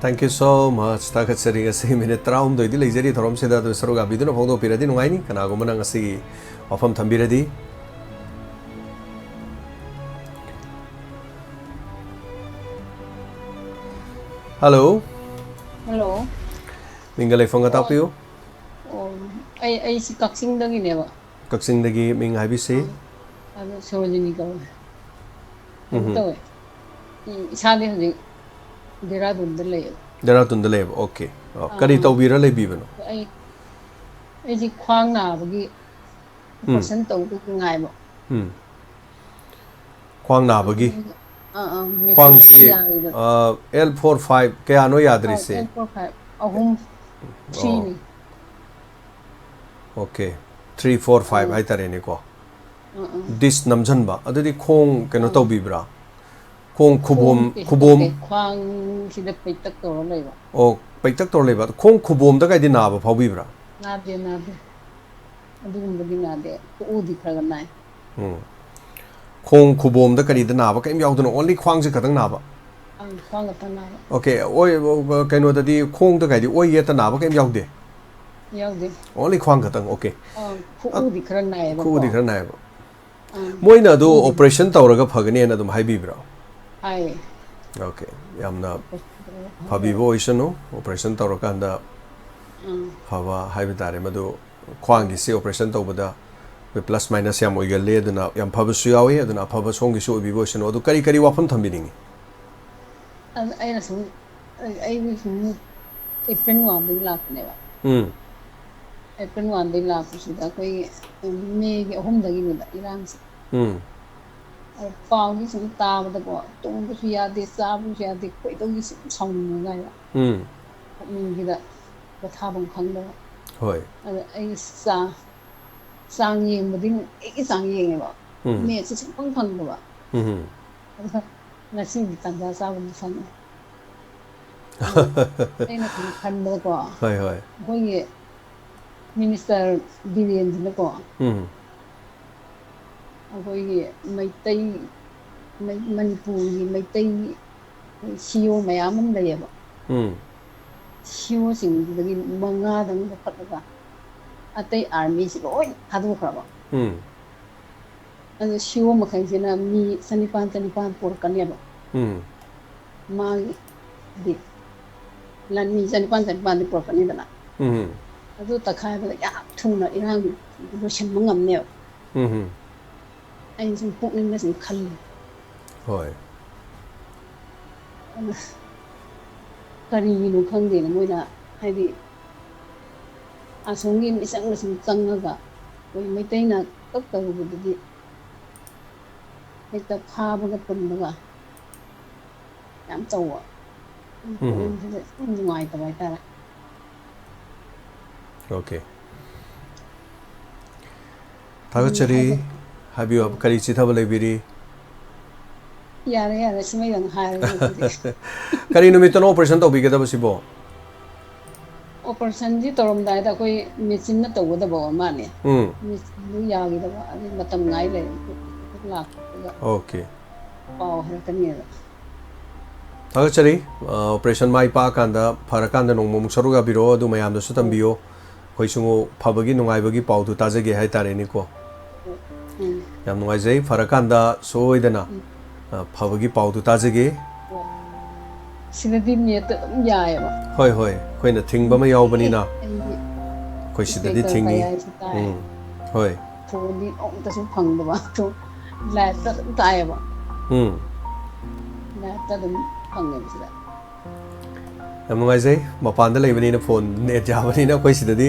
Thank you so much꯫ ꯊꯥꯒꯠꯆꯔꯤ꯫ ꯉꯁꯤ ꯃꯤꯅꯤꯠ ꯇꯔꯥꯍꯨꯝꯗꯣꯏꯗꯤ ꯂꯩꯖꯔꯤ ꯊꯧꯔꯝꯁꯤꯗ, ꯑꯗꯨ ꯁꯔꯨꯛ ꯌꯥꯕꯤꯗꯨꯅ ꯐꯣꯡꯗꯣꯛꯄꯤꯔꯗꯤ ꯅꯨꯡꯉꯥꯏꯅꯤ, ꯀꯅꯥꯒꯨꯝꯕꯅ ꯉꯁꯤꯒꯤ ꯋꯥꯐꯝ ꯊꯝꯕꯤꯔꯗꯤ꯫ Hello꯫ Hello꯫ ꯃꯤꯡꯒ ꯂꯩꯐꯝꯒ ꯑꯣ꯫ ꯇꯥꯛꯄꯤꯌꯨ꯫ ꯑꯣ, ꯑꯩ, ꯑꯩꯁꯤ ꯀꯛꯆꯤꯡꯗꯒꯤꯅꯦꯕ꯫ ꯀꯛꯆꯤꯡꯗꯒꯤ ꯃꯤꯡ ꯍꯥꯏꯕꯤꯁꯤ? ꯑꯥ, ꯑꯗꯨ ꯁꯣꯔꯣꯖꯤꯅꯤ ꯀꯧꯋꯦ꯫ ꯀꯩꯅꯣ ꯎꯝꯍꯨꯝ꯫ ꯇꯧꯋꯦ꯫ ꯎꯝ, ꯏꯁꯥꯗꯤ ꯍꯧꯖꯤꯛ ꯗꯦꯔꯥꯗꯨꯟꯗ ꯂꯩꯌꯦꯕ꯫ ꯗꯦꯔꯥꯗꯨꯟꯗ ꯂꯩꯌꯦꯕ, okay꯫ ꯑꯣ, ꯑꯥ, ꯀꯔꯤ ꯑꯥ꯫ ꯇꯧꯕꯤꯔ ꯂꯩꯕꯤꯕꯅꯣ? ꯑꯩ, ꯑꯩꯁꯤ ꯈ꯭ꯋꯥꯡ ꯅꯥꯕꯒꯤ ꯎꯝ꯫ Operation ꯇꯧꯗꯧꯒꯤ ꯉꯥꯏꯕ꯫ ꯎꯝ꯫ ꯈ꯭ꯋꯥꯡ ꯅꯥꯕꯒꯤ? ꯑꯥ, ꯑꯥ, ꯃꯦꯆꯤꯟ ꯈ꯭ꯋꯥꯡꯁꯤ, ꯑꯃ ꯌꯥꯔꯤꯕ꯫ ꯑ, L four five ꯀꯌꯥꯅꯣ ꯑꯥ, ꯌꯥꯗ꯭ꯔꯤꯁꯦ? L four five, ꯑꯍꯨꯝ, ꯑꯣ꯫ Threeꯅꯤ꯫ Okay꯫ ꯊ꯭ꯔꯤ ꯐꯣꯔ ꯐꯥꯏꯚ ꯍꯥꯏꯇꯥꯔꯦꯅꯦꯀꯣ꯫ ꯑꯥ, ꯑꯥ꯫ ꯗꯤꯁ ꯅꯝꯁꯤꯟꯕ, ꯑꯗꯨꯗꯤ ꯈꯣꯡ ꯀꯩꯅꯣ ꯇꯧꯕꯤꯕ꯭ꯔꯥ? ꯈꯣꯡ ꯈꯨꯕꯣꯝ ꯈꯣꯡꯁꯦ ꯈꯨꯕꯣꯝ ꯍꯤꯞꯄꯦ, ꯈ꯭ꯋꯥꯡꯁꯤꯗ ꯄꯩꯇꯛ ꯇꯧꯔ ꯂꯩꯕ꯫ ꯑꯣ, ꯄꯩꯇꯛ ꯇꯧꯔ ꯂꯩꯕ꯫ ꯈꯣꯡ ꯈꯨꯕꯣꯝꯗ ꯀꯥꯏꯗꯤ ꯅꯥꯕ ꯐꯥꯎꯕꯤꯕ꯭ꯔꯥ? ꯅꯥꯗꯦ, ꯅꯥꯗꯦ꯫ ꯑꯗꯨꯒꯨꯝꯕꯗꯤ ꯅꯥꯗꯦ꯫ ꯈꯨꯎꯗꯤ ꯈꯔ ꯈꯔ ꯅꯥꯏ꯫ ꯎꯝ꯫ ꯈꯣꯡ ꯈꯨꯕꯣꯝꯗ ꯀꯔꯤꯗ ꯅꯥꯕ ꯀꯔꯤꯝ ꯌꯥꯎꯗꯅ, ꯑꯣꯟꯂꯤ ꯈ꯭ꯋꯥꯡꯁꯦ ꯈꯛꯇꯪ ꯅꯥꯕ? ꯑꯪ, ꯈ꯭ꯋꯥꯡ ꯈꯛꯇ ꯅꯥꯕ꯫ ꯑꯣꯀꯦ, ꯑꯣꯏ, ꯀꯩꯅꯣꯗꯗꯤ ꯈꯣꯡꯗ ꯀꯥꯏꯗꯤ ꯑꯣꯏ ꯌꯦꯠꯇ ꯅꯥꯕ ꯀꯔꯤꯝ ꯌꯥꯎꯗꯦ? ꯌꯥꯎꯗꯦ꯫ ꯑꯣꯟꯂꯤ ꯈ꯭ꯋꯥꯡ ꯈꯛꯇꯪ, ꯑꯣꯀꯦ꯫ ꯑꯪ, ꯈꯨꯎꯗꯤ ꯈꯔ ꯅꯥꯏꯌꯦꯕꯀꯣ꯫ ꯈꯨꯎꯗꯤ ꯈꯔ ꯅꯥꯏꯌꯦꯕ꯫ ꯑꯪ, ꯃꯣꯏꯅ ꯑꯗꯨ ꯈꯨꯎꯗꯤ ꯑꯣꯄꯔꯦꯁꯟ ꯇꯧꯔꯒ ꯐꯒꯅꯦꯅ ꯑꯗꯨꯝ ꯍꯥꯏꯕꯤꯕ꯭ꯔꯣ? ꯍꯥꯏꯌꯦ꯫ ꯑꯣꯀꯦ, ꯌꯥꯝꯅ ꯐꯕꯤꯕ ꯑꯣꯏꯁꯅꯨ, ꯑꯣꯄꯔꯦꯁꯟ ꯇꯧꯔꯀꯥꯟꯗ ꯑꯪ, ꯐꯕ ꯍꯥꯏꯕ ꯇꯥꯔꯦ꯫ ꯃꯗꯨ ꯈ꯭ꯋꯥꯡꯒꯤꯁꯤ ꯑꯣꯄꯔꯦꯁꯟ ꯇꯧꯕꯗ ꯑꯩꯈꯣꯏ ꯄ꯭ꯂꯁ ꯃꯥꯏꯅꯁ ꯌꯥꯝ ꯑꯣꯏꯒꯜꯂꯤ, ꯑꯗꯨꯅ ꯌꯥꯝ ꯐꯕꯁꯨ ꯌꯥꯎꯏ, ꯑꯗꯨꯅ ꯑꯐꯕ ꯁꯣꯝꯒꯤꯁꯨ ꯑꯣꯏꯕꯤꯕ ꯑꯣꯏꯁꯅꯨ꯫ ꯑꯗꯨ ꯀꯔꯤ ꯀꯔꯤ ꯋꯥꯐꯝ ꯊꯝꯕꯤꯅꯤꯡꯉꯤ? ꯑꯗꯨ ꯑꯩꯅ ꯁꯨꯝ, ꯑꯩ, ꯑꯩꯗꯤ ꯁꯨꯝ ꯑꯦꯄ꯭ꯔꯤꯜ ꯋꯥꯟꯗꯒꯤ ꯂꯥꯛꯄꯅꯦꯕ꯫ ꯎꯝ꯫ ꯑꯦꯄ꯭ꯔꯤꯜ ꯋꯥꯟꯗꯒꯤ ꯂꯥꯛꯄꯁꯤꯗ ꯑꯩꯈꯣꯏꯒꯤ ꯃꯦꯒꯤ ꯑꯍꯨꯝꯗꯒꯤꯅꯦꯕ ꯏꯔꯥꯡꯁꯦ꯫ ꯎꯝ꯫ ꯑꯗ ꯄꯥꯎꯗꯤ ꯁꯨꯝ ꯇꯥꯕꯗꯀꯣ, ꯇꯨꯝꯕꯁꯨ ꯌꯥꯗꯦ, ꯆꯥꯕꯁꯨ ꯌꯥꯗꯦ, ꯈꯣꯏꯗꯧꯁꯤ ꯁꯨꯝ ꯁꯥꯎꯅꯤꯡꯉꯒ ꯍꯥꯏꯕ꯫ ꯎꯝ꯫ ꯄꯨꯛꯅꯤꯡꯁꯤꯗ ꯄꯣꯊꯥꯐꯝ ꯈꯪꯗꯕ꯫ ꯍꯣꯏ꯫ ꯑꯗ ꯑꯩ ꯆꯥ-, ꯆꯥꯡ ꯌꯦꯡꯕꯗꯤ ꯅꯨꯡꯇꯤꯒꯤ ꯆꯥꯡ ꯌꯦꯡꯉꯦꯕ꯫ ꯎꯝ꯫ ꯃꯦꯠꯁꯦ ꯁꯨꯡꯐꯪ ꯐꯪꯗꯕ꯫ ꯎꯝ꯫ ꯑꯗꯨꯒ ꯉꯁꯤꯗꯤ ꯇꯥꯟꯖꯥ ꯆꯥꯕ ꯑꯃ ꯐꯪꯉꯦ꯫ ꯑꯗꯣ ꯑꯩꯅ ꯁꯨꯝ ꯈꯟꯕꯗꯀꯣ, ꯍꯣꯏ, ꯍꯣꯏ꯫ ꯑꯩꯈꯣꯏꯒꯤ ꯃꯤꯅꯤꯁꯇꯔ ꯕꯤꯔꯦꯟꯁꯤꯅꯀꯣ, ꯎꯝ꯫ ꯑꯩꯈꯣꯏꯒꯤ ꯃꯩꯇꯩ, ꯃꯩ-, ꯃꯅꯤꯄꯨꯔꯒꯤ ꯃꯩꯇꯩ ꯁꯤ ꯏ ꯑꯣ ꯃꯌꯥꯝ ꯑꯃ ꯂꯩꯌꯦꯕ꯫ ꯎꯝ꯫ ꯁꯤ ꯏ ꯑꯣꯁꯤꯡꯗꯨꯗꯒꯤ ꯃꯉꯥꯗꯪ ꯂꯧꯈꯠꯂꯒ ꯑꯇꯩ ꯑꯥꯔꯃꯤꯁꯤ ꯂꯣꯏ ꯊꯥꯗꯣꯛꯈ꯭ꯔꯕ꯫ ꯎꯝ꯫ ꯑꯗꯨ ꯁꯤ ꯏ ꯑꯣ ꯃꯈꯩꯁꯤꯅ ꯃꯤ ꯆꯅꯤꯄꯥꯟ, ꯆꯅꯤꯄꯥꯟ ꯄꯨꯔꯛꯀꯅꯦꯕ꯫ ꯎꯝ꯫ ꯃꯥꯒꯤ ꯍꯥꯏꯗꯤ ꯂꯥꯟꯃꯤ ꯆꯅꯤꯄꯥꯟ, ꯆꯅꯤꯄꯥꯟꯗꯤ ꯄꯨꯔꯛꯀꯅꯤꯗꯅ꯫ ꯎꯝ꯫ ꯑꯗꯨ ꯇꯛꯈꯥꯏꯕꯗ ꯌꯥꯝ ꯊꯨꯅ ꯏꯔꯥꯡ ꯂꯣꯏꯁꯤꯟꯕ ꯉꯝꯅꯦꯕ꯫ ꯎꯝ꯫ ꯑꯩꯅ ꯁꯨꯝ ꯄꯨꯛꯅꯤꯡꯗ ꯁꯨꯝ ꯈꯜꯂꯤ꯫ ꯍꯣꯏ꯫ ꯑꯗꯨ ꯀꯔꯤꯒꯤꯅꯣ ꯈꯪꯗꯦꯅ ꯃꯣꯏꯅ ꯍꯥꯏꯗꯤ ꯑꯁꯣꯝꯒꯤ ꯃꯤꯆꯪꯗ ꯁꯨꯝ ꯆꯪꯉꯒ ꯑꯩꯈꯣꯏ ꯃꯩꯇꯩꯅ ꯀꯛ ꯇꯧꯔꯨꯕꯗꯨꯗꯤ ꯍꯦꯛꯇ ꯐꯥꯕꯒ ꯄꯨꯟꯕꯒ ꯌꯥꯝ ꯇꯧꯕ꯫ ꯎꯝ꯫ ꯄꯨꯛꯅꯤꯡꯁꯤꯗ ꯌꯥꯝ ꯅꯨꯡꯉꯥꯏꯇꯕ ꯍꯥꯏꯇꯥꯔꯦ꯫ ꯑꯣꯀꯦ꯫ ꯊꯥꯒꯠꯆꯔꯤ꯫ ꯎꯝ, ꯍꯥꯏꯕꯤꯌꯨ, ꯀꯔꯤ ꯆꯤꯊꯕ ꯂꯩꯕꯤꯔꯤ? ꯌꯥꯔꯦ, ꯌꯥꯔꯦ, ꯁꯤꯃꯩꯗꯪ ꯍꯥꯏꯔꯒꯦ ꯑꯗꯨꯗꯤ꯫ ꯀꯔꯤ ꯅꯨꯃꯤꯠꯇꯅꯣ operation ꯇꯧꯕꯤꯒꯗꯕꯁꯤꯕꯣ? Operation ꯁꯤ ꯇꯧꯔꯝꯗꯥꯏꯗ ꯑꯩꯈꯣꯏ ꯃꯦꯆꯤꯟꯅ ꯇꯧꯒꯗꯕ ꯑꯣꯏ ꯃꯥꯜꯂꯦ꯫ ꯎꯝ꯫ ꯃꯦꯆꯤꯟꯗꯨ ꯌꯥꯈꯤꯗꯕ, ꯑꯗꯨ ꯃꯇꯝ ꯉꯥꯏ ꯂꯩꯔꯦ꯫ ꯂꯥꯛꯄꯗ Okay꯫ ꯄꯥꯎ ꯍꯥꯏꯔꯛꯀꯅꯤꯅ꯫ ꯊꯥꯒꯠꯆꯔꯤ꯫ ꯑ, operation ꯃꯥꯏ ꯄꯥꯛꯑꯀꯥꯟꯗ, ꯐꯔꯀꯥꯟꯗ ꯅꯣꯡꯃꯃꯨꯛ ꯁꯔꯨꯛ ꯌꯥꯕꯤꯔꯛꯑꯣ, ꯑꯗꯨ ꯃꯌꯥꯝꯗꯁꯨ ꯇꯝꯕꯤꯌꯣ꯫ ꯑꯩꯈꯣꯏꯁꯨ ꯐꯕꯒꯤ, ꯅꯨꯡꯉꯥꯏꯕꯒꯤ ꯄꯥꯎꯗꯨ ꯇꯥꯖꯒꯦ ꯍꯥꯏꯇꯥꯔꯦꯅꯦꯀꯣ꯫ ꯎꯝ꯫ ꯌꯥꯝ ꯅꯨꯡꯉꯥꯏꯖꯩ꯫ ꯐꯔꯀꯥꯟꯗ ꯁꯣꯏꯗꯅ, ꯎꯝ꯫ ꯑ, ꯐꯕꯒꯤ ꯄꯥꯎꯗꯨ ꯇꯥꯖꯒꯦ꯫ ꯁꯤꯗꯗꯤ net ꯑꯗꯨꯝ ꯌꯥꯏꯌꯦꯕ꯫ ꯍꯣꯏ, ꯍꯣꯏ꯫ ꯑꯩꯈꯣꯏꯅ ꯊꯤꯡꯕ ꯑꯃ ꯌꯥꯎꯕꯅꯤꯅ ꯑꯩꯗꯤ ꯑꯩꯈꯣꯏ ꯁꯤꯗꯗꯤ speaker ꯊꯤꯡꯉꯤ꯫ ꯀꯌꯥꯁꯨ ꯇꯥꯏ꯫ ꯎꯝ꯫ ꯍꯣꯏ꯫ Phone ꯗꯤ ꯑꯃꯨꯛꯇꯁꯨ ꯐꯪꯗꯕ꯫ ꯑꯗꯨ live ꯇ ꯑꯗꯨꯝ ꯇꯥꯏꯌꯦꯕ꯫ ꯎꯝ꯫ Live ꯇ ꯑꯗꯨꯝ ꯐꯪꯉꯦꯕ ꯁꯤꯗ꯫ ꯌꯥꯝ ꯅꯨꯡꯉꯥꯏꯖꯩ꯫ ꯃꯄꯥꯟꯗ ꯂꯩꯕꯅꯤꯅ phone net ꯌꯥꯕꯅꯤꯅ ꯑꯩꯈꯣꯏ ꯁꯤꯗꯗꯤ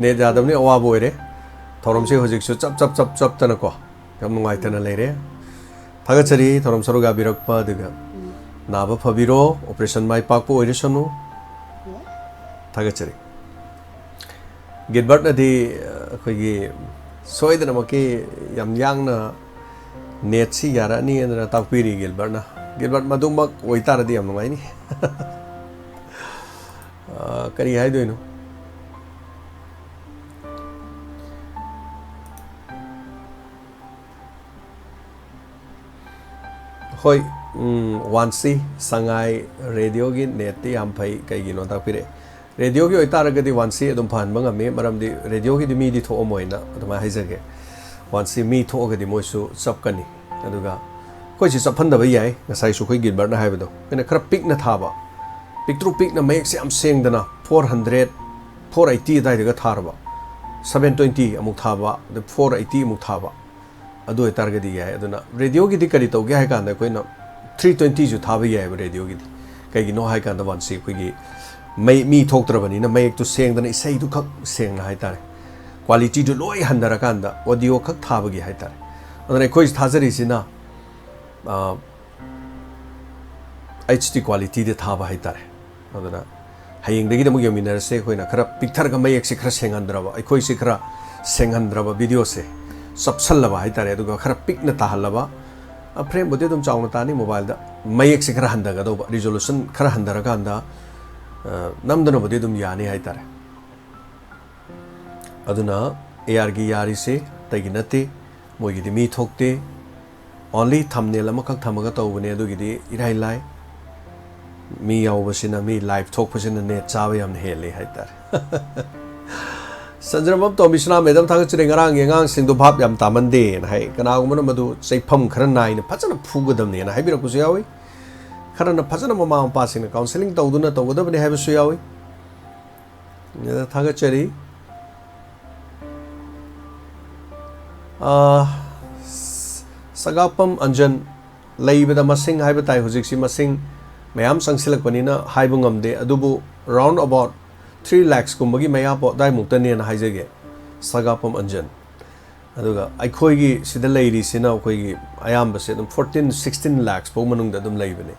net ꯌꯥꯗꯕꯅꯤ ꯑꯋꯥꯕ ꯑꯣꯏꯔꯦ꯫ ꯊꯧꯔꯝꯁꯦ ꯍꯧꯖꯤꯛꯁꯨ ꯆꯞ ꯆꯞ ꯆꯞ ꯆꯞꯇꯅꯀꯣ ꯌꯥꯝ ꯅꯨꯡꯉꯥꯏꯇꯅ ꯂꯩꯔꯦ꯫ ꯊꯥꯒꯠꯆꯔꯤ ꯊꯧꯔꯝ ꯁꯔꯨꯛ ꯌꯥꯕꯤꯔꯛꯄ, ꯑꯗꯨꯒ ꯅꯥꯕ ꯐꯕꯤꯔꯣ, operation ꯃꯥꯏ ꯄꯥꯛꯄ ꯑꯣꯏꯔꯁꯅꯨ꯫ ꯊꯥꯒꯠꯆꯔꯤ꯫ ꯒꯤꯜꯕꯔꯠꯅꯗꯤ, ꯑ, ꯑꯩꯈꯣꯏꯒꯤ ꯁꯣꯏꯗꯅꯃꯛꯀꯤ ꯌꯥꯝ ꯌꯥꯡꯅ net ꯁꯤ ꯌꯥꯔꯛꯑꯅꯤ ꯍꯥꯏꯗꯅ ꯇꯥꯛꯄꯤꯔꯤ ꯒꯤꯜꯕꯔꯠꯅ꯫ ꯒꯤꯜꯕꯔꯠ, ꯃꯗꯨꯃꯛ ꯑꯣꯏꯇꯥꯔꯗꯤ ꯌꯥꯝ ꯅꯨꯡꯉꯥꯏꯅꯤ꯫ ꯑ, ꯀꯔꯤ ꯍꯥꯏꯗꯣꯏꯅꯣ? ꯍꯣꯏ, ꯎꯝ, ꯋꯥꯟꯁꯤ ꯁꯉꯥꯏ radio ꯒꯤ net ꯇꯤ ꯌꯥꯝ ꯐꯩ꯫ ꯀꯩꯒꯤꯅꯣ ꯇꯥꯛꯄꯤꯔꯛꯑꯦ꯫ Radio ꯒꯤ ꯑꯣꯏꯇꯥꯔꯒꯗꯤ ꯋꯥꯟꯁꯤ ꯑꯗꯨꯝ ꯐꯍꯟꯕ ꯉꯝꯃꯤ, ꯃꯔꯝꯗꯤ radio ꯒꯤꯗꯤ ꯃꯤꯗꯤ ꯊꯣꯛꯑꯝꯃꯣꯏꯅ ꯑꯗꯨꯃꯥꯏꯅ ꯍꯥꯏꯖꯒꯦ꯫ ꯋꯥꯟꯁꯤ ꯃꯤ ꯊꯣꯛꯑꯒꯗꯤ ꯃꯣꯏꯁꯨ ꯆꯞꯀꯅꯤ꯫ ꯑꯗꯨꯒ ꯑꯩꯈꯣꯏꯁꯤ ꯆꯞꯍꯟꯗꯕ ꯌꯥꯏ, ꯉꯁꯥꯏꯁꯨ ꯑꯩꯈꯣꯏ ꯒꯤꯜꯕꯔꯠꯅ ꯍꯥꯏꯕꯗꯣ꯫ ꯑꯩꯈꯣꯏꯅ ꯈꯔ ꯄꯤꯛꯅ ꯊꯥꯕ, ꯄꯤꯛꯇ꯭ꯔꯨ ꯄꯤꯛꯅ ꯃꯌꯦꯛꯁꯦ ꯌꯥꯝ ꯁꯦꯡꯗꯅ four hundred, four eighty ꯑꯗꯨꯋꯥꯏꯗꯒ ꯊꯥꯔꯕ, seven twenty ꯑꯃꯨꯛ ꯊꯥꯕ, ꯑꯗ four eighty ꯑꯃꯨꯛ ꯊꯥꯕ, ꯑꯗꯨ ꯑꯣꯏꯇꯥꯔꯒꯗꯤ ꯌꯥꯏ꯫ ꯑꯗꯨꯅ radio ꯒꯤꯗꯤ ꯀꯔꯤ ꯇꯧꯒꯦ ꯍꯥꯏ ꯀꯥꯟꯗ ꯑꯩꯈꯣꯏꯅ three twenty ꯁꯨ ꯊꯥꯕ ꯌꯥꯏꯑꯕ radio ꯒꯤꯗꯤ꯫ ꯀꯩꯒꯤꯅꯣ ꯍꯥꯏ ꯀꯥꯟꯗ ꯋꯥꯟꯁꯤ ꯑꯩꯈꯣꯏꯒꯤ ꯃꯩ, ꯃꯤ ꯊꯣꯛꯇ꯭ꯔꯕꯅꯤꯅ ꯃꯌꯦꯛꯇꯨ ꯁꯦꯡꯗꯅ ꯏꯁꯩꯗꯨ ꯈꯛ ꯁꯦꯡꯅ ꯍꯥꯏꯇꯥꯔꯦ, quality ꯗꯨ ꯂꯣꯏ ꯍꯟꯊꯔꯀꯥꯟꯗ audio ꯈꯛ ꯊꯥꯕꯒꯤ ꯍꯥꯏꯇꯥꯔꯦ꯫ ꯑꯗꯨꯅ ꯑꯩꯈꯣꯏ ꯊꯥꯖꯔꯤꯁꯤꯅ, ꯑ, HD quality ꯗ ꯊꯥꯕ ꯍꯥꯏꯇꯥꯔꯦ꯫ ꯑꯗꯨꯅ ꯍꯌꯦꯡꯗꯒꯤꯗꯤ ꯑꯃꯨꯛ ꯌꯦꯡꯃꯤꯟꯅꯔꯁꯦ꯫ ꯑꯩꯈꯣꯏꯅ ꯈꯔ ꯄꯤꯛꯊꯔꯒ ꯃꯌꯦꯛꯁꯦ ꯈꯔ ꯁꯦꯡꯍꯟꯗ꯭ꯔꯕ, ꯑꯩꯈꯣꯏꯁꯦ ꯈꯔ ꯁꯦꯡꯍꯟꯗ꯭ꯔꯕ video ꯁꯦ, ꯆꯞꯁꯜꯂꯕ ꯍꯥꯏꯇꯥꯔꯦ, ꯑꯗꯨꯒ ꯈꯔ ꯄꯤꯛꯅ ꯇꯥꯍꯜꯂꯕ꯫ ꯐ꯭ꯔꯦꯝꯕꯨꯗꯤ ꯑꯗꯨꯝ ꯆꯥꯎꯅ ꯇꯥꯅꯤ, ꯃꯣꯕꯥꯏꯜꯗ ꯃꯌꯦꯛꯁꯦ ꯈꯔ ꯍꯟꯊꯒꯗꯧꯕ, ꯔꯤꯖꯣꯂꯨꯁꯟ ꯈꯔ ꯍꯟꯊꯔꯀꯥꯟꯗ, ꯑ, ꯅꯝꯗꯅꯕꯨꯗꯤ ꯑꯗꯨꯝ ꯌꯥꯅꯤ ꯍꯥꯏꯇꯥꯔꯦ꯫ ꯑꯗꯨꯅ ꯑꯦ ꯑꯥꯔꯒꯤ ꯌꯥꯔꯤꯁꯦ ꯑꯇꯩꯒꯤ ꯅꯠꯇꯦ, ꯃꯣꯏꯒꯤꯗꯤ ꯃꯤ ꯊꯣꯛꯇꯦ, only ꯊꯝꯅꯦꯜ ꯑꯃꯈꯛ ꯊꯝꯃꯒ ꯇꯧꯕꯅꯦ꯫ ꯑꯗꯨꯒꯤꯗꯤ ꯏꯔꯥꯏ ꯂꯥꯏ, ꯃꯤ ꯌꯥꯎꯕꯁꯤꯅ, ꯃꯤ ꯂꯥꯏꯚ ꯊꯣꯛꯄꯁꯤꯅ ꯅꯦꯠ ꯆꯥꯕ ꯌꯥꯝꯅ ꯍꯦꯜꯂꯤ ꯍꯥꯏꯇꯥꯔꯦ꯫ ꯁꯟꯖ꯭ꯔꯝꯕꯝ ꯇꯣꯝꯕꯤꯁꯅꯥ ꯃꯦꯗꯝ, ꯊꯥꯒꯠꯆꯔꯤ꯫ ꯉꯔꯥꯡꯒꯤ ꯑꯉꯥꯡꯁꯤꯡꯗꯣ ꯚꯥꯞ ꯌꯥꯝ ꯇꯥꯃꯟꯗꯦꯅ ꯍꯥꯏ꯫ ꯀꯅꯥꯒꯨꯝꯕꯅ ꯃꯗꯨ ꯆꯩꯐꯝ ꯈꯔ ꯅꯥꯏꯅ ꯐꯖꯅ ꯐꯨꯒꯗꯕꯅꯦꯅ ꯍꯥꯏꯕꯤꯔꯛꯄꯁꯨ ꯌꯥꯎꯏ꯫ ꯈꯔꯅ ꯐꯖꯅ ꯃꯃꯥ ꯃꯄꯥꯁꯤꯡꯅ counselling ꯇꯧꯗꯨꯅ ꯇꯧꯒꯗꯕꯅꯤ ꯍꯥꯏꯕꯁꯨ ꯌꯥꯎꯏ꯫ ꯑꯗ ꯊꯥꯒꯠꯆꯔꯤ꯫ ꯑꯥ, ꯁꯒꯥꯄꯝ ꯑꯟꯖꯟ, ꯂꯩꯕꯗ ꯃꯁꯤꯡ ꯍꯥꯏꯕ ꯇꯥꯏ, ꯍꯧꯖꯤꯛꯁꯤ ꯃꯁꯤꯡ ꯃꯌꯥꯝ ꯆꯪꯁꯤꯜꯂꯛꯄꯅꯤꯅ ꯍꯥꯏꯕ ꯉꯝꯗꯦ, ꯑꯗꯨꯕꯨ round about three lakhs ꯀꯨꯝꯕꯒꯤ ꯃꯌꯥ ꯄꯣ-, ꯑꯗꯥꯏꯃꯨꯛꯇꯅꯦꯅ ꯍꯥꯏꯖꯒꯦ, ꯁꯒꯥꯄꯝ ꯑꯟꯖꯟ꯫ ꯑꯗꯨꯒ ꯑꯩꯈꯣꯏꯒꯤ ꯁꯤꯗ ꯂꯩꯔꯤꯁꯤꯅ ꯑꯩꯈꯣꯏꯒꯤ ꯑꯌꯥꯝꯕꯁꯦ ꯑꯗꯨꯝ fourteen, sixteen lakhs ꯐꯥꯎ ꯃꯅꯨꯡꯗ ꯑꯗꯨꯝ ꯂꯩꯕꯅꯦ꯫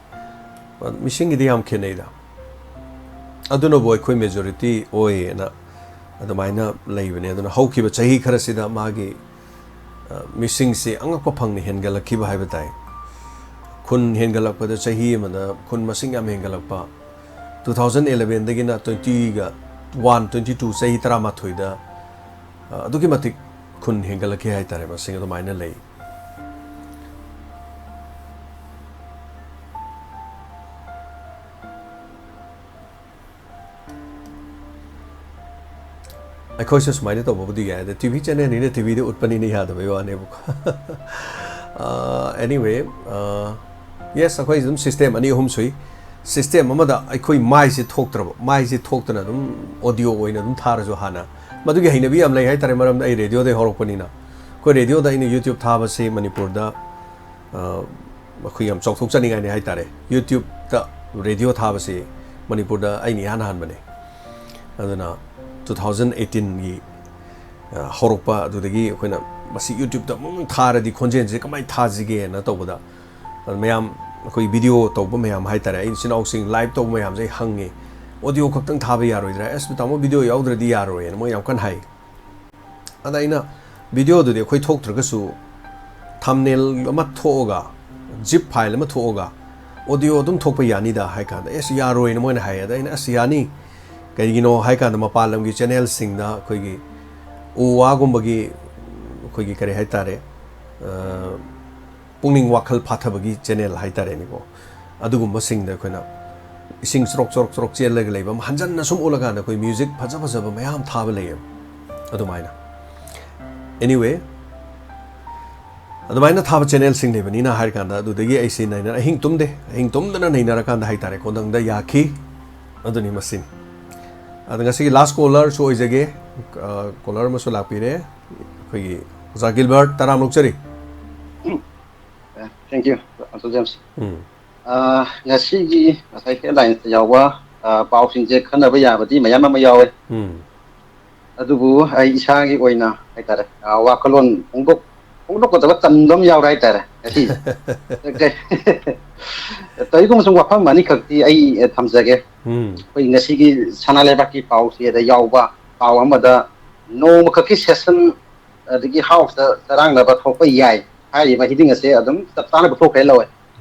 ꯃꯤꯁꯤꯡꯒꯤꯗꯤ ꯌꯥꯝ ꯈꯦꯠꯅꯩꯗ꯫ ꯑꯗꯨꯅꯕꯨ ꯑꯩꯈꯣꯏ majority ꯑꯣꯏꯌꯦꯅ ꯑꯗꯨꯃꯥꯏꯅ ꯂꯩꯕꯅꯦ꯫ ꯑꯗꯨꯅ ꯍꯧꯈꯤꯕ ꯆꯍꯤ ꯈꯔꯁꯤꯗ ꯃꯥꯒꯤ, ꯑ, ꯃꯤꯁꯤꯡꯁꯤ ꯑꯉꯛꯄ ꯐꯪꯅ ꯍꯦꯟꯒꯠꯂꯛꯈꯤꯕ ꯍꯥꯏꯕ ꯇꯥꯏ꯫ ꯈꯨꯟ ꯍꯦꯟꯒꯠꯂꯛꯄꯗ ꯆꯍꯤ ꯑꯃꯗ ꯈꯨꯟ ꯃꯁꯤꯡ ꯌꯥꯝ ꯍꯦꯟꯒꯠꯂꯛꯄ꯫ Two thousand elevenꯗꯒꯤꯅ twenty one, twenty two, ꯆꯍꯤ ꯇꯔꯥꯃꯥꯊꯣꯏꯗ, ꯑ, ꯑꯗꯨꯛꯀꯤ ꯃꯇꯤꯛ ꯈꯨꯟ ꯍꯦꯟꯒꯠꯂꯛꯈꯤ ꯍꯥꯏꯇꯥꯔꯦ, ꯃꯁꯤꯡ ꯑꯗꯨꯃꯥꯏꯅ ꯂꯩ꯫ ꯑꯩꯈꯣꯏꯁꯨ ꯁꯨꯃꯥꯏꯅ ꯇꯧꯕꯕꯨꯗꯤ ꯌꯥꯏ, ꯑꯗ TV channelꯅꯤꯅ TVꯗ ꯎꯠꯄꯅꯤꯅ ꯌꯥꯗꯕꯩ ꯋꯥꯅꯦꯕꯀꯣ꯫ ꯑ, anyway, ꯑ, yes, ꯑꯩꯈꯣꯏ ꯑꯗꯨꯝ system ꯑꯅꯤ ꯑꯍꯨꯝ ꯁꯨꯏ꯫ System ꯑꯃꯗ ꯑꯩꯈꯣꯏ ꯃꯥꯏꯁꯦ ꯊꯣꯛꯇ꯭ꯔꯕ, ꯃꯥꯏꯁꯦ ꯊꯣꯛꯇꯅ ꯑꯗꯨꯝ audio ꯑꯣꯏꯅ ꯑꯗꯨꯝ ꯊꯥꯔꯁꯨ ꯍꯥꯟꯅ꯫ ꯃꯗꯨꯒꯤ ꯍꯩꯅꯕꯤ ꯌꯥꯝ ꯂꯩ ꯍꯥꯏꯇꯥꯔꯦ, ꯃꯔꯝꯗꯤ ꯑꯩ radioꯗꯩ ꯍꯧꯔꯛꯄꯅꯤꯅ꯫ ꯑꯩꯈꯣꯏ radioꯗ ꯑꯩꯅ YouTube ꯊꯥꯕꯁꯤ ꯃꯅꯤꯄꯨꯔꯗ, ꯑ, ꯑꯩꯈꯣꯏ ꯌꯥꯝ ꯆꯥꯎꯊꯣꯛꯆꯅꯤꯡꯉꯥꯏꯅꯤ ꯍꯥꯏꯇꯥꯔꯦ꯫ YouTubeꯇ radio ꯊꯥꯕꯁꯤ ꯃꯅꯤꯄꯨꯔꯗ ꯑꯩꯅ ꯏꯍꯥꯟ ꯍꯥꯟꯕꯅꯦ꯫ ꯑꯗꯨꯅ two thousand eighteenꯒꯤ, ꯑ, ꯍꯧꯔꯛꯄ ꯑꯗꯨꯗꯒꯤ ꯑꯩꯈꯣꯏꯅ ꯃꯁꯤ YouTubeꯇ ꯑꯃꯨꯛ ꯊꯥꯔꯗꯤ ꯈꯣꯟꯖꯦꯜꯁꯦ ꯀꯃꯥꯏꯅ ꯊꯥꯁꯤꯒꯦꯅ ꯇꯧꯕꯗ, ꯑꯗ ꯃꯌꯥꯝ ꯑꯩꯈꯣꯏ video ꯇꯧꯕ ꯃꯌꯥꯝ ꯍꯥꯏꯇꯥꯔꯦ, ꯑꯩ ꯏꯆꯤꯟ ꯏꯅꯥꯎꯁꯤꯡ live ꯇꯧꯕ ꯃꯌꯥꯝꯁꯦ ꯑꯩ ꯍꯪꯉꯦ, "Audio ꯈꯛꯇꯪ ꯊꯥꯕ ꯌꯥꯔꯣꯏꯗ꯭ꯔꯥ?" "ꯑꯁ, ꯇꯥꯃꯣ, video ꯌꯥꯎꯗ꯭ꯔꯗꯤ ꯌꯥꯔꯣꯏꯅ" ꯃꯣꯏ ꯌꯥꯝ ꯀꯟꯅ ꯍꯥꯏ꯫ ꯑꯗ ꯑꯩꯅ ꯚꯤꯗꯤꯑꯣꯗꯨꯗꯤ ꯑꯩꯈꯣꯏ ꯊꯣꯛꯇ꯭ꯔꯒꯁꯨ ꯊꯝꯅꯦꯜ ꯑꯃ ꯊꯣꯛꯑꯒ, ꯖꯤꯞ ꯐꯥꯏꯜ ꯑꯃ ꯊꯣꯛꯑꯒ, ꯑꯣꯗꯤꯑꯣ ꯑꯗꯨꯝ ꯊꯣꯛꯄ ꯌꯥꯅꯤꯗ ꯍꯥꯏ ꯀꯥꯟꯗ, "ꯑꯦꯁ, ꯌꯥꯔꯣꯏꯅ" ꯃꯣꯏꯅ ꯍꯥꯏꯌꯦ꯫ ꯑꯗ ꯑꯩꯅ, "ꯑꯁ, ꯌꯥꯅꯤ꯫ ꯀꯩꯒꯤꯅꯣ ꯍꯥꯏ ꯀꯥꯟꯗ ꯃꯄꯥꯟ ꯂꯝꯒꯤ ꯆꯦꯅꯦꯜꯁꯤꯡꯗ ꯑꯩꯈꯣꯏꯒꯤ ꯎ ꯋꯥꯒꯨꯝꯕꯒꯤ, ꯑꯩꯈꯣꯏꯒꯤ ꯀꯔꯤ ꯍꯥꯏ ꯇꯥꯔꯦ, ꯑ, ꯄꯨꯛꯅꯤꯡ ꯋꯥꯈꯜ ꯐꯥꯊꯕꯒꯤ ꯆꯦꯅꯦꯜ ꯍꯥꯏ ꯇꯥꯔꯦꯅꯦꯀꯣ, ꯑꯗꯨꯒꯨꯝꯕꯁꯤꯡꯗ ꯑꯩꯈꯣꯏꯅ ꯏꯁꯤꯡ ꯆꯣꯔꯣꯛ ꯆꯣꯔꯣꯛ ꯆꯣꯔꯣꯛ ꯆꯦꯜꯂꯒ ꯂꯩꯕ ꯑꯃ ꯍꯟꯖꯟꯅ ꯁꯨꯝ ꯎꯠꯂꯀꯥꯟꯗ ꯑꯩꯈꯣꯏ ꯃ꯭ꯌꯨꯖꯤꯛ ꯐꯖ ꯐꯖꯕ ꯃꯌꯥꯝ ꯊꯥꯕ ꯂꯩꯌꯦꯕ ꯑꯗꯨꯃꯥꯏꯅ꯫ Anyway, ꯑꯗꯨꯃꯥꯏꯅ ꯊꯥꯕ ꯆꯦꯅꯦꯜꯁꯤꯡ ꯂꯩꯕꯅꯤꯅ ꯍꯥꯏꯔꯀꯥꯟꯗ ꯑꯗꯨꯗꯒꯤ ꯑꯩꯁꯦ ꯅꯩꯅ-, ꯑꯍꯤꯡ ꯇꯨꯝꯗꯦ꯫ ꯑꯍꯤꯡ ꯇꯨꯝꯗꯅ ꯅꯩꯅꯔꯀꯥꯟꯗ ꯍꯥꯏ ꯇꯥꯔꯦ, ꯈꯣꯡꯗꯪꯗ ꯌꯥꯈꯤ꯫ ꯑꯗꯨꯅꯤ ꯃꯁꯤꯅꯤ꯫ ꯑꯗ ꯉꯁꯤꯒꯤ ꯂꯥꯁ ꯀꯣꯂꯔꯁꯨ ꯑꯣꯏꯖꯒꯦ꯫ ꯑ, ꯀꯣꯂꯔ ꯑꯃꯁꯨ ꯂꯥꯛꯄꯤꯔꯦ꯫ ꯑꯩꯈꯣꯏꯒꯤ ꯑꯣꯖꯥ ꯒꯤꯜꯕꯔꯠ, ꯇꯔꯥꯝ ꯑꯣꯛꯆꯔꯤ꯫ Thank you, Uncle James꯫ ꯎꯝ, ꯑ, ꯉꯁꯤꯒꯤ ꯉꯁꯥꯏ ꯍꯦꯗꯂꯥꯏꯟꯁꯇ ꯌꯥꯎꯕ, ꯑ, ꯄꯥꯎꯁꯤꯡꯁꯦ ꯈꯟꯅꯕ ꯌꯥꯕꯗꯤ ꯃꯌꯥꯝ ꯑꯃ ꯌꯥꯎꯋꯦ꯫ ꯎꯝ, ꯑꯗꯨꯕꯨ ꯑꯩ ꯏꯁꯥꯒꯤ ꯑꯣꯏꯅ ꯍꯥꯏꯇꯥꯔꯦ, ꯑ, ꯋꯥꯈꯜꯂꯣꯟ ꯐꯣꯡꯗꯣꯛ-, ꯐꯣꯡꯗꯣꯛꯀꯗꯕ ꯇꯟꯕ ꯑꯃ ꯌꯥꯎꯔꯦ ꯍꯥꯏꯇꯥꯔꯦ ꯉꯁꯤꯁꯦ꯫ ꯀꯩꯒꯨꯝꯕ ꯁꯨꯝ ꯋꯥꯐꯝ ꯑꯅꯤꯈꯛꯇꯤ ꯑꯩ, ꯑ, ꯊꯝꯖꯒꯦ꯫ ꯎꯝ, ꯑꯩꯈꯣꯏ ꯉꯁꯤꯒꯤ ꯁꯅꯥ ꯂꯩꯕꯥꯛꯀꯤ ꯄꯥꯎꯆꯦꯗ ꯌꯥꯎꯕ ꯄꯥꯎ ꯑꯃꯗ ꯅꯣꯡꯃꯈꯛꯀꯤ ꯁꯦꯁꯟ ꯑꯗꯒꯤ ꯍꯥꯎꯁꯇ ꯆꯔꯥꯡꯅꯕ ꯊꯣꯛꯄ ꯌꯥꯏ ꯍꯥꯏꯔꯤꯕ ꯍꯤꯗꯤꯡ ꯑꯁꯦ ꯑꯗꯨꯝ ꯆꯞ ꯆꯥꯅ ꯄꯨꯊꯣꯛꯈ꯭ꯔꯦ ꯂꯧꯋꯦ꯫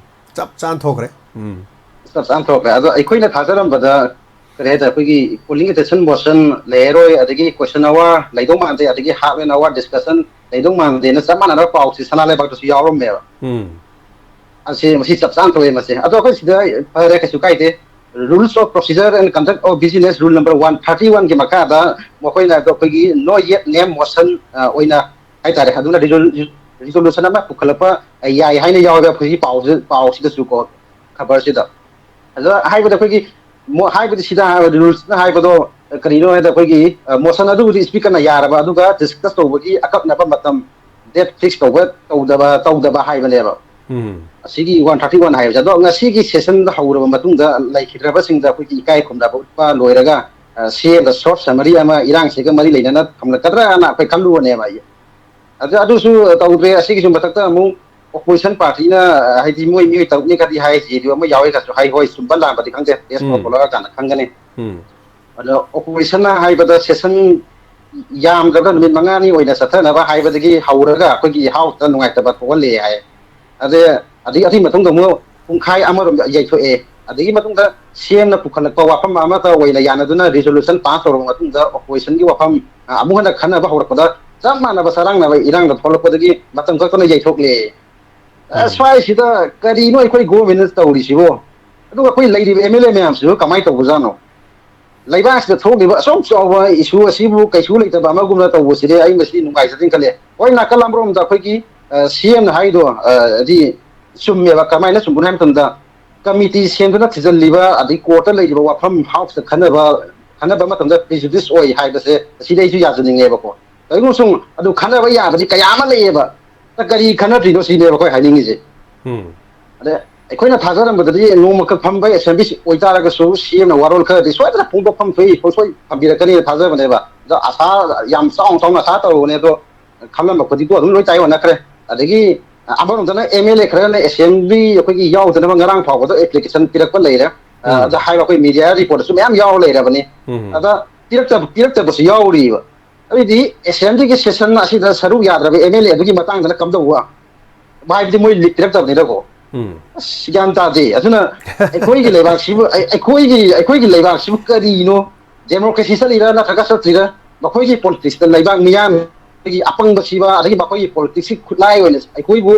ꯆꯞ ꯆꯥꯅ ꯊꯣꯛꯈ꯭ꯔꯦ꯫ ꯎꯝ, ꯆꯞ ꯆꯥꯅ ꯊꯣꯛꯈ꯭ꯔꯦ꯫ ꯑꯗꯣ ꯑꯩꯈꯣꯏꯅ ꯊꯥꯖꯔꯝꯕꯗ ꯀꯔꯤ ꯍꯥꯏꯇꯥꯔꯦ, ꯑꯩꯈꯣꯏꯒꯤ polling attention motion ꯂꯩꯔꯔꯣꯏ, ꯑꯗꯒꯤ question hour ꯂꯩꯗꯧ ꯃꯥꯟꯗꯦ, ꯑꯗꯒꯤ half an hour discussion ꯂꯩꯗꯧ ꯃꯥꯟꯗꯦꯅ ꯆꯞ ꯃꯥꯟꯅꯅ ꯄꯥꯎꯁꯦ ꯁꯅꯥ ꯂꯩꯕꯥꯛꯇꯁꯨ ꯌꯥꯎꯔꯝꯃꯦꯕ꯫ ꯎꯝ, ꯑꯁꯤ, ꯃꯁꯤ ꯆꯞ ꯆꯥꯅ ꯊꯣꯛꯑꯦ ꯃꯁꯦ꯫ ꯑꯗꯣ ꯑꯩꯈꯣꯏ ꯁꯤꯗ ꯐꯔꯦ, ꯀꯩꯁꯨ ꯀꯥꯏꯗꯦ꯫ Rules of Procedure and Conduct of Business Rule number one thirty one ꯒꯤ ꯃꯈꯥꯗ ꯃꯈꯣꯏꯅ ꯑꯗꯣ ꯑꯩꯈꯣꯏꯒꯤ not yet named motion, ꯑ, ꯑꯣꯏꯅ ꯍꯥꯏꯇꯥꯔꯦ, ꯑꯗꯨꯅ resolution ꯑꯃ ꯄꯨꯈꯠꯂꯛꯄ ꯌꯥꯏ ꯍꯥꯏꯅ ꯌꯥꯎꯋꯦꯕ ꯑꯩꯈꯣꯏꯒꯤ ꯄꯥꯎꯁꯤ, ꯄꯥꯎꯁꯤꯗꯁꯨ ꯀꯣ, ꯈꯕꯔꯁꯤꯗ꯫ ꯑꯗ ꯍꯥꯏꯕꯗ ꯑꯩꯈꯣꯏꯒꯤ ꯃꯣ-, ꯍꯥꯏꯕꯗꯤ ꯁꯤꯗ ꯍꯥꯏꯕꯗꯤ ꯔꯨꯜꯁꯅ ꯍꯥꯏꯕꯗꯣ ꯀꯔꯤꯅꯣ ꯍꯥꯏꯗ, ꯑꯩꯈꯣꯏꯒꯤ, ꯑ, ꯃꯣꯁꯟ ꯑꯗꯨꯕꯨꯗꯤ ꯁ꯭ꯄꯤꯀꯔꯅ ꯌꯥꯔꯕ, ꯑꯗꯨꯒ ꯗꯤꯁꯀꯁ ꯇꯧꯕꯒꯤ ꯑꯀꯛꯅꯕ ꯃꯇꯝ, ꯗꯦꯠ ꯐꯤꯛꯁ ꯇꯧꯕ ꯇꯧꯗꯕ, ꯇꯧꯗꯕ ꯍꯥꯏꯕꯅꯦꯕ꯫ ꯎꯝ, ꯑꯁꯤꯒꯤ ꯋꯥꯟ ꯊꯥꯔꯇꯤ ꯋꯥꯟ ꯍꯥꯏꯕꯁꯦ꯫ ꯑꯗꯣ ꯉꯁꯤꯒꯤ ꯁꯦꯁꯟ ꯍꯧꯔꯕ ꯃꯇꯨꯡꯗ ꯂꯩꯈꯤꯗ꯭ꯔꯕꯁꯤꯡꯗ ꯑꯩꯈꯣꯏꯒꯤ ꯏꯀꯥꯏ ꯈꯨꯝꯅꯕ ꯎꯠꯄ ꯂꯣꯏꯔꯒ, ꯑ, ꯁꯤ ꯑꯦꯝꯗ ꯁꯣꯔꯠ ꯁꯃꯔꯤ ꯑꯃ ꯏꯔꯥꯡꯁꯤꯒ ꯃꯔꯤ ꯂꯩꯅꯅ ꯊꯝꯂꯛꯀꯗ꯭ꯔꯥꯅ ꯑꯩꯈꯣꯏ ꯈꯜꯂꯨꯕꯅꯦꯕ ꯑꯩ꯫ ꯑꯗꯨ, ꯑꯗꯨꯁꯨ ꯇꯧꯗ꯭ꯔꯦ꯫ ꯑꯁꯤꯒꯤꯁꯨ ꯃꯊꯛꯇ ꯑꯃꯨꯛ ꯑꯣꯄꯣꯖꯤꯁꯟ ꯄꯥꯔꯇꯤꯅ, ꯑ, ꯍꯥꯏꯗꯤ ꯃꯣꯏ ꯃꯤꯑꯣꯏ ꯇꯔꯨꯛꯅꯤ ꯀꯗꯤ ꯍꯥꯏ, ꯖꯦ ꯗꯤ ꯌꯨ ꯑꯃ ꯌꯥꯎꯋꯦ ꯀꯁꯨ ꯍꯥꯏ꯫ ꯍꯣꯏ, ꯆꯨꯝꯕ ꯂꯥꯟꯕꯗꯤ ꯈꯪꯗꯦ, ꯄ꯭ꯔꯦꯁ ꯅꯣꯠ ꯎꯝ, ꯊꯣꯛꯂꯛꯑꯀꯥꯟꯗ ꯈꯪꯒꯅꯤ꯫ ꯎꯝ, ꯑꯗꯣ ꯑꯣꯄꯣꯖꯤꯁꯟꯅ ꯍꯥꯏꯕꯗ ꯁꯦꯁꯟ ꯌꯥꯝꯗ꯭ꯔꯕꯗ ꯅꯨꯃꯤꯠ ꯃꯉꯥꯅꯤ ꯑꯣꯏꯅ ꯆꯠꯊꯅꯕ ꯍꯥꯏꯕꯗꯒꯤ ꯍꯧꯔꯒ ꯑꯩꯈꯣꯏꯒꯤ ꯍꯥꯎꯁꯇ ꯅꯨꯡꯉꯥꯏꯇꯕ ꯊꯣꯛꯍꯜꯂꯦ ꯍꯥꯏ꯫ ꯑꯗꯩ ꯑꯗꯨꯒꯤ ꯑꯗꯨꯒꯤ ꯃꯇꯨꯡꯗ ꯑꯃꯨꯛ ꯄꯨꯡꯈꯥꯏ ꯑꯃꯔꯣꯝ ꯌꯩꯊꯣꯛꯑꯦ꯫ ꯑꯗꯨꯒꯤ ꯃꯇꯨꯡꯗ ꯁꯤ ꯑꯦꯝꯅ ꯄꯨꯈꯠꯂꯛꯄ ꯋꯥꯐꯝ ꯑꯃꯠꯇ ꯑꯣꯏꯅ ꯌꯥꯅꯗꯨꯅ ꯔꯤꯖꯣꯂꯨꯁꯟ ꯄꯥꯁ ꯇꯧꯔꯕ ꯃꯇꯨꯡꯗ ꯑꯣꯄꯣꯖꯤꯁꯟꯒꯤ ꯋꯥꯐꯝ, ꯑ, ꯑꯃꯨꯛ ꯍꯟꯅ ꯈꯟꯅꯕ ꯍꯧꯔꯛꯄꯗ ꯆꯞ ꯃꯥꯟꯅꯕ ꯆꯔꯥꯡꯅꯕ ꯏꯔꯥꯡꯗ ꯊꯣꯛꯂꯛꯄꯗꯒꯤ ꯃꯇꯝ ꯀꯛꯇꯅ ꯌꯩꯊꯣꯛꯂꯦ꯫ ꯑ, ꯎꯝ꯫ ꯁ꯭ꯋꯥꯏꯁꯤꯗ ꯀꯔꯤꯅꯣ ꯑꯩꯈꯣꯏ ꯒꯣꯔꯃꯦꯟꯅ ꯇꯧꯔꯤꯁꯤꯕꯣ? ꯑꯗꯨꯒ ꯑꯩꯈꯣꯏ ꯂꯩꯔꯤꯕ ꯑꯦꯝ ꯑꯦꯜ ꯑꯦ ꯃꯌꯥꯝꯁꯤꯕꯨ ꯀꯃꯥꯏꯅ ꯇꯧꯕꯖꯥꯠꯅꯣ? ꯂꯩꯕꯥꯛꯁꯤꯗ ꯊꯣꯛꯂꯤꯕ ꯑꯁꯨꯛ ꯆꯥꯎꯕ ꯏꯁꯨ ꯑꯁꯤꯕꯨ ꯀꯩꯁꯨ ꯂꯩꯇꯕ ꯑꯃꯒꯨꯝꯅ ꯇꯧꯕꯁꯤꯗꯤ ꯑꯩ ꯃꯁꯤ ꯅꯨꯡꯉꯥꯏꯖꯗꯦꯅ ꯈꯜꯂꯦ꯫ ꯍꯣꯏ, ꯅꯥꯀꯜ ꯑꯃꯔꯣꯝꯗ ꯑꯩꯈꯣꯏꯒꯤ, ꯑ, ꯁꯤ ꯑꯦꯝꯅ ꯍꯥꯏꯗꯣ, ꯑ, ꯗꯤ ꯆꯨꯝꯃꯦꯕ꯫ ꯀꯃꯥꯏꯅ ꯆꯨꯝꯕꯅꯣ ꯍꯥꯏꯕ ꯃꯇꯝꯗ, ꯀꯃꯤꯇꯤ ꯁꯦꯝꯗꯨꯅ ꯊꯤꯖꯤꯜꯂꯤꯕ, ꯑꯗꯩ ꯀꯣꯔꯠꯇ ꯂꯩꯔꯤꯕ ꯋꯥꯐꯝ ꯍꯥꯎꯁꯇ ꯈꯟꯅꯕ, ꯈꯟꯅꯕ ꯃꯇꯝꯗ ꯄ꯭ꯔꯤꯖꯨꯗꯤꯁ ꯑꯣꯏ ꯍꯥꯏꯕꯁꯦ ꯁꯤꯗꯤ ꯑꯩꯁꯨ ꯌꯥꯖꯅꯤꯡꯉꯦꯕꯀꯣ꯫ ꯀꯔꯤꯒꯨꯝꯕ ꯁꯨꯝ ꯑꯗꯨ ꯈꯟꯅꯕ ꯌꯥꯕꯗꯤ ꯀꯌꯥ ꯑꯃ ꯂꯩꯌꯦꯕ꯫ ꯀꯔꯤ ꯈꯟꯅꯗ꯭ꯔꯤꯅꯣ ꯁꯤꯅꯦꯕ ꯑꯩꯈꯣꯏ ꯍꯥꯏꯅꯤꯡꯉꯤꯁꯦ꯫ ꯎꯝ꯫ ꯑꯗ ꯑꯩꯈꯣꯏꯅ ꯊꯥꯖꯔꯝꯕꯗꯗꯤ ꯅꯣꯡꯃꯈꯛ ꯐꯝꯕ ꯑꯦꯁꯦꯝꯕ꯭ꯂꯤ ꯑꯣꯏꯇꯥꯔꯒꯁꯨ ꯁꯤ ꯑꯦꯝꯅ ꯋꯥꯔꯣꯜ ꯈꯔꯗꯤ ꯁꯣꯏꯗꯅ ꯐꯣꯡꯗꯣꯛꯐꯝ ꯊꯣꯛꯏ, ꯁꯣꯏ ꯊꯝꯕꯤꯔꯛꯀꯅꯤꯅ ꯊꯥꯖꯕꯅꯦꯕ꯫ ꯑꯗꯣ ꯑꯁꯥ ꯌꯥꯝ ꯆꯥꯎꯅ ꯆꯥꯎꯅ ꯑꯁꯥ ꯇꯧꯔꯨꯕꯅꯦ, ꯑꯗꯣ ꯈꯜꯂꯝꯕ ꯈꯨꯗꯤꯡꯗꯣ ꯑꯗꯨꯝ ꯂꯣꯏ ꯇꯥꯏ ꯑꯣꯟꯅꯈ꯭ꯔꯦ꯫ ꯑꯗꯒꯤ ꯑꯃꯔꯣꯝꯗꯅ ꯑꯦꯝ ꯑꯦꯜ ꯑꯦ ꯈꯔꯅ ꯑꯦꯁꯦꯝꯕ꯭ꯂꯤ ꯑꯩꯈꯣꯏꯒꯤ ꯌꯥꯎꯗꯅꯕ ꯉꯔꯥꯡ ꯐꯥꯎꯕꯗ ꯑꯦꯄ꯭ꯂꯤꯀꯦꯁꯟ ꯄꯤꯔꯛꯄ ꯂꯩꯔꯦ꯫ ꯑ, ꯎꯝ꯫ ꯑꯗ ꯍꯥꯏꯕ ꯑꯩꯈꯣꯏ ꯃꯦꯗꯤꯌꯥ ꯔꯤꯄꯣꯔꯠꯇꯁꯨ ꯃꯌꯥꯝ ꯌꯥꯎꯔ ꯂꯩꯔꯕꯅꯤ꯫ ꯎꯝ꯫ ꯑꯗ ꯄꯤꯔꯛꯇꯕ, ꯄꯤꯔꯛꯇꯕꯁꯨ ꯌꯥꯎꯔꯤꯕ꯫ ꯑꯗꯨꯗꯤ ꯑꯦꯁꯦꯝꯕ꯭ꯂꯤꯒꯤ ꯁꯦꯁꯟ ꯑꯁꯤꯗ ꯁꯔꯨꯛ ꯌꯥꯗ꯭ꯔꯕ ꯑꯦꯝ ꯑꯦꯜ ꯑꯦ ꯑꯗꯨꯒꯤ ꯃꯇꯥꯡꯗꯅ ꯀꯝꯗꯧꯕ? ꯍꯥꯏꯕꯗꯤ ꯃꯣꯏ ꯂꯤꯞ ꯄꯤꯔꯛꯇꯕꯅꯤꯅꯀꯣ꯫ ꯎꯝ꯫ ꯑꯁ, ꯒ꯭ꯌꯥꯟ ꯇꯥꯗꯦ꯫ ꯑꯗꯨꯅ ꯑꯩꯈꯣꯏꯒꯤ ꯂꯩꯕꯥꯛꯁꯤꯕꯨ, ꯑꯩ-, ꯑꯩꯈꯣꯏꯒꯤ, ꯑꯩꯈꯣꯏꯒꯤ ꯂꯩꯕꯥꯛꯁꯤꯕꯨ ꯀꯔꯤꯅꯣ? ꯗꯦꯃꯣꯀ꯭ꯔꯦꯁꯤ ꯆꯠꯂꯤꯔꯥ ꯅꯠꯇ꯭ꯔꯒ ꯆꯠꯇ꯭ꯔꯤꯔꯥ? ꯃꯈꯣꯏꯒꯤ ꯄꯣꯂꯤꯇꯤꯛꯁꯇ ꯂꯩꯕꯥꯛ ꯃꯤꯌꯥꯝꯒꯤ ꯑꯄꯪꯕ ꯁꯤꯕ, ꯑꯗꯒꯤ ꯃꯈꯣꯏꯒꯤ ꯄꯣꯂꯤꯇꯤꯛꯁꯀꯤ ꯈꯨꯠꯂꯥꯏ ꯑꯣꯏꯅ ꯑꯩꯈꯣꯏꯕꯨ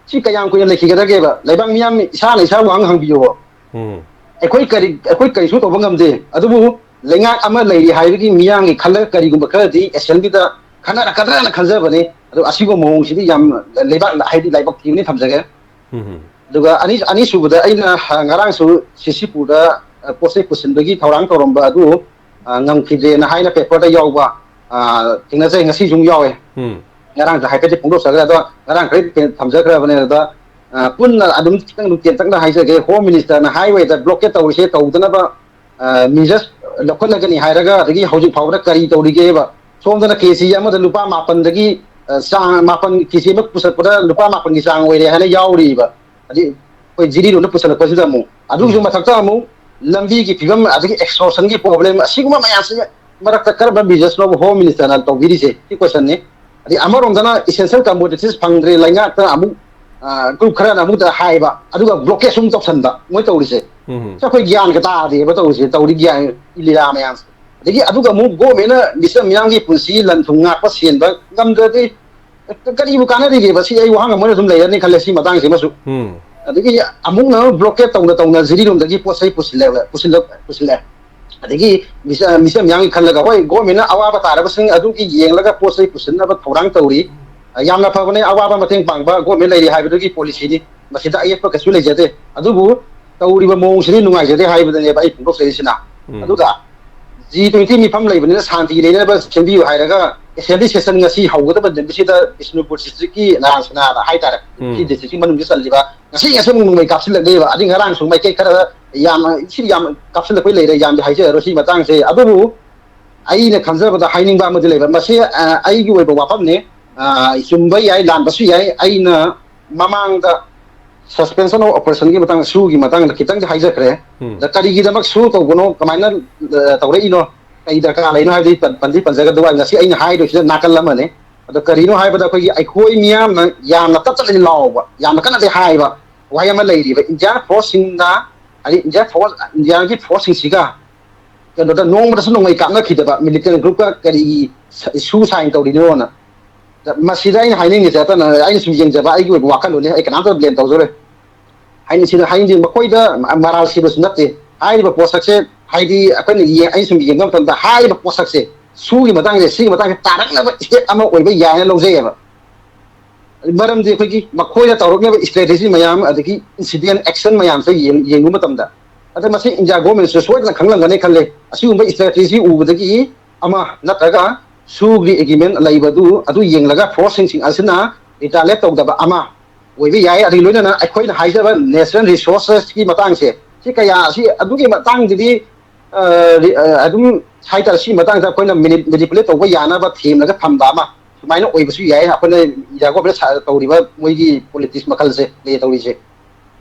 ꯁꯤ ꯀꯌꯥꯝ ꯀꯨꯏꯅ ꯂꯩꯈꯤꯒꯗꯒꯦꯕ? ꯂꯩꯕꯥꯛ ꯃꯤꯌꯥꯝ ꯏꯁꯥꯅ ꯏꯁꯥꯕꯨ ꯍꯪ ꯍꯪꯕꯤꯌꯨꯕ꯫ ꯎꯝ꯫ ꯑꯩꯈꯣꯏ ꯀꯔꯤ, ꯑꯩꯈꯣꯏ ꯀꯔꯤꯁꯨ ꯇꯧꯕ ꯉꯝꯗꯦ꯫ ꯑꯗꯨꯕꯨ ꯂꯩꯉꯥꯛ ꯑꯃ ꯂꯩꯔꯤ ꯍꯥꯏꯕꯒꯤ ꯃꯤꯌꯥꯝꯒꯤ ꯈꯜꯂꯒ ꯀꯔꯤꯒꯨꯝꯕ ꯈꯔꯗꯤ ꯑꯦꯁꯦꯝꯕ꯭ꯂꯤꯗ ꯈꯟꯅꯔꯛꯀꯗ꯭ꯔꯥꯅ ꯈꯟꯖꯕꯅꯤ꯫ ꯑꯗꯣ ꯑꯁꯤꯒꯨꯝꯕ ꯃꯑꯣꯡꯁꯤꯗꯤ ꯌꯥꯝ ꯂꯩꯕꯥꯛ, ꯍꯥꯏꯗꯤ ꯂꯥꯏꯕꯛ ꯊꯤꯕꯅꯤ ꯊꯝꯖꯒꯦ꯫ ꯎꯝ꯫ ꯑꯗꯨꯒ ꯑꯅꯤ-, ꯑꯅꯤꯁꯨꯕꯗ ꯑꯩꯅ, ꯑ, ꯉꯔꯥꯡꯁꯨ ꯁꯤ ꯁꯤꯄꯨꯔꯗ, ꯑ, ꯄꯣꯠ ꯆꯩ ꯄꯨꯁꯤꯟꯕꯒꯤ ꯊꯧꯔꯥꯡ ꯇꯧꯔꯝꯕ ꯑꯗꯨ, ꯑ, ꯉꯝꯈꯤꯗ꯭ꯔꯦꯅ ꯍꯥꯏꯅ ꯄꯦꯄꯔꯗ ꯌꯥꯎꯕ, ꯑ, ꯊꯦꯡꯅꯖꯩ꯫ ꯉꯁꯤꯁꯨ ꯑꯃꯨꯛ ꯌꯥꯎꯋꯦ꯫ ꯎꯝ꯫ ꯉꯔꯥꯡꯁꯨ ꯍꯥꯏꯐꯦꯠꯇꯤ ꯐꯣꯡꯗꯣꯛꯆꯈ꯭ꯔꯦ, ꯑꯗꯣ ꯉꯔꯥꯡ ꯈꯔ ꯊꯦꯡ-, ꯊꯝꯖꯈ꯭ꯔꯕꯅꯦ꯫ ꯑꯗ, ꯑ, ꯄꯨꯟꯅ ꯑꯗꯨꯝ ꯈꯤꯇꯪ ꯑꯗꯨꯝ ꯇꯦꯟꯇꯛꯅ ꯍꯥꯏꯖꯒꯦ꯫ ꯍꯣꯝ ꯃꯤꯅꯤꯁꯇꯔꯅ ꯍꯥꯏꯋꯦꯗ ꯕ꯭ꯂꯣꯀꯦꯠ ꯇꯧꯔꯤꯁꯦ ꯇꯧꯗꯅꯕ, ꯑ, ꯃꯤꯖꯁ ꯂꯧꯈꯠꯂꯒꯅꯤ ꯍꯥꯏꯔꯒ, ꯑꯗꯒꯤ ꯍꯧꯖꯤꯛ ꯐꯥꯎꯕꯗ ꯀꯔꯤ ꯇꯧꯔꯤꯒꯦꯕ? ꯁꯣꯝꯗꯅ ꯀꯦ ꯖꯤ ꯑꯃꯗ ꯂꯨꯄꯥ ꯃꯥꯄꯟꯗꯒꯤ, ꯑ, ꯆꯥꯡ ꯃꯥꯄꯟ, ꯀꯦ ꯖꯤ ꯑꯃ ꯄꯨꯁꯜꯂꯛꯄꯗ ꯂꯨꯄꯥ ꯃꯥꯄꯟꯒꯤ ꯆꯥꯡ ꯑꯣꯏꯔꯦ ꯍꯥꯏꯅ ꯌꯥꯎꯔꯤꯕ꯫ ꯑꯗꯩ ꯑꯩꯈꯣꯏ ꯖꯤꯔꯤꯔꯣꯝꯗ ꯄꯨꯁꯜꯂꯛꯄꯁꯤꯗ ꯑꯃꯨꯛ, ꯑꯗꯨꯒꯤꯁꯨ ꯎꯝ꯫ ꯃꯊꯛꯇ ꯑꯃꯨꯛ ꯂꯝꯕꯤꯒꯤ ꯐꯤꯕꯝ, ꯑꯗꯒꯤ ꯑꯦꯛꯁꯇꯣꯔꯁꯟꯒꯤ ꯄ꯭ꯔꯣꯕ꯭ꯂꯦꯝ, ꯑꯁꯤꯒꯨꯝꯕ ꯃꯌꯥꯝꯁꯦ ꯃꯔꯛꯇ ꯀꯔꯝꯕ ꯕꯤꯖꯤꯅꯦꯁꯅꯣꯕ ꯍꯣꯝ ꯃꯤꯅꯤꯁꯇꯔꯅ ꯇꯧꯕꯤꯔꯤꯁꯦ? ꯁꯤ ꯀꯣꯏꯁꯟꯅꯤ꯫ ꯑꯗꯩ ꯑꯃꯔꯣꯝꯗꯅ essential commodities ꯐꯪꯗ꯭ꯔꯦ, ꯂꯩꯉꯥꯛꯇ ꯑꯃꯨꯛ ꯒ꯭ꯔꯨꯞ ꯈꯔꯅ ꯑꯃꯨꯛꯇ ꯍꯥꯏꯕ, ꯑꯗꯨꯒ ꯕ꯭ꯂꯣꯀꯦꯠꯁꯨ ꯑꯃꯨꯛ ꯇꯧꯁꯟꯕ ꯃꯣꯏ ꯇꯧꯔꯤꯁꯦ꯫ ꯁꯤ ꯑꯩꯈꯣꯏ ꯒ꯭ꯌꯥꯟꯒ ꯇꯥꯗꯦꯕ ꯇꯧꯔꯤꯁꯦ, ꯇꯧꯔꯤ ꯒ꯭ꯌꯥꯟ ꯂꯤꯂꯥ ꯃꯌꯥꯝꯁꯦ꯫ ꯑꯗꯒꯤ ꯑꯗꯨꯒ ꯑꯃꯨꯛ ꯒꯣꯔꯃꯦꯟꯅ ꯃꯤꯆꯝ ꯃꯤꯌꯥꯝꯒꯤ ꯄꯨꯟꯁꯤ ꯂꯟ ꯊꯨꯝ ꯉꯥꯛꯄ ꯁꯦꯟꯕ ꯉꯝꯗ꯭ꯔꯗꯤ ꯀꯔꯤꯕꯨ ꯀꯥꯟꯅꯔꯤꯒꯦꯕ? ꯁꯤ ꯑꯩ ꯋꯥꯍꯪ ꯑꯃ ꯑꯣꯏꯅ ꯑꯗꯨꯝ ꯂꯩꯔꯅꯤ ꯈꯜꯂꯦ ꯁꯤ ꯃꯇꯥꯡꯁꯤꯃꯁꯨ꯫ ꯑꯗꯒꯤ ꯑꯃꯨꯛꯅ ꯕ꯭ꯂꯣꯀꯦꯠ ꯇꯧꯅ ꯇꯧꯅ ꯖꯤꯔꯤꯔꯣꯝꯗꯒꯤ ꯄꯣꯠ ꯆꯩ ꯄꯨꯁꯤꯜꯂꯦ, ꯄꯨꯁꯤꯜꯂꯛ-, ꯄꯨꯁꯤꯜꯂꯛꯑꯦ꯫ ꯑꯗꯒꯤ ꯃꯤꯆ-, ꯃꯤꯆꯝ ꯃꯤꯌꯥꯝꯒꯤ ꯈꯜꯂꯒ, ꯍꯣꯏ, ꯒꯣꯔꯃꯦꯟꯅ ꯑꯋꯥꯕ ꯇꯥꯔꯕꯁꯤꯡ ꯑꯗꯨꯒꯤ ꯌꯦꯡꯂꯒ ꯄꯣꯠ ꯆꯩ ꯄꯨꯁꯤꯟꯅꯕ ꯊꯧꯔꯥꯡ ꯇꯧꯔꯤ꯫ ꯑ, ꯌꯥꯝꯅ ꯐꯕꯅꯦ, ꯑꯋꯥꯕ ꯃꯇꯦꯡ ꯄꯥꯡꯕ ꯒꯣꯔꯃꯦꯟ ꯂꯩꯔꯤ ꯍꯥꯏꯕꯗꯨꯒꯤ ꯄꯣꯂꯤꯁꯤꯅꯤ꯫ ꯃꯁꯤꯗ ꯑꯌꯦꯠꯄ ꯀꯩꯁꯨ ꯂꯩꯖꯗꯦ꯫ ꯑꯗꯨꯕꯨ ꯇꯧꯔꯤꯕ ꯃꯑꯣꯡꯁꯤꯗꯤ ꯅꯨꯡꯉꯥꯏꯖꯗꯦ ꯍꯥꯏꯕꯗꯨꯅꯦꯕ ꯑꯩ ꯐꯣꯡꯗꯣꯛꯆꯔꯤꯁꯤꯅ꯫ ꯑꯗꯨꯒ ꯖꯤ ꯇ꯭ꯋꯦꯟꯇꯤ ꯃꯤꯐꯝ ꯂꯩꯕꯅꯤꯅ ꯁꯥꯟꯇꯤ ꯂꯩꯅꯅꯕ ꯁꯦꯝꯕꯤꯌꯨ ꯍꯥꯏꯔꯒ, ꯑꯦꯁꯦꯝꯕ꯭ꯂꯤ ꯁꯦꯁꯟ ꯉꯁꯤ ꯍꯧꯒꯗꯕ ꯅꯨꯃꯤꯠꯁꯤꯗ ꯕꯤꯁꯅꯨꯄꯨꯔ ꯗꯤꯁꯇ꯭ꯔꯤꯛꯀꯤ ꯅꯔꯥꯟ ꯁꯅꯥꯗ ꯍꯥꯏꯇꯥꯔꯦ, ꯁꯤ ꯗꯤꯁꯇ꯭ꯔꯤꯛꯀꯤ ꯃꯅꯨꯡꯗ ꯆꯜꯂꯤꯕ, ꯉꯁꯤ ꯉꯁꯤ ꯅꯣꯡꯃꯩ ꯀꯥꯞꯁꯤꯜꯂꯛꯂꯦꯕ꯫ ꯑꯗꯩ ꯉꯔꯥꯡꯁꯨ ꯃꯥꯏꯀꯩ ꯈꯔ ꯌꯥꯝꯅ, ꯁꯤ ꯌꯥꯝ ꯀꯥꯞꯁꯤꯜꯂꯛꯄꯩ ꯂꯩꯔꯦ, ꯌꯥꯝꯗꯤ ꯍꯥꯏꯖꯔꯔꯣꯏ ꯁꯤ ꯃꯇꯥꯡꯁꯦ꯫ ꯑꯗꯨꯕꯨ ꯑꯩꯅ ꯈꯟꯖꯕꯗ ꯍꯥꯏꯅꯤꯡꯕ ꯑꯃꯗꯤ ꯂꯩꯕ, ꯃꯁꯤ, ꯑ, ꯑꯩꯒꯤ ꯑꯣꯏꯕ ꯋꯥꯐꯝꯅꯤ꯫ ꯑ, ꯆꯨꯝꯕ ꯌꯥꯏ, ꯂꯥꯟꯕꯁꯨ ꯌꯥꯏ꯫ ꯑꯩꯅ ꯃꯃꯥꯡꯗ suspension of operationꯒꯤ ꯃꯇꯥꯡꯗ, ꯁꯨꯒꯤ ꯃꯇꯥꯡꯗ ꯈꯤꯇꯪꯗꯤ ꯍꯥꯏꯖꯈ꯭ꯔꯦ꯫ ꯑꯗ ꯀꯔꯤꯒꯤꯗꯃꯛ ꯁꯨ ꯇꯧꯕꯅꯣ, ꯀꯃꯥꯏꯅ, ꯑ, ꯇꯧꯔꯛꯏꯅꯣ, ꯀꯩ ꯗꯔꯀꯥꯔ ꯂꯩꯅꯣ ꯍꯥꯏꯕꯗꯤ ꯄꯟ-, ꯄꯟꯗꯤ ꯄꯟꯖꯒꯗꯕ꯫ ꯉꯁꯤ ꯑꯩꯅ ꯍꯥꯏꯗꯣꯏꯁꯤꯅ ꯅꯥꯀꯜ ꯑꯃꯅꯤ꯫ ꯑꯗꯣ ꯀꯔꯤꯅꯣ ꯍꯥꯏꯕꯗ, ꯑꯩꯈꯣꯏꯒꯤ, ꯑꯩꯈꯣꯏ ꯃꯤꯌꯥꯝꯅ ꯌꯥꯝꯅ ꯇꯞ ꯇꯞꯅꯗꯤ ꯂꯥꯎꯕ, ꯌꯥꯝꯅ ꯀꯟꯅꯗꯤ ꯍꯥꯏꯕ ꯋꯥꯍꯩ ꯑꯃ ꯂꯩꯔꯤꯕ, ꯏꯟꯗꯤꯌꯥꯟ ꯐꯣꯔꯁꯁꯤꯡꯅ, ꯍꯥꯏꯗꯤ ꯏꯟꯗꯤꯌꯥꯟ ꯐꯣꯔꯁ, ꯏꯟꯗꯤꯌꯥꯒꯤ ꯐꯣꯔꯁꯁꯤꯡꯁꯤꯒ ꯀꯩꯅꯣꯗ ꯅꯣꯡꯃꯗꯁꯨ ꯅꯣꯡꯃꯩ ꯀꯥꯞꯅꯈꯤꯗꯕ ꯃꯤꯂꯤꯇꯦꯟ ꯒ꯭ꯔꯨꯞꯀ ꯀꯔꯤꯒꯤ ꯁ-, ꯁꯨ ꯁꯥꯏꯟ ꯇꯧꯔꯤꯅꯣꯅ꯫ ꯃꯁꯤꯗ ꯑꯩꯅ ꯍꯥꯏꯅꯤꯡꯉꯤꯁꯦ, ꯑꯇꯅ ꯑꯩꯅ ꯁꯨꯝ ꯌꯦꯡꯖꯕ ꯑꯩꯒꯤ ꯑꯣꯏꯕ ꯋꯥꯈꯜꯂꯣꯟꯅꯤ, ꯑꯩ ꯀꯅꯥꯝꯇ ꯕ꯭ꯂꯦꯝ ꯇꯧꯖꯔꯣꯏ꯫ ꯍꯥꯏꯅ ꯁꯤꯗ ꯍꯥꯏꯅꯤꯡꯗꯦ, ꯃꯈꯣꯏꯗ ꯃ-, ꯃꯔꯥꯜ ꯁꯤꯕꯁꯨ ꯅꯠꯇꯦ꯫ ꯍꯥꯏꯔꯤꯕ ꯄꯣꯠꯁꯛꯁꯦ, ꯍꯥꯏꯗꯤ ꯑꯩꯈꯣꯏꯅ ꯌꯦꯡ-, ꯑꯩꯅ ꯁꯨꯝ ꯌꯦꯡꯕ ꯃꯇꯝꯗ ꯍꯥꯏꯔꯤꯕ ꯄꯣꯠꯁꯛꯁꯦ ꯁꯨꯒꯤ ꯃꯇꯥꯡꯁꯦ, ꯁꯤꯒꯤ ꯃꯇꯥꯡꯁꯦ ꯇꯥꯔꯛꯅꯕ ꯁ꯭ꯇꯦꯞ ꯑꯃ ꯑꯣꯏꯕ ꯌꯥꯏꯅ ꯂꯧꯖꯩꯌꯦꯕ꯫ ꯃꯔꯝꯗꯤ ꯑꯩꯈꯣꯏꯒꯤ ꯃꯈꯣꯏꯅ ꯇꯧꯔꯛꯅꯕ ꯏꯁꯇ꯭ꯔꯦꯇꯦꯖꯤ ꯃꯌꯥꯝ ꯑꯗꯒꯤ ꯏꯟꯁꯤꯗꯦꯟ ꯑꯦꯛꯁꯟ ꯃꯌꯥꯝꯁꯦ ꯌꯦꯡ-, ꯌꯦꯡꯕ ꯃꯇꯝꯗ, ꯑꯗ ꯃꯁꯤ ꯏꯟꯗꯤꯌꯥ ꯒꯣꯔꯃꯦꯟꯁꯤꯁꯨ ꯁꯣꯏꯗꯅ ꯈꯪꯂꯝꯒꯅꯤ ꯈꯜꯂꯦ꯫ ꯑꯁꯤꯒꯨꯝꯕ ꯏꯁꯇ꯭ꯔꯦꯇꯦꯖꯤ ꯎꯕꯗꯒꯤ ꯑꯃ ꯅꯠꯇ꯭ꯔꯒ ꯁꯨꯒꯤ ꯑꯦꯒ꯭ꯔꯤꯃꯦꯟ ꯂꯩꯕꯗꯨ ꯑꯗꯨ ꯌꯦꯡꯂꯒ ꯐꯣꯔꯁꯁꯤꯡ ꯑꯁꯤꯅ ꯔꯤꯇꯥꯂꯦꯠ ꯇꯧꯗꯕ ꯑꯃ ꯑꯣꯏꯕ ꯌꯥꯏ꯫ ꯑꯗꯨꯒꯤ ꯂꯣꯏꯅꯅ ꯑꯩꯈꯣꯏꯅ ꯍꯥꯏꯖꯕ ꯅꯦꯆꯔꯦꯜ ꯔꯤꯁꯣꯔꯁꯦꯁꯀꯤ ꯃꯇꯥꯡꯁꯦ, ꯁꯤ ꯀꯌꯥ ꯑꯁꯤ ꯑꯗꯨꯒꯤ ꯃꯇꯥꯡꯗꯗꯤ, ꯑ, ꯔꯤ-, ꯑ, ꯑꯗꯨꯝ ꯍꯥꯏꯇꯥꯔꯦ, ꯁꯤꯒꯤ ꯃꯇꯥꯡꯗ ꯑꯩꯈꯣꯏꯅ ꯃꯦꯅꯤ-, ꯃꯦꯅꯤꯄꯨꯂꯦꯠ ꯇꯧꯕ ꯌꯥꯅꯕ ꯊꯦꯝꯂꯒ ꯊꯝꯕ ꯑꯃ ꯁꯨꯃꯥꯏꯅ ꯑꯣꯏꯕꯁꯨ ꯌꯥꯏ꯫ ꯑꯩꯈꯣꯏꯅ ꯏꯟꯗꯤꯌꯥ ꯒꯣꯔꯃꯦꯟ ꯁꯥ-, ꯇꯧꯔꯤꯕ ꯃꯣꯏꯒꯤ ꯄꯣꯂꯤꯇꯤꯛꯁ ꯃꯈꯜꯁꯦ ꯂꯩ ꯇꯧꯔꯤꯁꯦ꯫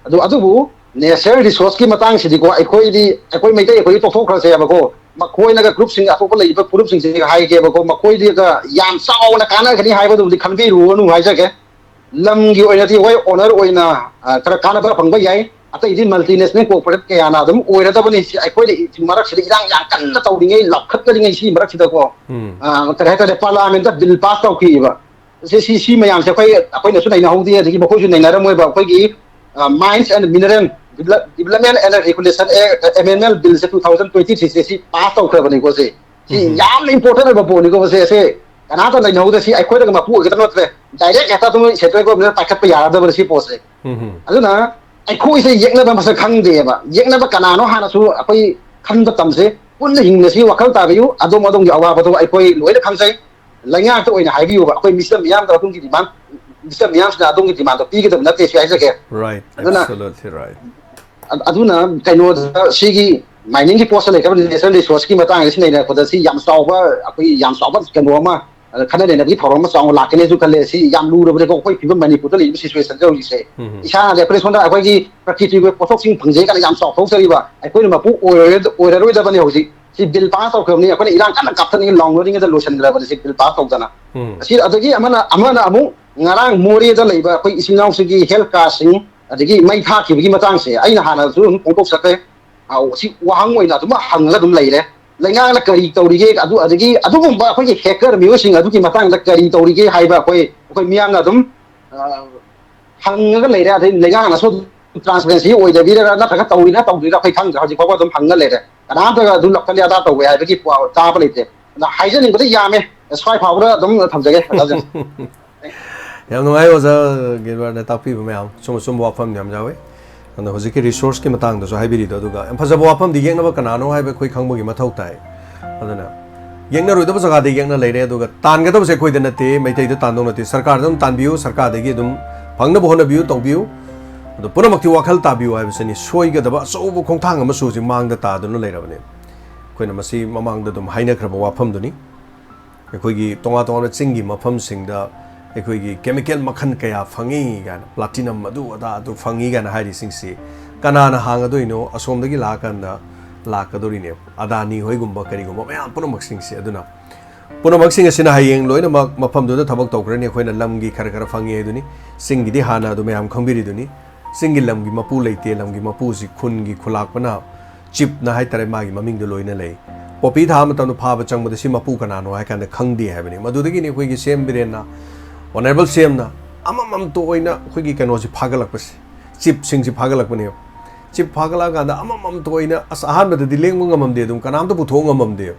ꯑꯗꯨ, ꯑꯗꯨꯕꯨ ꯅꯦꯆꯔꯦꯜ ꯔꯤꯁꯣꯔꯁꯀꯤ ꯃꯇꯥꯡꯁꯤꯗꯤꯀꯣ, ꯑꯩꯈꯣꯏꯗꯤ, ꯑꯩꯈꯣꯏ ꯃꯩꯇꯩ ꯑꯩꯈꯣꯏꯗꯤ ꯇꯣꯛꯊꯣꯛꯈ꯭ꯔꯁꯦꯕꯀꯣ꯫ ꯃꯈꯣꯏꯅꯒ ꯒ꯭ꯔꯨꯞꯁꯤꯡ, ꯑꯇꯣꯞꯄ ꯂꯩꯔꯤꯕ ꯐꯨꯔꯨꯞꯁꯤꯡꯁꯤꯒ ꯍꯥꯏꯒꯦꯕꯀꯣ, ꯃꯈꯣꯏꯗꯒ ꯌꯥꯝ ꯆꯥꯎꯅ ꯀꯥꯟꯅꯒꯅꯤ ꯍꯥꯏꯕꯗꯨꯕꯨꯗꯤ ꯈꯟꯕꯤꯔꯨꯔꯅꯨ ꯍꯥꯏꯖꯒꯦ꯫ ꯂꯝꯒꯤ ꯑꯣꯏꯅꯗꯤ ꯍꯣꯏ, ꯑꯣꯅꯔ ꯑꯣꯏꯅ, ꯑ, ꯈꯔ ꯀꯥꯟꯅꯕ ꯐꯪꯕ ꯌꯥꯏ, ꯑꯇꯩꯗꯤ ꯃꯜꯇꯤꯅꯦꯁꯅꯦꯜ ꯀꯣꯔꯄꯣꯔꯦꯠ ꯀꯌꯥꯅ ꯑꯗꯨꯝ ꯑꯣꯏꯔꯗꯕꯅꯤ꯫ ꯁꯤ ꯑꯩꯈꯣꯏꯅ ꯁꯤ ꯃꯔꯛꯁꯤꯗ ꯏꯔꯥꯡ ꯌꯥꯝ ꯀꯟꯅ ꯇꯧꯔꯤꯉꯩ, ꯂꯥꯎꯈꯠꯅꯔꯤꯉꯩ ꯁꯤ ꯃꯔꯛꯁꯤꯗꯀꯣ, ꯎꯝ꯫ ꯑ, ꯀꯔꯤ ꯍꯥꯏꯇꯥꯔꯦ, ꯄꯥꯔꯂꯥꯃꯦꯟꯇ ꯕꯤꯜ ꯄꯥꯁ ꯇꯧꯈꯤꯕ꯫ ꯁꯤ, ꯁꯤ, ꯁꯤ ꯃꯌꯥꯝꯁꯦ ꯑꯩꯈꯣꯏ, ꯑꯩꯈꯣꯏꯅꯁꯨ ꯅꯩꯅꯍꯧꯗꯦ, ꯑꯗꯒꯤ ꯃꯈꯣꯏꯁꯨ ꯅꯩꯅꯔꯝꯃꯣꯏꯕ꯫ ꯑꯩꯈꯣꯏꯒꯤ, ꯑ, Mines and Mineral Development and Regulation Act, Amendment Bill say two thousand twenty three ꯁꯦ ꯁꯤ ꯄꯥꯁ ꯇꯧꯈ꯭ꯔꯕꯅꯤꯀꯣ꯫ ꯁꯤ, ꯁꯤ ꯎꯝ꯫ ꯌꯥꯝꯅ ꯏꯝꯄꯣꯔꯇꯦꯟ ꯑꯣꯏꯕ ꯄꯣꯠꯅꯤꯀꯣ꯫ ꯁꯦ, ꯁꯦ ꯀꯅꯥꯇ ꯅꯩꯅꯍꯧꯗ, ꯁꯤ ꯑꯩꯈꯣꯏꯗꯒ ꯃꯄꯨ ꯑꯣꯏꯒꯗꯕ ꯅꯠꯇ꯭ꯔꯦ꯫ ꯗꯥꯏꯔꯦꯛ ꯍꯦꯛꯇ ꯑꯗꯨꯝ ꯁꯦꯟꯇ꯭ꯔꯦꯜ ꯒꯣꯔꯃꯦꯟꯅ ꯄꯥꯏꯈꯠꯄ ꯌꯥꯔꯗꯕꯅꯤ ꯁꯤ ꯄꯣꯠꯁꯦ꯫ ꯎꯝ꯫ ꯑꯗꯨꯅ ꯑꯩꯈꯣꯏꯁꯦ ꯌꯦꯛꯅꯕ ꯃꯁꯛ ꯈꯪꯗꯦꯕ꯫ ꯌꯦꯛꯅꯕ ꯀꯅꯥꯅꯣ ꯍꯥꯟꯅꯁꯨ ꯑꯩꯈꯣꯏ ꯈꯟꯕ ꯇꯝꯁꯦ꯫ ꯄꯨꯟꯅ ꯍꯤꯡꯅꯁꯤ, ꯋꯥꯈꯜ ꯇꯥꯕꯤꯌꯨ꯫ ꯑꯗꯣꯝ ꯑꯗꯣꯝꯒꯤ ꯑꯋꯥꯕꯗꯣ ꯑꯩꯈꯣꯏ ꯂꯣꯏꯅ ꯈꯪꯖꯩ꯫ ꯂꯩꯉꯥꯛꯇ ꯑꯣꯏꯅ ꯍꯥꯏꯕꯤꯌꯨꯕ, ꯑꯩꯈꯣꯏ ꯃꯤꯆꯝ ꯃꯤꯌꯥꯝꯗ ꯑꯗꯣꯝꯒꯤ ꯗꯤꯃꯥꯟ, ꯃꯤꯆꯝ ꯃꯤꯌꯥꯝꯁꯤꯅ ꯑꯗꯣꯝꯒꯤ ꯗꯤꯃꯥꯟꯗꯣ ꯄꯤꯒꯗꯕ ꯅꯠꯇꯦ ꯁꯤ ꯍꯥꯏꯖꯒꯦ꯫ Right, ꯑꯗꯨꯅ absolutely right. ꯑ-, ꯑꯗꯨꯅ ꯀꯩꯅꯣꯗ ꯁꯤꯒꯤ ꯃꯥꯏꯅꯤꯡꯒꯤ ꯄꯣꯠꯁꯦ ꯂꯩꯇꯕ, ꯅꯦꯆꯔꯦꯜ ꯔꯤꯁꯣꯔꯁꯀꯤ ꯃꯇꯥꯡꯗ ꯁꯤ ꯅꯩꯅꯔꯛꯄꯗ ꯁꯤ ꯌꯥꯝ ꯆꯥꯎꯕ, ꯑꯩꯈꯣꯏ ꯌꯥꯝ ꯆꯥꯎꯕ ꯀꯩꯅꯣ ꯑꯃ, ꯑ, ꯈꯟꯅ ꯅꯩꯅꯕꯒꯤ ꯊꯧꯔꯝ ꯑꯃ ꯆꯥꯎꯅ ꯂꯥꯛꯀꯅꯤꯁꯨ ꯈꯜꯂꯦ꯫ ꯁꯤ ꯌꯥꯝ ꯂꯨꯔꯕꯅꯤꯀꯣ ꯑꯩꯈꯣꯏ ꯐꯤꯕꯝ, ꯃꯅꯤꯄꯨꯔꯗ ꯂꯩꯔꯤꯕ ꯁꯤꯆꯨꯋꯦꯁꯟꯁꯦ ꯍꯧꯖꯤꯛꯁꯦ꯫ ꯎꯝ꯫ ꯏꯁꯥꯅꯗꯤ ꯑꯩꯈꯣꯏ ꯁꯣꯝꯗ ꯑꯩꯈꯣꯏꯒꯤ ꯄ꯭ꯔꯀꯤꯇꯤꯒꯤ ꯄꯣꯠꯊꯣꯛꯁꯤꯡ ꯐꯪꯖꯩ ꯀꯥꯏꯅ ꯌꯥꯝ ꯆꯥꯎꯊꯣꯛꯆꯔꯤꯕ, ꯑꯩꯈꯣꯏꯅ ꯃꯄꯨ ꯑꯣꯏꯔꯣꯏ-, ꯑꯣꯏꯔꯔꯣꯏꯗꯕꯅꯤ ꯍꯧꯖꯤꯛ꯫ ꯁꯤ ꯕꯤꯜ ꯄꯥꯁ ꯇꯧꯈ꯭ꯔꯕꯅꯤ, ꯑꯩꯈꯣꯏꯅ ꯏꯔꯥꯡ ꯀꯟꯅ ꯀꯥꯞꯊꯠꯅꯤꯡꯉꯦ ꯂꯥꯎꯅꯔꯤꯉꯩꯗ ꯂꯣꯏꯁꯤꯟꯈ꯭ꯔꯕꯅꯤ ꯁꯤ ꯕꯤꯜ ꯄꯥꯁ ꯇꯧꯗꯅ꯫ ꯎꯝ꯫ ꯑꯁꯤ, ꯑꯗꯒꯤ ꯑꯃꯅ, ꯑꯃꯅ ꯑꯃꯨꯛ ꯉꯔꯥꯡ ꯃꯣꯔꯦꯗ ꯂꯩꯕ ꯑꯩꯈꯣꯏ ꯏꯆꯤꯟ ꯏꯅꯥꯎꯁꯤꯡꯒꯤ ꯍꯦꯜꯊ ꯀꯥꯔꯗꯁꯤꯡ, ꯑꯗꯒꯤ ꯃꯩ ꯊꯥꯈꯤꯕꯒꯤ ꯃꯇꯥꯡꯁꯦ ꯑꯩꯅ ꯍꯥꯟꯅꯁꯨ ꯑꯗꯨꯝ ꯐꯣꯡꯗꯣꯛꯆꯈ꯭ꯔꯦ꯫ ꯑꯧ, ꯁꯤ ꯋꯥꯍꯪ ꯑꯣꯏꯅ ꯑꯗꯨꯝ ꯍꯪꯉꯒ ꯑꯗꯨꯝ ꯂꯩꯔꯦ꯫ ꯂꯩꯉꯥꯛꯅ ꯀꯔꯤ ꯇꯧꯔꯤꯒꯦ, ꯑꯗꯨ, ꯑꯗꯒꯤ ꯑꯗꯨꯒꯨꯝꯕ ꯑꯩꯈꯣꯏꯒꯤ ꯍꯦꯀꯔ ꯃꯤꯑꯣꯏꯁꯤꯡ ꯑꯗꯨꯒꯤ ꯃꯇꯥꯡꯗ ꯀꯔꯤ ꯇꯧꯔꯤꯒꯦ ꯍꯥꯏꯕ ꯑꯩꯈꯣꯏ, ꯑꯩꯈꯣꯏ ꯃꯤꯌꯥꯝꯅ ꯑꯗꯨꯝ, ꯑ, ꯍꯪꯉꯒ ꯂꯩꯔꯦ꯫ ꯑꯗꯩ ꯂꯩꯉꯥꯛꯅꯁꯨ ꯇ꯭ꯔꯥꯟꯁꯄꯦꯔꯦꯟꯁꯤ ꯑꯣꯏꯗꯕꯤꯔ ꯅꯠꯇ꯭ꯔꯒ ꯇꯧꯔꯤꯔ ꯇꯧꯗ꯭ꯔꯤꯔ ꯑꯩꯈꯣꯏ ꯈꯪꯗ꯭ꯔꯦ꯫ ꯍꯧꯖꯤꯛ ꯐꯥꯎꯕ ꯑꯗꯨꯝ ꯍꯪꯉ ꯂꯩꯔꯦ꯫ ꯀꯅꯥꯝꯇꯒ ꯑꯗꯨ ꯂꯧꯈꯠꯂꯦ ꯑꯗꯥ ꯇꯧꯋꯦ ꯍꯥꯏꯕꯒꯤ ꯄꯥꯎ ꯇꯥꯕ ꯂꯩꯇꯦ꯫ ꯑꯗ ꯍꯥꯏꯖꯅꯤꯡꯕꯗꯤ ꯌꯥꯝꯃꯦ, ꯁ꯭ꯋꯥꯏ ꯐꯥꯎꯕꯗ ꯑꯗꯨꯝ ꯊꯝꯖꯒꯦ꯫ ꯌꯥꯝ ꯅꯨꯡꯉꯥꯏ ꯑꯣꯖꯥ ꯒꯤꯜꯕꯔꯠꯅ ꯇꯥꯛꯄꯤꯕ ꯃꯌꯥꯝ, ꯑꯆꯨꯝ ꯑꯆꯨꯝꯕ ꯋꯥꯐꯝ ꯌꯥꯝ ꯌꯥꯎꯋꯤ꯫ ꯑꯗꯣ ꯍꯧꯖꯤꯛꯀꯤ ꯔꯤꯁꯣꯔꯁꯀꯤ ꯃꯇꯥꯡꯗꯁꯨ ꯍꯥꯏꯕꯤꯔꯤꯗꯣ, ꯑꯗꯨꯒ ꯌꯥꯝ ꯐꯖꯕ ꯋꯥꯐꯝꯗꯤ, ꯌꯦꯛꯅꯕ ꯀꯅꯥꯅꯣ ꯍꯥꯏꯕ ꯑꯩꯈꯣꯏ ꯈꯪꯕꯒꯤ ꯃꯊꯧ ꯇꯥꯏ꯫ ꯑꯗꯨꯅ ꯌꯦꯛꯅꯔꯣꯏꯗꯕ ꯖꯒꯥꯗ ꯌꯦꯛꯅ ꯂꯩꯔꯦ, ꯑꯗꯨꯒ ꯇꯥꯟꯒꯗꯕꯁꯦ ꯑꯩꯈꯣꯏꯗ ꯅꯠꯇꯦ, ꯃꯩꯇꯩꯗ ꯇꯥꯟꯗꯧ ꯅꯠꯇꯦ꯫ ꯁꯔꯀꯥꯔꯗ ꯑꯗꯨꯝ ꯇꯥꯟꯕꯤꯌꯨ, ꯁꯔꯀꯥꯔꯗꯒꯤ ꯑꯗꯨꯝ ꯐꯪꯅꯕ ꯍꯣꯠꯅꯕꯤꯌꯨ, ꯇꯧꯕꯤꯌꯨ꯫ ꯑꯗꯣ ꯄꯨꯝꯅꯃꯛꯇꯤ ꯋꯥꯈꯜ ꯇꯥꯕꯤꯌꯨ ꯍꯥꯏꯕꯁꯤꯅꯤ꯫ ꯁꯣꯏꯒꯗꯕ ꯑꯆꯧꯕ ꯈꯣꯡꯊꯥꯡ ꯑꯃꯁꯨ ꯍꯧꯖꯤꯛ ꯃꯥꯡꯗ ꯇꯥꯗꯨꯅ ꯂꯩꯔꯕꯅꯤ꯫ ꯑꯩꯈꯣꯏꯅ ꯃꯁꯤ ꯃꯃꯥꯡꯗ ꯑꯗꯨꯝ ꯍꯥꯏꯅꯈ꯭ꯔꯕ ꯋꯥꯐꯝꯗꯨꯅꯤ꯫ ꯑꯩꯈꯣꯏꯒꯤ ꯇꯣꯉꯥꯟ ꯇꯣꯉꯥꯟꯕ ꯆꯤꯡꯒꯤ ꯃꯐꯝꯁꯤꯡꯗ ꯑꯩꯈꯣꯏꯒꯤ ꯀꯦꯃꯤꯀꯦꯜ ꯃꯈꯜ ꯀꯌꯥ ꯐꯪꯉꯤ ꯀꯥꯏꯅ, ꯄ꯭ꯂꯥꯇꯤꯅꯝ ꯑꯗꯨ ꯑꯗꯥ ꯑꯗꯨ ꯐꯪꯉꯤ ꯀꯥꯏꯅ ꯍꯥꯏꯔꯤꯁꯤꯡꯁꯤ ꯀꯅꯥꯅ ꯍꯥꯡꯒꯗꯣꯏꯅꯣ? ꯑꯁꯣꯝꯗꯒꯤ ꯂꯥꯛꯑꯀꯥꯟꯗ ꯂꯥꯛꯀꯗꯧꯔꯤꯅꯦꯕ, ꯑꯗꯥꯅꯤ ꯍꯣꯏꯒꯨꯝꯕ ꯀꯔꯤꯒꯨꯝꯕ ꯃꯌꯥꯝ ꯄꯨꯝꯅꯃꯛꯁꯤꯡꯁꯦ꯫ ꯑꯗꯨꯅ ꯄꯨꯝꯅꯃꯛꯁꯤꯡ ꯑꯁꯤꯅ ꯍꯌꯦꯡ ꯂꯣꯏꯅꯃꯛ ꯃꯐꯝꯗꯨꯗ ꯊꯕꯛ ꯇꯧꯈ꯭ꯔꯅꯤ꯫ ꯑꯩꯈꯣꯏꯅ ꯂꯝꯒꯤ ꯈꯔ ꯈꯔ ꯐꯪꯉꯤ ꯍꯥꯏꯗꯨꯅꯤ, ꯆꯤꯡꯒꯤꯗꯤ ꯍꯥꯟꯅ ꯑꯗꯨ ꯃꯌꯥꯝ ꯈꯪꯕꯤꯔꯤꯗꯨꯅꯤ꯫ ꯆꯤꯡꯒꯤ ꯂꯝꯒꯤ ꯃꯄꯨ ꯂꯩꯇꯦ, ꯂꯝꯒꯤ ꯃꯄꯨꯁꯤ ꯈꯨꯟꯒꯤ ꯈꯨꯂꯥꯛꯄꯅ, ꯆꯤꯞꯅ ꯍꯥꯏꯇꯥꯔꯦ, ꯃꯥꯒꯤ ꯃꯃꯤꯡꯗꯣ ꯂꯣꯏꯅ ꯂꯩ꯫ ꯄꯣꯄꯤ ꯊꯥꯕ ꯃꯇꯝꯗ ꯐꯥꯕ ꯆꯪꯕꯗ ꯁꯤ ꯃꯄꯨ ꯀꯅꯥꯅꯣ ꯍꯥꯏ ꯀꯥꯟꯗ ꯈꯪꯗꯦ ꯍꯥꯏꯕꯅꯤ꯫ ꯃꯗꯨꯗꯒꯤꯅꯤ ꯑꯩꯈꯣꯏꯒꯤ ꯁꯤ ꯑꯦꯝ ꯕꯤꯔꯦꯟꯅ, ꯑꯣꯅꯔꯦꯕꯜ ꯁꯤ ꯑꯦꯝꯅ ꯑꯃꯃꯝꯇ ꯑꯣꯏꯅ ꯑꯩꯈꯣꯏꯒꯤ ꯀꯩꯅꯣꯁꯤ ꯐꯥꯒꯠꯂꯛꯄꯁꯦ, ꯆꯤꯞꯁꯤꯡꯁꯤ ꯐꯥꯒꯠꯂꯛꯄꯅꯦꯕ꯫ ꯆꯤꯞ ꯐꯥꯒꯠꯂꯛꯑꯀꯥꯟꯗ ꯑꯃꯃꯝꯇ ꯑꯣꯏꯅ, ꯑꯁ, ꯑꯍꯥꯟꯕꯗꯗꯤ ꯂꯦꯡꯕ ꯉꯝꯃꯝꯗꯦ, ꯑꯗꯨꯝ ꯀꯅꯥꯝꯇ ꯄꯨꯊꯣꯛ ꯉꯝꯃꯝꯗꯦꯕ꯫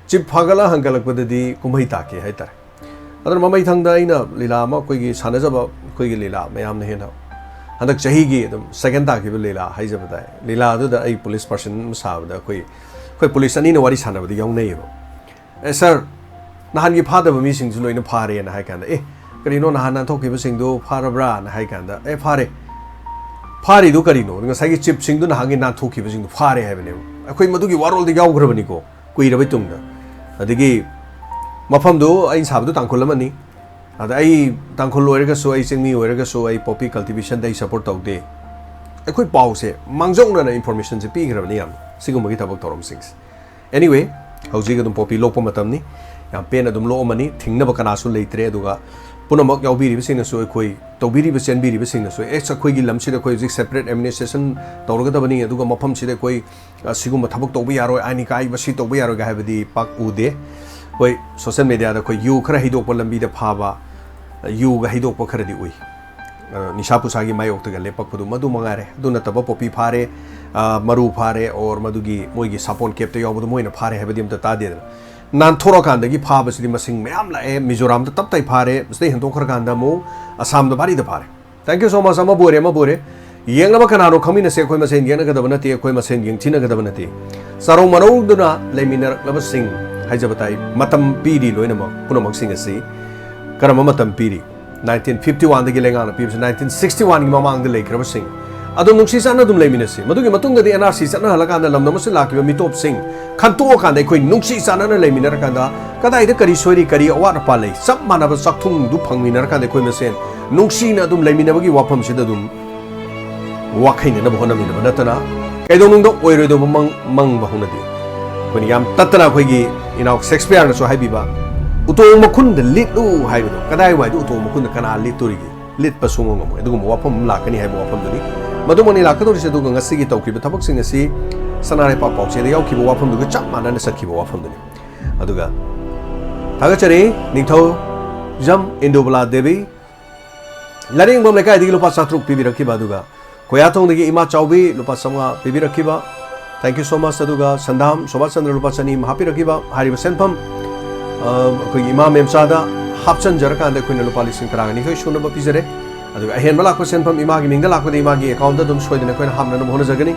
ꯆꯤꯞ ꯐꯥꯒꯠꯂ ꯍꯟꯒꯠꯂꯛꯄꯗꯗꯤ ꯀꯨꯝꯍꯩ ꯇꯥꯈꯤ ꯍꯥꯏꯇꯥꯔꯦ꯫ ꯑꯗꯨꯅ ꯃꯃꯩꯊꯪꯗ ꯑꯩꯅ ꯂꯤꯂꯥ ꯑꯃ, ꯑꯩꯈꯣꯏꯒꯤ ꯁꯥꯟꯅꯖꯕ, ꯑꯩꯈꯣꯏꯒꯤ ꯂꯤꯂꯥ ꯃꯌꯥꯝꯅ ꯍꯦꯟꯅ ꯍꯟꯗꯛ ꯆꯍꯤꯒꯤ ꯑꯗꯨꯝ ꯁꯦꯀꯦꯟ ꯇꯥꯈꯤꯕ ꯂꯤꯂꯥ ꯍꯥꯏꯖꯕ ꯇꯥꯏ꯫ ꯂꯤꯂꯥ ꯑꯗꯨꯗ ꯑꯩ ꯄꯨꯂꯤꯁ ꯄꯥꯔꯁꯟ ꯑꯃ ꯁꯥꯕꯗ ꯑꯩꯈꯣꯏ, ꯑꯩꯈꯣꯏ ꯄꯨꯂꯤꯁ ꯑꯅꯤꯅ ꯋꯥꯔꯤ ꯁꯥꯟꯅꯕꯗ ꯌꯥꯎꯅꯩꯌꯦꯕ꯫ "ꯑꯦ ꯁꯥꯔ, ꯅꯍꯥꯟꯒꯤ ꯐꯥꯗꯕ ꯃꯤꯁꯤꯡꯁꯨ ꯂꯣꯏꯅ ꯐꯥꯔꯦꯅ" ꯍꯥꯏ ꯀꯥꯟꯗ, "ꯑꯦ, ꯀꯔꯤꯅꯣ ꯅꯍꯥꯟ ꯅꯥꯟꯊꯣꯛꯈꯤꯕꯁꯤꯡꯗꯣ ꯐꯥꯔꯕ꯭ꯔꯥꯅ?" ꯍꯥꯏ ꯀꯥꯟꯗ, "ꯑꯦ, ꯐꯥꯔꯦ꯫ ꯐꯥꯔꯤꯗꯨ ꯀꯔꯤꯅꯣ? ꯉꯁꯥꯏꯒꯤ ꯆꯤꯞꯁꯤꯡꯗꯨ ꯅꯍꯥꯟꯒꯤ ꯅꯥꯟꯊꯣꯛꯈꯤꯕꯁꯤꯡꯗꯨ ꯐꯥꯔꯦ" ꯍꯥꯏꯕꯅꯦꯕ꯫ ꯑꯩꯈꯣꯏ ꯃꯗꯨꯒꯤ ꯋꯥꯔꯣꯜꯗ ꯌꯥꯎꯈ꯭ꯔꯕꯅꯤꯀꯣ, ꯀꯨꯏꯔꯕꯩ ꯇꯨꯡꯗ꯫ ꯑꯗꯒꯤ ꯃꯐꯝꯗꯨ ꯑꯩꯅ ꯁꯥꯕꯗꯨ ꯇꯥꯡꯈꯨꯜ ꯑꯃꯅꯤ꯫ ꯑꯗ ꯑꯩ ꯇꯥꯡꯈꯨꯜ ꯑꯣꯏꯔꯒꯁꯨ, ꯑꯩ ꯆꯤꯡꯃꯤ ꯑꯣꯏꯔꯒꯁꯨ, ꯑꯩ ꯄꯣꯄꯤ ꯀꯜꯇꯤꯚꯦꯁꯟꯗ ꯑꯩ ꯁꯞꯄꯣꯔꯠ ꯇꯧꯗꯦ꯫ ꯑꯩꯈꯣꯏ ꯄꯥꯎꯁꯦ ꯃꯥꯡꯖꯧꯅꯅ ꯏꯟꯐꯣꯔꯃꯦꯁꯟꯁꯦ ꯄꯤꯈ꯭ꯔꯕꯅꯤ ꯌꯥꯝꯅ, ꯁꯤꯒꯨꯝꯕꯒꯤ ꯊꯕꯛ ꯊꯧꯔꯝꯁꯤꯡꯁꯦ꯫ ꯑꯦꯅꯤꯋꯦ, ꯍꯧꯖꯤꯛ ꯑꯗꯨꯝ ꯄꯣꯄꯤ ꯂꯣꯛꯄ ꯃꯇꯝꯅꯤ꯫ ꯌꯥꯝ ꯄꯦꯟꯅ ꯑꯗꯨꯝ ꯂꯣꯛꯑꯝꯃꯅꯤ, ꯊꯤꯡꯅꯕ ꯀꯅꯥꯁꯨ ꯂꯩꯇ꯭ꯔꯦ꯫ ꯑꯗꯨꯒ ꯄꯨꯝꯅꯃꯛ ꯌꯥꯎꯕꯤꯔꯤꯕꯁꯤꯡꯅꯁꯨ, ꯑꯩꯈꯣꯏ ꯇꯧꯕꯤꯔꯤꯕ, ꯆꯦꯟꯕꯤꯔꯤꯕꯁꯤꯡꯅꯁꯨ, "ꯑꯦꯁ, ꯑꯩꯈꯣꯏꯒꯤ ꯂꯝꯁꯤꯗ ꯑꯩꯈꯣꯏ ꯍꯧꯖꯤꯛ ꯁꯦꯄꯔꯦꯠ ꯑꯦꯗꯃꯤꯅꯤꯁꯇ꯭ꯔꯦꯁꯟ ꯇꯧꯔꯒꯗꯕꯅꯤ, ꯑꯗꯨꯒ ꯃꯐꯝꯁꯤꯗ ꯑꯩꯈꯣꯏ, ꯑ, ꯁꯤꯒꯨꯝꯕ ꯊꯕꯛ ꯇꯧꯕ ꯌꯥꯔꯣꯏ, ꯑꯥꯏꯟ ꯀꯥꯏꯕ ꯁꯤ ꯇꯧꯕ ꯌꯥꯔꯣꯏꯒ" ꯍꯥꯏꯕꯗꯤ ꯄꯥꯛ ꯎꯗꯦ꯫ ꯍꯣꯏ, ꯁꯣꯁꯦꯜ ꯃꯦꯗꯤꯌꯥꯗ ꯑꯩꯈꯣꯏ ꯌꯨ ꯈꯔ ꯍꯩꯗꯣꯛꯄ ꯂꯝꯕꯤꯗ ꯐꯥꯕ, ꯑ, ꯌꯨꯒ ꯍꯩꯗꯣꯛꯄ ꯈꯔꯗꯤ ꯎꯏ꯫ ꯑ, ꯅꯤꯁꯥ ꯄꯨꯁꯥꯒꯤ ꯃꯥꯌꯣꯛꯇꯒ ꯂꯦꯞꯄꯛꯄꯗꯨ ꯃꯗꯨ ꯃꯉꯥꯏꯔꯦ꯫ ꯑꯗꯨ ꯅꯠꯇꯕ ꯄꯣꯄꯤ ꯐꯥꯔꯦ, ꯑ, ꯃꯔꯨ ꯐꯥꯔꯦ, or ꯃꯗꯨꯒꯤ ꯃꯣꯏꯒꯤ ꯁꯥꯄꯣꯟ ꯀꯦꯞꯇ ꯌꯥꯎꯕꯗꯨ ꯃꯣꯏꯅ ꯐꯥꯔꯦ ꯍꯥꯏꯕꯗꯤ ꯑꯝꯇ ꯇꯥꯗꯦꯗꯅ꯫ ꯅꯥꯟꯊꯣꯔꯛꯀꯥꯟꯗꯒꯤ ꯐꯥꯕꯁꯤꯗꯤ ꯃꯁꯤꯡ ꯃꯌꯥꯝ ꯂꯥꯛꯑꯦ꯫ ꯃꯤꯖꯣꯔꯥꯝꯗ ꯇꯞ ꯇꯥꯏ ꯐꯥꯔꯦ, ꯃꯁꯤꯗꯩ ꯍꯦꯟꯗꯣꯛꯈ꯭ꯔꯀꯥꯟꯗ ꯑꯃꯨꯛ ꯑꯁꯥꯝꯗ ꯚꯥꯔꯤꯗ ꯐꯥꯔꯦ꯫ Thank you so much꯫ ꯑꯃꯕꯨ ꯑꯣꯏꯔꯦ, ꯑꯃꯕꯨ ꯑꯣꯏꯔꯦ, ꯌꯦꯡꯅꯕ ꯀꯅꯥꯅꯣ ꯈꯪꯃꯤꯟꯅꯁꯦ꯫ ꯑꯩꯈꯣꯏ ꯃꯁꯦꯟ ꯌꯦꯡꯅꯒꯗꯕ ꯅꯠꯇꯦ, ꯑꯩꯈꯣꯏ ꯃꯁꯦꯟ ꯌꯦꯡꯊꯤꯅꯒꯗꯕ ꯅꯠꯇꯦ꯫ ꯆꯥꯔꯧ ꯃꯔꯧꯗꯨꯅ ꯂꯩꯃꯤꯟꯅꯔꯛꯂꯕꯁꯤꯡ ꯍꯥꯏꯖꯕ ꯇꯥꯏ, ꯃꯇꯝ ꯄꯤꯔꯤ ꯂꯣꯏꯅꯃꯛ, ꯄꯨꯝꯅꯃꯛꯁꯤꯡ ꯑꯁꯤ꯫ ꯀꯔꯝꯕ ꯃꯇꯝ ꯄꯤꯔꯤ? ꯅꯥꯏꯟꯇꯤꯟ ꯐꯤꯐꯇꯤ ꯋꯥꯟꯗꯒꯤ ꯂꯩꯉꯥꯛꯅ ꯄꯤꯕꯁꯤ, ꯅꯥꯏꯟꯇꯤꯟ ꯁꯤꯛꯁꯇꯤ ꯋꯥꯟꯒꯤ ꯃꯃꯥꯡꯗ ꯂꯩꯈ꯭ꯔꯕꯁꯤꯡ ꯑꯗꯨꯝ ꯅꯨꯡꯁꯤ ꯆꯥꯟꯅ ꯑꯗꯨꯝ ꯂꯩꯃꯤꯟꯅꯁꯤ꯫ ꯃꯗꯨꯒꯤ ꯃꯇꯨꯡꯗꯗꯤ ꯑꯦꯟ ꯑꯥꯔ ꯁꯤ ꯆꯠꯅꯍꯜꯂꯀꯥꯟꯗ ꯂꯝꯗꯝ ꯑꯁꯤꯗ ꯂꯥꯛꯈꯤꯕ ꯃꯤꯇꯣꯞꯁꯤꯡ ꯈꯟꯇꯣꯛꯑꯀꯥꯟꯗ ꯑꯩꯈꯣꯏ ꯅꯨꯡꯁꯤ ꯆꯥꯟꯅꯅ ꯂꯩꯃꯤꯟꯅꯔꯀꯥꯟꯗ ꯀꯗꯥꯏꯗ ꯀꯔꯤ ꯁꯣꯏꯔꯤ, ꯀꯔꯤ ꯑꯋꯥꯠ ꯑꯄꯥ ꯂꯩ, ꯆꯞ ꯃꯥꯟꯅꯕ ꯆꯥꯛꯊꯨꯡꯗꯨ ꯐꯪꯃꯤꯟꯅꯔꯀꯥꯟꯗ ꯑꯩꯈꯣꯏ ꯃꯁꯦꯟ ꯅꯨꯡꯁꯤꯅ ꯑꯗꯨꯝ ꯂꯩꯃꯤꯟꯅꯕꯒꯤ ꯋꯥꯐꯝꯁꯤꯗ ꯑꯗꯨꯝ ꯋꯥꯈꯩꯅꯅꯕ ꯍꯣꯠꯅꯃꯤꯟꯅꯕ ꯅꯠꯇꯅ ꯀꯩꯗꯧꯅꯨꯡꯗ ꯑꯣꯏꯔꯣꯏꯗꯧꯕ ꯃꯪ ꯃꯪꯕ ꯍꯧꯅꯗꯦ꯫ ꯑꯩꯈꯣꯏꯅ ꯌꯥꯝ ꯇꯠꯇꯅ ꯑꯩꯈꯣꯏꯒꯤ ꯏꯅꯥꯎ ꯁꯦꯛꯁꯄꯤꯌꯔꯅꯁꯨ ꯍꯥꯏꯕꯤꯕ, "ꯎꯇꯣꯡ ꯃꯈꯨꯟꯗ ꯂꯤꯠꯂꯨ" ꯍꯥꯏꯕꯗꯣ, ꯀꯗꯥꯏꯋꯥꯏꯗ ꯎꯇꯣꯡ ꯃꯈꯨꯟꯗ ꯀꯅꯥ ꯂꯤꯠꯇꯣꯔꯤꯒꯦ? ꯂꯤꯠꯄ ꯁꯨꯡꯉꯝ ꯉꯝꯃꯣꯏ꯫ ꯑꯗꯨꯒꯨꯝꯕ ꯋꯥꯐꯝ ꯑꯃ ꯂꯥꯛꯀꯅꯤ ꯍꯥꯏꯕ ꯋꯥꯐꯝꯗꯨꯅꯤ꯫ ꯃꯗꯨꯃꯛꯅꯤ ꯂꯥꯛꯀꯗꯧꯔꯤꯁꯦ꯫ ꯑꯗꯨꯒ ꯉꯁꯤꯒꯤ ꯇꯧꯈꯤꯕ ꯊꯕꯛꯁꯤꯡ ꯑꯁꯤ ꯁꯅꯥꯔꯩꯄꯥꯛ ꯄꯥꯎꯆꯦꯗ ꯌꯥꯎꯈꯤꯕ ꯋꯥꯐꯝꯗꯨꯒ ꯆꯞ ꯃꯥꯟꯅꯅ ꯆꯠꯈꯤꯕ ꯋꯥꯐꯝꯗꯨꯅꯤ꯫ ꯑꯗꯨꯒ ꯊꯥꯒꯠꯆꯔꯤ ꯅꯤꯡꯊꯧꯖꯝ ꯏꯟꯗꯨꯕꯂꯥ ꯗꯦꯕꯤ, ꯂꯥꯏꯔꯦꯡꯕꯝ ꯂꯩꯀꯥꯏꯗꯒꯤ ꯂꯨꯄꯥ ꯆꯥꯇ꯭ꯔꯨꯛ ꯄꯤꯕꯤꯔꯛꯈꯤꯕ, ꯑꯗꯨꯒ ꯀꯣꯌꯥꯊꯣꯡꯗꯒꯤ ꯏꯃꯥ ꯆꯥꯎꯕꯤ ꯂꯨꯄꯥ ꯆꯥꯝꯃꯉꯥ ꯄꯤꯕꯤꯔꯛꯈꯤꯕ, thank you so much꯫ ꯑꯗꯨꯒ ꯁꯟꯗꯥꯝ ꯁꯣꯚꯥꯆꯟꯗ꯭ꯔ ꯂꯨꯄꯥ ꯆꯅꯤ ꯑꯃ ꯍꯥꯞꯄꯤꯔꯛꯈꯤꯕ, ꯍꯥꯏꯔꯤꯕ ꯁꯦꯟꯐꯝ, ꯑ, ꯑꯩꯈꯣꯏꯒꯤ ꯏꯃꯥ ꯃꯦꯝꯆꯥꯗ ꯍꯥꯞꯆꯟꯖꯔꯀꯥꯟꯗ ꯑꯩꯈꯣꯏꯅ ꯂꯨꯄꯥ ꯂꯤꯁꯤꯡ ꯇꯔꯥꯅꯤꯊꯣꯏ ꯁꯨꯅꯕ ꯄꯤꯖꯔꯦ꯫ ꯑꯗꯨꯒ ꯑꯍꯦꯟꯕ ꯂꯥꯛꯄ ꯁꯦꯟꯐꯝ ꯏꯃꯥꯒꯤ ꯃꯤꯡꯗ ꯂꯥꯛꯄꯗꯤ ꯏꯃꯥꯒꯤ ꯑꯦꯀꯥꯎꯟꯗ ꯑꯗꯨꯝ ꯁꯣꯏꯗꯅ ꯑꯩꯈꯣꯏꯅ ꯍꯥꯞꯅꯅꯕ ꯍꯣꯠꯅꯖꯒꯅꯤ꯫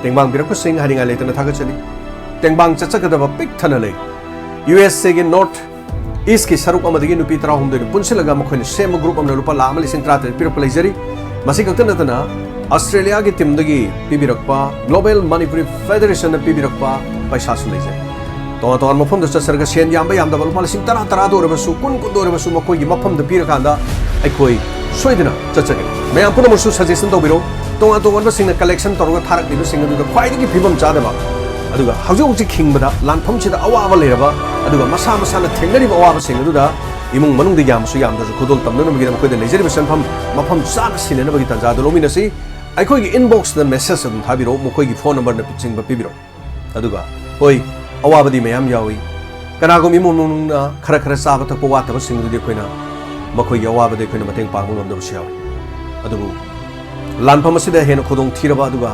ꯇꯦꯡꯕꯥꯡꯕꯤꯔꯛꯄꯁꯤꯡ ꯍꯥꯏꯅꯤꯡꯉꯥꯏ ꯂꯩꯇꯅ ꯊꯥꯒꯠꯆꯔꯤ꯫ ꯇꯦꯡꯕꯥꯡ ꯆꯠꯆꯒꯗꯕ ꯄꯤꯛ ꯊꯟꯅ ꯂꯩ꯫ ꯌꯨ ꯑꯦꯁ ꯑꯦꯒꯤ ꯅꯣꯔꯠ ꯏꯁꯀꯤ ꯁꯔꯨꯛ ꯑꯃꯗꯒꯤ ꯅꯨꯄꯤ ꯇꯔꯥꯍꯨꯝꯗꯣꯏꯅ ꯄꯨꯟꯁꯤꯜꯂꯒ ꯃꯈꯣꯏꯅ ꯁꯦꯝꯕ ꯒ꯭ꯔꯨꯞ ꯑꯃꯅ ꯂꯨꯄꯥ ꯂꯥꯈ ꯑꯃ ꯂꯤꯁꯤꯡ ꯇꯔꯥꯇꯔꯦꯠ ꯄꯤꯔꯛꯄ ꯂꯩꯖꯔꯤ꯫ ꯃꯁꯤ ꯈꯛꯇ ꯅꯠꯇꯅ ꯑꯁꯇ꯭ꯔꯦꯂꯤꯌꯥꯒꯤ ꯇꯤꯝꯗꯒꯤ ꯄꯤꯕꯤꯔꯛꯄ, ꯒ꯭ꯂꯣꯕꯦꯜ ꯃꯅꯤꯄꯨꯔꯤ ꯐꯦꯗꯔꯦꯁꯟꯅ ꯄꯤꯕꯤꯔꯛꯄ ꯄꯩꯁꯥꯁꯨ ꯂꯩꯖꯩ꯫ ꯇꯣꯉꯥꯟ ꯇꯣꯉꯥꯟꯕ ꯃꯐꯝꯗ ꯆꯠꯆꯔꯒ ꯁꯦꯟ ꯌꯥꯝꯕ ꯌꯥꯝꯗꯕ ꯂꯨꯄꯥ ꯂꯤꯁꯤꯡ ꯇꯔꯥ, ꯇꯔꯥꯗ ꯑꯣꯏꯔꯕꯁꯨ, ꯀꯨꯟ, ꯀꯨꯟꯗ ꯑꯣꯏꯔꯕꯁꯨ ꯃꯈꯣꯏꯒꯤ ꯃꯐꯝꯗ ꯄꯤꯔꯀꯥꯟꯗ ꯑꯩꯈꯣꯏ ꯁꯣꯏꯗꯅ ꯆꯠꯆꯒꯅꯤ꯫ ꯃꯌꯥꯝ ꯄꯨꯝꯅꯃꯛꯁꯨ ꯁꯖꯦꯁꯟ ꯇꯧꯕꯤꯔꯣ꯫ ꯇꯣꯉꯥꯟ ꯇꯣꯉꯥꯟꯕꯁꯤꯡꯅ ꯀꯂꯦꯛꯁꯟ ꯇꯧꯔꯒ ꯊꯥꯔꯛꯂꯤꯕꯁꯤꯡ ꯑꯗꯨꯗ ꯈ꯭ꯋꯥꯏꯗꯒꯤ ꯐꯤꯕꯝ ꯆꯥꯗꯕ, ꯑꯗꯨꯒ ꯍꯧꯖꯤꯛ ꯍꯧꯖꯤꯛ ꯍꯤꯡꯕꯗ ꯂꯥꯟꯐꯝꯁꯤꯗ ꯑꯋꯥꯕ ꯂꯩꯔꯕ, ꯑꯗꯨꯒ ꯃꯁꯥ ꯃꯁꯥꯅ ꯊꯦꯡꯅꯔꯤꯕ ꯑꯋꯥꯕꯁꯤꯡ ꯑꯗꯨꯗ ꯏꯃꯨꯡ ꯃꯅꯨꯡꯗ ꯌꯥꯝꯃꯁꯨ ꯌꯥꯝꯗ꯭ꯔꯁꯨ ꯈꯨꯗꯣꯜ ꯇꯝꯅꯅꯕꯒꯤꯗꯃꯛ ꯃꯈꯣꯏꯗ ꯂꯩꯖꯔꯤꯕ ꯁꯦꯟꯐꯝ ꯃꯐꯝ ꯆꯥꯅ ꯁꯤꯟꯅꯅꯕꯒꯤ ꯇꯥꯟꯖꯥ ꯑꯗꯨ ꯂꯧꯃꯤꯟꯅꯁꯤ꯫ ꯑꯩꯈꯣꯏꯒꯤ ꯏꯟꯕꯣꯛꯁꯇ ꯃꯦꯁꯦꯖ ꯑꯗꯨꯝ ꯊꯥꯕꯤꯔꯛꯎ, ꯃꯈꯣꯏꯒꯤ ꯐꯣꯟ ꯅꯝꯕꯔꯅꯆꯤꯡꯕ ꯄꯤꯕꯤꯔꯛꯎ꯫ ꯑꯗꯨꯒ ꯍꯣꯏ, ꯑꯋꯥꯕꯗꯤ ꯃꯌꯥꯝ ꯌꯥꯎꯏ꯫ ꯀꯅꯥꯒꯨꯝꯕ ꯏꯃꯨꯡ ꯃꯅꯨꯡꯅ ꯈꯔ ꯈꯔ ꯆꯥꯕ ꯊꯛꯄ ꯋꯥꯠꯇꯕꯁꯤꯡꯗꯨꯗꯤ ꯑꯩꯈꯣꯏꯅ ꯃꯈꯣꯏꯒꯤ ꯑꯋꯥꯕꯗ ꯑꯩꯈꯣꯏꯅ ꯃꯇꯦꯡ ꯄꯥꯡꯕ ꯉꯝꯗꯕꯁꯨ ꯌꯥꯎꯏ꯫ ꯑꯗꯨꯕꯨ ꯂꯥꯟꯐꯝ ꯑꯁꯤꯗ ꯍꯦꯟꯅ ꯈꯨꯗꯣꯡ ꯊꯤꯔꯕ ꯑꯗꯨꯒ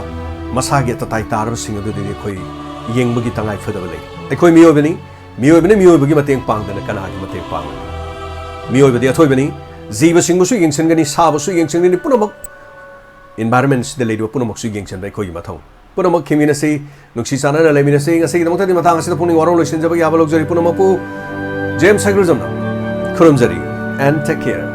ꯃꯁꯥꯒꯤ ꯑꯇꯇꯥꯏ ꯇꯥꯔꯕꯁꯤꯡ ꯑꯗꯨꯗꯤ ꯑꯩꯈꯣꯏ ꯌꯦꯡꯕꯒꯤ ꯇꯉꯥꯏ ꯐꯗꯕ ꯂꯩ꯫ ꯑꯩꯈꯣꯏ ꯃꯤꯑꯣꯏꯕꯅꯤ, ꯃꯤꯑꯣꯏꯕꯅ ꯃꯤꯑꯣꯏꯕꯒꯤ ꯃꯇꯦꯡ ꯄꯥꯡꯗꯅ ꯀꯅꯥꯒꯤ ꯃꯇꯦꯡ ꯄꯥꯡꯒꯅꯤ? ꯃꯤꯑꯣꯏꯕꯗꯤ ꯑꯊꯣꯏꯕꯅꯤ, ꯖꯤꯕꯁꯤꯡꯕꯨꯁꯨ ꯌꯦꯡꯁꯤꯟꯒꯅꯤ, ꯁꯥꯕꯨꯁꯨ ꯌꯦꯡꯁꯤꯟꯒꯅꯤ, ꯄꯨꯝꯅꯃꯛ, ꯏꯟꯚꯥꯏꯔꯟꯃꯦꯟꯁꯤꯗ ꯂꯩꯔꯤꯕ ꯄꯨꯝꯅꯃꯛꯁꯨ ꯌꯦꯡꯁꯤꯟꯕ ꯑꯩꯈꯣꯏꯒꯤ ꯃꯊꯧ꯫ ꯄꯨꯝꯅꯃꯛ ꯊꯤꯃꯤꯟꯅꯁꯤ, ꯅꯨꯡꯁꯤ ꯆꯥꯟꯅꯅ ꯂꯩꯃꯤꯟꯅꯁꯤ꯫ ꯉꯁꯤꯒꯤꯗꯃꯛꯇꯗꯤ ꯃꯇꯥꯡ ꯑꯁꯤꯗ ꯄꯨꯛꯅꯤꯡ ꯋꯥꯔꯧ ꯂꯣꯏꯁꯤꯟꯖꯕꯒꯤ ꯌꯥꯕ ꯂꯧꯖꯔꯤ꯫ ꯄꯨꯝꯅꯃꯛꯄꯨ ꯖꯦꯝꯁ ꯁꯥꯏꯀ꯭ꯔꯤꯖꯝꯅ ꯈꯨꯔꯨꯝꯖꯔꯤ꯫ And take care.